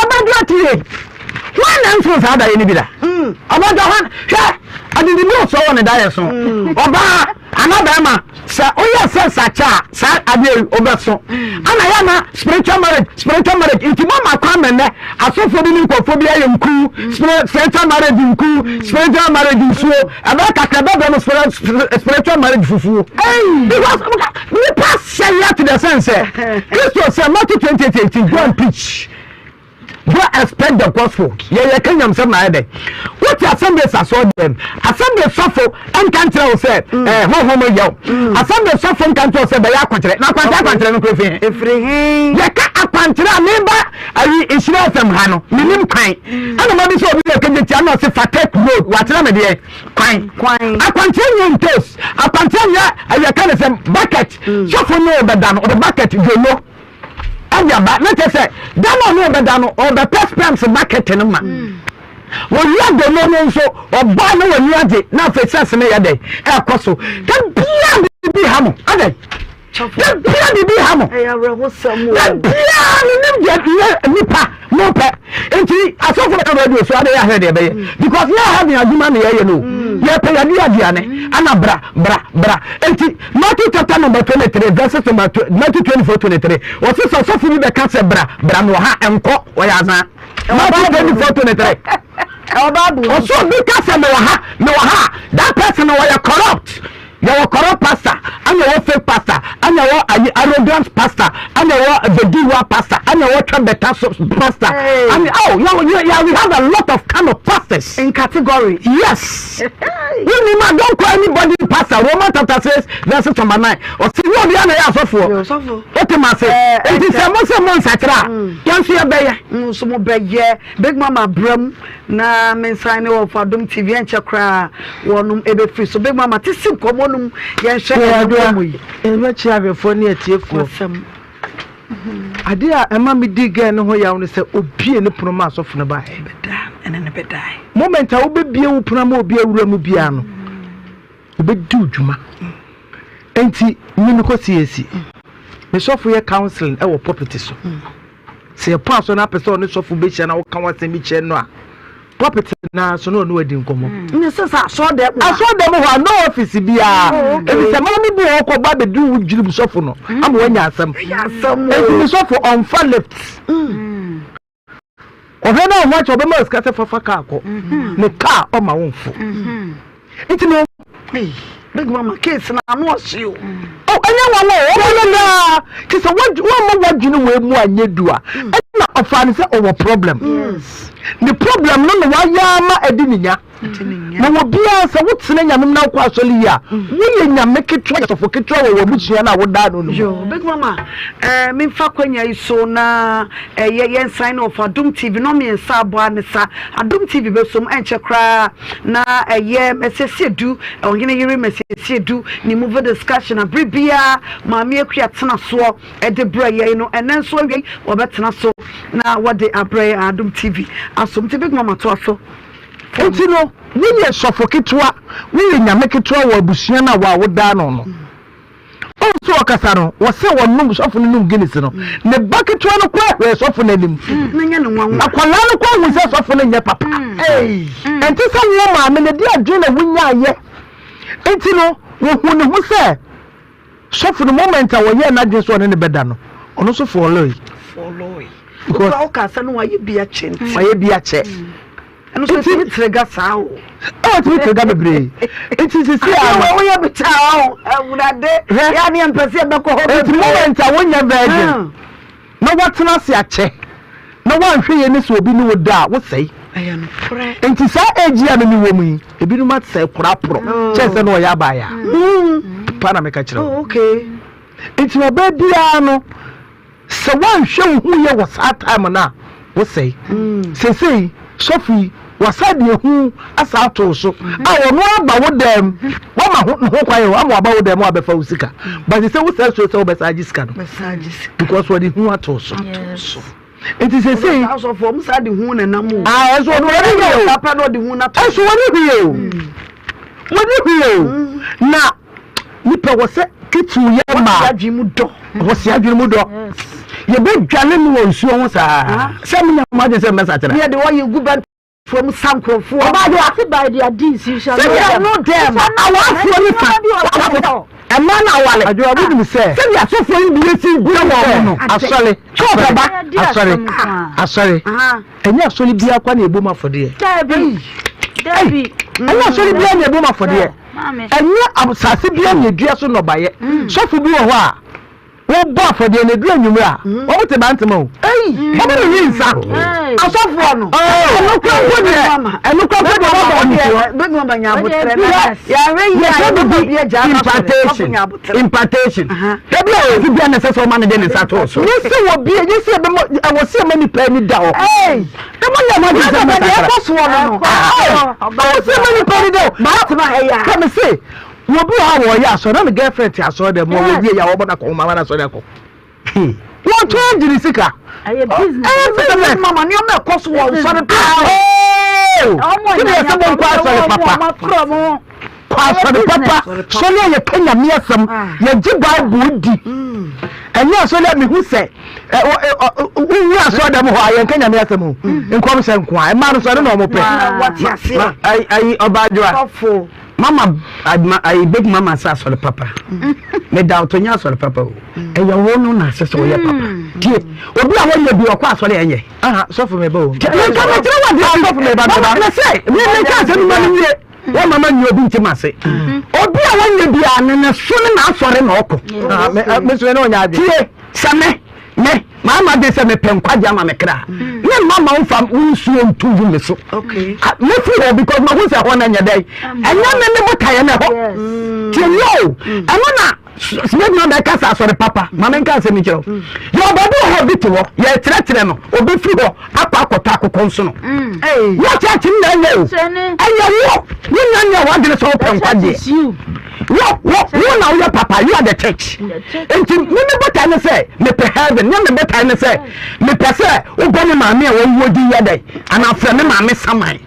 S7: Abadwa tie. Hwan na nso saa daeɛ no bi da.
S1: Mm.
S7: Abadwa hwan hwɛ adidi bi ɔsɔ wɔ ne daeɛ so.
S1: Mm.
S7: Ɔbaa ana bɛrima sɛ woyɛ sɛ sakyɛ a saa adeɛ yi wobɛso.
S1: Mm.
S7: Ana yɛ na spiritual marriage spiritual marriage nti mo ma kwan mɛnɛ Asɔfoɔ bi ne nkurɔfoɔ bi ayɛ nku, spiritual marriage nku, spiritual marriage nsuo, ɛbɛyɛ kakra ɛbɛbrɛ mo spiritual marriage fufuo. Because nipa sɛyɛ to the sense sɛ Kristo sɛ Matthew 28 18 go and preach. Go expect the gospel. Yɛ yɛ ka nyamsɛm na ayɛ dɛ. Wote assemblies asɔɔ dɛm. Assemblies sɔfo nka nkyerɛ wo sɛ ɛɛ honhom yɛ wo. Assembly sɔfo nka nkyerɛ wo sɛ bɛyɛ akwankyerɛ. Na akwankyerɛ akwankyerɛ no kura fi he?
S1: Efiri he?
S7: Yɛka akwankyerɛ a meba ayi Nhyira FM ha no menim kwan. Ɛna ma bi sɛ obi wɔ kegye tia na ɔse fa Tech road wakyerɛ me deɛ kwan.
S1: Kwan.
S7: Akwankyerɛ nyɛ ntos. Akwankyerɛ nyɛ ɛyɛ ka ne sɛ bucket. Sɔfo ne ɔbɛda no ɔde bucket dwonno. ɛde aba na kyerɛ sɛ da no ɔne ɔbɛda no ɔbɛpɛ sperms bucket no ma wɔwia dono no nso ɔbaa na wɔni agye na afei sex no yɛ dɛn ɛkɔ so da bia biribi ha mo adɛn da bia biribi ha mo da bia menim deɛ yɛ nipa mo pɛ nti asɔfo bɛka radio so adɛ yɛ ahwɛ deɛ ɛbɛyɛ because yɛ ha ne adwuma ne yɛyɛ no yɛpɛ yɛde aduane ana bra bra bra nti Matthew chapter number 23 verses number Matthew 24 23 wɔsi sɛ ɔsɔfo bi bɛka sɛ bra bra na ɔha nkɔ ɔyɛ azan Matthew 24 23 ɔsɔ bi ka sɛ mewɔ ha mewɔ ha that person ɔyɛ corrupt yɛwɔ corrupt pastor ɛna ɛwɔ fake pastor ɛna ɛwɔ ayi arrogant pastor ɛna ɛwɔ bediwa pastor ɛna ɛwɔ twɛ bɛta so pastor ɛna oh yeah, yeah, we have a lot of kind of pastors.
S1: In category.
S7: Yes. Wonim a don't call anybody pastor Roman chapter 6 verse number 9 ɔse nyɛ obiara na ɛyɛ asɔfoɔ wote ma se enti sɛ mo sɛ mo nsakyera a mm. yɛn nso yɛbɛyɛ
S1: mo nso mo bɛyɛ big mama bram na me nsan ne wɔ Adom TV ɛnkyɛ koraa wɔnom ɛbɛfiri so big mama te si nkɔmmɔ nom yɛnhwɛ ɛnɔmmɔ yi
S11: ɛbɛkyerɛ ahwɛfoɔ ne atiefoɔ Adeɛ a ɛma me dii girl no ho yaw ne sɛ obie ne pono ma asɔfo no baeɛ. Moment a wobɛbie wo pono ama obi awura mu biara no, obɛdi wo dwuma. Enti me mekɔ CAC. Me sɔfo yɛ counseling ɛwɔ pulpit so. Sɛ yɛpɔ asɔ no apɛ sɛ ɔne sɔfo bɛhyia na woka w'asɛm bi kyerɛ no a, Pulpit no ara so na ɔne wo adi nkɔmmɔ.
S1: Mm. Ne sɛ sɛ asɔɔdɛm hɔ a.
S11: Asɔɔdɛm hɔ a no office biara.
S1: Oh, okay.
S11: Ebi sɛ maame bi wɔ hɔ kɔ ba abɛduru wo dwirim sɔfo no mm. ama wanya asɛm.
S1: Asɛm o.
S11: Eti ne sɔfo ɔnfa lift.
S1: Mm.
S11: Ɔhwɛ na ɔho akyɛ ɔbɛma sika sɛ fafa kaa kɔ.
S1: Mm-hmm.
S11: Ne kaa ɔma wo mfo.
S1: Mm-hmm.
S11: Nti no.
S1: Hey, big mama case na ano ɔhye o.
S11: Oh,
S2: Ɛnyɛ nwanwa o, wɔbɛyɛ daa. Kyerɛ sɛ woamma w'adwene wei mu anyɛ du a, ɛna ɔfaa no sɛ ɔwɔ problem. Ne problem no na wayɛ ama adi ne nya. Na wɔ biara sɛ wotena Nyame mu na wokɔ asɔre yie a, woyɛ Nyame ketewa, yɛ sɔfo ketewa wɔ w'abusua no a wodaa no no mu.
S1: Yoo, Big Mama, eh, memfa kwanya yi so na eh, yɛ yɛn sign off Adom TV no mmiɛnsa abɔ a ne sa Adom TV bɛsom ɛnkyɛ koraa na ɛyɛ Mɛsiesie Du, Ɔhene Yere Mɛsiesie Du ne movie discussion a bere biara Maame Akua tena soɔ de brɛ yɛn no, ɛnnɛ nso awiei wɔbɛtena so na wɔde abrɛ yɛn Adom TV asom. Nti Big Mama toa so.
S2: Enti no, woyɛ sɔfo ketewa, woyɛ nyame ketewa wɔ abusua no a wo a wodaa no no. Ɔn sɛ ɔkasa no, wɔsɛ wɔnom, sɔfo no nom Guinness no, ne ba ketewa no koraa hwɛɛ sɔfo no anim. Akwadaa no koraa hu sɛ sɔfo no nyɛ papa. Ɛnte sɛ wo maame no, ɛde adwene na wonyaayɛ. Enti no, wɔhu ne ho sɛ sɔfo no moment a wɔyɛɛ n'adwene sɛ ɔne no bɛda no, ɔno nso fɔlɔe.
S1: Fɔlɔe. Because ɔka sɛ no wayɛ bi akyɛ nti.
S2: Wayɛ bi akyɛ.
S1: Ɛno nso ɛtumi trigger saa o.
S2: Ɛwɔ tumi trigger bebree. Nti sisi a no.
S1: Woyɛ bi taa o. Awurade. Yɛ ne yɛn mpɛ sɛ yɛbɛkɔ hɔ bebree.
S2: Nti moment a wonyɛ virgin na watena ase akyɛ na wanhwɛ yie ne sɛ obi ne wo da a wosɛe.
S1: Ɛyɛ nokorɛ.
S2: Nti saa age yi a meme wɔ mu yi ebinom asɛe koraa porɔ kyɛn sɛ na ɔyɛ abaayaa. Pa na meka kyerɛ wo.
S1: Oh okay.
S2: Nti ɔbaa biara no. Sɛ woanhwɛ wo ho yie wɔ saa time no a, wosɛe. Seesei sɔfo yi, wasan de ehu asan ato wo so a ɔno aba wo dan mu, wama ho ne ho kwan o, ama waba wo dan mu abɛfa wo sika. But sɛ wosan suro sɛ wobɛsan agye sika no because wɔde hu ato wo so. Nti seesei.
S1: Asɔfo ɔmo saa de hu na nam o.
S2: Ah, ɛnso ɔno wɔde hwee o. Ɛnso wɔde hwee o. Wɔde hwee o. Na. Nipa wɔ sɛ ketew yɛ ma.
S1: Wɔsi adwene mu dɔ.
S2: Wɔsi adwene mu dɔ. Yɛbɛdwale no wɔ nsuo ho saa. Sɛ mo nya mo adwene sɛ mbɛsa kyerɛ.
S1: Yɛ de wɔyɛ gu bɛ fam sa nkurɔfoɔ.
S2: Ɔbaa de
S9: ase by their deeds you shall know
S2: them. Sɛdeɛ
S1: them.
S2: Awafoɔ ne fa. Ɛmaa na awale.
S1: Adwoa wo nim sɛ.
S2: Sɛdeɛ asɔfoɔ yi bi esi gu wɔn no. Asɔre. Asɔre. Asɔre. Asɔre. Ɛnyɛ asɔre biara kwa na ɛbom afɔdeɛ.
S9: Dabi. Dabi.
S2: Ɛnyɛ asɔre biara na ɛbom afɔdeɛ. Ɛnyɛ asase biara na ɛdua so nnɔbaeɛ. Sɔfo bi wɔ hɔ a, wɔbɔ afɔdeɛ na ɛduru anwummerɛ a, wɔn te bantama o. Wɔn rewe nsa.
S1: Asɔfoɔ no.
S2: Ɛno kura mpo deɛ, ɛno kura mpo deɛ wɔbɔ ahosuo. Yɛfrɛ bibi impartation. Impartation. Dabi a obi bia na ɛsɛ sɛ ɔma no de ne nsa to so. Nyɛ sɛ wɔ bi, nyɛ sɛ ɛbɛma, ɛwɔ sɛ ɛma nipa ani da hɔ. Ɛma yɛ ma adwene sɛ mɛsa kra.
S1: Ɛkɔ soɔ no no.
S2: Ɛwɔ sɛ ɛma nipa ani da hɔ.
S1: Maatena ha yi a.
S2: Ka me se, wɔ bi wɔ hɔ a wɔyɛ asɔre na ne girlfriend te asɔre dɛm wɔ wɔwie yɛ a wɔbɔ no akɔnhoma ama no asɔre akɔ. Wɔtɔn agye ne sika.
S9: Ɛyɛ business.
S2: Ɛyɛ business.
S1: Mama nneɛma ɛkɔ so wɔ nsɔre paa.
S2: Sɛdeɛ yɛsɛ mo nkɔ asɔre papa. Kɔ asɔre papa. Sɔre a yɛka Nyame asɛm. Yɛgye Bible di. Ɛnyɛ asɔre a mehu sɛ wowura asɔre dɛm hɔ a yɛnka Nyame asɛm o. Nkɔmhyɛ nko a. Mmaa no sɔre na wɔn pɛ.
S7: Ayi ɔbaa Mama ayi big mama sɛ asɔre papa. Meda ɔtɔ nyɛ asɔre papa o. Ɛyɛ wo no na asɛ sɛ ɔyɛ papa. Tie obi a wɔnyɛ bi ɔkɔ asɔre ɛnyɛ.
S2: Aha sɔfo meba o.
S7: Meka mekyerɛ wa deɛ
S2: sɔfo meba meba.
S7: Mama mese me meka asɛm ma no wie. Wɔn mama nyɛ obi nti ma se. Obi a wɔnyɛ bi a ne ne so ne n'asɔre na ɔkɔ.
S2: Me so ne ɔnyɛ adwene.
S7: Tie sɛ me me maa ma de sɛ mepɛ nkwagye ama me kra. Me mma ma nfa wo nsuo ntu gu me so. Me firi hɔ because ma ho sɛ hɔ na nyɛ dɛ. Ɛnyɛ me me botaeɛ na ɛhɔ. Tie yɛ o. Ɛno na Smith man bɛka sɛ asɔre papa ma menka asɛm nkyerɛ wo. Yɛ ɔbaabi wɔ hɔ obi te hɔ yɛkyerɛkyerɛ no obi firi hɔ akɔ akɔtɔ akokɔ nsono. Wɔ church no na ɛnyɛ o. Ɛyɛ wo wo nya nyɛ w'adwene sɛ wopɛ nkwagyeɛ. Wo wo wo na woyɛ papa you are the church. Nti me me botae ne sɛ mepɛ heaven nyɛ me botae ne sɛ mepɛ sɛ wobɔ me maame a wawuo din yɛ dɛn anaa frɛ me maame saman.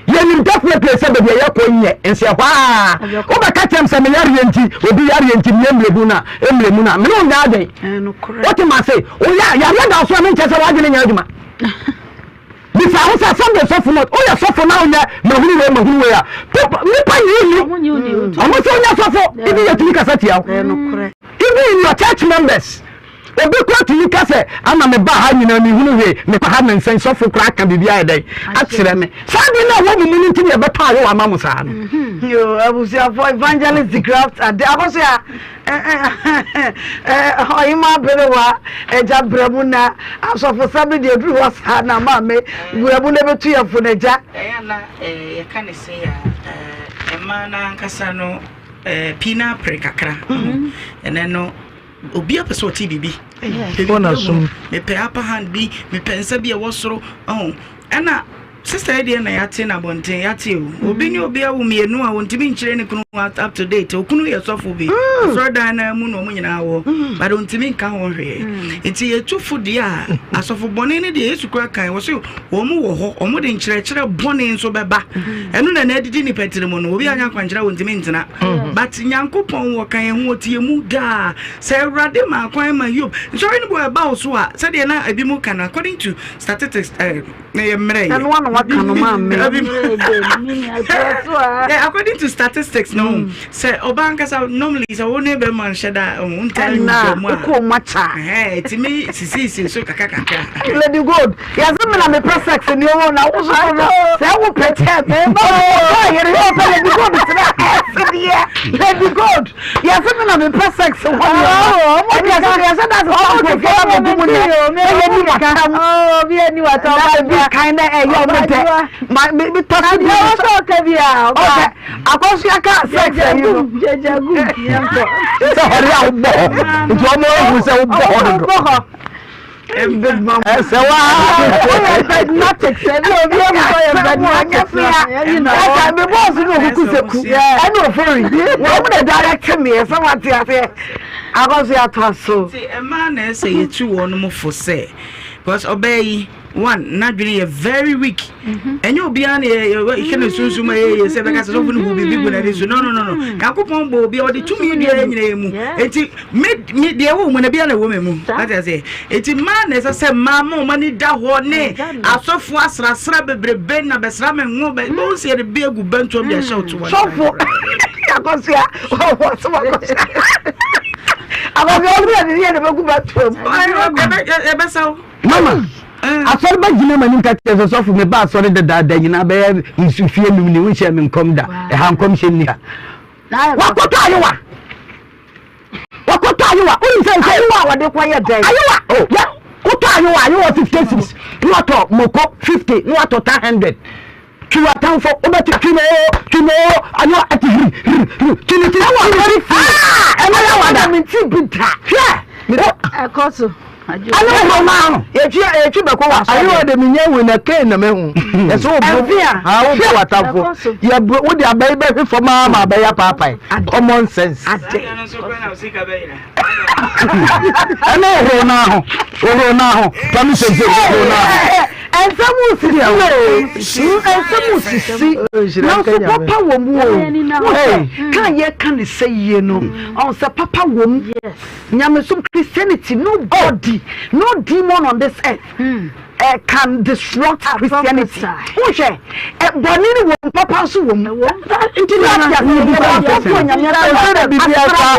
S7: Yɛnim definitely sɛ baabi a yɛkɔ nyɛ nso ɛhɔ a wobɛka kyerɛ m sɛ me yareɛ nti obi yareɛ nti meyɛ mmerɛmu no a mmerɛmu no a mene wo nyɛ adwen wote ma se woyɛ yareɛ da so a menkyɛ sɛ woadwene nyɛ adwuma bisa ho sɛ asɛm de sɔfo no woyɛ sɔfo na wonyɛ mahunu wei mahunu wei a nipa nyi ni ɔmo sɛ wonyɛ sɔfo ibi yɛtumi kasa tia wo even in your church members.
S2: Obi koraa tumi ka sɛ, Ama mebaa ha nyinaa menhunu hwee, mekɔ ha nnansa yi, sɔfo koraa aka biribi ayɛ dɛn akyerɛ me. Saa ade no a ɛwɔ mo mu no nti na yɛbɛtɔ ayowa ama mo saa no.
S1: Yoo, abusuafoɔ, Evangelist Graft ade akɔso a ɔhema aberewa agya brɛ mu na asɔfosɛm no deɛ ɛduru hɔ saa na maame wura mu na ɛbɛtu yɛn fo no agya.
S16: Ɛyɛ a na yɛka ne sei a, mmaa no ankasa no pii no apere kakra. Ɛnɛ no obiara pɛ sɛ ɔte biribi. Mepɛ upper hand bi, mepɛ nsa bi a ɛwɔ soro. Ɛna Sister yi deɛ na yɛate no abɔnten yɛate o obi ne obi awo mmienu a wɔntumi nkyerɛ ne kunu up to date okunu yɛ sɔfo bi mm. asɔredan no mu na wɔn nyinaa wɔ mm. but ɔntumi nka ho hwee mm. nti yɛtu fo deɛ a asɔfo bɔne no deɛ Yesu kura kan wɔ so wɔn wɔ hɔ wɔn de nkyerɛkyerɛ bɔne nso bɛba ɛno na na adidi nipa tiri mu no obi anya akwankyerɛ wɔntumi ntena but Nyankopɔn wɔ kan ɛho ɔtie mu daa sɛ Awurade ma akwan ma Hiob nsɔre no bɔ ɛba wo so a sɛdeɛ na ebi mu ka no according to statistics eh, na yɛ mmerɛ yɛ.
S1: Ɛno ano waka no maa me.
S16: According to statistics no mm. sɛ ɔbaa nkasa normally sɛ wo ne bɛrima nhyɛ da ntaa nhyɛ mu a
S1: wokɔ mu akya.
S16: Ɛtumi sisisisi so kakra kakra.
S1: Lady Gold yɛsɛ me na mepɛ sex ne ɔwɔ na wo so no sɛ wo pɛ kyɛ me. Ɔyɛ yere yɛ ɔpɛ Lady Gold tena ɛse deɛ Lady Gold. Yɛse me na me pɛ sex ho nneɛma. Ɛne yɛse yɛse da se sɛ nkurɔfoɔ na bɛgu mu nɛ na yɛni watam. Na ebi kan na ɛyɛ ɔmo dɛ. Ma me me tɔ so bi. Ɔsɛ akɔsoa ka sex ayi no.
S2: Sɛ hɔre a wobɔ hɔ nti ɔmo ehu sɛ wobɔ hɔ dodo.
S1: Ɛsɛ wa. Woyɛ bednatics ɛbi obi ehu sɛ ɔyɛ bednatics na. Ɛsɛ mi bɔɔsu ni okuku seku ɛna ofori wɔn mu na direct mi ɛsɛ wa ti aseɛ akɔso yɛ ato aso.
S16: Ti ɛmaa na ɛsɛ yɛtu wɔn mo fo sɛ because ɔbaa yi one n'adwene yɛ very weak ɛnyɛ obiara na yɛhwɛ ne sunsum ɛyɛ yɛ sɛ bɛka sɛ sɔfo no bu biribi gu n'ani so no no no no nyankopɔn bɔ obi a ɔde tumi dua nyina mu enti me me deɛ ɛwɔ mu na bia na ɛwɔ me mu ate aseɛ enti mmaa na ɛsɛ sɛ mmaa ma ɔma ani da hɔ ne asɔfo asrasra bebrebe na bɛsra me ngo bɛ bɛhu sɛ yɛde bi agu bɛntoam de ahyɛ wo to wɔn
S1: sɔfo akɔsoa wɔwɔ so akɔsoa akɔsoa ɔsɛ yɛde yɛde bɛgu bɛntoam
S16: ɛbɛsa wo
S2: Mama, asɔre ba gyina m'anim ka kyerɛ sɛ sɔfo meba asɔre dadaada nyinaa bɛyɛ mfie num ni wonhyɛ me nkɔm da ɛha nkɔmhyɛ nni ha. Wakɔtɔ ayewa. Wakɔtɔ ayewa. Wonim sɛ sɛ
S1: ayewa a wɔde kɔyɛ dɛn?
S2: Ayewa. Oh, ya wotɔ ayewa ayewa 56 na watɔ moko 50 na watɔ ta 100. Twi w'atamfo wobɛte twi no oo twi no oo ayewa ɛte hiri hiri hiri twi ne ti twi ne ti. Ah, ɛno yɛ wada.
S1: Mente bi da.
S2: Hwɛ.
S9: Ɛkɔ so.
S2: Ɛne wo ma ho.
S1: Yɛtwi yɛtwi bɛkɔ wɔ asɔre.
S2: Ayewa de menya hu na kee na mehu. Ɛsɛ wo bro. Ha wo bro w'atamfo. Yɛ bro wo de abɛyi bɛhwe fam ara ma abɛyɛ apaapae. Common sense.
S1: Ade.
S2: Ɛne ohoro naa ho. Ohoro naa ho. Tami sɛ sɛ ohoro naa ho.
S1: Nsɛm sisi o. Nsɛm sisi. Nanso papa wɔ mu o. Wo sɛ kan yɛ ka ne sɛ yie no. Ɔn sɛ papa wɔ mu. Nyamesom Christianity nobody no demon on this earth eh, can disrupt ah, Christianity. Wohwɛ eh, bɔne no wɔ mu papa nso wɔ mu.
S2: Nti na ɔsɔfo nyame asɛm na biribi asa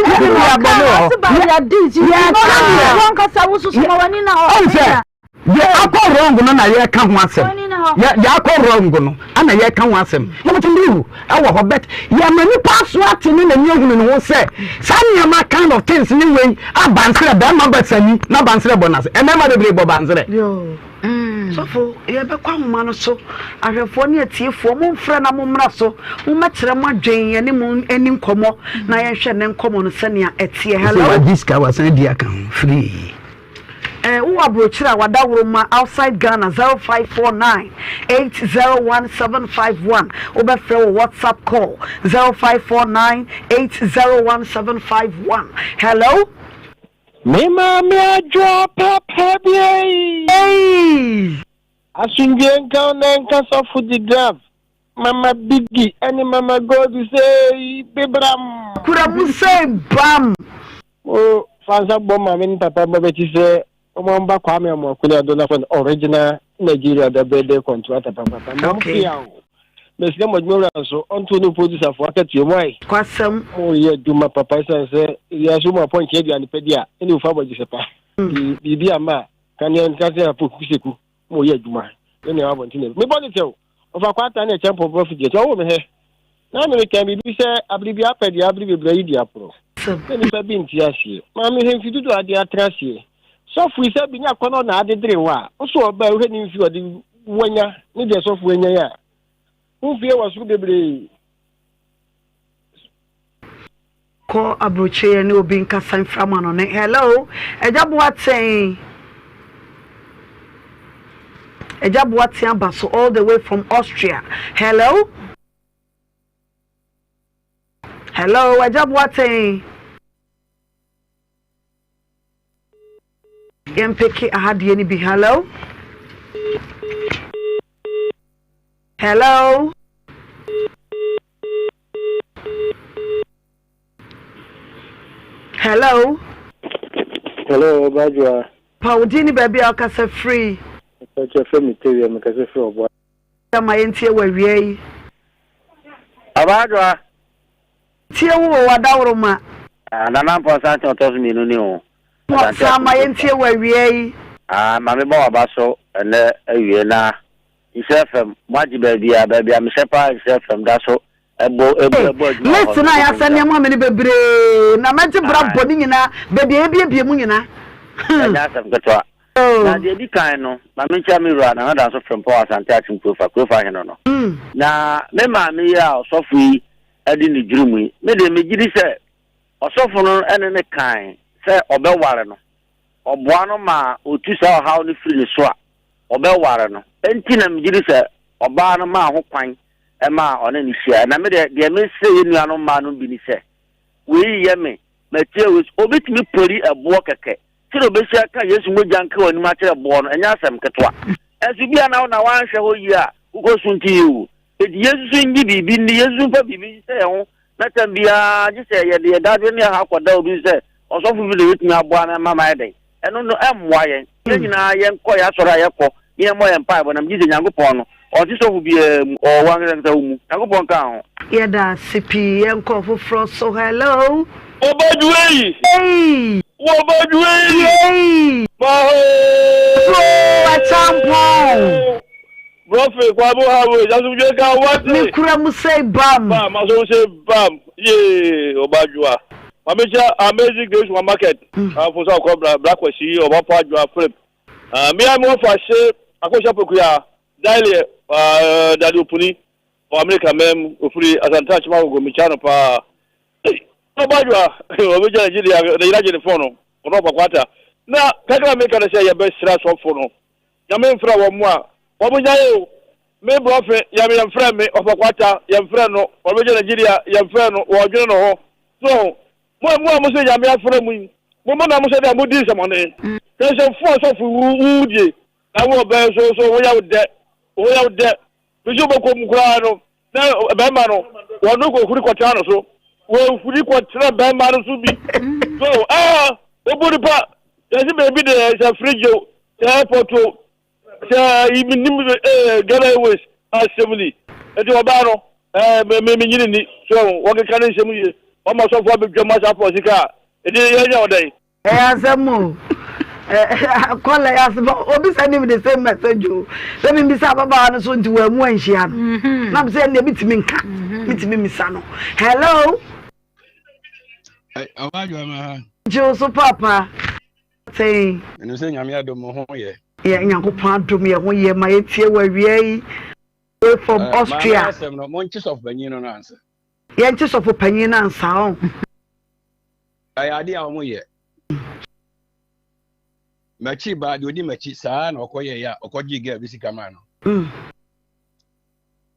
S2: nti na ɔka ɔsɛ Deɛ akɔ wrong no na yɛreka ho asɛm. Deɛ akɔ wrong no ana yɛreka ho asɛm. Yɛbɛtumi ɛwɔ hɔ but yɛma nipa aso ate ne n'ani ahunu ne ho sɛ saa nneɛma kind of things ne wei a banserɛ bɛrima basani na banserɛ bɔ n'ase. Mmarima bebree bɔ banserɛ.
S1: Sɔfo, yɛbɛkɔ ahoma no so. Ahwɛfoɔ ne atiefoɔ, momfrɛ na mommra so. Mommɛkyerɛ mo adwen, yɛne mo nni nkɔmmɔ na yɛnhwɛ ne nkɔmmɔ no sɛnea ɛteɛ. Hello.
S2: Sɛ wagye sika wasan di aka ho free.
S1: Eh wowɔ abrokyire a wadaworo ma outside Ghana 0549 801 751 wobɛfrɛ wɔ WhatsApp call 0549 801 751 hello.
S3: Me maame adwoa papa bi ei.
S1: Ei.
S3: Asomdwie nka wo na nka sɔfo Digraf, Mama Biggie ɛne Mama Gold sei bebram.
S1: Kura mu sei bam.
S3: Mo fa nsa bɔ maame ne papa ma bɛti sɛ ɔmo amba Kwame Amoako ne Ado na fɔ original Nigeria da birthday contractor papapa. Ma mo fia o. Mesrɛ mo adwuma wura nso, ɔnto ne producerfoɔ akatua mu ae.
S1: Kwasɛm.
S3: Moreyɛ adwuma papa ɛsiane sɛ wiase mu apɔnkye aduane pa di a, ɛne ofa abɔgyesɛ pa. Nti biribi amma a, ka nea nka sɛ apo kuseku, moreyɛ adwuma. Ne nea ɛwɔ abɔnten na mebɔ ne kyɛw. Ɔfa kwata ne ɛkyɛ mpɔmpɔ afidie kyɛ ɔwɔ me hɛ. Na mereka biribi sɛ abere bi apɛ deɛ abere bebree ayi di aporɔ. Na nnipa bi nte aseɛ. Maame hwɛ mfe dodoɔ a ade atena aseɛ. Sɔfo yi sɛ bi nya akɔnnɔ na adedere wo a, wo so ɔbaa wohwɛ ne mfe ɔde wanya ne deɛ sɔfo anya yi a, wo mfeɛ wɔ soro bebree.
S1: Kɔ aburokyire yɛ ne obi nkasa mfra ma no ne hello agya boateng agya boateng aba so all the way from Austria hello hello agya boateng yɛn peke ahadeɛ no bi hello hello. Hello.
S4: Hello, Ɔbadwoa.
S1: Pa wo din ne baabi a wokasa firi.
S4: Mpakyɛ frɛ me Tawia, mekasa firi Ɔboa.
S1: Ma yɛntie wɔ awia yi.
S6: Ɔbadwoa.
S1: Tie wo wɔ w'adaworoma.
S6: Ah, Nana Mpɔnsa nkyɛn ɔtɔ so mmienu ni o.
S1: Pɔnsa ma yɛntie wɔ awia yi.
S6: Ah, ma mebɔ w'aba so ɛnɛ awie na Nhyira FM, moagye baabi a, baabi a mehyɛ paa Nhyira FM da so ɛbɔ ɛbɔ ɛbɔ adwuma wɔ hɔ
S1: List no a yɛasɛne
S6: no.
S1: ama me no bebree na mɛgye bra bɔ ne nyinaa baabi a yɛbiebie mu nyinaa.
S6: Ɛnyɛ asɛm ketewa. Na deɛ ɛdi kan no, ma menkyia me wura Nana Danso Frimpong Asante Akyem Kurofa, Kurofa hene no. Na me maame yi a ɔsɔfo yi de ne dwiri mu yi, me deɛ megye di sɛ ɔsɔfo no ne no kae sɛ ɔbɛware no. Ɔboa no ma ɔtu saa ɔhaw no firi ne so a, ɔbɛware no. Enti na megye di sɛ ɔbaa no maa ho kwan maa ɔne no hyiae. Na me deɛ, deɛ mesrɛ yɛn nuanom mmaa no bi ne sɛ, wei yɛ me, matie wei so. Obi tumi pori ɛboɔ kɛkɛ sɛdeɛ ɔbɛsi aka Yesu mogya nka w'anim akyerɛ boɔ no, ɛnyɛ asɛm ketewa. Ɛnso bi a na wo na woanhwɛ hɔ yie a, wokɔsunti yie o. Enti yɛnsusu nnye biribi nni, yɛnsusu mfa biribi nhyɛ yɛn ho na tam biara gye sɛ yɛde yɛn dadwen ne ɛhaw kɔda obi so sɛ ɔsɔfo bi na obetumi aboa me ama mayɛ dɛn. Ɛno no, ɛmmoa yɛn. Yɛn nyinaa yɛnkɔ yɛn asɔre a yɛkɔ na yɛmmɔ yɛn mpaebɔ, na megye di sɛ Nyankopɔn no, ɔnte sɔfo biara mu, ɔwɔ wo ankasa ankasa wo mu. Nyankopɔn nka ho.
S1: Yɛda ase pii yɛnkɔ foforɔ so hello.
S23: Wɔbɛdwei.
S1: Ei.
S23: Wɔbɛdwei.
S1: Yei.
S23: Mahoo.
S1: Bro Acheampong.
S23: Brɔfe kwabo highway asomdwe ka wate.
S1: Me kura mu sei bam.
S23: Bam asomdwe sei bam yee ɔba adwoa. Mame kyia Amazing Grace Supermarket. Amfo sɛ ɔkɔ bra bra kwasi ɔba pa adwoa Philip. Ah me a me wɔfa hye akɔhyɛ pokuya daily ah dade opuni wɔ America mɛm ofiri Asante Akyem Agogo me kyia no paa. Ei ɔba adwoa obi gya ne gye ne yere agye ne phone no ɔno ɔfa kwata. Na kakra meka ne sɛ yɛbɛsrɛ asɔfo no Nyame mfrɛ wɔn a wɔn nyae o Me brɔfe yɛm yɛmfrɛ me ɔfa kwata yɛmfrɛ no ɔbɛgye Nigeria yɛmfrɛ no wɔdwene no ho so ho mo a mo a mo sɛ Nyame afrɛ mo yi mo mo na mo sɛ dɛ mo di nsɛmɔne kɛnsɛmfo asɔfo wu wu die na wo ɔbɛn so so ho yɛ wo dɛ ho yɛ wo dɛ Bisi wobɛkɔ mu koraa no, na bɛrima no, wɔno kɔhuri kɔtena no so. Wɔhuri kɔtena bɛrima no so bi. So, ah, wobu nipa, yɛsi baabi de sɛ fridge o, sɛ airport o, sɛ menim eh, Ghana Airways asɛm ni. Nti ɔbaa no, eh, me me menyini ni. So, wɔkeka ne nsɛm yie. Wɔma sɔfo abɛdwam asa afɔ sika a, ɛdi yɛnyɛ ɔdɛn.
S1: Ɛyɛ asɛm o. Kɔla yɛ asɛm obi sɛ ne the same message o. Sɛ mi bisa ababaawa no so nti wɔn mu anhyia no. Mm-hmm. Na sɛ ɛnna mi tumi nka. Mi tumi misa no. Hello.
S24: Ɔba adwa ma ha.
S1: Gye wo so papa. Sɛn.
S24: Ɛnu sɛ nyame adom mo ho yɛ.
S1: Yɛ Nyankopɔn adom yɛ ho yɛ ma yɛtie wɔ awia yi. Way from Austria.
S24: Maame asɛm no, monkye sɔfo panyin no no ansa.
S1: Yɛnkye sɔfo panyin no ansa ɔn.
S24: Ɛyɛ adeɛ a wɔyɛ. M'akyi baa deɛ ɔdi m'akyi saa na ɔkɔyɛeɛ a ɔkɔgyee girl bi sika maa no.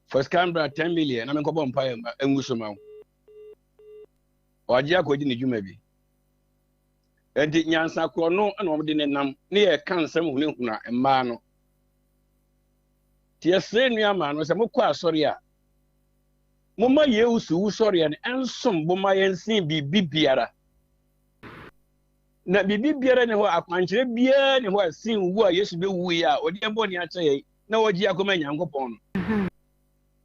S24: Fa sika mbra 10 million na menkɔbɔ mpaeɛ ma ɛngu so ma wo. Wagye akɔdi ne dwuma bi. Enti nyansa korɔ no na wɔde ne nam ne yɛka nsɛm hunahuna mmaa no. Nti yɛsrɛ nua maa no sɛ mokɔ asɔre a Momma Yesu wusɔreɛ no nsom bo ma yɛn sen biribi biara. Na biribi biara nni hɔ, akwankyerɛ biara nni hɔ a ɛsen wu a Yesu bɛwuiɛ a ɔde yɛn bɔne akyɛ yɛn na ɔgye yɛn akɔma Nyankopɔn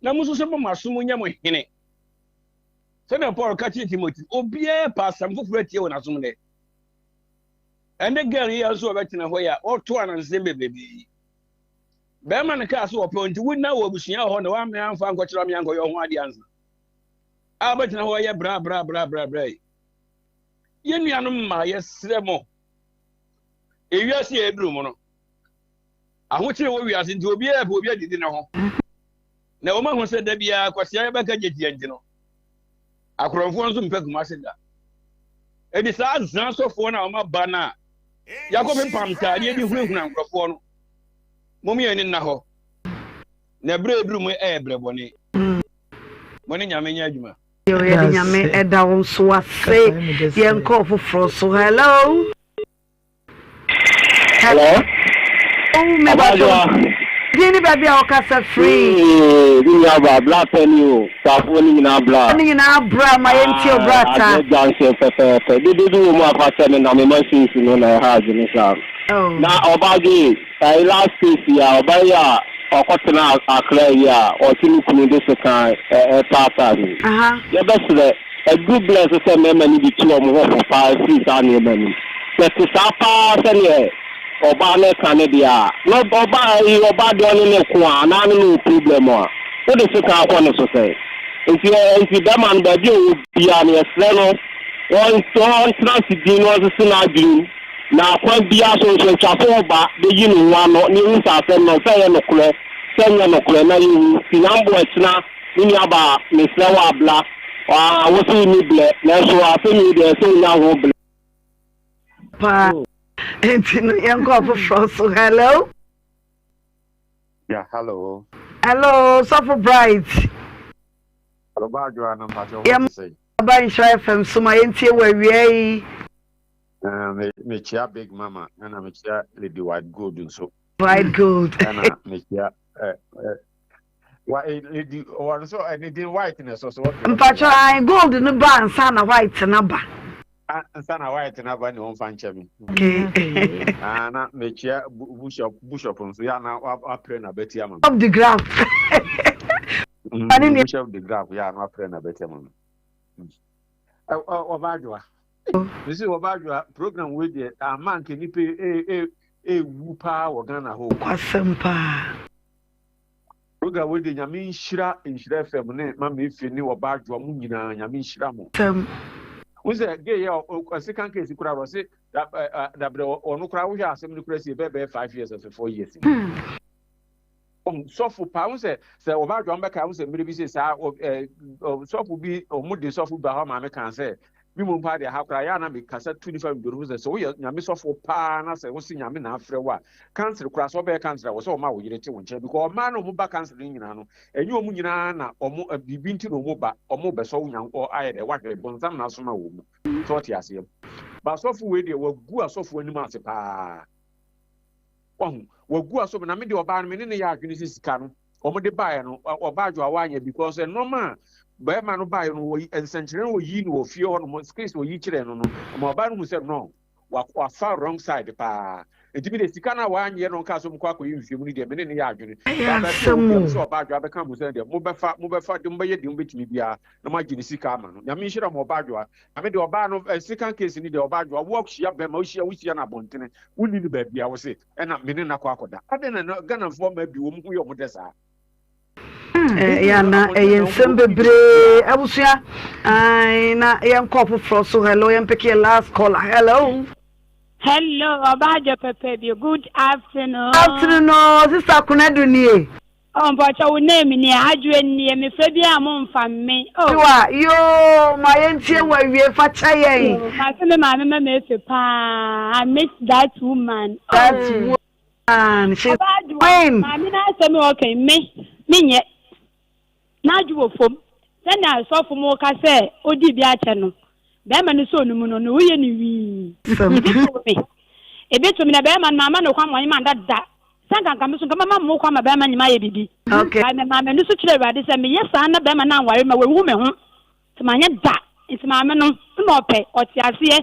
S24: no. Na mo nso so mo aso mu nyɛ mo hene. Sɛnea Paul ka kyerɛɛ Timothy, obiara pɛ asɛm foforo atie wɔ n'asom dɛ. Ɛnde girl yi a nso ɔbɛtena hɔ yi a ɔto anansesɛm bebrebe yi. Bɛrima no kaa sɛ ɔpɛ nti wonna wɔ abusua wɔ hɔ na wammɛ amfa ankɔkyerɛ me ankɔyɛ ho adeɛ ansa. A wobɛtena hɔ yɛ bra bra bra bra bra yi. Yɛn nuanom mmaa yɛsrɛ mo. Ewiase a yɛduru mu no, ahokyere wɔ wiase nti obiara pɛ obi adidi ne ho. Na wɔn ahu sɛ da biara kwasea yɛbɛka gye tia nti no, akorɔmfoɔ nso mpɛ Kumase da. Edi saa azan sɔfoɔ no a wɔn aba no a yɛakɔpempam ntaadeɛ de hunahuna nkurɔfoɔ no, mom yɛn ani nna hɔ. Na berɛ a ɛduru mu ɛyɛ berɛ bɔne. Mo ne Nyame nyɛ adwuma.
S1: Yo, yɛde Nyame ɛda wo nso ase. Yɛnkɔ ɔfoforɔ so. Hello.
S5: Hello.
S1: Oh, me bato. Din ni baabi a wɔkasa firi.
S5: Ee, mi nua ba, bla pɛ ni o. Safoɔ ni nyinaa bla.
S1: Ne nyinaa bra ma yɛn tie obra ta.
S5: Adeɛ gyanhyɛ pɛpɛɛpɛ. Dede bi wɔ mu afa sɛ me na me machines no na ɛha adwene saa.
S1: Oh.
S5: Na ɔba de, ɛyi last case yi a, ɔba yi a ɔkɔtena Accra yi a ɔte ne kunu de sekan ɛtaataa no yi. Yɛbɛsrɛ. Aduru berɛ a ɛsɛ sɛ mmarima no bi tu wɔn ho fo paa firi saa nneɛma no mu. Sɛ ɛte saa paa sɛdeɛ ɔbaa no reka no deɛ a, na ɔbaa yi ɔbaa deɛ ɔne no reko a anaa ne no wɔ problem a, wode sekan kɔ ne so sɛn? Nti nti bɛrima no baabi a ɔwɔ biara no yɛsrɛ no ɔntena ase dinn na ɔnsese n'adwene mu na kwan biara so nso atwa so ɔba bɛyi ne ho ano na yɛhu sɛ asɛm no sɛ ɛyɛ nokorɛ sɛ ɛnyɛ nokorɛ na yɛhu. Nti Nyame boa akyina Me nua baa, mesrɛ wo abla. Ɔaa, wo se wonni blɛ, nanso asɛm yi deɛ ɛsɛ wonya ho blɛ.
S1: Paa, nti no yɛnkɔ ɔfoforɔ so. Hello.
S10: Yeah, hello.
S1: Hello, Sɔfo Bright.
S10: Hello, Baadwoa no mpakyɛ wo ho te sɛn?
S1: Aba Nhyira FM so ma yɛntie wɔ awia yi.
S10: Eh, mekyia Big Mama ɛna mekyia Lady White Gold nso.
S1: White Gold.
S10: Ɛna mekyia eh, eh, Wa eh, eh, di wɔn so eh, ne din white na ɛsɔ so.
S1: Mpatsɔ ayi gold no ba ansa na white na ba.
S10: Ansa na white na ba ne wɔn fa nkyɛn mi.
S1: Okay.
S10: Ah, na mekyia bishop bishop nso ya na wapere na bɛti ama mi.
S1: Bishop de graph.
S10: Bishop de graph ya na wapere na bɛti ama mi. Ɔba adwoa. Mesi ɔba adwoa program wei deɛ ama nke nipa ewu paa wɔ Ghana hɔ.
S1: Kwasɛm paa.
S10: Program wei deɛ nyame nhyira nhyira FM ne mama efe ne ɔba adwoa mo nyinaa nyame nhyira mo.
S1: Fam.
S10: Wo sɛ gay yɛ ɔse kan case kura ɔse dabrɛ ɔno kura wohwɛ asɛm no kura si ɛbɛyɛ bɛyɛ 5 years ɔsɛ 4 years. Sɔfo paa wo sɛ sɛ ɔba adwoa mo bɛka wo sɛ mmerɛ bi sɛ saa sɔfo bi ɔmo de sɔfo ba hɔ maame kan sɛ Me mmom paa deɛ ha koraa yɛ a na me kasa tu nifa me dwonho sɛ sɛ woyɛ nyame sɔfoɔ paa na sɛ wose nyame na afrɛ wo a council koraa sɛ wobɛyɛ council a wɔ sɛ wɔma wo yere te wo nkyɛn because ɔmaa na ɔmo ba council no nyinaa no ɛnyɛ ɔmo nyinaa na ɔmo biribi nti na ɔmo ba ɔmo bɛsɔ wo nyan ayɛ dɛ wahwɛ bonsam na asoma wɔ mu sɛ ɔte aseɛ ba sɔfo wei deɛ wagu asɔfoɔ anim ase paa Wahu? Wagu aso na me deɛ ɔbaa no me ne no yɛ adwene sɛ sika no wɔn de baeɛ no ɔbaa adwo a wanyɛ because nneɛma a bɛrima no baeɛ no wɔ nsɛnkyerɛnne wɔyi no wɔ fie hɔ nom skills wɔyi kyerɛ no no ɔma ɔbaa no hu sɛ no wafa wrong side paa nti mi de sika no a wanyɛ no nka so mkɔ akɔyɛ nhwehwɛmu no deɛ me ne no yɛ adwene
S1: Ɛyɛ
S10: baabi a
S1: asɛm
S10: wɔ biara
S1: o.
S10: sɛ ɔbaa adwo abɛka mo sɛ deɛ mobɛfa mobɛfa de mobɛyɛ deɛ mobɛtumi biara na moagye ne sika ama no nyame nhyira mo ɔbaa adwoa na me deɛ ɔbaa no eh, second case ni deɛ ɔbaa adwoa woahyia bɛrima wohyia wohyia no abɔntene Wonni no baabi a wose ɛna me ne no akɔ akɔda. Adɛn na Ghanafoɔ mmaa bi wɔn ho yɛ wɔn dɛ saa?
S1: Ɛyɛ ana ɛyɛ nsɛm bebree abusua ae na yɛnkɔ foforɔ so hello yɛn pick yɛ last caller hello.
S12: Hello, Ọbàjọ pẹpẹ bi good afternoon.
S1: Afternoon, sister Kunadu nie.
S12: Oh mpakyɛw wo name nie adwoa nie mefrɛ bi a mo nfa mme oh.
S1: Tiwa yoo ma yɛntie wo awie fa kyɛ yɛn.
S12: Yoo mase me maame ma me efe paa I miss that woman oh.
S1: That woman she's
S12: Ɔbaa adwoa
S1: queen.
S12: maame no asɛm a ɔka yi me menyɛ n'adwo wɔ fam sɛnea sɔfo mo ka sɛ odi bi akyɛ no bɛrima no sɔɔ no mu no ne ho yɛ ne wii ebi to me ebi to me na bɛrima no mama no kwan ma ɔnye me anda da Sɛ anka anka me nso nka mɛma mo kwan ma bɛrima ne me ayɛ biribi.
S1: Okay.
S12: But memaa m'ani so kyerɛɛ Awurade sɛ meyɛ saa na bɛrima no anware me a, wahu me ho. Nti manyɛ da. Nti maame no, na ɔpɛ, ɔte aseɛ.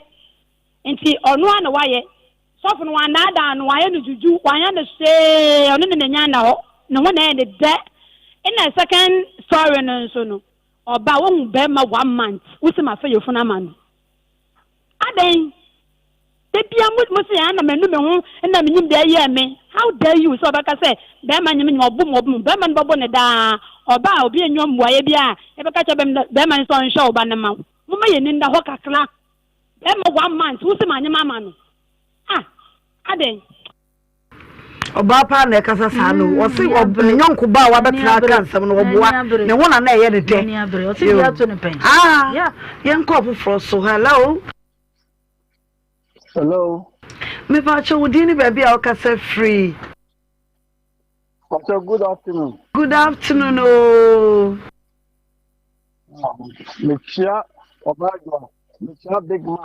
S12: Nti ɔno ara na wayɛ. Sɔfo no, wannaadaa no, wanyɛ no juju, wanyɛ no hwee, ɔno ne n'ani anna hɔ. Ne ho na ɛyɛ ne dɛ. Ɛna second story no nso no, ɔbaa wohu bɛrima one month, wosi ma fɛ yɛfunu ama no. Adɛn? Da bia mo mo se ana manu me ho na menyim deɛ ɛyɛɛ me. How dare you sɛ ɔbɛka sɛ bɛrima nyem nyem ɔbo mu ɔbo mu bɛrima no bɛbo no daa. Ɔba a obi enyi mmuaeɛ bi a ɛbɛka kyerɛ bɛrima no sɛ ɔnhwɛ wo ba no ma wo. Momma yɛn ani nna hɔ kakra. Bɛrima one month wo se manyem ama no. Ah adɛn?
S1: Ɔbaa paa na ɛkasa saa no. Mm, Ɔse ne nyɔnko ba a wabɛtena aka nsɛm no ɔboa ne ho na na ɛyɛ ne dɛ. Ah, yɛnkɔ ɔfoforɔ so. Hello.
S13: Hello.
S1: Mepakyɛ wo din ne baabi a wokasa firi.
S13: Pastor, good afternoon.
S1: Good afternoon ooo.
S13: Mekyia ɔbaadwa, mekyia big man,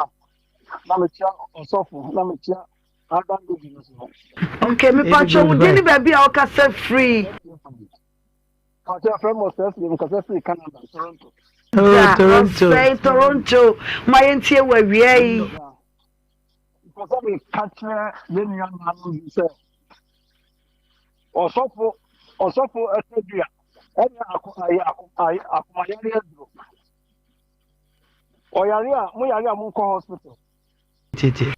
S13: na mekyia ɔsɔfo, na mekyia Adam baby no so.
S1: Okay, mepakyɛ wo din ne baabi a wokasa firi.
S13: Pastor, afrɛ mo ɔsɛ firi, mekasa firi Canada, Toronto.
S1: Oh, Toronto. Ɔsɛe Toronto. Ma yɛntie wɔ awia yi.
S13: Mpɛ sɛ meka kyerɛ yɛn nuanom bi sɛ ɔsɔfo ɔsɔfo ɛtɛdua ɛnyɛ ako ayɛ ako ayɛ akomayare aduro. Ɔyare a mo yare a monkɔ hospital.
S7: Tete.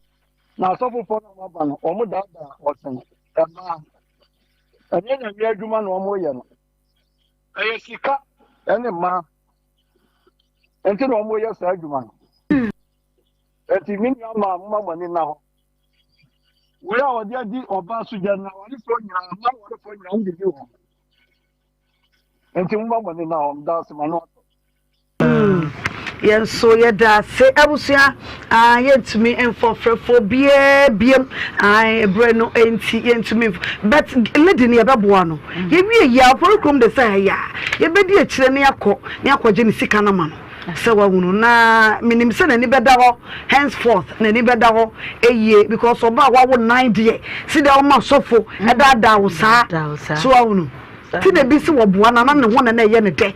S13: Na asɔfofoɔ no a wɔaba no wɔn daadaa ɔsɛn ɛmaa ɛnyɛ nyame adwuma na wɔn yɛ no. Ɛyɛ sika ɛne mmaa nti na wɔn yɛ saa adwuma no. Enti me nua maa moma mo ani nna hɔ. Wei a wɔde adi ɔbaa so gya na awarefoɔ nyinaa, mmaa awarefoɔ nyinaa, wɔn didi wɔn. Enti moma mo ani nna hɔ, meda ase ma no atɔ.
S1: Yɛn nso yɛda ase abusua ah, yɛntumi mfa ɔfrɛfoɔ biara biam ah, ɛberɛ no nti yɛntumi mfa but lady no yɛbɛboa no mm. yɛwie yɛ afɔre kurom de sɛ ɛyɛ a yɛbɛdi akyire ne akɔ ne akɔgye ne sika no ma no Sɛ wahunu na menim sɛ n'ani bɛda hɔ henceforth n'ani bɛda hɔ yie because ɔbaa wawo nan deɛ si deɛ ɔma sɔfo ɛdaadaa wo saa so wahunu ti na ebi si wɔboa na na ne ho na na ɛyɛ ne dɛ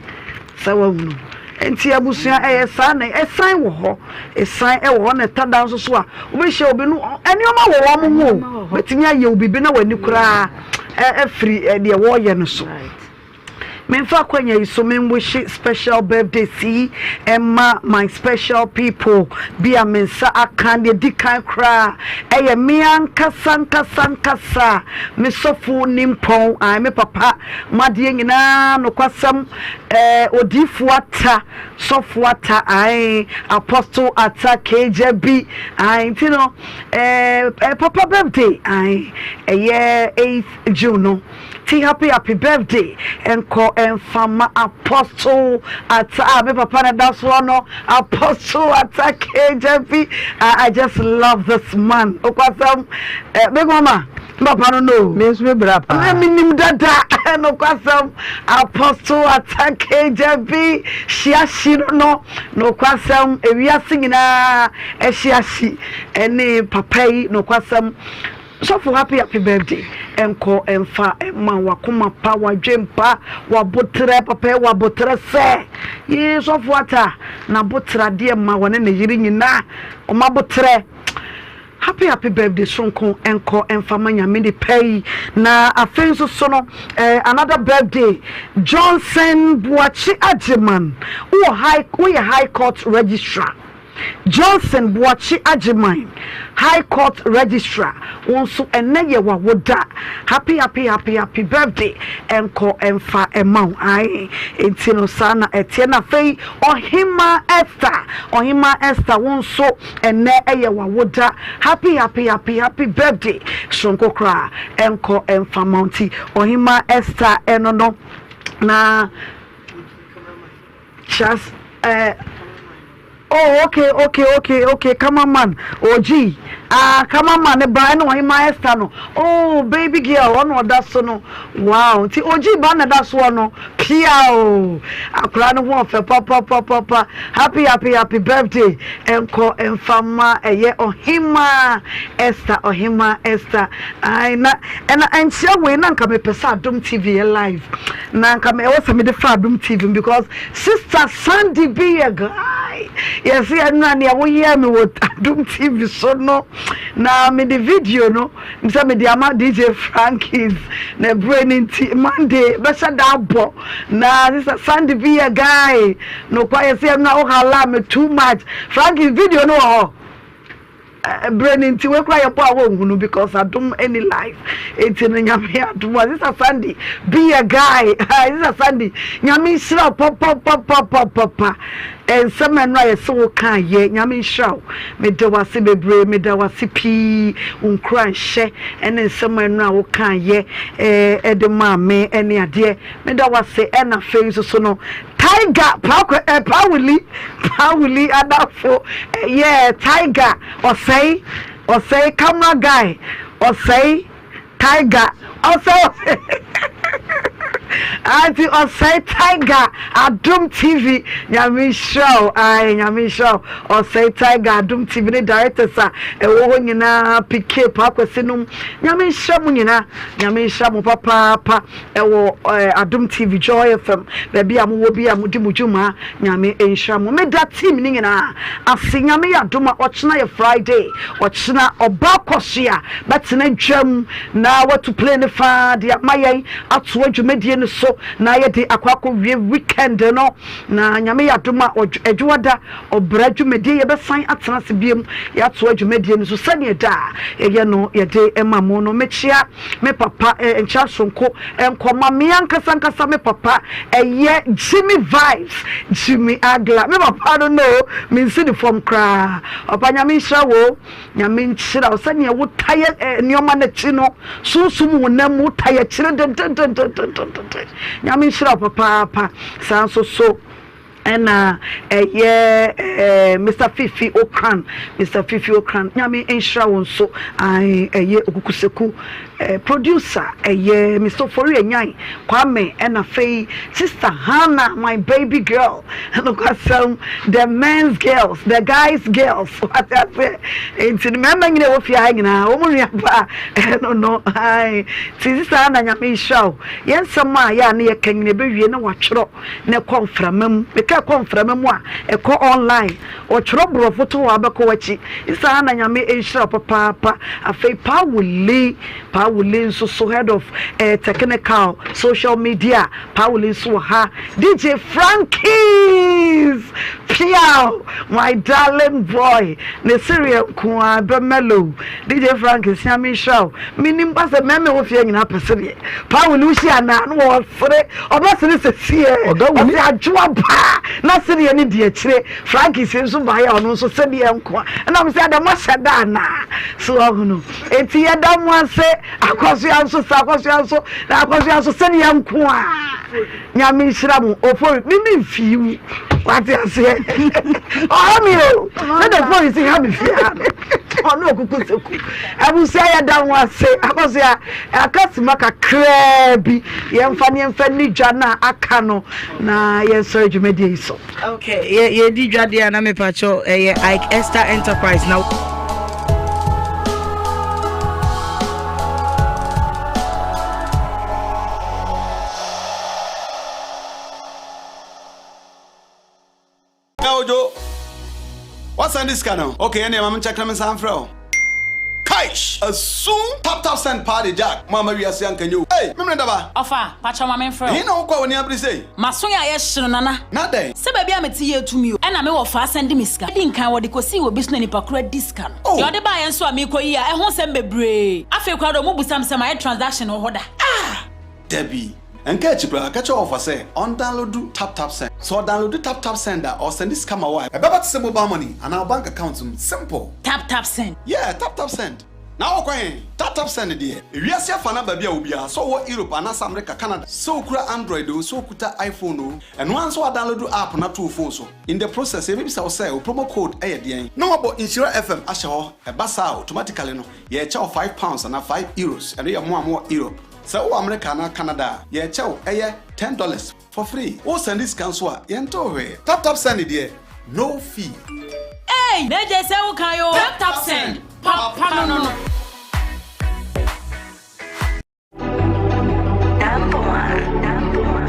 S1: sɛ wahunu nti abusua ɛyɛ saa na ɛsan wɔ hɔ ɛsan ɛwɔ hɔ na ɛta da nso so a wobɛhyia obi no nneɛma wɔ wɔn ho bɛtumi ayɛ obi bi na w'ani koraa ɛfiri deɛ wɔreyɛ no so. Memfa akwanya yi so menwihye special birthdays yi mma my special people bi a me nsa aka. Deɛ ɛdi kan koraa ɛyɛ me ankasa ankasa ankasa me sɔfo nimpɔn, ae me papa, m'adeɛ nyinaa nokwasɛm, eh, odiyifoɔ Atta, sɔfo Atta, ae, Apostle Atta Kegyabi, ae, nti no, eh, eh, papa birthday, ae, ɛyɛ 8th June no. Ti happy happy birthday nkɔ nfa ma apostle ata a me papa na da soɔ no apostle ata kjp I, I just love this man okwasɛm eh, big mama me papa no no
S2: me nso me bra paa
S1: me nim dada nokwasɛm apostle ata kjp hyiahyi no no nokwasɛm ewiase nyinaa ɛhyiahyi ɛne papa yi nokwasɛm Sɔfo happy happy birthday nkɔ mfa mma wakoma pa wadwen pa waboterɛ papa yi waboterɛ sɛ yee sɔfo ata naboterɛ adeɛ ma wɔne ne yere nyinaa wɔn aboterɛ happy happy birthday soronko nkɔ mfa ma nyame nipa yi na afei nso so no eh, another birthday Johnson Boakye Agyeman wowɔ high woyɛ high court registrar Johnson Boakye Agyemang, High Court Registrar, wo nso ɛnnɛ yɛ w'awoda. Happy happy happy happy birthday nkɔ mfa mma wo. Ae, enti no saa na ɛteɛ. Na afei Ɔhemmaa Esther, Ɔhemmaa Esther, wo nso ɛnnɛ yɛ w'awoda. Happy happy happy happy birthday soronko koraa nkɔ mfa mma wo. Nti Ɔhemmaa Esther ɛno no na. Charles eh, oh okay okay okay okay cameraman OG ah cameraman ne ba ɛna ɔhema Esther no oh baby girl ɔna ɔda so no wow nti OG ba na ɛda soɔ no pia o akwaraa no ho ɔfɛ papapapapa happy happy happy birthday ɛnkɔ ɛnfa ma ɛyɛ ɔhema Esther ɔhema Esther ai na ɛna ɛnkyerɛ wei na nka mepɛ sɛ Adom TV yɛ live Na nka me ɛwɔ sɛ mede fa Adom TV mu because sister Sandy bi yɛ guy. Yɛse ɛnora nea woyɛɛ me wɔ Adom TV so no na mede video no sɛ mede ama DJ Frankies na ɛberɛ no nti Monday bɛhyɛ da abɔ na sisa Sunday bi yɛ guy nokwa yɛse ɛnora wo hala me too much Frankies video no wɔ hɔ. Berɛ no nti wei koraa yɛbɔ a wɔnhunu because adom any life nti no nyame adom a sister Sandy be a guy sister Sandy nyame nhyira wo papapapapapa nsɛm ɛno a yɛsɛ wo ka yɛ nyame nhyira wo meda wase bebree meda wase pii wo nkura nhyɛ ɛne nsɛm ɛno a wo ka yɛ ɛde maa me ɛne adeɛ meda wase ɛna afei nso so no Tiger paakwa eh paawuli paawuli adafo eh yeah tiger ɔsɛe ɔsɛe camera guy ɔsɛe tiger ɔsɛe ɔsɛe anti ɔsɛe tiger adum tv nyame nhyira o ae nyame nhyira o ɔsɛe tiger adum tv ne directors a ɛwɔ hɔ nyinaa pk paakwasi nom nyame nhyira mo nyinaa nyame nhyira mo papaapa Ɛwɔ Adom TV, Joy FM, baabi a mowɔ bi a modi mo dwuma, Nyame nhyira mo. Meda team no nyinaa ase. Nyame yɛ adom a, ɔkyena yɛ Friday. Ɔkyena ɔba Kɔsoa bɛtena dwam na watu plane no faa de ama yɛn atoa dwumadie no so na yɛde akɔ akɔwie weekend no. Na Nyame yɛ adom a, Adwoada ɔbra dwumadie yɛbɛsan atena ase biom yɛatoa dwumadie no so sɛdeɛ daa yɛyɛ no yɛde ma mo no. Mekyea Me papa eh, nkyɛ sonko nkɔ ma me ankasa ankasa me papa ɛyɛ Jimmy Vibes, Jimmy Agla me papa no no me nsi ne fam koraa papa nyame nhyira wo nyame nhyira wo sɛdeɛ wo taeɛ eh, nneɛma n'akyi no sunsum honam mu taeɛ akyire dendendendendenden nyame nhyira wo papaapa saa nso so Ɛna ɛyɛ eh, Mister Fifi Okran, Mister Fifi Okran, Nyame nhyira wo nso. Ae, ɛyɛ Okukuseku eh, producer, ɛyɛ Mister Ofori Anyan, Kwame, ɛna afei Sister Hannah, my baby girl, nokwasɛm, the men's girls, the guys girls, wate aseɛ. Nti no mmarima nyina ɛwɔ fie ha nyinaa, wɔn nua ba, ɛno no, ae. Nti Sister Hannah, Nyame nhyira wo. Yɛn nsɛm a yɛ a ne yɛka nyina ɛbɛwie na watwerɛ. na ɛkɔ mframa mu. Meka ɛkɔ mframa mu a, ɛkɔ online. Wɔtwerɛ borɔfo to hɔ a, bɛkɔ w'akyi. Saa na Nyame nhyira wo papaapa. Afei Paa Wuli, Paa Wuli nso so head of eh, technical, social media, Paa Wuli nso wɔ ha. DJ Frankies! Piaw! My darling boy! Ne sereɛ nko ara, ɛbɛ mellow. DJ Frankies, Nyame nhyira wo. Menim pa sɛ mmarima ɛwɔ fie nyinaa pɛ sereɛ. Paa Wuli wohyia no a, na wɔsere. Ɔbɛsere sɛsiɛ. Ɔse adwoa paa na sereɛ no di akyire. Frankie se nso baeɛ a ɔno nso sereɛ nkoa. Ɛna mese ada moahyɛ da anaa? So wahunu? Enti yɛda mo ase. Akɔsoa nso sa akɔsoa nso na akɔsoa nso sereɛ nkoa. Nyame nhyira mo. Ofori me me mfii mu. Wate aseɛ? Ɔha mi o. Ne de fori si ha me fie ha no. Ɔno okuku seku. Abusua yɛda mo ase. Akɔsoa aka sima kakraa bi. Yɛmfa ne yɛmfa nni dwa no a aka no na yɛnsɔre dwumadie yi so.
S16: Okay, yɛ yɛdi dwa deɛ a na mepakyɛw ɛyɛ Ike Esther Enterprise na.
S17: Ɛ Ojo, wasan de sika no? Okay, ɛnneɛ ma menkyɛke na mensan mfrɛ wo. Kaish! Asum! Tap tap send paa de Jack, mo amma wiase anka nyɛ o. Ei! Memene daba!
S18: Ɔfa, pakyɛw ma menfrɛ wo.
S17: Ɛhe na wokɔ a w'ani abere sei?
S18: M'aso yɛ ayɛ hye no Nana.
S17: Na dɛn?
S18: Sɛ baabi a mete yɛ tumi o. Ɛna me wɔfa asan de me sika. Edi nkan wɔde kosii wɔ bi so na nipa koro adi sika no.
S17: Oh!
S18: Deɛ ɔde baeɛ nso a meekɔ yi a ɛho nsɛm bebree. Afei koraa deɛ ɔmo busa me sɛ mayɛ transaction wɔ hɔ da.
S17: Ah! Dabi. Nka akyi koraa, ka kyerɛ wɔfa sɛ ɔndownloadu TapTapSend. Sɛ ɔdownloadu TapTapSend a, ɔresɛnde sika ma wo a, ɛbɛba te sɛ mobile money anaa wo bank account mu. Simple!
S18: TapTapSend.
S17: Yeah, TapTapSend. Na wokɔ he? TapTapSend deɛ. Ewiase afa no baabi a wɔ biara, sɛ wowɔ Europe anaasɛ America, Canada, sɛ wokura Android oo, sɛ wokuta iPhone oo, ɛno ara ne sɛ woadownloadu app no ato wo phone so. In the process, yɛbɛbisa wo sɛ wo promo code yɛ deɛn? Na woabɔ Nhyira FM ahyɛ hɔ. Ɛba saa a, automatically no, yɛrekyɛ wo £5 anaa €5. Ɛno yɛ mo a mowɔ Europe. Sɛ wowɔ Amerika anaa Canada a, yɛkyɛ wo ɛyɛ $10 for free. Wo sɛnde sika nso a, yɛntew hwee. Tap tap send deɛ, no fee.
S18: Eii na gye sɛ wo kan oo. Tap tap send, papa no no.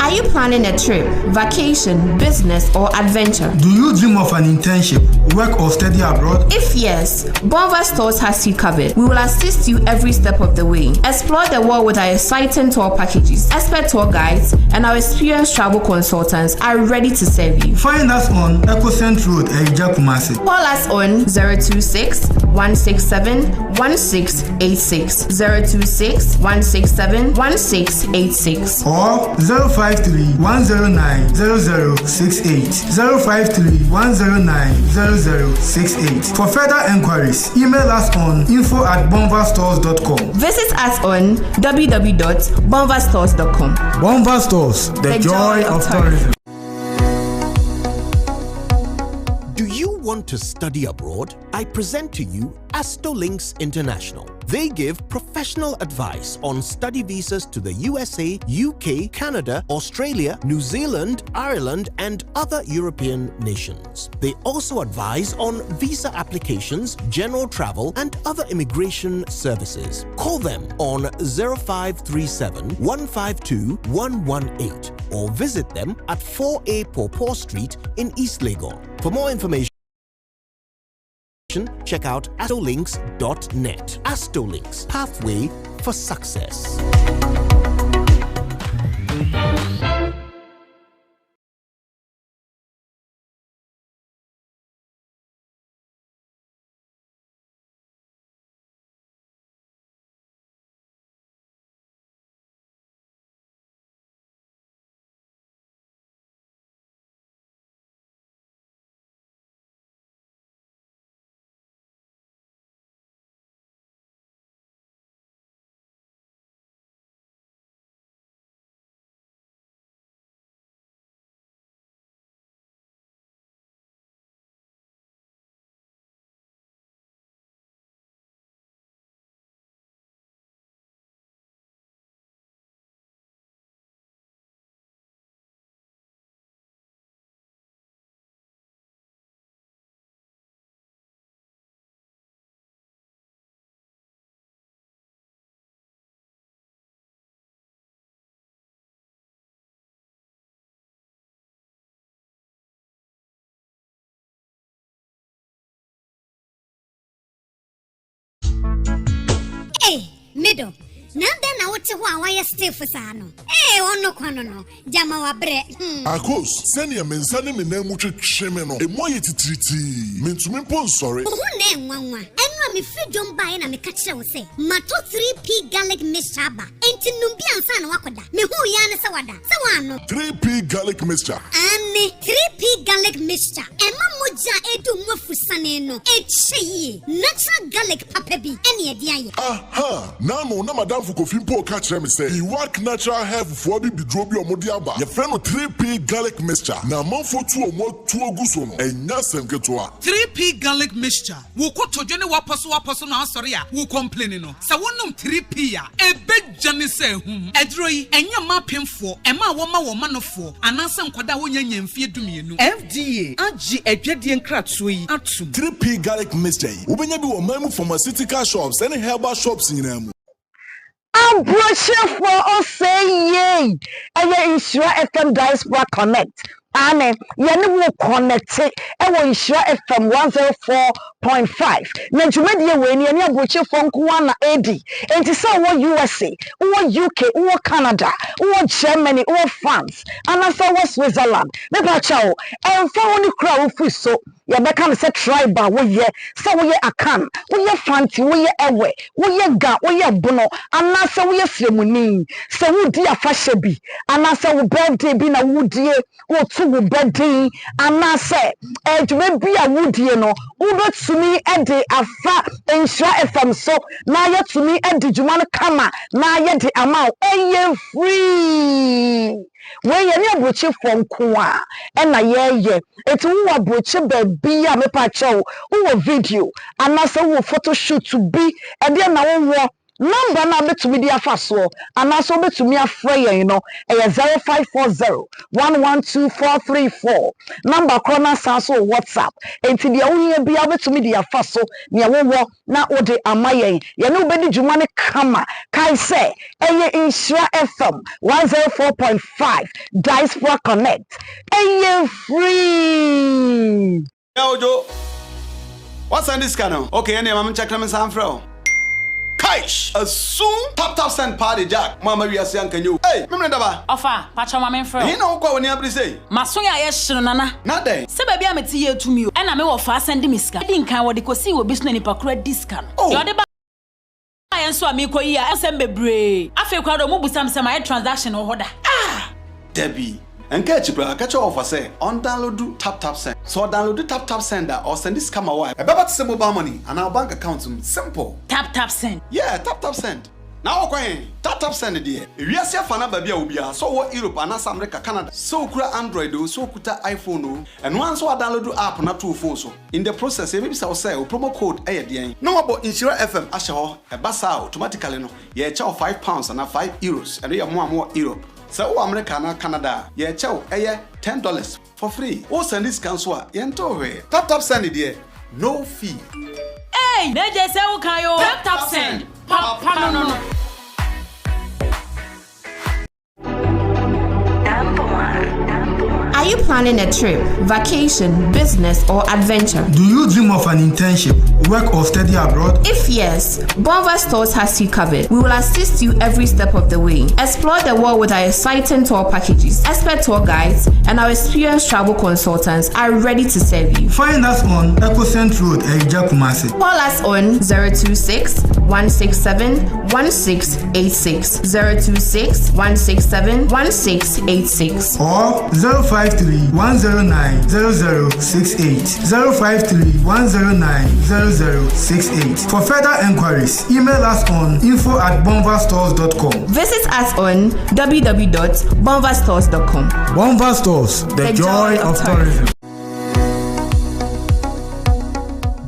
S8: Are
S19: you planning a trip, vacation, business, or adventure?
S20: Do you dream of an internship, work, or study abroad?
S19: If yes, Bonva Stores has you covered. We will assist you every step of the way. Explore the world with our exciting tour packages, expert tour guides, and our experienced travel consultants are ready to serve you.
S20: Find us on Ecocent Road, Eja Kumasi.
S19: Call us on 026 167 1686. 026 167 1686.
S20: Or 053 109 0068. 053 109 0068. For further enquiries, email us on info at bonvastores.com.
S19: Visit us on www.bonvastores.com.
S20: Bonva Stores, the, the joy, joy, of tourism.
S21: Do you want to study abroad? I present to you Astolinks International. They give professional advice on study visas to the USA, UK, Canada, Australia, New Zealand, Ireland, and other European nations. They also advise on visa applications, general travel, and other immigration services. Call them on 0537 152 118 or visit them at 4A Pawpaw Street in East Legon. For more information, check out astolinks.net. Astolinks, pathway for success.
S8: Ei, me dɔ, na adɛn na wote hɔ a woayɛ stiff saa no? Ee, ɔno kwa no no, gyama wabrɛ. Hmm.
S14: Akos, sɛnea me nsa ne me nan mu twetwe me no, emu ayɛ titiritii. Mintumi mpo nsɔre.
S8: Wo ho na ɛnwanwa. Ɛno a mefiri dwom baeɛ na meka kyerɛ wo sɛ, matɔ 3P garlic mixture aba. Enti nom bi ansa na woakɔda. Mehuu yi ara ne sɛ wada. Sɛ woannom.
S14: 3P garlic mixture.
S8: Aane, 3P garlic mixture. Ɛma mogya a ɛredi wo mu afusane no kyɛ yie. Natural garlic papa bi ne ɛde ayɛ.
S14: Aha! N'ano na m'adamfo Kofi mpo reka kyerɛ me sɛ Iwak Natural Health foɔ abibiduro bi a wɔde aba, yɛfrɛ no 3P garlic mixture, na amanfoɔ tu wɔn atuo gu so no, ɛnyɛ asɛm ketewa.
S15: 3P garlic mixture, Wo kotodwe ne w'apɔsowapɔso no asɔre a wo complaini no, sɛ wonom 3P a, ɛbɛdwane sɛ ahum. Aduro yi, ɛnyɛ mma apemfoɔ, mmaa a wɔma wɔn manofoɔ, anaasɛ nkwadaa a wɔnnya nyaa mfeɛ dumienu.
S22: FDA agye adwadie nkratoɔ yi atom.
S14: 3P Garlic Mixture yi, wobɛnya bi wɔ ɔman mu pharmaceutical shops ne herbal shops nyinaa mu.
S1: Abrɔkyerɛfoɔ ɔsɛe yei ɛyɛ Nhyira FM Diaspora Connect aane yɛne wo connecte ɛwɔ Nhyira FM 104.5 na dwumadie wei no yɛne abrɔkyerɛfoɔ nko ara na ɛredi enti sɛ wowɔ USA wowɔ UK wowɔ Canada wowɔ Germany wowɔ France anaasɛ wowɔ Switzerland mepakyɛw ɛmfa ho ne kuro a wofiri so Yɛbɛka no sɛ tribe a woyɛ, sɛ woyɛ Akan, woyɛ Fanti, woyɛ Ewe, woyɛ Ga, woyɛ Bono, anaasɛ woyɛ Sremuni. Sɛ woredi afahyɛ bi, anaasɛ wo birthday bi na woredie, woreto wo ba din, anaasɛ dwuma bi a woredie no, wobɛtumi de afa Nhyira FM so na yɛatumi adi dwuma no kama na yɛde ama wo. Ɛyɛ free! Wei yɛne aburokyefoɔ nko a ɛna yɛyɛ enti wowɔ aburokye baabi a mepa kyɛw wowɔ video anaasɛ wowɔ photo shoot bi ɛdeɛ na wowɔ. Number no a wobɛtumi de afa soɔ anaasɛ wobɛtumi afrɛ yɛn no ɛyɛ 0540 112 434. Number korɔ no asan nso wɔ WhatsApp. Enti deɛ wohia biara wobɛtumi de afa so, nea wowɔ na wode ama yɛn. Yɛne wo bɛdi dwuma no kama. Kae sɛ ɛyɛ Nhyira FM 104.5 Diaspora Connect. Ɛyɛ free!
S17: Yeah Ojo, woasan de sika no? Okay ɛneɛ ma menkyɛke na mensan mfrɛ wo. Kaish! Asum! Tap tap send paa de Jack, mo amma wiase anka nyɛ o. Ei! Memene daba!
S18: Ɔfa, pakyɛw ma menfrɛ wo.
S17: Ɛhe na wokɔ a w'ani abere sei?
S18: M'aso yɛ ayɛ hye no Nana.
S17: Na dɛn?
S18: Sɛ baabi a mete yɛ tumi o. Ɛna me wɔfa asan de me sika. Edi nkan wɔde kosii wɔ bi so na nipa koro adi sika no.
S17: Oh!
S18: Deɛ ɔde baeɛ nso a meekɔ yi a ɛho nsɛm bebree. Afei koraa deɛ ɔmo bisa me sɛ mayɛ transaction wɔ hɔ da.
S17: Ah! Dabi. Ɛnka akyi koraa, ka kyerɛ wɔfa sɛ ɔndownloadu TapTapSend. Sɛ ɔdownloadu TapTapSend a, ɔresɛnde sika ma wo a, ɛbɛba te sɛ mobile money anaa wo bank account mu. Simple!
S18: TapTapSend.
S17: Yeah, TapTapSend. Na wokɔ he? TapTapSend deɛ. Ewiase afa no aba bi a obiara, sɛ ɔwɔ Europe anaasɛ America, Canada, sɛ okura Android oo, sɛ okuta iPhone oo, ɛno ara nso woadownloadu app no ato wo phone so. In the process, yɛbɛbisa wo sɛ wo promo code yɛ deɛn? Na wɔabɔ Nhyira FM ahyɛ hɔ. Ɛba saa a, automatically no, yɛrekyɛ wo £5 anaa €5. Ɛno yɛ mo a mowɔ Europe. Sɛ wowɔ America anaa Canada a, yɛrekyɛ wo ɛyɛ $10 for free. Wo sɛnde sika nso a, yɛntew hwee. Tap tap send deɛ, no fee.
S18: Eii na gye sɛ wo kan oo. Tap tap send, papa no no.
S19: Are you planning a trip, vacation, business, or adventure?
S20: Do you dream of an internship, work, or study abroad?
S19: If yes, Bonva Stores has you covered. We will assist you every step of the way. Explore the world with our exciting tour packages, expert tour guides, and our experienced travel consultants are ready to serve you.
S20: Find us on Ecocent Road, Erija Kumasi.
S19: Call us on 026 167 1686 026 167 1686
S20: or 053 109 0068 053 109 0068. For further enquiries, email us on info at bonvastores.com.
S19: Visit us on www.bonvastores.com.
S20: Bonva Stores, the, the joy, joy of tourism.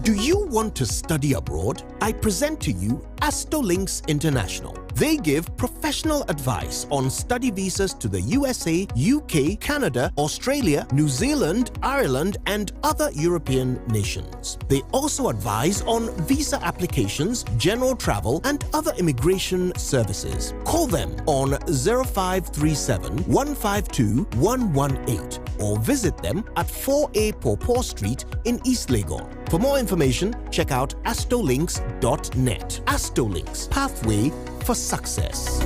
S21: Do you want to study abroad? I present to you Astolinks International. They give professional advice on study visas to the USA, UK, Canada, Australia, New Zealand, Ireland, and other European nations. They also advise on visa applications, general travel, and other immigration services. Call them on 0537 152 118 or visit them at 4A Pawpaw Street in East Legon. For more information, check out astolinks.net. Astolinks, pathway for success.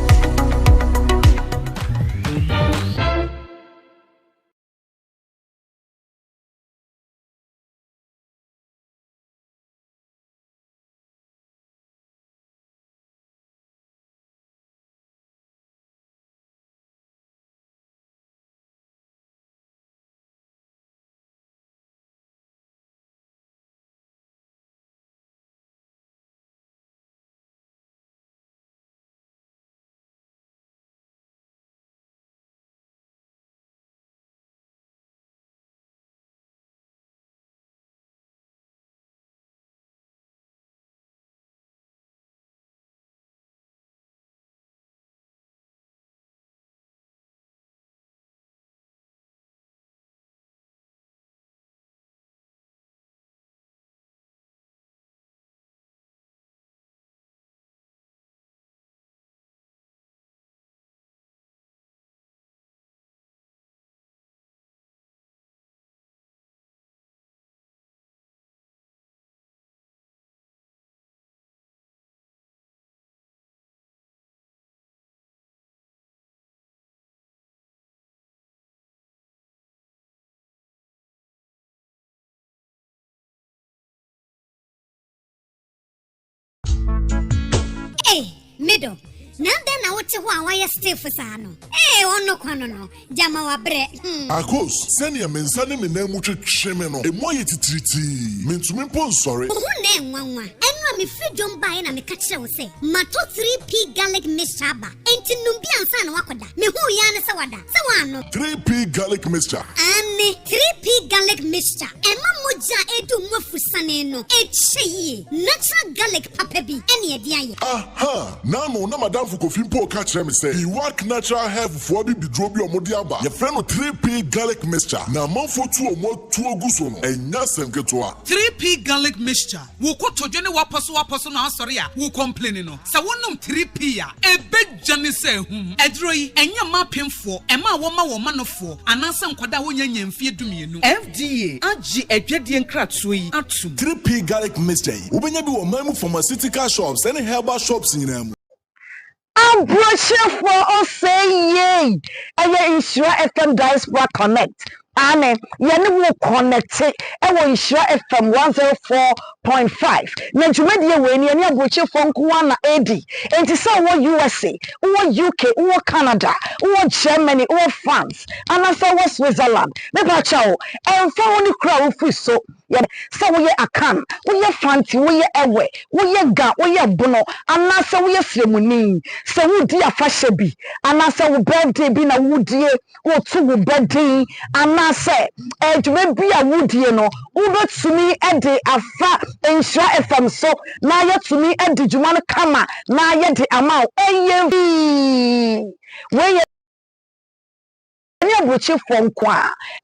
S8: Ei, me dɔ. Na adɛn na wote hɔ a woayɛ stiff saa no? Ee, ɔno kwa no no, gyama wabrɛ, hmm.
S14: Akos, sɛnea me nsa ne me nan mu twetwe me no, emu ayɛ titiritii. Mintumi mpo nsɔre.
S8: Wo ho na ɛnwanwa. Ɛno a mefiri dwom baeɛ na meka kyerɛɛ wo sɛ matɔ 3P Garlic Mixture aba, enti nom bi ansa na woakɔda. Mehuu yi ara ne sɛ wada. Sɛ woannom.
S14: 3P Garlic Mixture.
S8: Aane, 3P Garlic Mixture. Ɛma mogya a ɛredi wo mu afusane no kyɛ yie. Natural garlic papa bi ne ɛde ayɛ.
S14: Aha! N'ano na m'adamfo Kofi mpo reka kyerɛ me sɛ Iwak Natural Health foɔ abibiduro bi a wɔde aba, yɛfrɛ no 3P Garlic Mixture, na amanfoɔ tu wɔn atuo gu so no, ɛnyɛ asɛm ketewa.
S15: 3P Garlic Mixture, Wo kotodwe ne w'apɔsowapɔso no asɔre a wo kɔmpleni no, sɛ wonom 3P a, ɛbɛdwane sɛ ahum. Aduro yi, ɛnyɛ mma apemfoɔ, mmaa a wɔma wɔn manofoɔ, anaasɛ nkwadaa a wɔnnya nnya mfeɛ dumienu.
S22: FDA agye adwadie nkratoɔ yi atom.
S14: 3P Garlic Mixture yi, wobɛnya bi wɔ ɔman mu pharmaceutical shops ne herbal shops nyinaa mu.
S1: Aburokyerefoɔ ɔsɛe yei ɛyɛ Nhyira FM Diaspora Connect aane yɛne wo connecte ɛwɔ Nhyira FM 104.5 na dwumadie wei no yɛne aburokyerefoɔ nko ara na ɛredi enti sɛ wowɔ USA wowɔ UK wowɔ Canada wowɔ Germany wowɔ France anaasɛ wowɔ Switzerland mepakyɛw ɛmfa ho ne kuro a wofiri so Yɛ sɛ woyɛ Akan, woyɛ Fanti, woyɛ Ewe, woyɛ Ga, woyɛ Bono, anaasɛ woyɛ Sremuni, sɛ woredi afahyɛ bi, anaasɛ wo birthday bi na woredie, woreto wo ba din, anaasɛ dwuma bi a woredie no, wobɛtumi de afa Nhyira FM so na yɛatumi adi dwuma no kama na yɛde ama wo. Ɛyɛ free. Wei yɛ. Ɛnyɛ aburokyefoɔ nko a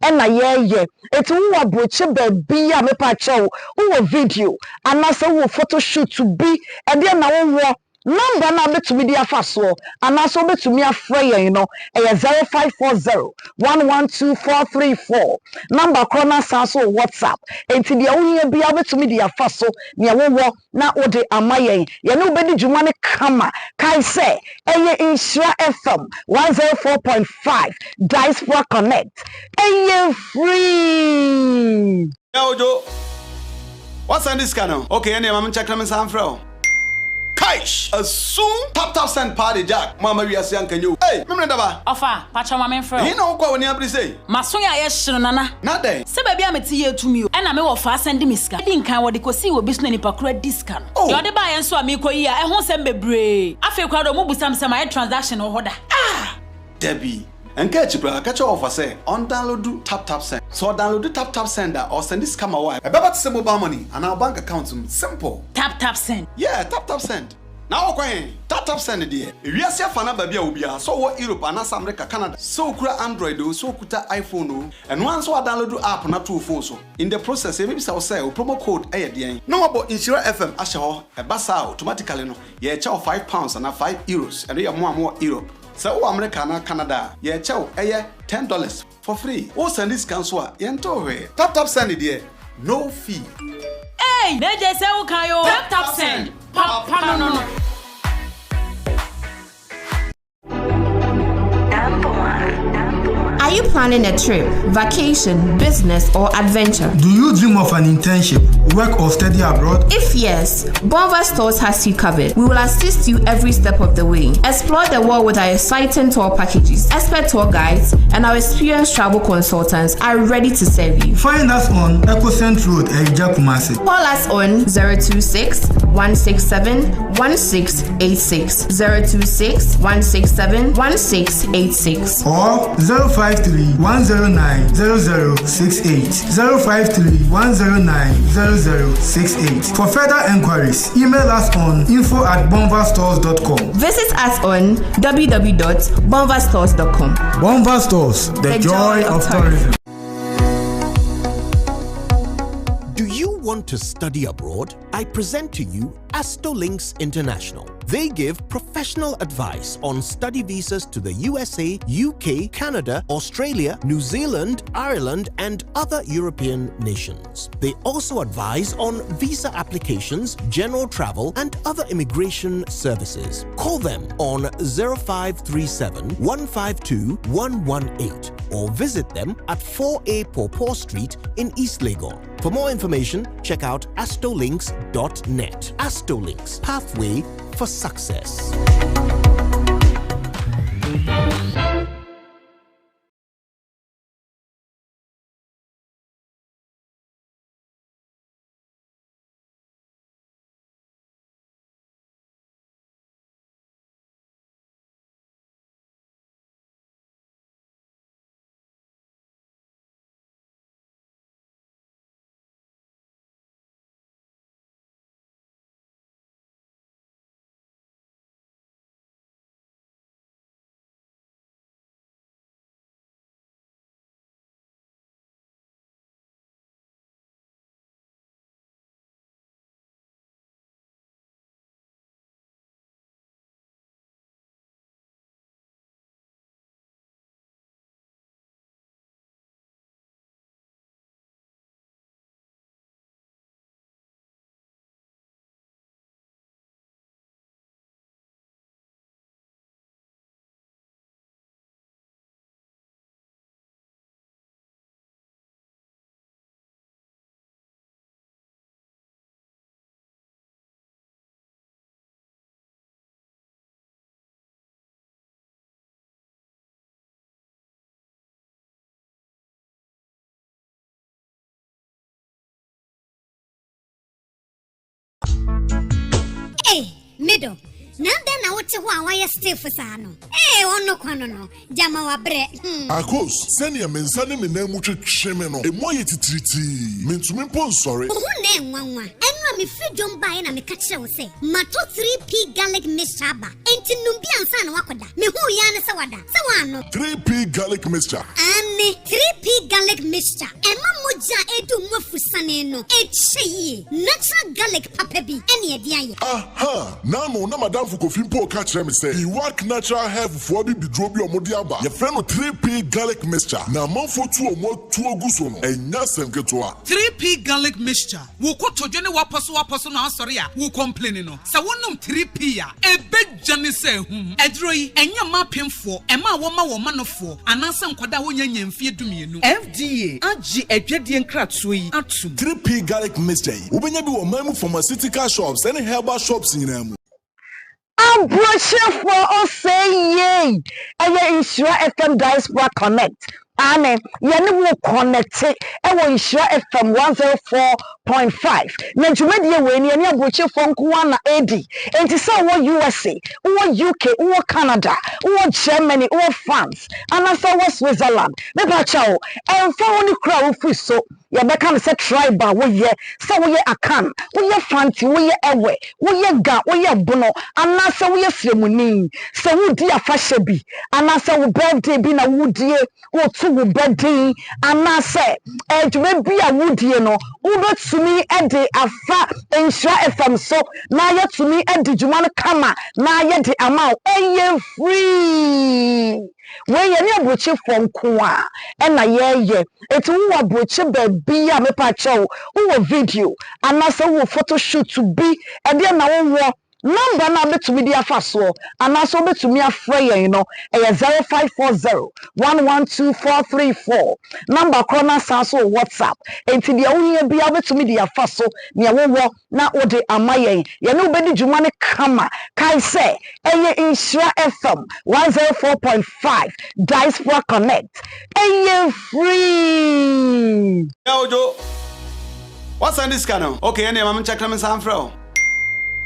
S1: ɛna yɛyɛ enti wowɔ aburokye baabi a mepa kyɛw wowɔ video anaasɛ wowɔ photo shoot bi ɛdeɛ na wowɔ number no a wobɛtumi de afa soɔ anaasɛ wobɛtumi afrɛ yɛn no ɛyɛ 0540 112 434 number korɔ no asan so wɔ WhatsApp enti deɛ wohia biara wobɛtumi de afa so nea wowɔ na wode ama yɛn. Yɛne wo bɛdi dwuma no kama. Kae sɛ, ɛyɛ Nhyira FM 104.5 Diaspora Connect. Ɛyɛ free!
S17: Yeah Ojo, woasɛnde sika no? Okay ɛneɛ ma menkyɛke na mensan mfrɛ wo. Kaish! Asum! Tap tap send paa de Jack, mo amma wiase anka nyɛ o. Ei! Memene daba!
S18: Ɔfa, pakyɛw ma menfrɛ wo.
S17: Ɛhe na wokɔ a w'ani abere sei?
S18: M'aso yɛ ayɛ hye no Nana.
S17: Na dɛn?
S18: Sɛ baabi a mete yɛ tumi o. Ɛna me wɔfa asan di me sika. Edi nkan wɔde kosii wɔ bi so na nipa koro adi sika no.
S17: Oh!
S18: Deɛ ɔde baeɛ nso a meekɔ yi a ɛho nsɛm bebree. Afei koraa deɛ ɔmo busa me sɛ mayɛ transaction wɔ hɔ da.
S17: Ah! Dabi. Ɛnka akyi koraa, ka kyerɛ wɔfa sɛ ɔndownloadu TapTapSend. Sɛ ɔdownloadu TapTapSend a, ɔresɛnde sika ma wo a, ɛbɛba te sɛ mobile money anaa wo bank account mu. Simple!
S18: TapTapSend.
S17: Yeah, TapTapSend. Na wokɔ he? TapTapSend deɛ, ewiase afa no aba bi a obiaa, sɛ ɔwɔ Europe anaasɛ America, Canada, sɛ okura Android oo, sɛ okuta iPhone oo, ɛno ara ne sɛ woadownload app no ato wo phone so. In the process, yɛbɛbisa wo sɛ wo promo code yɛ deɛn? Na woabɔ Nhyira FM ahyɛ hɔ, ɛba saa a, automatically no, yɛrekyɛ wo £5 anaa €5, ɛno yɛ mo a mowɔ Europe. Sɛ wowɔ America anaa Canada a, yɛrekyɛ wo ɛyɛ $10. For free. Wo sɛnde sika nso a, yɛntoo hwee. Tap tap send deɛ, no fee.
S18: Eii na gye sɛ wo kan oo. Tap tap send, papa no no.
S19: Are you planning a trip, vacation, business, or adventure?
S20: Do you dream of an internship, work, or study abroad?
S19: If yes, Bonva Stores has you covered. We will assist you every step of the way. Explore the world with our exciting tour packages, expert tour guides, and our experienced travel consultants are ready to serve you.
S20: Find us on Ecocent Road, Erija Kumasi.
S19: Call us on 026 167 1686 026 167 1686
S20: or 053 109 0068 053 109 0068. For further enquiries, email us on info at bonvastores.com.
S19: Visit us on www.bonvastores.com.
S20: Bonva Stores, the, the joy, joy, of tourism.
S21: Do you want to study abroad? I present to you Astolinks International. They give professional advice on study visas to the USA, UK, Canada, Australia, New Zealand, Ireland, and other European nations. They also advise on visa applications, general travel, and other immigration services. Call them on 0537 152 118 or visit them at 4A Pawpaw Street in East Legon. For more information, check out astolinks.net. Astolinks, pathway for success.
S8: Ei, me dɔ, na adɛn na wote hɔ a woayɛ stiff saa no? Ee, ɔno kwa no no, gyama wabrɛ, hmm.
S14: Akos, sɛnea me nsa ne me nan mu twetwe me no, emu ayɛ titiritii. Mintumi mpo nsɔre.
S8: Wo ho nnɛ nwanwa. Ɛno a mefiri dwom baeɛ na meka kyerɛɛ wo sɛ matɔ 3P garlic mixture aba, enti nom bi ansa na woakɔda. Mehuu yi ara ne sɛ wada. Sɛ woannom.
S14: 3P Garlic Mixture.
S8: Aane, 3P Garlic Mixture. Ɛma mogya a ɛredi wo mu afusane no kyɛ yie. Natural garlic papa bi ne ɛde ayɛ.
S14: Aha! N'ano na m'adamfo Kofi mpo reka kyerɛ me sɛ Iwak Natural Health foɔ abibiduro bi a wɔde aba, yɛfrɛ no 3P Garlic Mixture, na amanfoɔ tu wɔn atuo gu so no, ɛnyɛ asɛm ketewa.
S15: 3P Garlic Mixture. Wo kotodwe ne w'apɔsowapɔso no asɔre a wo kɔmpleni no, sɛ wonom 3P a, ɛbɛdwane sɛ ahum. Aduro yi, ɛnyɛ mma apemfoɔ, mmaa a wɔma wɔn manofoɔ, anaasɛ nkwadaa a wɔnnya nnya mfeɛ dumienu.
S22: FDA agye adwadie nkratoɔ yi atom.
S14: 3P Garlic Mixture yi, wobɛnya bi wɔ ɔman mu pharmaceutical shops ne herbal shops nyinaa mu.
S1: Aburokyerɛfoɔ ɔsɛe yei ɛyɛ Nhyira FM Diaspora Connect aane yɛne wo connecte ɛwɔ Nhyira FM 104.5 na dwumadie wei no yɛne aburokyerefoɔ nko ara na ɛredi enti sɛ wowɔ USA wowɔ UK wowɔ Canada wowɔ Germany wowɔ France anaasɛ wowɔ Switzerland mepa kyɛw ɛmfa ho ne kuro a wofiri so Yɛbɛka no sɛ tribe a woyɛ, sɛ woyɛ Akan, woyɛ Fanti, woyɛ Ewe, woyɛ Ga, woyɛ Bono, anaasɛ woyɛ Sremuni. Sɛ woredi afahyɛ bi, anaasɛ wo birthday bi na woredie, woreto wo ba din, anaasɛ dwuma bi a woredie no, wobɛtumi de afa Nhyira FM so na yɛatumi adi dwuma no kama na yɛde ama wo. Ɛyɛ free! Wei yɛne aburokyefoɔ nko a ɛna yɛyɛ. Enti wowɔ aburokye baabi a mepa kyɛw wowɔ video anaasɛ wowɔ photo shoot bi ɛdeɛ na wowɔ number no a wobɛtumi de afa soɔ anaasɛ wobɛtumi afrɛ yɛn no ɛyɛ 0540 112434 number korɔ no asan so wɔ WhatsApp enti deɛ wohia biara wobɛtumi de afa so nea wowɔ na wode ama yɛn. Yɛne wo bɛdi dwuma no kama. Kae sɛ, ɛyɛ Nhyira FM 104.5 Diaspora Connect. Ɛyɛ free!
S17: Yeah Ojo, woasan de sika no? Okay ɛneɛ ma menkyɛke na mensan mfrɛ wo.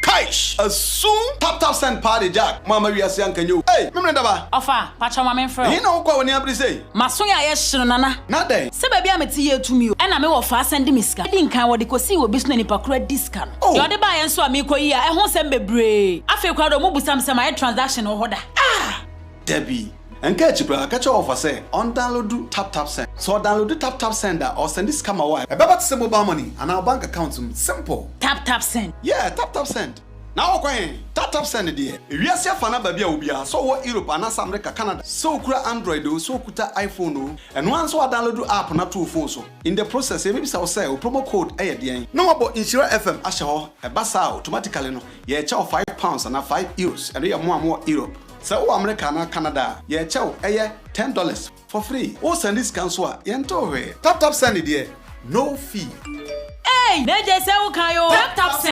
S17: Kaish! Asum! Tap tap send paa de Jack, mo amma wiase anka nyɛ o. Ei! Memene daba!
S18: Ɔfa, pakyɛw ma menfrɛ wo.
S17: Ɛhe na wokɔ a w'ani abere sei?
S18: M'aso yɛ ayɛ hye no Nana.
S17: Na dɛn?
S18: Sɛ baabi a mete yɛ tumi o. Ɛna me wɔfaa sɛnde me sika. Edi nkan wɔde kosii wɔ bi so na nipa koro adi sika no.
S17: Oh!
S18: Deɛ ɔde baeɛ nso a meekɔ yi a ɛho nsɛm bebree. Afei koraa deɛ ɔmo busa me sɛ mayɛ transaction wɔ hɔ da.
S17: Ah! Dabi. Ɛnka akyi koraa, ka kyerɛ wɔfa sɛ ɔndownloadu TapTapSend. Sɛ ɔdownloadu TapTapSend a, ɔresɛnde sika ma wo a, ɛbɛba te sɛ mobile money anaa wo bank account mu. Simple!
S18: TapTapSend.
S17: Yeah, TapTapSend. Na wokɔ he? TapTapSend deɛ, ewiase afa no baabi a wɔ biara, sɛ wowɔ Europe anaasɛ America, Canada, sɛ wokura Android oo, sɛ wokuta iPhone oo, ɛno ara ne sɛ woadownload app no ato wo phone so. In the process, yɛbɛbisa wo sɛ wo promo code yɛ deɛn? Na woabɔ Nhyira FM ahyɛ hɔ. Ɛba saa a, automatically no, yɛrekyɛ wo £5 anaa €5, ɛno yɛ mo a mowɔ Europe. Sɛ wowɔ America anaa Canada a, yɛrekyɛ wo ɛyɛ $10 for free. Wo sɛnde sika nso a, yɛntew hwee. TapTapSend deɛ, no fee.
S18: Ei! N'agya sɛ wo kan oo. Tap tap send.